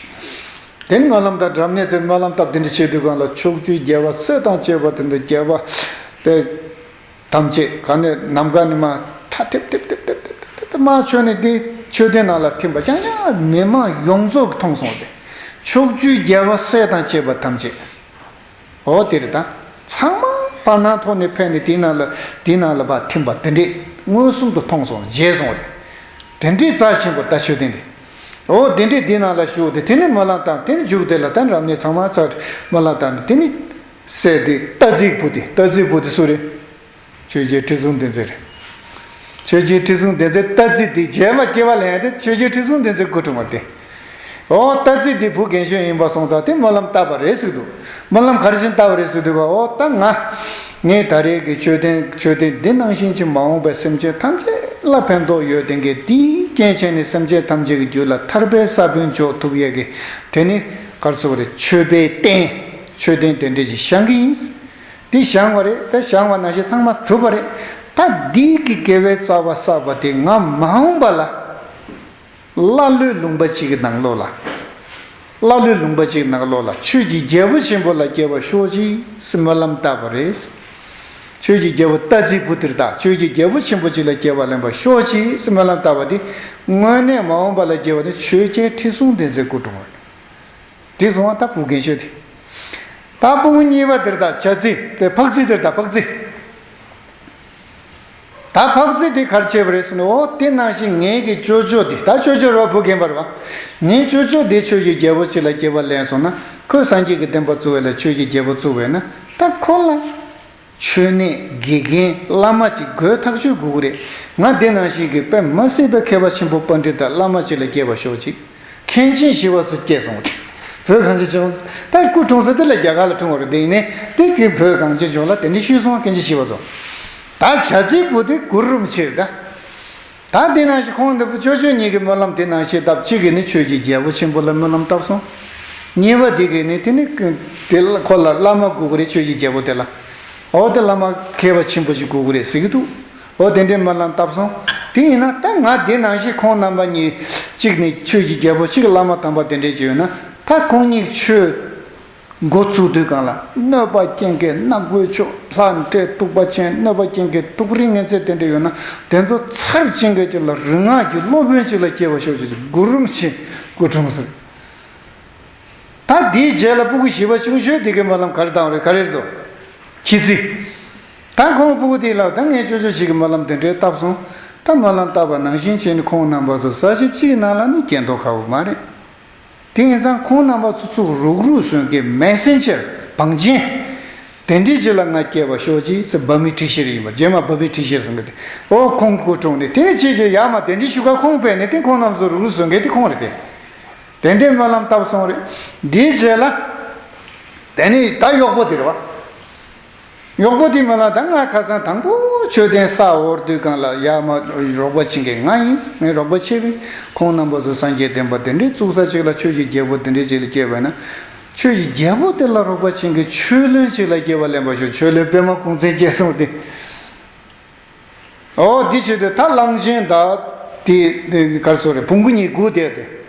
དེ་ནས་སྨོན་ལམ་དང་རབ་གནས་ཚེ་སྨོན་ལམ་བཏབ་དེ་འདྲ་བྱེད་དུས་གང་ལ་ཕྱོགས་བཅུའི་རྒྱལ་བ་སྲས་དང་བཅས་པ་དེ་འདྲ་རྒྱལ་བ་དེ་ཐམས་ཅད་ག་ནས་ནམ་མཁའ་ནས་མར་ཁྲ་ཐིབ་ཐིབ་ཐིབ་ཐིབ་ཐིབ་ཐིབ་མར་མཆོད་ནས་དེ་མཆོད་རྟེན་ནང་ལ་ཐིམ་པ་ཀྱང་ཀྱང་མི་མང་ཡོངས་རྫོགས་ཀྱིས་མཐོང་སོང་སྟེ། ཕྱོགས་བཅུའི་རྒྱལ་བ་སྲས་དང་བཅས་པ་ཐམས་ཅད། འོ་དེ་རེད་ད། ཚང་མ་བར་སྣང་ཐོག་ནས་ཕེབས་ནས་དེའི་ནང་ལ་དེའི་ནང་ལ་ཕར་ཐིམ་པ་དེ་འདྲས་མངོན་སུམ་དུ་མཐོང་སོང་། མཇལ་སོང་སྟེ། དེ་འདྲས་རྩ་ཆེན་པོ་ད་མཆོད་རྟེན་དེ། འོ་དེ་འདྲས་དེའི་ནང་ལ་བཞུགས་ཏེ་དེ་ནས་སྨོན་ལམ་བཏབ། དེ་ནས་མཇུག་དེ་ལ་ད་རབ་གནས་ཚང་མ་ཚར་སྨོན་ལམ་བཏབ་ནས་དེ་ནས་སྲས་དེ་རྟ་རྫིག་བུ་དེ། རྟ་རྫིག་བུ་དེ་སུ་རེད། ཆོས་རྒྱལ་ཁྲི་སྲོང་ལྡེ་བཙན་རེད། ཆོས་རྒྱལ་ཁྲི་སྲོང་ལྡེ་བཙན་རྟ་རྫིག་དེ་རྗེས་མ་སྐྱེ་བ་ལེན་ཡ་དེ་ཆོས་རྒྱལ་ཁྲི་སྲོང་ལྡེ་བཙན་སྐུ་གྲོངས་པ་དེ། འོ་རྟ་རྫིག་དེ་བུ་རྒན་གཞོན་ཡིན་པ་སོང་ཙང་དེ་སྨོན་ལམ་བཏབ་པ་རེད་ཟེར་འདུག་སྨོན་ལམ་ག་རེ་བཞིན་བཏབ་པ་རེད་ཟེར་འདུག་ག་འོ་ད་ང་ངས་ད་རེས་ཀྱི་མཆོད་རྟེན་མཆོད་རྟེན་འདི་ནང་བཞིན་གྱི་མ་འོངས་པའི་སེམས་ཅན་ཐམས་ཅད་ལ་ཕན་ཐོགས་ཡོད་ལྡན་གྱི་དེའི་རྐྱེན་བྱས་ནས་སེམས་ཅན་ཐམས་ཅད་ཀྱི་རྒྱུད་ལ་ཐར་པའི་ས་བོན་འཇོག་ཐུབ་ཡས་ཀྱི་དེ་ནི་ག་རེ་ཟེར་དགོས་རེད། མཆོད་པའི་རྟེན་མཆོད་རྟེན་དེ་འདྲ་ཞིག་བཞེངས་ཀྱི་ཡིན། འདི་བཞེངས་པ་རེད། ད་བཞེངས་པ་ནང་བཞིན་ཚང་མ་གྲུབ་པ་རེད། ད་འདི་གི་དགེ་བའི་རྩ་བ་བསགས་པ་དེ་ང་མ་འོངས་པ་ལ་ཀླ་ཀློའི་ལུང་པ་གཅིག་གི་ནང་ལོགས་ལ། ཀླ་ཀློའི་ལུང་པ་གཅིག་གི་ནང་ལོགས་ལ་ཆོས་ཀྱི་རྒྱལ་པོ་ཆེན་པོ་ལ་སྐྱེ་བར་ཤོག་ཅིག་ཟེར་སྨོན་ལམ་བཏབ་པ་རེད། ཆོས་ཀྱི་རྒྱལ་པོ་རྟ་རྫིག་བུ་དེར་ད་ཆོས་ཀྱི་རྒྱལ་པོ་ཆེན་པོ་གཅིག་ལ་སྐྱེ་བ་ལེན་པར་ཤོག་ཅིག་ཟེར་སྨོན་ལམ་བཏབ་པ་དེ་དངོས་གནས་མ་འོངས་པ་ལ་སྐྱེ་བ་ནི་ཆོས་རྒྱལ་ཁྲི་སྲོང་ལྡེ་བཙན་སྐུ་གྲོངས་པ་རེད། དེ་སོང་བ་ད་བུ་རྒན་ཤོས་དེ། ད་སྤུ་གུ་གཉིས་པ་དེར་ད་བྱ་རྫི་དེ་ཕག་རྫི་དེར་ད་ཕག་རྫི། ད་ཕག་རྫི་དེ་ག་རེ་བྱས་པ་རེད་ཟེར་ན། འོ་དེ་ནང་བཞིན་ངའི་གི་ཅོ་ཅོ་དེ། ད་ཅོ་ཅོ་རོ་བུ་རྒན་པ་རེད་བ། ངའི་ཅོ་ཅོ་དེ་ཆོས་ཀྱི་རྒྱལ་པོ་ཅིག་ལ་སྐྱེ་བ་ལེན་སོང་ན་ཁོས་སངས་རྒྱས་ཀྱི་བསྟན་པ་བཙུགས་པ་ལ་ཆོས་ཀྱི་རྒྱལ་པོ་བཙུགས་པས་ན་ད་ཁོ་ལ། མཆོད་གནས་དགེ་རྒན་བླ་མ་གཅིག་སྒོས་ཐག་གཅོད་དགོས་ཀྱི་རེད། ང་འདི་ནང་བཞིན་གྱི་དཔེ་མ་སྲིད་པའི་མཁས་པ་ཆེན་པོ་པཎྜི་ཏ་བླ་མ་གཅིག་ལ་སྐྱེ་བར་ཤོག་ཅིག་མཁན་ཆེན་ཞི་བ་འཚོ་སྐྱེས་སོང་སྟེ། བོད་གངས་ཅན་ལྗོངས་ད་སྐུ་གྲོངས་ས་དེ་ལ་རྒྱ་གར་ལ་འཁྲུངས་པ་རེད། དེ་ཡིན་ནའི་དེ་དུས་བོད་གངས་ཅན་ལྗོངས་ལ་དེ་འདྲའི་ཤུལ་སོང་བ་མཁན་ཆེན་ཞི་བ་འཚོ། ད་བྱ་རྫིའི་བུ་དེ་གུ་རུ་རིན་པོ་ཆེ་རེད་ད། ད་དེ་ནང་བཞིན་ཁོང་འདི་ཕོ་ཅོ་ཅོ་གཉིས་ཀྱིས་སྨོན་ལམ་དེ་ནང་བཞིན་བཏབ། གཅིག་གིས་ནི་ཆོས་ཀྱི་རྒྱལ་པོ་ཆེན་པོ་ལ་སྨོན་ལམ་བཏབ་སོང་། གཉིས་པ་དེ་གིས་ནི་དེ་ནི་དེ་ལ་ཁོ་ལ་བླ་མ་དགོས་ཀྱི་རེད། ཆོས་ཀྱི་རྒྱལ་པོ་དེ་ལ། འོ་དེ་བླ་མ་མཁས་པ་ཆེན་པོ་ཞིག་དགོས་ཀྱི་རེད་ཟེར་གྱི་འདུག་འོ་དེ་འདྲའི་སྨོན་ལམ་བཏབ་སོང་། དེ་ཡིན་ན་ད་ང་དེ་ནང་བཞིན་ཁོང་རྣམ་པ་གཉིས་གཅིག་ནི་ཆོས་ཀྱི་རྒྱལ་པོ་གཅིག་བླ་མ་དམ་པ་དེ་འདྲས་ཅིག་ཡོད་ན་ད་ཁོང་གཉིས་ཆོས་འགོ་བཙུགས་དུས་སྒང་ལ་གནོད་པ་ཅན་གྱི་སྣ་དགུའི་ཕྱོགས་ལྷ་འདྲེ་གདུག་པ་ཅན་གནོད་པ་ཅན་གྱི་དུག་རིགས་ངན་ཚད་དེ་འདྲ་ཡོད་ན་དེ་ཚོ་ཚར་བཅད་མཁན་ཅིག་ལ་རིག་སྔགས་ཀྱི་སློབ་དཔོན་ཅིག་ལ་སྐྱེ་བར་ཤོག་ཅེས་གུ་རུ་རིན་པོ་ཆེ་སྐུ་གྲོངས་ཟེར། ད་དེའི་རྗེས་ལ་སྤུ་གུ་བཞི་པ་ཆུང་ཤོས་དེ་གིས་སྨོན་ལམ་ག་རེ་བཏབ་རེད། ག་རེ་རེད་དོ། ཁྱི་རྫི། ད་ཁོང་སྤུ་གུ་དེ་ལ་ད་ངས་ཅོ་ཅོ་ཞིག་གིས་སྨོན་ལམ་དེ་འདྲའི་བཏབ་སོང་། ད་སྨོན་ལམ་བཏབ་པ་ནང་བཞིན་བྱས་ནས་ཁོང་རྣམ་པ་ཚོ་ས་གཞི་གཅིག་ནང་ལ་ནི་སྐྱེ་མདོག་ཁ་པོ་མ་རེད། དེ་ཡིན་ཙང་ཁོང་རྣམ་པ་ཚོ་ཚུར་རུག་རུག་བཟོ་མཁན་མེ་སེན་ཇར་བང་ཆེན་དེ་འདྲའི་ཅིག་ལ་ང་སྐྱེ་བར་ཤོག་ཅིག་ཟེར། འབབ་མི་ཁྲི་ཤེར་ཡིན་པ། རྗེས་མ་འབབ་མི་ཁྲི་ཤེར་ཟེར་མཁན་དེ། ཨོ་ཁོང་སྐུ་གྲོངས་ནས་དེ་ཅིག་ཅིག་ཡར་མར་དེ་འདྲའི་ཤུགས་ཀ་ཁོང་ཕེབས་ནས་དེ་ཁོང་རྣམ་ཚོ་རུག་རུག་བཟོ་མཁན་དེ་ཁོང་རེད་དེ། དེ་འདྲའི་སྨོན་ལམ་བཏབ་སོང་རེད། འདིའི་རྗེས་ལ་དེ་ནི་ད་གཡོག་པོ་དེ་རེད་བ། གཡོག་པོ་དེ་མ་ལ་ད་ང་ཁ་སང་དང་པོ་མཆོད་རྟེན་ས་འོར་དུས་སྒང་ལ་ཡར་མར་རོགས་པ་བྱེད་མཁན་ང་ཡིན། ངས་རོགས་པ་བྱས་པས་ཁོང་རྣམ་པ་ཚོ་སངས་རྒྱས་བསྟན་པ་དེ་འདྲའི་བཙུགས་ས་ཅིག་ལ་ཆོས་ཀྱི་རྒྱལ་པོ་དེ་འདྲའི་ཅིག་ལ་སྐྱེས་པ་ན་ཆོས་ཀྱི་རྒྱལ་པོ་དེ་ལ་རོགས་པ་བྱེད་མཁན་ཆོས་བློན་ཅིག་ལ་སྐྱེ་བ་ལེན་པར་ཤོག་ཆོས་བློན་པད་མ་གུང་བཙན་སྐྱེས་སོང་སྟེ། ཨོ་འདི་བྱེད་དུས་ད་གླང་ཆེན་དང་དེ་དེ་གར་སོ་རེད། བོང་གུ་གཉིས་སྒུག་བསྡད་དེ།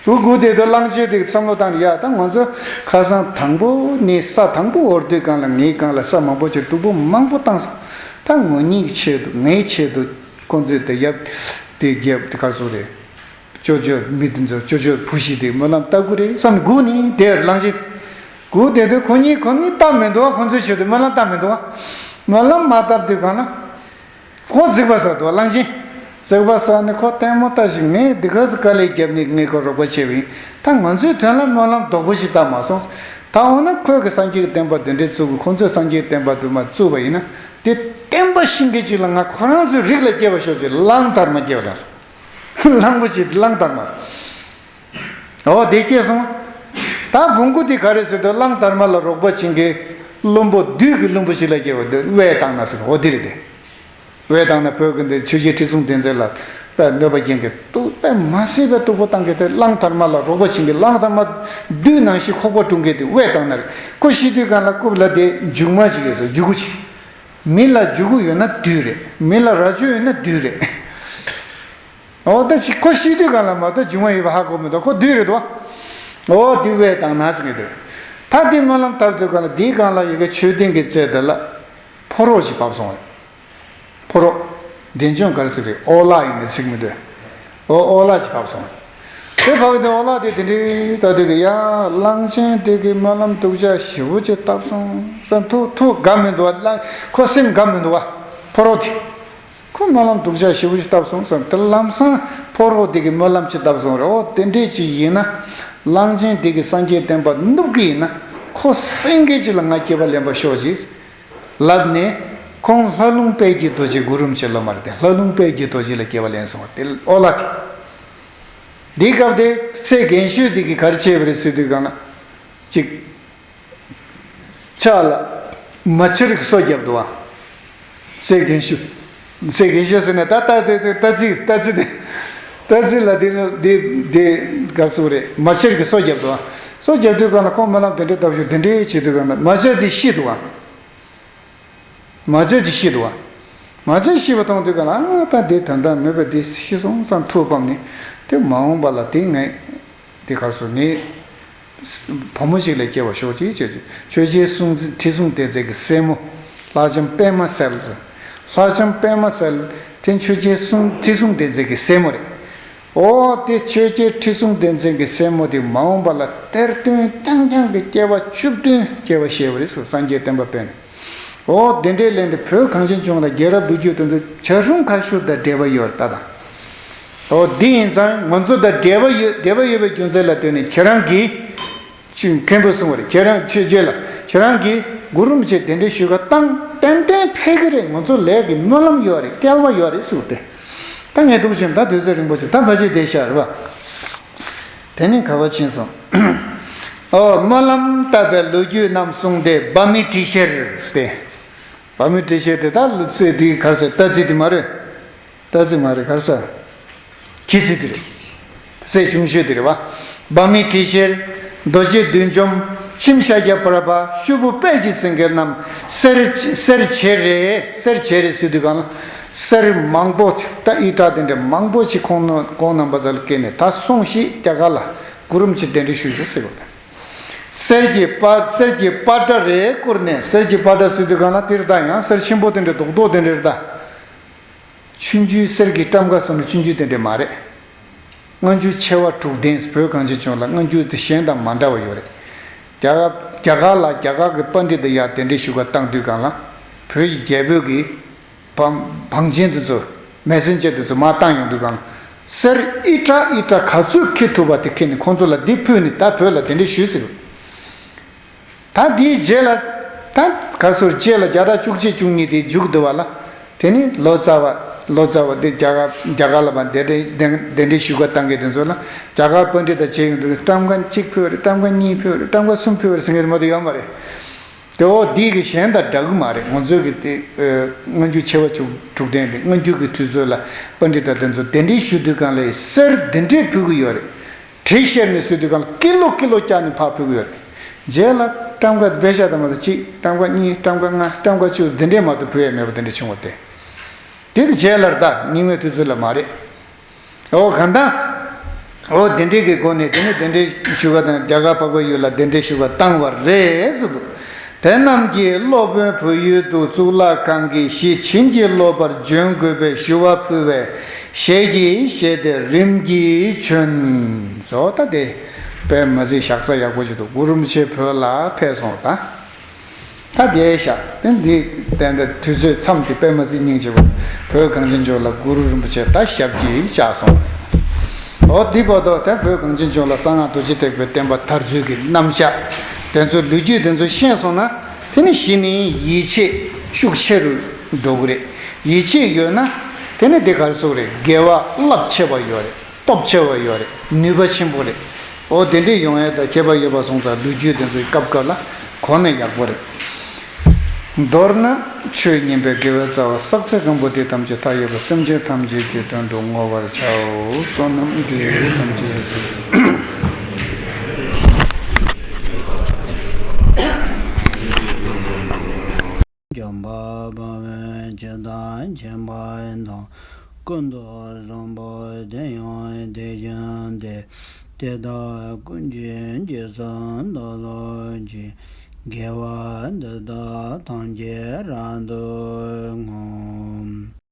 སྒུག་སྒུག་བསྡད་དུས་གླང་ཆེན་དེ་བསམ་བློ་བཏང་ནས་ཡ་ད་ང་ཚོ་ཁ་སང་དང་པོ་ནས་ས་དང་པོ་འོར་དུས་སྒང་ལ་ངའི་སྒང་ལ་ས་མང་པོ་ཅིག་སྡུག་པོ་མང་པོ་བཏང་སོང་། ད་ངོ་གཉིས་ཆེད་དུ་ངའི་ཆེད་དུ་ཁོང་ཚོས་དེ་ཡབ་དེ་རྒྱབ་དེ་གར་སོ་རེད། ཅོ་ཅོ་མི་དེ་ཚོ་ཅོ་ཅོ་བུ་ཤི་དེ་སྨོན་ལམ་བཏབ་དགོས་རེད་བསམ་ནས་སྒུག་ནས་དེར་གླང་ཆེན། སྒུག་བསྡད་དུས་ཁོ་གཉིས་ཁོ་གཉིས་སྟབས་མི་འདུག་བ། ཁོ་ཚོའི་ཆེད་དུ་སྨོན་ལམ་བཏབ་མི་འདུག་བ། སྨོན་ལམ་མ་བཏབ་དུས་གང་ན། ཁོ་རྫིག་པ་ཟ་འདུག་བ། གླང་ཆེན། རྫིག་པ་ཟ་ནས་ཁོ་ལྟད་མོ་ལྟ་ཞིག་ངས་འདི་ག་ཟིག་དཀའ་ལས་བརྒྱབ་ནས་ངས་ཁོ་རོགས་པ་བྱས་པ་ཡིན། ད་ང་ཚོའི་དོན་ལ་སྨོན་ལམ་རྡོག་པོ་ཞིག་བཏབ་མ་སོང་། ད་འོ་ན་ཁོས་གི་སངས་རྒྱས་ཀྱི་བསྟན་པ་འདི་འདྲའི་བཙུགས་གི། ཁོ་ཚོས་སངས་རྒྱས་བསྟན་པ་འདི་མ་བཙུགས་པ་ཡིན་ན། དེ་བསྟན་པ་ཤིང་གི་ཅིག་ལ་ང་ཁོ་རང་ཚོའི་རིགས་ལ་སྐྱེ་བ་ཤོག་ཅིག་གླང་དར་མ་སྐྱེ་བ་ལ་སོང་། གླང་པོ་ཆེ་གླང་དར་མ་རེད། འོ་དེ་སྐྱེས་སོང་། ད་བོང་ཀུ་དེ་ག་རེ་ཟེར་དུས་གླང་དར་མ་ལ་རོགས་པ་བྱེད་མཁན་བླུན་པོ་བདུད་ཀྱི་བླུན་པོ་ཞིག་ལ་སྐྱེ་བ་དེ་དབས་བཏང་ན་ཟེར། འོ་དེ་རེད་དེ། དབས་བཏང་ན་བོད་ཀྱི་འདི་ཆོས་རྒྱལ་ཁྲི་སྲོང་ལྡེ་བཙན་ལ་དཔེ་གནོད་པ་སྐྱེལ་མཁན་དུ་དཔེ་མ་སྲིད་པའི་སྡུག་པོ་བཏང་མཁན་དེ། གླང་དར་མ་ལ་རོགས་པ་བྱེད་མཁན། གླང་དར་མ་བདུད་ནང་བཞིན་ཁོག་པ་བཀྲུ་མཁན་དེ་དབས་བཏང་ན་རེད། ཁོ་ཤི་དུས་གང་ལ་རྐུབ་ལ་དེ་མཇུག་མ་ཅིག་ཡོད་ཟེར། མཇུག་གུ་ཅིག་མི་ལ་མཇུག་གུ་ཡོད་ན་བདུད་རེད། མི་ལ་རྭ་ཅོ་ཡོད་ན་བདུད་རེད། འོ་ད་ཅི་ཁོ་ཤི་དུས་གང་ལ་མ་གཏོགས་མཇུག་མ་ཡོད་པ་ཧ་གོ་མི་འདུག་ཁོ་བདུད་རེད་དོ། འོ་བདུད་དབས་བཏང་ན་ཟེར་གི་འདུག་ད་དེ་སྨོན་ལམ་བཏབ་དུས་གང་ལ་དེའི་སྒང་ལ་ཡོད་པའི་མཆོད་རྟེན་གྱི་རྩེ་དེ་ལ་ཕོ་རོག་ཅིག་བབས་སོང་བས། ཕོ་རོག་འབྲས་ལྗོངས་ག་རེ་ཟེར་གི་རེད། ཨོ་ལ་ཡིན་ན་ཟེར་གི་མི་འདུག་འོ་ཨོ་ལ་ཅིག་བབས་སོང་བས། དེ་བབས་དུས་ཨོ་ལ་དེ་དེ་འདྲའི་ལྟ་དུས་གི་ཡ་གླང་ཆེན་དེ་གི་སྨོན་ལམ་སྡུག་ཅག་ཞེ་པོ་ཅིག་བཏབ་སོང་བསམ། ཐུགས་ཐུགས་དགའ་མི་འདུག་བ། ཁོ་སེམས་དགའ་མི་འདུག་བ། ཕོ་རོག་དེ། ཁོ་སྨོན་ལམ་སྡུག་ཅག་ཞེ་པོ་ཞིག་བཏབ་སོང་བསམ། དེ་ལམ་སང་ཕོ་རོག་དེ་གིས་སྨོན་ལམ་ཅིག་བཏབ་སོང་རེད། འོ་དེ་འདྲས་ཅིག་ཡིན་ན། གླང་ཆེན་དེ་གིས་སངས་རྒྱས་བསྟན་པ་བསྣུབས་ཀྱི་ཡིན་ན། ཁོ་སེང་གེ་ཅིག་ལ་ང་སྐྱེ་བ་ལེན་པར་ཤོག་ཅིག་ལབ་ནས། ཁོང་ལྷ་ལུང་དཔལ་གྱི་རྡོ་རྗེ། གུ་རུ་རིན་པོ་ཆེ་ལོ་མ་རེད་དེ། ལྷ་ལུང་དཔལ་གྱི་རྡོ་རྗེ་ལ་སྐྱེ་བ་ལེན་སོང་བ་དེ་ཨོ་ལ་དེ། འདི་སྐབས་དེ་སྲས་རྒན་ཤོས་དེ་གིས་ག་རེ་བྱས་པ་རེད་ཟེར་དུས་གང་ན། ཅིག་ཕྱག་ལ་མ་ཆེན་གྱི་སོ་བརྒྱབ་འདུག་བ། སྲས་རྒན་ཤོས། སྲས་རྒན་ཤོས་ཟེར་ནས་ད་ལྟ་ལྟ་ལྟ་ལྟ་ཚིག་ལྟ་ཚིག་དེ། ལྟ་ཚིག་ལ་དེ་དེ་དེ་གར་སོང་རེད། མ་ཆེན་གྱི་སོ་བརྒྱབ་འདུག་བ། སོ་བརྒྱབ་དུས་གང་ལ་ཁོང་སྨོན་ལམ་དེ་འདྲས་བཏབ་ཞུ་དེ་འདྲས་བྱེད་དུས་གང་ལ་མ་ཆེན་དེ་ཤི་འདུག་བ། མ་ཆེན་དེ་ཤི་འདུག་བ། མ་ཆེན་ཤི་བ་མཐོང་དུས་གང་ལ་ཨ་ད་དེ་དོན་དག་མེད་པ་དེ་ཤི་སོང་བསམ་ཐུགས་ཕམ་ནས། དེ་མ་འོངས་པ་ལ་དེ་ངས་དེ་གར་སོང་ངས། བུ་མོ་ཞིག་ལ་སྐྱེ་བར་ཤོག་ཅིག་བྱས། ཆོས་རྒྱལ་སྲོང་བཙན་ཁྲི་སྲོང་ལྡེ་བཙན་གྱི་སྲས་མོ་ལྷ་ལྕམ་པདྨ་གསལ་ཟེར། ལྷ་ལྕམ་པདྨ་གསལ་དེ་ཆོས་རྒྱལ་སྲོང་ཁྲི་སྲོང་ལྡེ་བཙན་གྱི་སྲས་མོ་རེད། འོ་དེ་ཆོས་རྒྱལ་ཁྲི་སྲོང་ལྡེ་བཙན་གྱི་སྲས་མོ་དེ་མ་འོངས་པ་ལ་གཏེར་སྟོན་རྐྱང་རྐྱང་གི་སྐྱེ་བ་བཅུ་བདུན་སྐྱེ་བ་བཞེས་པ་རེད་ཟེར། སངས་རྒྱས་བསྟན་པ་སྤེལ་ནས། འོ་དེ་འདྲའི་ལན་དེ་བོད་གངས་ཅན་ལྗོངས་ལ་རྒྱལ་རབས་ལོ་རྒྱུས་དེ་ཚོ་བྱ་སྲུང་ཁ་ཤོར་དང་འབྲེལ་བ་ཡོད་རེད་ད། ད་འོ་འདི་ཡིན་ཙང་ང་ཚོ་དང་འབྲེལ་བ་ཡོད། འབྲེལ་བ་ཡོད་པའི་རྒྱུ་མཚན་ལ་བརྟེན་ནས་ཁྱེད་རང་གིས་ཆུ་མཁན་པོས་གསུངས་པ་རེད། ཁྱེད་རང་ཆོས་རྒྱལ་ལ་ཁྱེད་རང་གིས་གུ་རུ་རིན་པོ་ཆེ་གདན་འདྲེན་ཞུ་ག་བཏང་། ཏན་ཏན་ཕེབས་ཀྱི་རེད། ང་ཚོ་ལས་ཀྱི་སྨོན་ལམ་ཡོད་རེད། སྐལ་བ་ཡོད་རེད་ཟེར་བ་དེ། ད་ངས་འདུག་བྱས་ད་དུས་ཚོད་རིང་པོ་ཞིག་ད་ཕལ་ཆེར་བསྡད་ཤག་རེད་པ། དེ་ནས་ག་པར་ཕྱིན་སོང་། ཨོ་སྨོན་ལམ་བཏབ་པའི་ལོ་རྒྱུས་རྣམས་གསུངས་ཏེ། བྷ་མི་དྲི་ཤེར་ཟེར་ཏེ། བྷ་མི་དྲི་ཤེར་དེ་ད་ལོ་ཚེ་འདིའི་གར་ཟེར་ལྟ་ཚིག་དེ་མ་རེད། ལྟ་ཚིག་མ་རེད། གར་ཟེར། ཁྱད་ཚིག་དེ་རེད། སྲས་ཆུང་ཤོས་དེ་རེད་བ། བྷ་མི་དྲི་ཤེར། རྡོ་རྗེ་བདུད་འཇོམས། མཆིམས་ཤཱཀྱ་བྷ་དྲ་བ། ཤོག་བུ་དཔལ་གྱི་སེང་གེ་རྣམས་གསེར་གྱི་གསེར་བྱེ་རེ། གསེར་བྱེ་རེ་ཟེར་དུས་གང་ལ་གསེར་མང་པོ་ད་ཨི་ཏྲ་དེ་འདྲ་མང་པོ་ཞིག་ཁོང་རྣམ་ཁོང་རྣམ་པ་ཚོ་ལ་བཀལ་ནས་ད་སོང་ཞིག་རྒྱ་གར་ལ་གུ་རུ་རིན་པོ་ཆེ་གདན་འདྲེན་ཞུ་ཞུ་ཟེར་བ། གསེར་གྱི་པ་གསེར་གྱི་པ་ཏྲ་རེ་བསྐུར་ནས། གསེར་གྱི་པ་ཏྲ་ཟེར་དུས་གང་ལ་དེ་རེད་ད། ཡང་གསེར་ཆེན་པོ་དེ་འདྲ་རྡོག་རྡོག་དེ་འདྲ་རེད་ད། ཆུང་ཆུང་གསེར་གྱི་ཊམ་ཀ་སོང་ནས་ཆུང་ཆུང་དེ་འདྲ་མ་རེད། སྔ་འགྱུར་ཆེ་བ་དྲུག་ལྡན། བོད་གངས་ཅན་ལྗོངས་ལ་སྔ་འགྱུར་དེ་གཞན་དང་མ་འདྲ་བ་ཡོད་རེད། རྒྱ་གར་རྒྱ་གར་ལ་རྒྱ་གར་གྱི་པཎྜི་ཏ་ཡར་གདན་འདྲེན་ཞུ་ག་བཏང་དུས་གང་ལ་བོད་ཀྱི་རྒྱལ་པོ་གིས་བང་བང་ཆེན་དེ་ཚོ་མེ་སེན་ཇར་དེ་ཚོ་མར་བཏང་ཡོང་དུས་གང་ལ་གསེར་ཨི་ཏྲ་ཨི་ཏྲ་ག་ཚོད་འཁྱེར་ཐུབ་པ་དེ་འཁྱེར་ནས་ཁོང་ཚོ་ལ་འདི་ཕུལ་ནས་ད་བོད་ལ་གདན་འདྲེན་ཞུས་ཟེར། ད་དེའི་རྗེས་ལ་ད་ག་སོར་རྗེས་ལ་བརྒྱ་ཕྲག་བཅུ་གཅིག་བཅུ་གཉིས་དེ་མཇུག་བསྡུ་བ་ལ། དེ་ནི་ལོ་ཙཱ་བ་ལོ་ཙཱ་བ་དེ་རྒྱ་གར་རྒྱ་གར་ལ་མར་གདན་འདྲེན་གདན་འདྲེན་ཞུ་ག་བཏང་མཁན་དེ་ཚོ་ལ་རྒྱ་གར་པཎྜི་ཏ་བྱས་ཡོང་དུས་ཊམ་ཀ་གཅིག་ཕུལ་རེད། ཊམ་ཀ་གཉིས་ཕུལ་རེད། ཊམ་ཀ་གསུམ་ཕུལ་རེད་ཟེར་མཁན་དེ་མ་གཏོགས་ཡོད་མ་རེད། དེ་འོ་འདི་གི་གཞན་དང་འདྲ་གི་མ་རེད། ང་ཚོའི་གི་དེ་སྔ་འགྱུར་ཆེ་བ་བཅུ་དྲུག་ལྡན་དེ་སྔ་འགྱུར་གི་དུས་ཚོད་ལ་པཎྜི་ཏ་དེ་ཚོ་གདན་འདྲེན་ཞུ་དུས་གང་ལ་གསེར་འདི་འདྲས་ཕུལ་གི་ཡོད་རེད། གྲི་བཤེར་ནས་ཟེར་དུས་གང་ལ་ཀི་ལོ་ཀི་ལོ་བཀྱག་ནས་ཕར་ཕུལ་གི་ཡོད་རེད། རྗེས་ལ་ཊམ་ཀ་བེ་ཤ་དང་མ་གཏོགས་གཅིག་ཊམ་ཀ་གཉིས། ཊམ་ཀ་ལྔ། ཊམ་ཀ་བཅུ། འདི་འདྲས་མ་གཏོགས་ཕུལ་ཡ་མེད་པ་དེ་འདྲས་བྱུང་བ་སྟེ། དེ་དེ་རྗེས་ལ་རེད་ད། རྙིང་མའི་དུས་ཚོད་ལ་མ་རེད། འོ་གང་ལྟར། འོ་དེ་འདྲས་ཀྱི་སྒོ་ནས་དེ་ནས་གདན་འདྲེན་ཞུ་ག་དང་རྒྱ་གར་འཕགས་པའི་ཡུལ་ལ་གདན་འདྲེན་ཞུ་ག་བཏང་བ་རེད་ཟེར་འདུག་དེ་རྣམས་ཀྱིས་སློབ་དཔོན་བོད་ཡུལ་དུ་གཙུག་ལག་ཁང་གི་གཞི་བྱིན་གྱིས་རློབ་པར་འབྱོན་དགོས་པའི་ཞུ་བ་ཕུལ་བས་ཞལ་གྱིས་བཞེས་ཏེ་རིམ་གྱིས་བྱོན་སོ། ད་དེ་ དཔེ་མ་སྲིད་བཞག་ས་ཡག་པོ་ཞིག་འདུག་གུ་རུ་རིན་པོ་ཆེ་བོད་ལ་ཕེབས་སོང་ད། ད་དེ་བཞག་དེ་འདི་དེ་འདྲ་དུས་ཚོད་མཚམས་དེ་དཔེ་མ་སྲིད་སྙིང་རྗེ་པོ། བོད་གངས་ཅན་ལྗོངས་ལ་གུ་རུ་རིན་པོ་ཆེ་ད་ཞབས་ཀྱིས་བཅགས་སོང་། འོ་འདི་བར་དུ་དེ་བོད་གངས་ཅན་ལྗོངས་ལ་གསང་སྔགས་རྡོ་རྗེ་ཐེག་པའི་བསྟན་པ་དར་ཚུལ་གྱི་རྣམ་གཞག་དེ་ཚོ་ལོ་རྒྱུས་དེ་ཚོ་ཤེས་སོང་ན། དེ་ནི་གཞི་ནས་ཡིད་ཆེས་ཤུགས་ཆེ་རུ་འགྲོ་གི་རེད། ཡིད་ཆེས་ཡོད་ན་དེ་ནི་དེ་ག་རེ་ཟེར་དགོས་རེད། དགེ་བ་རླབས་ཆེ་བ་ཡོད་རེད། སྟོབས་ཆེ་བ་ཡོད་རེད། ནུས་པ་ཆེན་པོ་རེད། འོ་དེ་འདྲས་ཡོང་ཡས་དང་ཁྱད་པར་ཡོད་པ་སོང་ཙང་ལོ་རྒྱུས་དེ་ཚོའི་སྐབས་སྐབས་ལ་གོ་ན་ཡག་པོ་རེད། མདོར་ན་ཆོས་ཉན་པའི་དགེ་བའི་རྩ་བ་བསགས་ཚད་གང་པོ་དེ་ཐམས་ཅད་མཐའ་ཡས་པ་སེམས་ཅན་ཐམས་ཅད་ཀྱི་དོན་དུ་བསྔོ་བར་བྱའོ། བསོད་ནམས་དགེ་བའི་ཐམས་ཅད་འཇོམས་པ་དཔའ་བོས་ཇི་ལྟར་མཁྱེན་པ་དང་། ཀུན་ཏུ་བཟང་པོ་དེ་ཡང་དེ་བཞིན་ཏེ། དེ་དག་ཀུན་གྱི་རྗེས་སུ་བདག་སློབ་ཅིང་། དགེ་བ་འདི་དག་ཐམས་ཅད་རབ་ཏུ་བསྔོ།